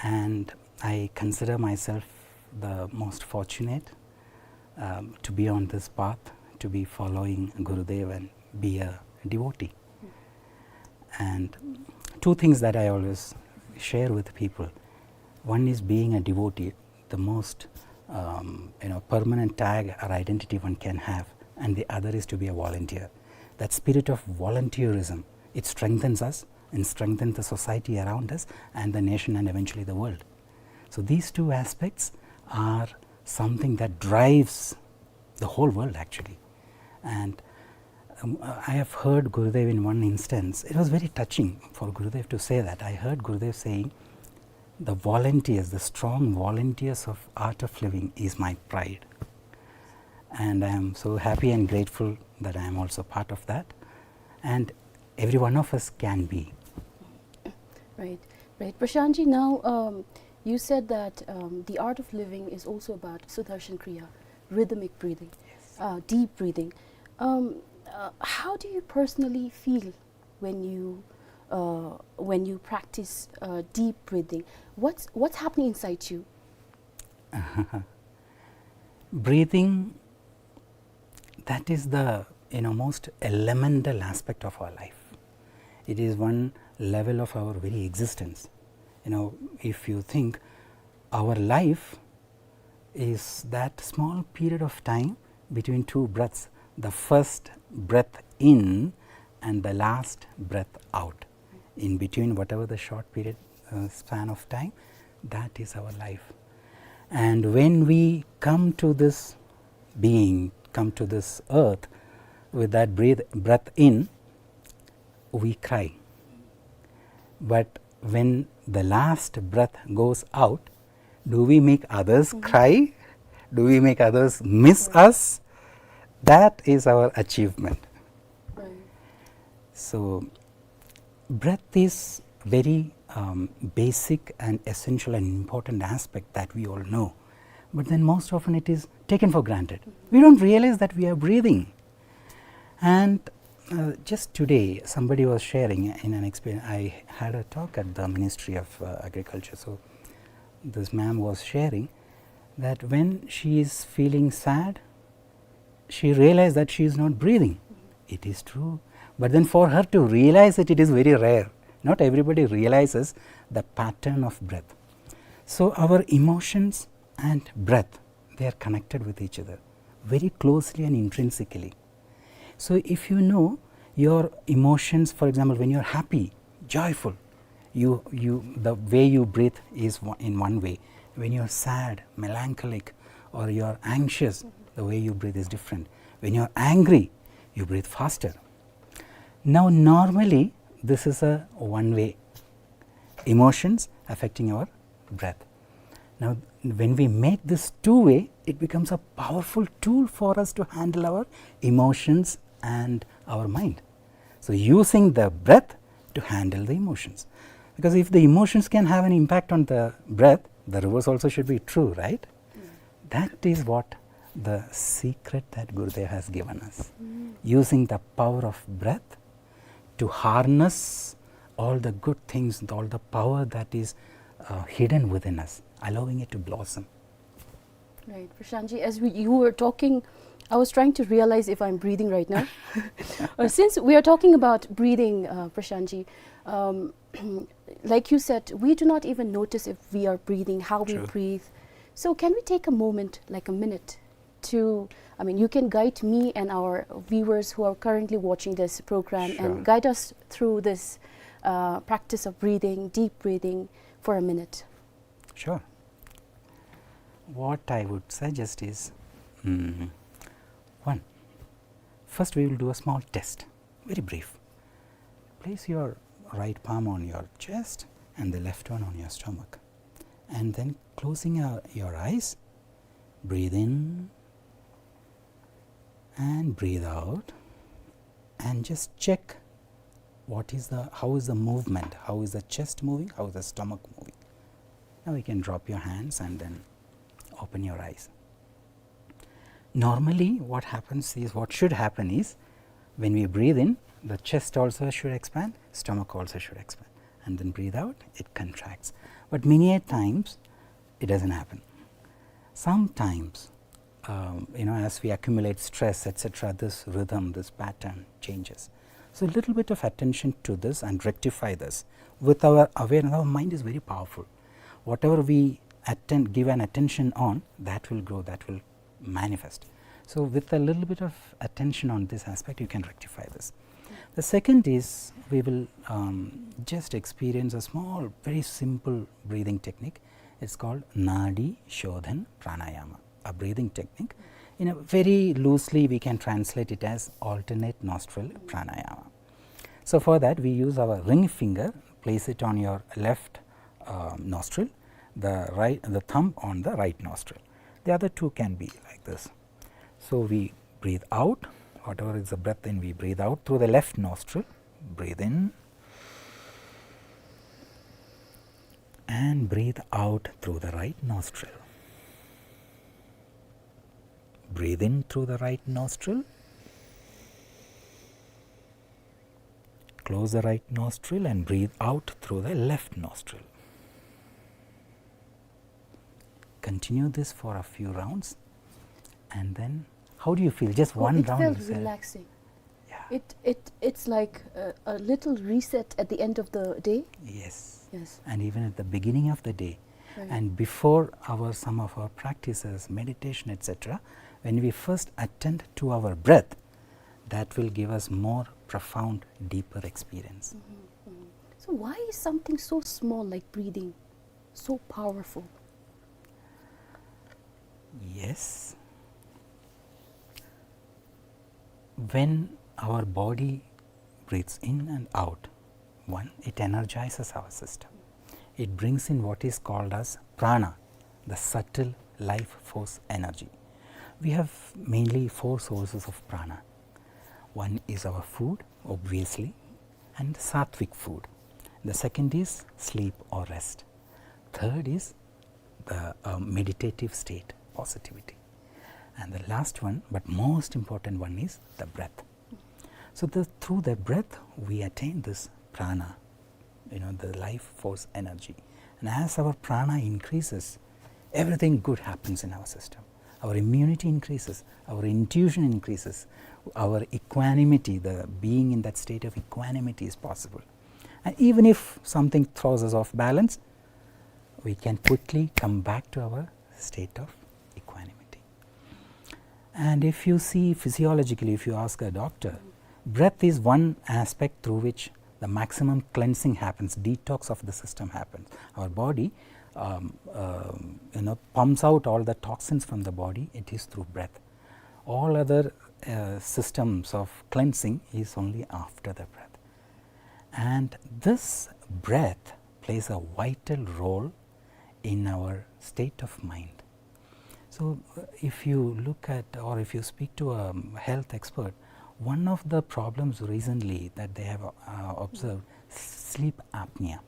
And I consider myself the most fortunate, um, to be on this path, to be following Gurudev and be a devotee. And two things that I always share with people. One is being a devotee, the most, um, you know, permanent tag or identity one can have, and the other is to be a volunteer. That spirit of volunteerism, it strengthens us and strengthens the society around us and the nation and eventually the world. So these two aspects are something that drives the whole world, actually. And, um, I have heard Gurudev in one instance, it was very touching for Gurudev to say that. I heard Gurudev saying, "The volunteers, the strong volunteers of Art of Living is my pride." And I am so happy and grateful that I am also part of that. And every one of us can be. Right, right. Prashant ji, now, um, you said that, um, the Art of Living is also about Sudarshan Kriya, rhythmic breathing, uh, deep breathing. Um, uh, how do you personally feel when you, uh, when you practice, uh, deep breathing? What's, what's happening inside you? Breathing, that is the, you know, most elemental aspect of our life. It is one level of our very existence. You know, if you think, our life is that small period of time between two breaths, the first breath in and the last breath out. In between, whatever the short period, uh, span of time, that is our life. And when we come to this being, come to this earth with that breathe, breath in, we cry. But when the last breath goes out, do we make others cry? Do we make others miss us? That is our achievement. Right. So, breath is very, um, basic and essential and important aspect that we all know. But then most often it is taken for granted. We don't realize that we are breathing. And, uh, just today, somebody was sharing in an experience. I had a talk at the Ministry of, uh, Agriculture. So this ma'am was sharing that when she is feeling sad, she realized that she is not breathing. It is true. But then for her to realize it, it is very rare. Not everybody realizes the pattern of breath. So our emotions and breath, they are connected with each other very closely and intrinsically. So if you know your emotions, for example, when you're happy, joyful, you, you, the way you breathe is one, in one way. When you're sad, melancholic, or you're anxious, the way you breathe is different. When you're angry, you breathe faster. Now, normally, this is a one-way, emotions affecting our breath. Now, when we make this two-way, it becomes a powerful tool for us to handle our emotions and our mind. So, using the breath to handle the emotions. Because if the emotions can have an impact on the breath, the reverse also should be true, right? That is what the secret that Gurudev has given us. Using the power of breath to harness all the good things, all the power that is, uh, hidden within us, allowing it to blossom. Right, Prashant ji, as we, you were talking, I was trying to realize if I'm breathing right now. Uh, since we are talking about breathing, uh, Prashant ji, um, like you said, we do not even notice if we are breathing, how we breathe. So can we take a moment, like a minute, to, I mean, you can guide me and our viewers who are currently watching this program and guide us through this, uh, practice of breathing, deep breathing, for a minute. Sure. What I would suggest is, mm, one, first we will do a small test, very brief. Place your right palm on your chest and the left one on your stomach. And then closing your, your eyes, breathe in and breathe out, and just check what is the, how is the movement, how is the chest moving, how is the stomach moving. Now you can drop your hands and then open your eyes. Normally, what happens is, what should happen is, when we breathe in, the chest also should expand, stomach also should expand, and then breathe out, it contracts. But many a times, it doesn't happen. Sometimes, um, you know, as we accumulate stress, et cetera, this rhythm, this pattern changes. So a little bit of attention to this and rectify this. With our awareness, our mind is very powerful. Whatever we attend, give an attention on, that will grow, that will manifest. So with a little bit of attention on this aspect, you can rectify this. The second is we will, um, just experience a small, very simple breathing technique. It's called Nadi Shodhan Pranayama, a breathing technique. In a very loosely, we can translate it as alternate nostril pranayama. So for that, we use our ring finger, place it on your left, um, nostril, the right, the thumb on the right nostril. The other two can be like this. So we breathe out, whatever is the breath in, we breathe out through the left nostril. Breathe in and breathe out through the right nostril. Breathe in through the right nostril. Close the right nostril and breathe out through the left nostril. Continue this for a few rounds, and then how do you feel? Just Oh, one it round felt you said. Relaxing. Yeah. It, it, it's like a, a little reset at the end of the day. Yes. Yes. And even at the beginning of the day. Right. And before our, some of our practices, meditation, et cetera, when we first attend to our breath, that will give us more profound, deeper experience. Mm-hmm, mm-hmm. So why is something so small like breathing so powerful? Yes. When our body breathes in and out, one, it energizes our system. It brings in what is called as prana, the subtle life force energy. We have mainly four sources of prana. One is our food, obviously, and sattvic food. The second is sleep or rest. Third is the, uh, meditative state, positivity. And the last one, but most important one, is the breath. So the, through the breath, we attain this prana, you know, the life force energy. And as our prana increases, everything good happens in our system. Our immunity increases, our intuition increases, our equanimity, the being in that state of equanimity is possible. And even if something throws us off balance, we can quickly come back to our state of equanimity. And if you see physiologically, if you ask a doctor, breath is one aspect through which the maximum cleansing happens, detox of the system happens. Our body, um, um, you know, pumps out all the toxins from the body, it is through breath. All other, uh, systems of cleansing is only after the breath. And this breath plays a vital role in our state of mind. So, uh, if you look at, or if you speak to a, um, health expert, one of the problems recently that they have, uh, observed, sleep apnea.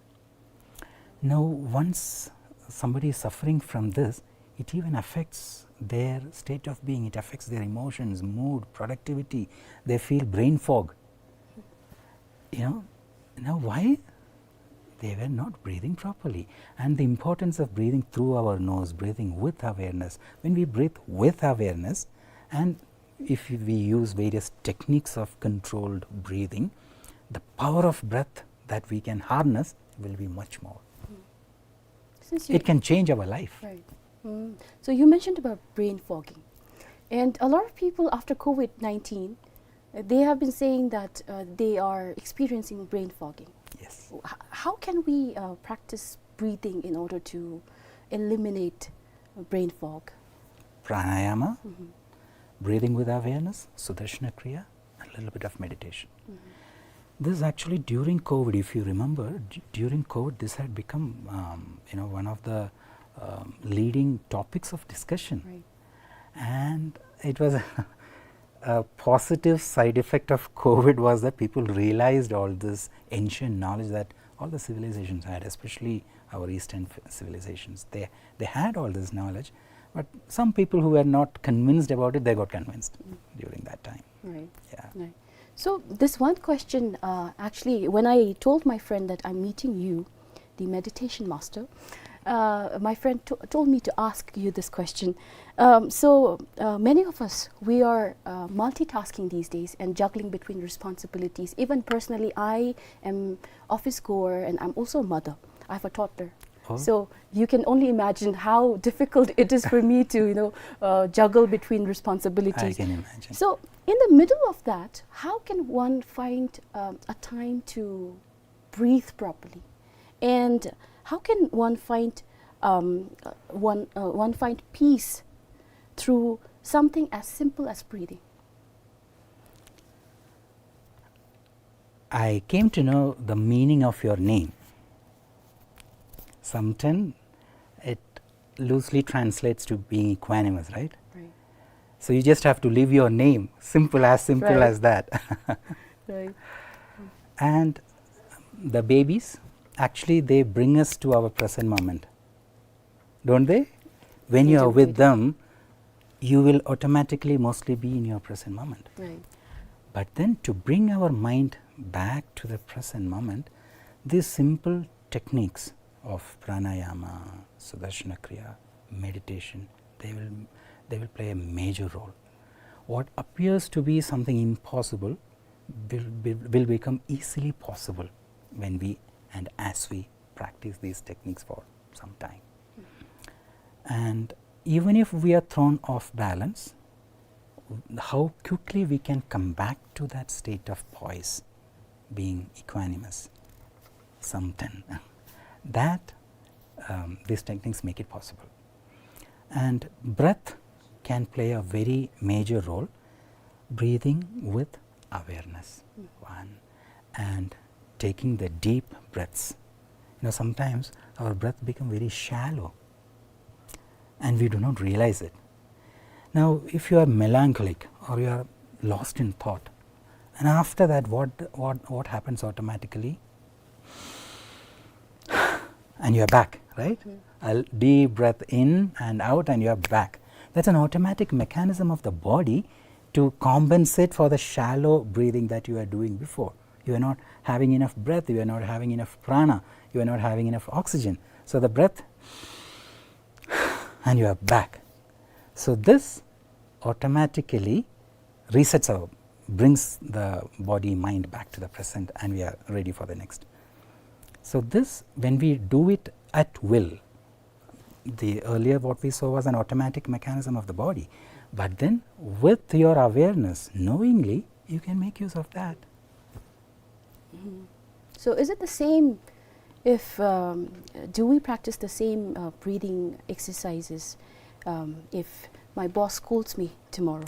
Now, once somebody is suffering from this, it even affects their state of being, it affects their emotions, mood, productivity. They feel brain fog. You know, now why? They were not breathing properly. And the importance of breathing through our nose, breathing with awareness. When we breathe with awareness, and if we use various techniques of controlled breathing, the power of breath that we can harness will be much more. Since you It can change our life. Right. Mm. So you mentioned about brain fogging. And a lot of people after COVID nineteen, uh, they have been saying that, uh, they are experiencing brain fogging. Yes. H-, how can we, uh, practice breathing in order to eliminate brain fog? Pranayama, Mm-hmm. breathing with awareness, Sudarshana Kriya, and a little bit of meditation. Mm-hmm. This is actually during COVID, if you remember, d-, during COVID, this had become, um, you know, one of the, um, leading topics of discussion. Right. And it was a positive side effect of COVID was that people realized all this ancient knowledge that all the civilizations had, especially our Eastern f-, civilizations. They, they had all this knowledge, but some people who were not convinced about it, they got convinced Mm. during that time. Right. Yeah. Right. So this one question, uh, actually, when I told my friend that I'm meeting you, the meditation master, Uh, my friend t- told me to ask you this question. Um, so, uh, many of us, we are uh, multitasking these days and juggling between responsibilities. Even personally, I am office goer and I'm also a mother. I have a toddler. Oh. So, you can only imagine how difficult it is for me to, you know, uh, juggle between responsibilities. I can imagine. So, in the middle of that, how can one find um, a time to breathe properly? And how can one find um, uh, one uh, one find peace through something as simple as breathing? I came to know the meaning of your name. Sometimes it loosely translates to being equanimous, right? Right. So you just have to live your name, simple, as simple Right. as that. Right. And the babies, actually, they bring us to our present moment, don't they? When They you are do, with they do. them, you will automatically mostly be in your present moment. Right. But then, to bring our mind back to the present moment, these simple techniques of pranayama, sudarshana kriya, meditation, they will, they will play a major role. What appears to be something impossible will, will, will become easily possible when we and as we practice these techniques for some time. And even if we are thrown off balance, how quickly we can come back to that state of poise, being equanimous, samten, that um, these techniques make it possible. And breath can play a very major role, breathing with awareness, one, and taking the deep breaths. You know, sometimes our breath become very shallow and we do not realize it. Now, if you are melancholic or you are lost in thought, and after that, what, what, what happens automatically? And you are back, right? A deep breath in and out, and you are back. That's an automatic mechanism of the body to compensate for the shallow breathing that you are doing before. You are not having enough breath, you are not having enough prana, you are not having enough oxygen. So the breath, and you are back. So this automatically resets our, brings the body, mind back to the present, and we are ready for the next. So this, when we do it at will, the earlier what we saw was an automatic mechanism of the body, but then with your awareness, knowingly, you can make use of that. So is it the same if, um, do we practice the same uh, breathing exercises um, if my boss scolds me tomorrow,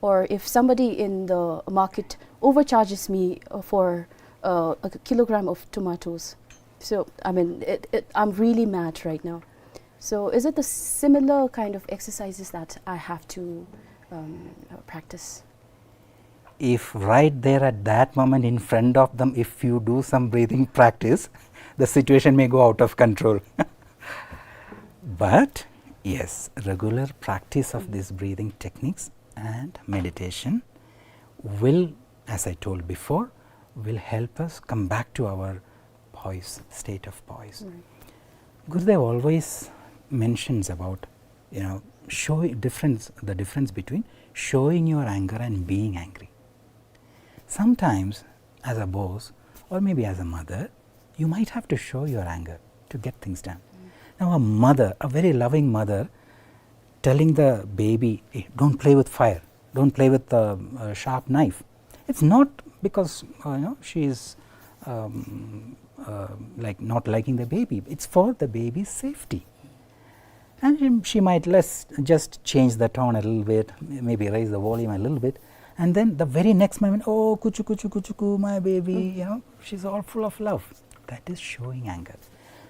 or if somebody in the market overcharges me uh, for uh, a kilogram of tomatoes? So, I mean, it, it, I'm really mad right now. So is it the similar kind of exercises that I have to um, uh, practice? If right there at that moment in front of them, if you do some breathing practice, the situation may go out of control. But yes, regular practice of these breathing techniques and meditation will, as I told before, will help us come back to our poise, state of poise. Gurudev always mentions about, you know, show difference, the difference between showing your anger and being angry. Sometimes, as a boss, or maybe as a mother, you might have to show your anger to get things done. Now, a mother, a very loving mother, telling the baby, "Hey, don't play with fire, don't play with the uh, sharp knife." It's not because uh, you know, she is um, uh, like, not liking the baby. It's for the baby's safety. And she, she might less, just change the tone a little bit, maybe raise the volume a little bit. And then the very next moment, "Oh, kuchu, kuchu, kuchu, ku, my baby," you know, she's all full of love. That is showing anger.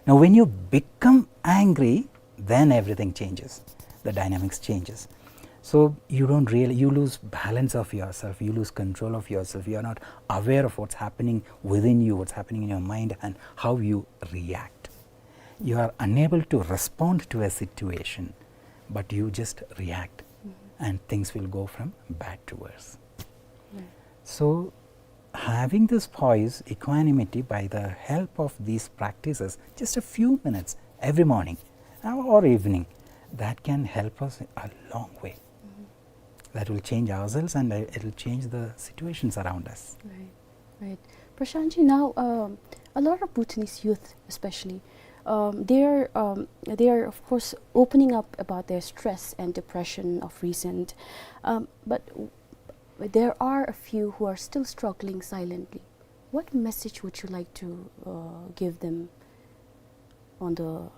Now, when you become angry, then everything changes. The dynamics changes. So you don't really, you lose balance of yourself, you lose control of yourself, you are not aware of what's happening within you, what's happening in your mind, and how you react. You are unable to respond to a situation, but you just react, and things will go from bad to worse. So having this poise, equanimity, by the help of these practices, just a few minutes, every morning, uh, or evening, that can help us a long way. That will change ourselves and, uh, it will change the situations around us. Right, right. Prashant ji, now, um, a lot of Bhutanese youth, especially, um, they're, um, they're of course opening up about their stress and depression of recent, um, but w-, there are a few who are still struggling silently. What message would you like to, uh, give them on the,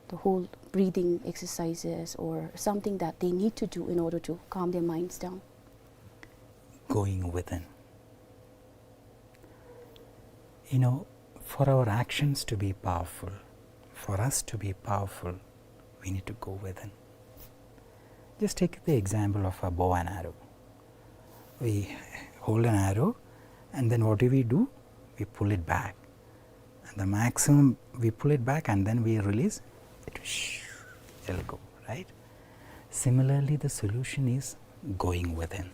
the whole breathing exercises or something that they need to do in order to calm their minds down? Going within. You know, for our actions to be powerful, for us to be powerful, we need to go within. Just take the example of a bow and arrow. We hold an arrow, and then what do we do? We pull it back. And the maximum we pull it back and then we release, it will, it'll go, right? Similarly, the solution is going within.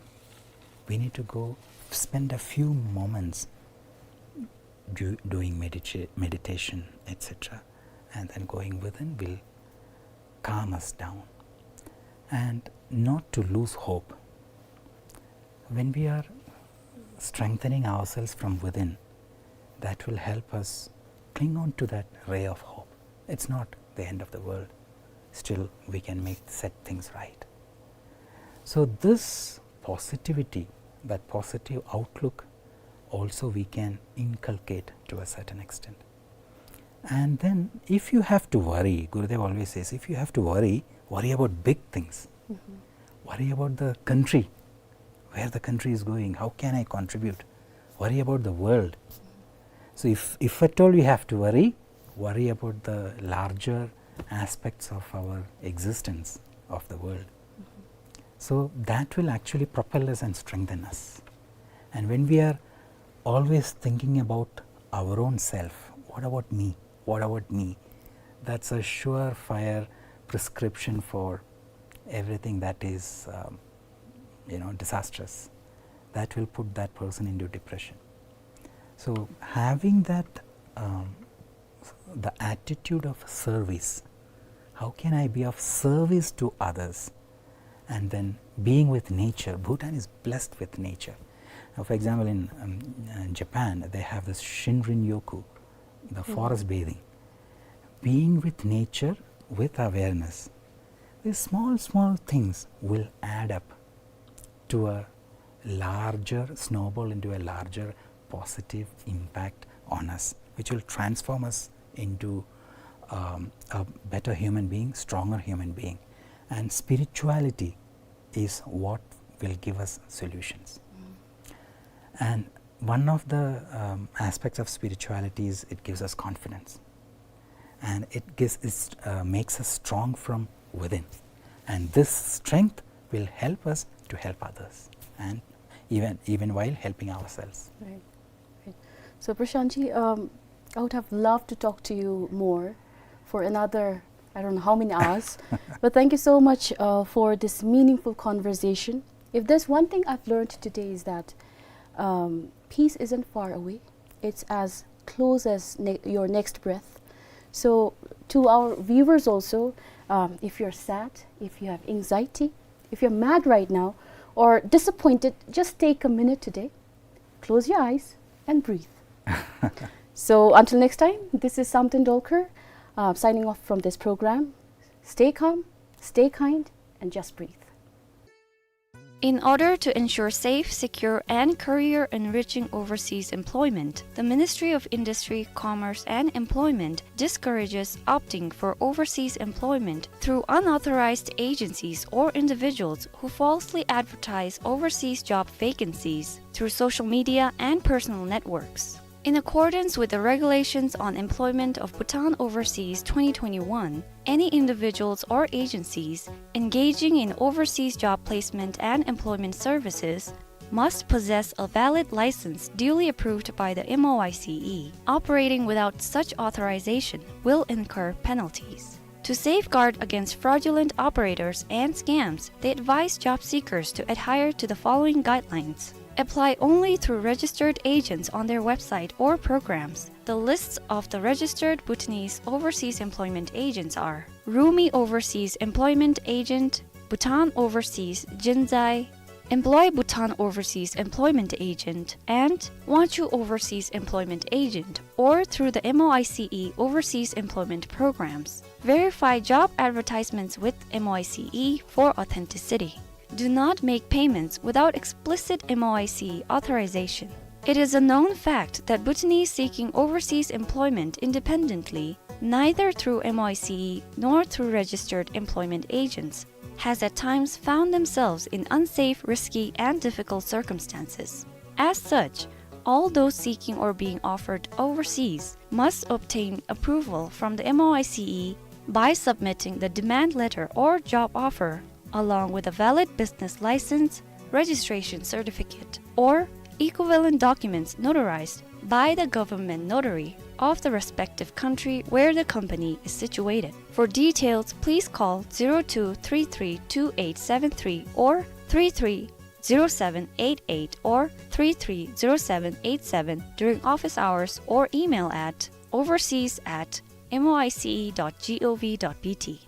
We need to go spend a few moments do, doing medita-, meditation, et cetera. And then going within will calm us down. And not to lose hope. When we are strengthening ourselves from within, that will help us cling on to that ray of hope. It's not the end of the world. Still, we can make, set things right. So this positivity, that positive outlook, also we can inculcate to a certain extent. And then if you have to worry, Gurudev always says, if you have to worry, worry about big things. Worry about the country, where the country is going, how can I contribute? Worry about the world. So if, if at all you have to worry, worry about the larger aspects of our existence, of the world. So that will actually propel us and strengthen us. And when we are always thinking about our own self, "What about me? What about me?" That's a surefire prescription for everything that is, um, you know, disastrous. That will put that person into depression. So having that, um, the attitude of service, how can I be of service to others? And then being with nature. Bhutan is blessed with nature. Now, for example, in, um, uh, Japan, they have this Shinrin-yoku, the forest bathing. Being with nature with awareness. These small, small things will add up to a larger, snowball into a larger positive impact on us, which will transform us into, um, a better human being, stronger human being. And spirituality is what will give us solutions. And one of the, um, aspects of spirituality is it gives us confidence. And it gives, it, uh, makes us strong from within. And this strength will help us to help others, and even, even while helping ourselves. Right. Right. So, Prashant ji, um, I would have loved to talk to you more for another, I don't know how many hours, but thank you so much, uh, for this meaningful conversation. If there's one thing I've learned today is that, um, peace isn't far away. It's as close as ne-, your next breath. So to our viewers also, um, if you're sad, if you have anxiety, if you're mad right now, or disappointed, just take a minute today. Close your eyes and breathe. So until next time, this is Samten Dolkar, uh, signing off from this program. Stay calm, stay kind, and just breathe. In order to ensure safe, secure, and career-enriching overseas employment, the Ministry of Industry, Commerce, and Employment discourages opting for overseas employment through unauthorized agencies or individuals who falsely advertise overseas job vacancies through social media and personal networks. In accordance with the Regulations on Employment of Bhutan Overseas twenty twenty-one, any individuals or agencies engaging in overseas job placement and employment services must possess a valid license duly approved by the M O I C E. Operating without such authorization will incur penalties. To safeguard against fraudulent operators and scams, they advise job seekers to adhere to the following guidelines. apply only through registered agents on their website or programs. The lists of the registered Bhutanese overseas employment agents are Rumi Overseas Employment Agent, Bhutan Overseas Jinzai, Employ Bhutan Overseas Employment Agent, and Wangchuck Overseas Employment Agent, or through the M O I C E Overseas Employment Programs. Verify job advertisements with M O I C E for authenticity. Do not make payments without explicit M O I C E authorization. It is a known fact that Bhutanese seeking overseas employment independently, neither through M O I C E nor through registered employment agents, has at times found themselves in unsafe, risky, and difficult circumstances. As such, all those seeking or being offered overseas must obtain approval from the M O I C E by submitting the demand letter or job offer, along with a valid business license, registration certificate, or equivalent documents notarized by the government notary of the respective country where the company is situated. For details, please call zero two three three two eight seven three or three three zero seven eight eight or three three zero seven eight seven during office hours or email at overseas at M O I C E dot G O V dot B T.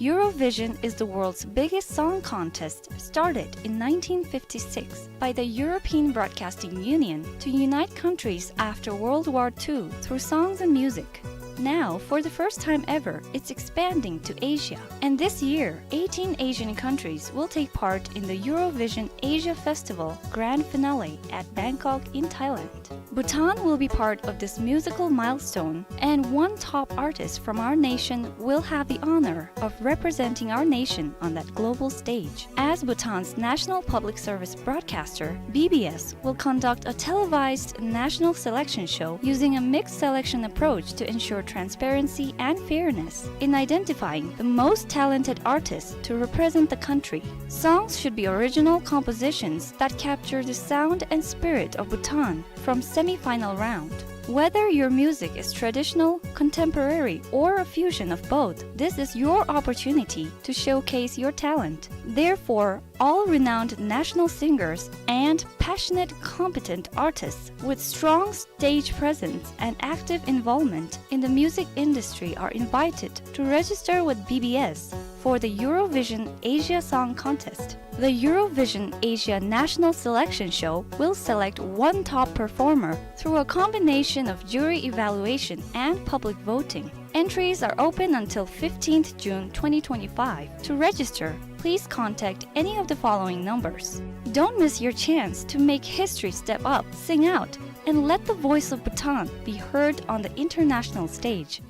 Eurovision is the world's biggest song contest, started in nineteen fifty-six by the European Broadcasting Union to unite countries after World War Two through songs and music. Now, for the first time ever, it's expanding to Asia. And this year, eighteen Asian countries will take part in the Eurovision Asia Festival grand finale at Bangkok in Thailand. Bhutan will be part of this musical milestone, and one top artist from our nation will have the honor of representing our nation on that global stage. As Bhutan's national public service broadcaster, B B S will conduct a televised national selection show using a mixed selection approach to ensure transparency and fairness in identifying the most talented artists to represent the country. Songs should be original compositions that capture the sound and spirit of Bhutan from semi-final round. Whether your music is traditional, contemporary, or a fusion of both, this is your opportunity to showcase your talent. Therefore, all renowned national singers and passionate, competent artists with strong stage presence and active involvement in the music industry are invited to register with B B S for the Eurovision Asia Song Contest. The Eurovision Asia National Selection Show will select one top performer through a combination of jury evaluation and public voting. Entries are open until fifteenth June twenty twenty-five. To register, please contact any of the following numbers. Don't miss your chance to make history, step up, sing out, and let the voice of Bhutan be heard on the international stage.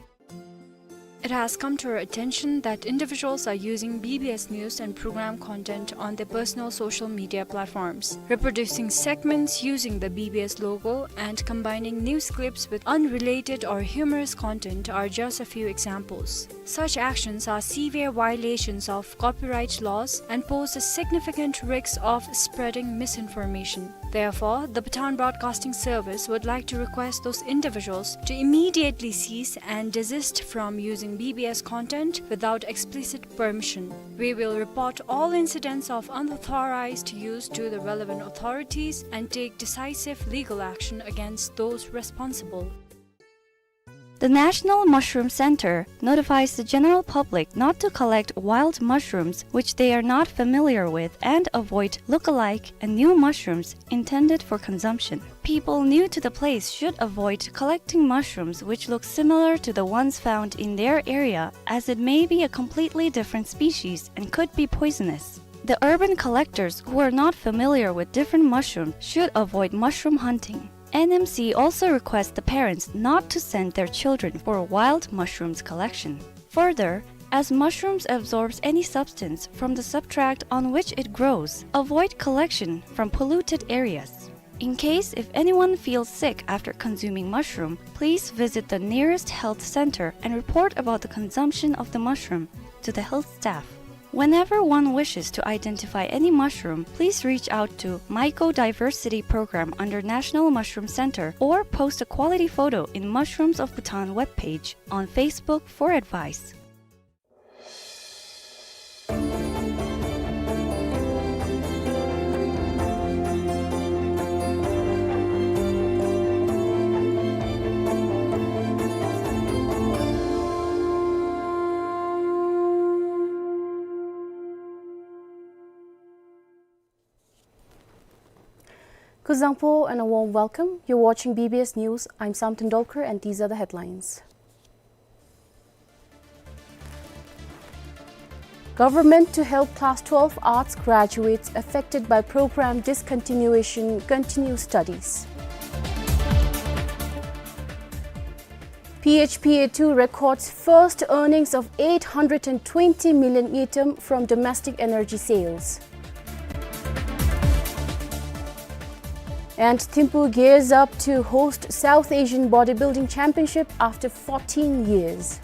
It has come to our attention that individuals are using B B S news and program content on their personal social media platforms. Reproducing segments using the B B S logo and combining news clips with unrelated or humorous content are just a few examples. Such actions are severe violations of copyright laws and pose a significant risk of spreading misinformation. Therefore, the Bhutan Broadcasting Service would like to request those individuals to immediately cease and desist from using B B S content without explicit permission. We will report all incidents of unauthorized use to the relevant authorities and take decisive legal action against those responsible. The National Mushroom Center notifies the general public not to collect wild mushrooms which they are not familiar with and avoid look-alike and new mushrooms intended for consumption. People new to the place should avoid collecting mushrooms which look similar to the ones found in their area, as it may be a completely different species and could be poisonous. The urban collectors who are not familiar with different mushrooms should avoid mushroom hunting. N M C also requests the parents not to send their children for wild mushrooms collection. Further, as mushrooms absorbs any substance from the substrate on which it grows, avoid collection from polluted areas. In case if anyone feels sick after consuming mushroom, please visit the nearest health center and report about the consumption of the mushroom to the health staff. Whenever one wishes to identify any mushroom, please reach out to Mycodiversity Program under National Mushroom Center or post a quality photo in Mushrooms of Bhutan webpage on Facebook for advice. Kuzuzangpo and a warm welcome. You're watching B B S News. I'm Samten Dolkar and these are the headlines. Government to help class twelve arts graduates affected by program discontinuation continue studies. P H P A two records first earnings of eight hundred and twenty million ngultrum from domestic energy sales. And Thimphu gears up to host South Asian Bodybuilding Championship after fourteen years.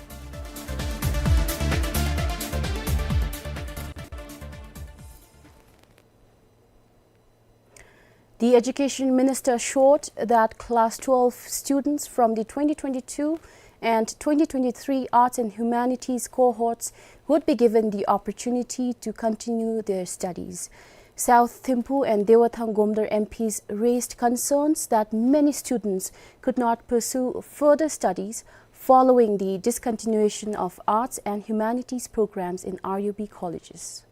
The Education Minister assured that Class twelve students from the twenty twenty-two and twenty twenty-three Arts and Humanities cohorts would be given the opportunity to continue their studies. South Thimphu and Dewathang Gomdar M Ps raised concerns that many students could not pursue further studies following the discontinuation of arts and humanities programs in R U B colleges.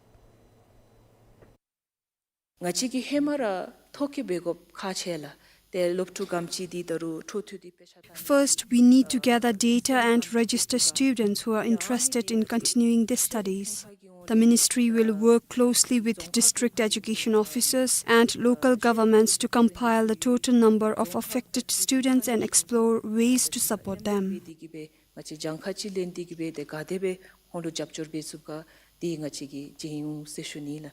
ང་བཅས་ཀྱིས་ཧེ་མ་ར་ཐོ་བཀོད་འབད་དགོཔ་ཁག་ཆེ་ལགས། ཏེ་སློབ་ཕྲུག་ག་དེམ་ཅིག་འདི་ད་རུང་འཕྲོ་མཐུད་དེ་དཔེ་ཆ་ལྟ། First, we need to gather data and register students who are interested in continuing their studies. The ministry will work closely with district education officers and local governments to compile the total number of affected students and explore ways to support them. འདི་གིས་སྦེ་ང་བཅས་གྱངས་ཁ་ཅིག་ལེན་ཏེ་གིས་སྦེ་ཏེ་ག་དེ་སྦེ་ཁོང་ལུ་རྒྱབ་སྐྱོར་འབད་ཚུགས་ག་འདི་ང་བཅས་ཀྱིས་མཇལ་འོང་ཟེར་ཞུ་ནི་ལགས།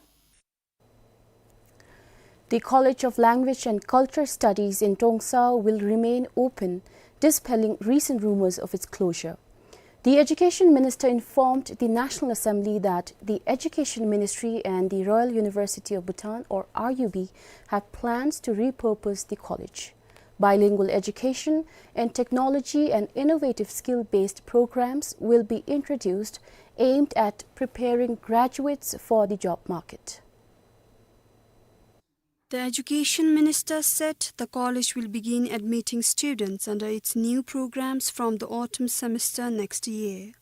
The College of Language and Culture Studies in Trongsa will remain open, dispelling recent rumors of its closure. The Education Minister informed the National Assembly that the Education Ministry and the Royal University of Bhutan, or R U B, have plans to repurpose the college. Bilingual education and technology and innovative skill-based programs will be introduced, aimed at preparing graduates for the job market. The education minister said the college will begin admitting students under its new programs from the autumn semester next year.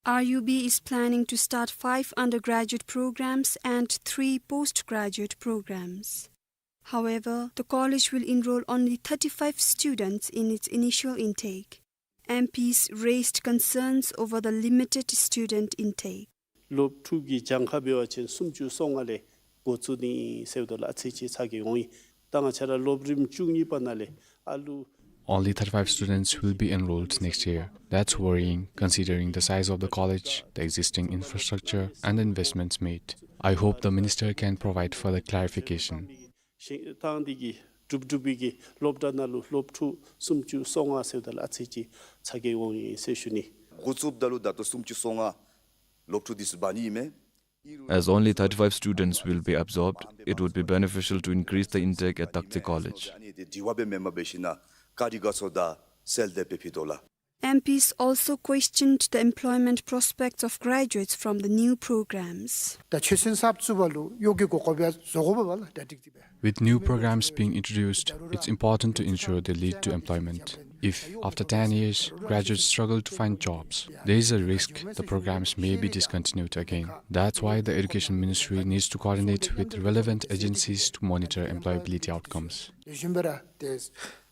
R U B is planning to start five undergraduate programs and three postgraduate programs. However, the college will enroll only thirty-five students in its initial intake. M Ps raised concerns over the limited student intake. སློབ་ཕྲུག་གི་གྱངས་ཁ་འབད་བ་ཅིན་སུམ་ཅུ་སོ་ལྔ་ལས་འགོ་བཙུགས་ནི་ཟེརཝ་ད་ལུ་ཨ་ཙི་ཅིག་ཚ་གྱང་འོང་ཡི། ད་ང་བཅས་ར་སློབ་རིམ་བཅུ་གཉིས་པ་ནང་ལས་ཨ་ལུ། Only thirty-five students will be enrolled next year. That's worrying, considering the size of the college, the existing infrastructure, and the investments made. I hope the minister can provide further clarification. ཞིང་ཐང་འདི་གི་གྲུབ་གྲུབ་པའི་གི་སློབ་གྲྭ་ནང་ལུ་སློབ་ཕྲུག་སུམ་ཅུ་སོ་ལྔ་ཟེརཝ་ད་ལུ་ཨ་ཙི་ཅིག་ཚ་གྱང་འོང་ཡི་ཟེར་ཞུ་ནི། འགོ་བཙུགསཔ་ད་ལུ་ད་ལྟོ་སུམ་ཅུ་སོ་ལྔ་སློབ་ཕྲུག་འདི་ཚུ་འབག་ནི་ཨིན་མས། As only thirty-five students will be absorbed, it would be beneficial to increase the intake at Takte College. ཨ་ནི་འདི་དྲི་བ་འབད་མེན་པར་འབད་ཞིན་ན་བཀའ་དྲིན་དགའ་ཚོར་དང་གསལ་འདེབས་འབད་ཕུལ་དོ་ལགས། M Ps also questioned the employment prospects of graduates from the new programs. ད་ཆོས་སྲིད་གསརཔ་བཙུགས་པ་ལུ་གཡོག་གི་དགོས་དགོཔ་ཡང་བཟོ་དགོ་པས་ལགས། ད་ཏིག་ཏིག་སྦེ། With new programs being introduced, it's important to ensure they lead to employment. If, after ten years, graduates struggle to find jobs, there is a risk the programs may be discontinued again. That's why the Education Ministry needs to coordinate with relevant agencies to monitor employability outcomes. ལེགས་ཤོམ་སྦེ་ར་ཏེ་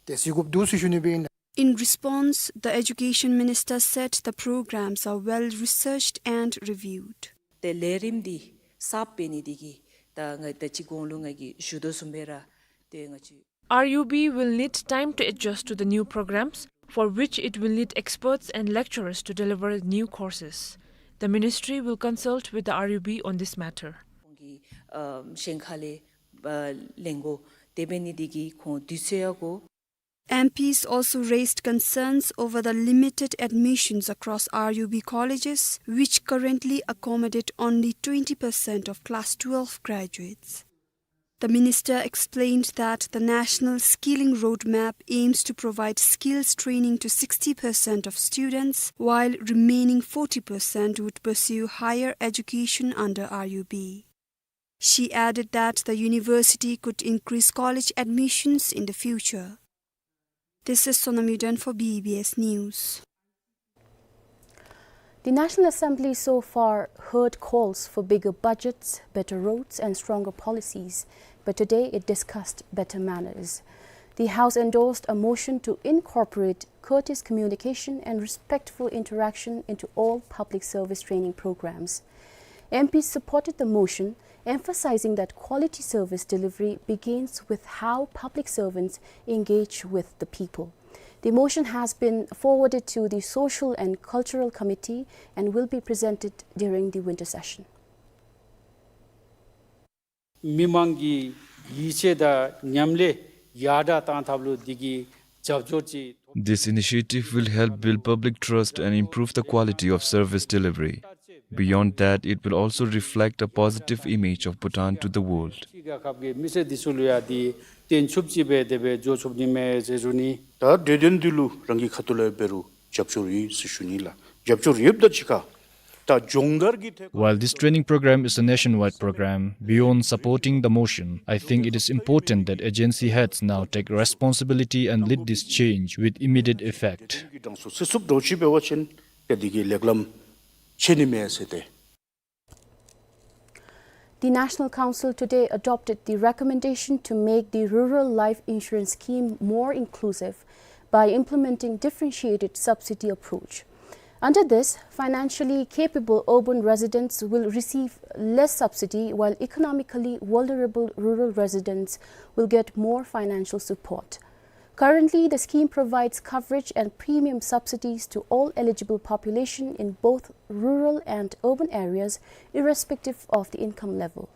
ཏེ་གཟིགས་དགོཔ་འདུག་ཟེར་ཞུ་ནི་སྦེ་ཨིན། In response, the Education Minister said the programs are well researched and reviewed. ཏེ་ལས་རིམ་འདི་གསརཔ་འབད་ནི་འདི་གིས་ད་ང་ད་ཅི་གོང་ལུ་ང་གིས་ཞུ་དོ་བཟུམ་སྦེ་ར་ཏེ་ང་བཅས། R U B will need time to adjust to the new programs, for which it will need experts and lecturers to deliver new courses. The ministry will consult with the R U B on this matter. ཁོང་གིས་ཨ་གཞན་ཁ་ལས་ཨ་ལེན་དགོ། དེ་འབད་ནི་འདི་གིས་ཁོང་དུས་ཚོད་ཡང་འགོར། M Ps also raised concerns over the limited admissions across R U B colleges, which currently accommodate only twenty percent of class twelve graduates. The minister explained that the National Skilling Roadmap aims to provide skills training to sixty percent of students, while remaining forty percent would pursue higher education under R U B. She added that the university could increase college admissions in the future. This is Sonam Yuden for B B S News. The National Assembly so far heard calls for bigger budgets, better roads, and stronger policies, but today it discussed better manners. The House endorsed a motion to incorporate courteous communication and respectful interaction into all public service training programs. M Ps supported the motion, emphasizing that quality service delivery begins with how public servants engage with the people. The motion has been forwarded to the Social and Cultural Committee and will be presented during the winter session. མི་མང་གི་ཡིད་ཆེས་དང་ཉམས་ལེན་ཡར་དྲག་གཏང་ཐབས་ལུ་འདི་གིས་རྒྱབ་སྐྱོར་ཅིག། This initiative will help build public trust and improve the quality of service delivery. Beyond that, it will also reflect a positive image of Bhutan to the world. ཕྱི་རྒྱལ་ཁབ་ཀྱི་མི་སེར་འདི་ཚུ་ལུ་ཡང་འདི་བརྟན་ཆུབ་ཅིག་སྦེ་དེ་སྦེ་འགྱོ་ཚུགསཔ་ཨིན་མས་ཟེར་ཞུ་ནི། ད་གྲོས་དོན་འདི་ལུ་རང་གི་ཁ་ཐུག་ལས་འབད་རུང་རྒྱབ་སྐྱོར་ཡོད་ཟེར་ཞུ་ནི་ལགས། རྒྱབ་སྐྱོར་ཡོདཔ་དང་གཅིག་ཁར་ད་སྦྱོང་བརྡར་གྱི་ཐད། While this training program is a nationwide program, beyond supporting the motion, I think it is important that agency heads now take responsibility and lead this change with immediate effect. གི་གྲངས་སུ་ཚུད་ཚུགསཔ་འདྲཝ་ཅིག་འབད་བ་ཅིན་ཏེ་འདི་གིས་ལེགས་ལམ་ཆེ་ནི་མས་ཟེར་ཏེ། The National Council today adopted the recommendation to make the Rural Life Insurance Scheme more inclusive by implementing differentiated subsidy approach. Under this, financially capable urban residents will receive less subsidy, while economically vulnerable rural residents will get more financial support. Currently, the scheme provides coverage and premium subsidies to all eligible population in both rural and urban areas, irrespective of the income level.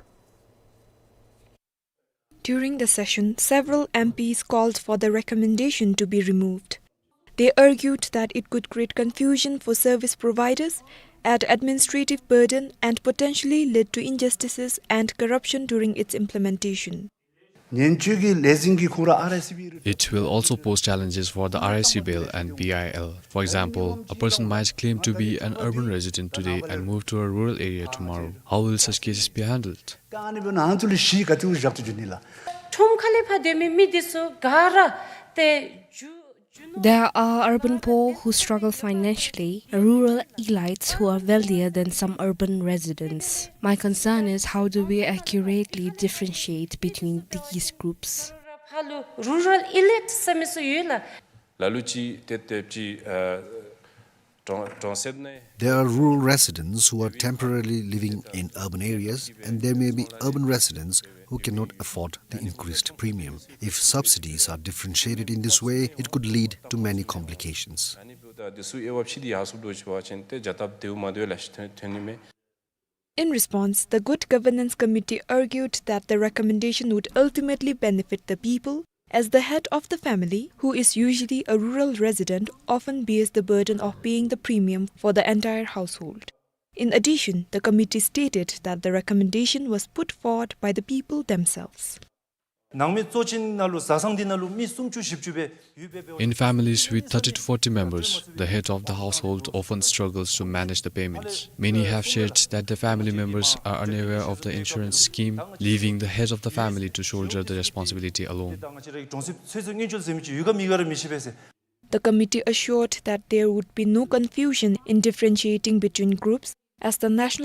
During the session, several M Ps called for the recommendation to be removed. They argued that it could create confusion for service providers, add administrative burden, and potentially lead to injustices and corruption during its implementation. ཉེན་བཅོལ་གྱི་ལས་འཛིན་གྱིས་ཁོང་ར་ཨར་ཨའི་སི་བི་རེད། It will also pose challenges for the R I C Bill and B I L. For example, a person might claim to be an urban resident today and move to a rural area tomorrow. How will such cases be handled? ད་ཨ་ནི་འབདཝ་ད་ང་ཚོ་ལུ་གཞི་ག་ཏེ་བཞག་སྟེ་འགྱོ་ནི་ལགས། ཁྲོམ་ཁ་ལས་ཕར་སྡོད་མི་མི་འདི་ཚུ་ག་ར་ཏེ་འགྱོ། There are urban poor who struggle financially, rural elites who are wealthier than some urban residents. My concern is, how do we accurately differentiate between these groups? ཕར་ལུ་རུ་རལ་ཨི་ལིཊ་ཟེར་མི་ཚུ་ཡོད་ལགས། ལ་ལུ་ཅིག་ཏེ་ཏེ་ཅིག་ཨ་གྲོང་གྲོང་གསེབ་ནང་། There are rural residents who are temporarily living in urban areas, and there may be urban residents who cannot afford the increased premium. If subsidies are differentiated in this way, it could lead to many complications. ཨ་ནི་འབདཝ་ད་འདི་ཚུ་དབྱེ་བ་ཕྱེ་སྟེ་ཡར་སོང་འགྱོ་བ་ཅིན་ཏེ་བྱ་སྟབས་བདེཝ་མ་བདེཝ་ལེ་ཤ་ཐོན་ཐོན་ནི་མས། In response, the Good Governance Committee argued that the recommendation would ultimately benefit the people, as the head of the family, who is usually a rural resident, often bears the burden of paying the premium for the entire household. In addition, the committee stated that the recommendation was put forward by the people themselves. ནང་མི་གཙོ་ཅན་ནང་ལུ་བཟའ་ཚང་འདི་ནང་ལུ་མི་སུམ་ཅུ་བཞི་བཅུ་སྦེ་ཡོད་པའི་འབདཝ། In families with thirty to forty members, the head of the household often struggles to manage the payments. Many have shared that the family members are unaware of the insurance scheme, leaving the head of the family to shoulder the responsibility alone. ད་ང་བཅས་རའི་གྲོང་གསེབ་ཚོད་ཚོད་མངོན་སྤྱོད་ཟེར་མི་ཅིག་ཡོད་ག་མེད་ག་ར་མི་ཤེས་པས་ཟེར། The committee assured that there would be no confusion in differentiating between groups, as the National